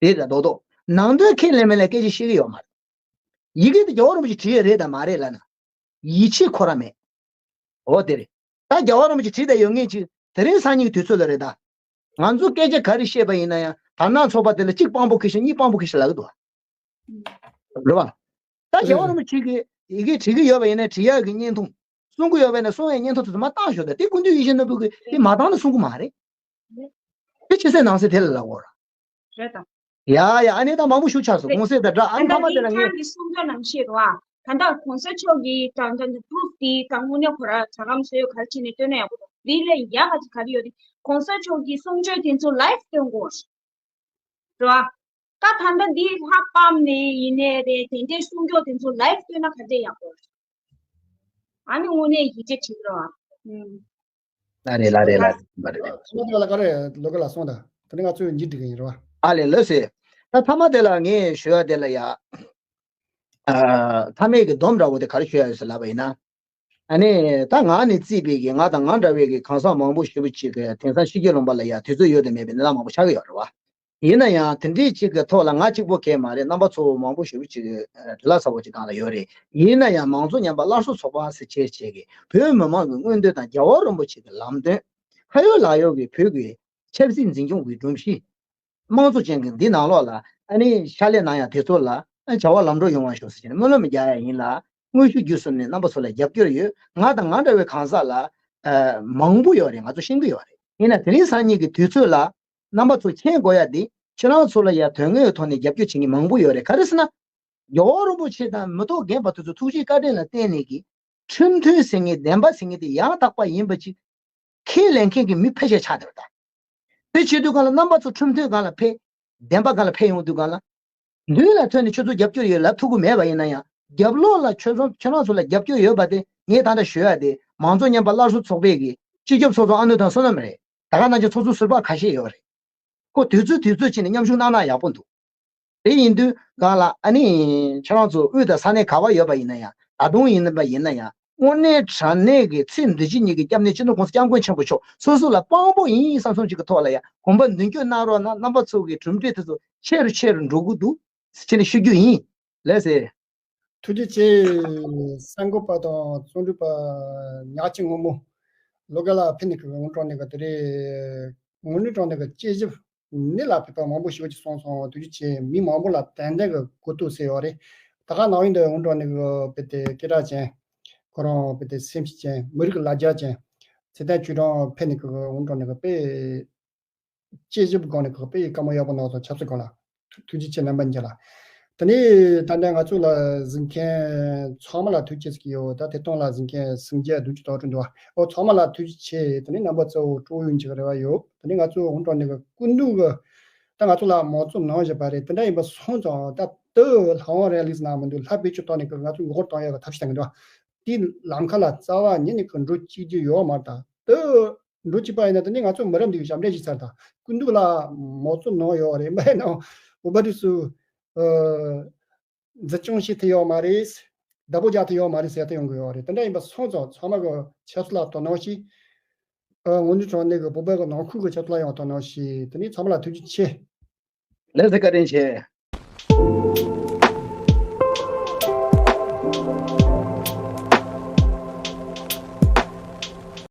རེད་ད་རྡོག་རྡོག་ནང་དོན་ཁས་ལེན་མེད་ལ་སྐད་ཆ་བཤད་གི་ཡོད་མ་རེད། ཡི་གེ་དེ་རྒྱལ་བ་རིན་པོ་ཆེ་བྲིས་ཡ་རེད་དང་མ་རེད་ལབ་ན། ཡིད་ཆེས་ཁོ་རང་མེད། འོ་དེ་རེད། ད་རྒྱལ་བ་རིན་པོ་ཆེ་བྲིས་བསྡད་ཡོད་ངེས་ཅིག་དེ་རིང་སང་ཉིན་གྱི་དུས་ཚོད་ལ་རེད་ད། ང་ཚོ་སྐད་ཆ་ག་རེ་བཤད་པ་ཡིན་ན་ཡང་དར་ནག་ཚོགས་པ་དེ་ལ་གཅིག་དཔང་པོ་ཁེ་ཤ་གཉིས་དཔང་པོ་ཁེ་ཤ་ལབ་ཀྱི་འདུག་བ། རེད་བ། ད་རྒྱལ་བ་རིན་པོ་ཆེ་གིས་ཡི་གེ་བྲིས་ཀྱི་ཡོད་པ་ཡིན་ན་བྲིས་ཡག་གི་བརྙན་ཐུང་། གསུང་གི་ཡོད་པ་ཡིན་ན་གསུང་ཡག་བརྙན་ཐུང་དེ་ཚོ་མར་བཏང་ཤོག་ད་དེ་སྐུ་མདུན་ཡིད་བཞིན་ནོར་བུ་གིས་དེ་མ་བཏང་ན་གསུང་གི་མ་རེད། དེ་ཕྱི་གསལ་ནང་གསལ་དེ་ལ་ལབ་དགོས་ར། རེད་དམ། ཡ་ཡ། ཨ་ནི་ད་མང་པོ་ཞུ་ཆགས་སོང་། རེད། གོང་གསལ་དང་འདྲ། ཨ་ནི་ད་ཕ་མ་དེ་ལ་ངས་ཁྱེད་རང་གིས་གསུང་རྒྱུ་ནང་བཞིན་རེད་བ། ད་ལྟ་གོང་ས་མཆོག་གིས་ད་ལྟ་འདི་proof་དེ་ད་དངོས་གནས་ཁོ་རང་ཇ་སྒམ་བཟོས་ཡོད་ག་རེ་བྱས་ནས་སྟོན་ན་ཡག་པོ་འདུག་འདི་ལས་ཡག་ག་ཅིག་ག་རེ་ཡོད་རེད། གོང་ས་མཆོག་གི་གསུང་ཆོས་དེ་ཚོ་live་སྟོན་དགོས་རེད་བ། ད་ད་ལྟ་འདི་ལྷག་པའམ་ནི་ཡིན་ནའི་རེད། དེ་འདྲའི་གསུང་ཆོས་དེ་ཚོ་live་སྟོན་ན་ག་འདྲས་ཡག་པོ་རེད། ཨ་ནི་དངོས་གནས་ཡིད་ཆེས་བྱེད་ཀྱི་རེད་བ། ཨུམ། ལ་རེད་ལ་རེད་ལ་རེད་ལ་རེད། ཁ་ལ་ཁ་རེད་ལོ་ཁ་ལ་སོང་ད། ད་ནི་ང་ཚོས་འཇིགས་འགྲིག་གི་ཡིན་རེད་བ། ཨ་ལེ་ལོས་ཟེར། ད་ཐ་མ་དེ་ལ་ངས་ཞུ་ཡ་དེ་ལ་ཡ། ཨ། ཐ་མའི་གི་སྡོམ་འདྲ་བོ་དེ་ག་རེ་ཞུ་ཡ་ཡོད་ཟེར་ལབ་པ་ཡིན་ན། ཨ་ནི་ད་ང་ནི་བརྩིས་པའི་གི་ང་དང་ང་འདྲ་བའི་གི་གང་ཟག་མང་པོ་ཞེ་པོ་ཅིག་གི་དེང་སང་ཕྱི་རྒྱལ་ལུང་པ་ལ་ཡ་དུས་ཚོད་ཡོད་དང་མེད་པའི་གནས་སྟངས་མང་པོ་ཆགས་ཀྱི་ཡོད་རེད་བ། ཡིན་ན་ཡང་དེ་འདྲའི་ཅིག་གི་ཐོག་ལ་ང་གཅིག་པོ་གས་མ་རེད། རྣམ་པ་ཚོ་མང་པོ་ཞེ་པོ་ཅིག་གི་དྲི་ལ་ཚ་པོ་ཅིག་སྒང་ལ་ཡོད་རེད། ཡིན་ན་ཡང་མང་གཙོ་ཉམས་པ་སླར་གསོ་ཚོགས་པ་ཟེར་བྱས་བྱས་ཀྱི་བོད་མི་མང་གི་མངོན་འདོད་དང་རྒྱལ་བ་རིན་པོ་ཆེ་གི་ལམ་སྟོན། ཁ་ཡོད་ལག་ཡོད་ཀྱི་བོད་ཀྱི་ཆབ་སྲིད་འཛིན་སྐྱོང་གི་སྒྲོམ་གཞི། དམངས་གཙོ་ཅན་གྱི་འདི་ནང་ལོགས་ལ་ཨ་ནི་ཕྱག་ལས་གནང་ཡ་དེ་ཚོ་ལ་ཨ་བྱ་བ་ལམ་འགྲོ་ཡོང་བ་ཤོག་ཟེར་བྱས་ནས་སྨོན་ལམ་རྒྱག་ཡ་ཡིན་ལ། དངོས་ཤུགས་བརྒྱུད་གསུམ་ནས་རྣམ་པ་ཚོ་ལ་རྒྱབ་སྐྱོར་ཡོད། ང་དང་ང་འདྲ་བའི་གང་ཟག་ལ་ཨ་མང་པོ་ཡོད་རེད། ང་ཚོ་ཤེས་ཀྱི་ཡོད་རེད། ཡིན་ན་དེ་རིང་སང་ཉིན་གྱི་དུས་ཚོད་ལ་རྣམ་པ་ཚོ་མཁྱེན་དགོས་ཡ་འདི་ཁྱེད་རང་ཚོ་ལ་ཡ་དོན་དངོས་ཐོག་ནས་རྒྱབ་སྐྱོར་བྱེད་མཁན་མང་པོ་ཡོད་རེད། ག་རེ་ཟེར་ན། རྒྱལ་བ་རིན་པོ་ཆེ་དང་མི་ཐོག་རྒན་པ་དེ་ཚོ་ཐུགས་རྗེ་བཀའ་དྲིན་ལ་བརྟེན་ནས་ཀྱི་ཁྲིམས་མཐུན་ཟེར་མཁན་བདེན་པ་ཟེར་མཁན་དེ་ཡང་དག་པ་ཡིན་པ་ཅིག་ཁས་ལེན་མཁན་གྱི་མི་ཕལ་ཆེར་ཆགས་བསྡད་པ་དང་། དེ་བྱེད་དུས་སྒང་ལ་རྣམ་པ་ཚོ་ཁྲིམས་མཐུན་སྒང་ལ་ཕེབས། བདེན་པ་སྒང་ལ་ཕེབས་ཡོང་དུས་སྒང་ལ། མདུན་ལ་ཐོན་ནས་ཁྱོད་ཚོ་རྒྱབ་སྐྱོར་ཡོད་ལབ་ཐུབ་ཀྱི་མེད་པ་ཡིན་ན་ཡང་རྒྱབ་ལོགས་ལ་ཁྱོད་ཚོ་ཁྱོད་རང་ཚོ་ལ་རྒྱབ་སྐྱོར་ཡོད་པ་དེ་ངས་ད་ལྟ་ཞུ་ཡ་དེ་མང་གཙོ་ཉམས་པ་སླར་གསོ་ཚོགས་པའི་གི་སྤྱི་ཁྱབ་ཚོགས་གཙོ་ཨ་ནུ་ཐང་བསོད་ནམས་རེད། ད་ག་ནང་བཞིན་ཚོགས་གཙོ་ཟུར་པ་ཁ་ཤས་ཡོད་རེད། ཁོ་དུས་ཚོད་དུས་ཚོད་ཕྱིན་ནས་མཉམ་ཞུགས་གནང་ན་ཡག་པོ་འདུག་དེ་ཡིན་དུས་སྒང་ལ་ཨ་ནི་ཁྱེད་རང་ཚོ་དབུས་དང་ས་གནས་ག་པར་ཡོད་པ་ཡིན་ན་ཡང་ད་དུང་ཡིན་པ་ཡིན་ན་ཡང་དངོས་གནས་དྲང་གནས་ཀྱི་ཚེ་འདི་ཕྱི་གཉིས་ཀྱི་སྐྱབས་གནས་སྤྱི་ནོར་༸གོང་ས་༸སྐྱབས་མགོན་ཆེན་པོ་མཆོག་སོ་སོ་ལ་དཔང་པོ་ཡིན་བསམ་བསམ་ཅིག་གི་ཐོག་ལ་ཡང་དགོངས་པ་མདུན་སྐྱོད་གནང་རོགས་གནང་། རྣམ་པ་ཚོ་གི་གྲུབ་འབྲས་དེ་ཚོ་ཆེ་རུ་ཆེ་རུ་འགྲོ་གི་འདུག་ཟེར་ནས་ཞུ་རྒྱུ་ཡིན། ལགས་སེ། ཐུགས་རྗེ་ཆེ། གསར་འགོད་པ་དང་རྩོམ་སྒྲིག་པ་ཉག་ཆེ་སྔོན་མོ་ལོ་འགའ་ལ་ཕེབས་ནས་ཀྱི་དངོས་དྲང་ནས་ཀྱི་དེ་རེད། དངོས་གནས་དྲང་གནས་ཀྱི་དཔྱད་ཞིབ་ནི་ལ་ཕེབས་པ་མང་པོ་ཞིག་ཅིག་སོང་སོང་། ཐུགས་རྗེ་ཆེ། མི་མང་པོ་ལ་ཏན་ཏན་གྱི་གོ་རྟོགས་སད་ཡོད་རེད། ད་ག་ནང་བཞིན་དུ་དངོས་དྲང་ནས་ཀྱི་དཔེ་དེ་སྐད་གྲགས་ཅན། ཁོ་རང་དཔེ་དེ་སེམས་ཤེས་ཅན། མི་རིགས་ལ་རྒྱ་ཅན། ཚེ་བརྟན་ཆོས་གྲགས་ཕེབས་ནས་ཀྱི་དངོས་དྲང་ནས་ཀྱི་དཔེ། དཔྱད་ཞིབ་སྒང་ནས་ཁག་པའི་བཀའ་མོལ་ཡག་པོ་གནང་སོང་། ཆབ་སྲིད་སྒང་ལ་ཐུགས་རྗེ་ཆེ་རྣམ་པ་གཉིས་ལ། དེ་ནས་ད་ལྟ་ང་ཚོ་ལ་གཟིགས་མཁན་ཚང་མ་ལ་ཐུགས་རྗེ་ཆེ་ཟེར་གྱི་ཡོད། ད་དེ་སྟོང་ལ་གཟིགས་མཁན་སུམ་བརྒྱ་བདུན་ཅུ་དོན་དྲུག་འདུག་བ། ཨོ་ཚང་མ་ལ་ཐུགས་རྗེ་ཆེ། དེ་ནས་རྣམ་པ་ཚོ་སྤྲོ་ཡོང་ཅིག་རེ་བ་ཡོད། དེ་ནས་ང་ཚོ་དངོས་དྲང་ནས་ཀྱི་སྐུ་མདུན་གྱི་ད་ང་ཚོ་ལ་མང་གཙོ་གནང་བཞིན་པ་རེད། དེ་འདྲ་ཡིན་པ་སོང་ཙང་ད་ལྟའི་ལྷ་དབང་རིང་ལུགས་ཟེར་ན་མི་འདུག་ལྷ་བེད་སྤྱོད་བཏང་ནས་ཀྱི་ང་ཚོ་མགོ་སྐོར་བཏང་ཡག་གི་ཐབས་ཤེས་བཏང་གི་འདུག་དེའི་ལམ་ཁ་ལ་རྩ་བ་ཉིད་ནས་ཀྱི་འགྲོ་བཅུག་རྒྱུ་ཡོད་མ་རེད། ད་ལྟའི་འགྲོ་གཅིག་པ་ཡིན་ན་དེ་ནི་ང་ཚོ་མི་རབས་འདིའི་ཞབས་འདྲེན་ཞིག་ཚར་དང་། སྐུ་མདུན་ལ་མང་གཙོ་གནང་ཡོད་རེད། མ་ཡིན་ན་འོ་བ་དུས་སུ་འཛིན་སྐྱོང་བྱེད་ཐུབ་ཡོད་མ་རེད། བདག་པོ་རྒྱག་ཐུབ་ཡོད་མ་རེད་ཟེར་ཐུབ་ཡོང་གི་ཡོད་རེད། དེ་འདྲ་ཡིན་པ་སོང་ཙང་ཚང་མ་གི་ཆབ་སྲིད་ལ་དོ་སྣང་ཞིག་དངོས་གནས་དྲང་གནས་ཀྱི་བོད་པ་གི་ནང་ཁུལ་གྱི་ཆབ་སྲིད་ལ་ཡང་དོ་སྣང་ཞིག་དེ་ནས་ཚང་མ་ལ་ཐུགས་རྗེ་ཆེ། ལགས་སེ། བཀའ་དྲིན་ཆེ།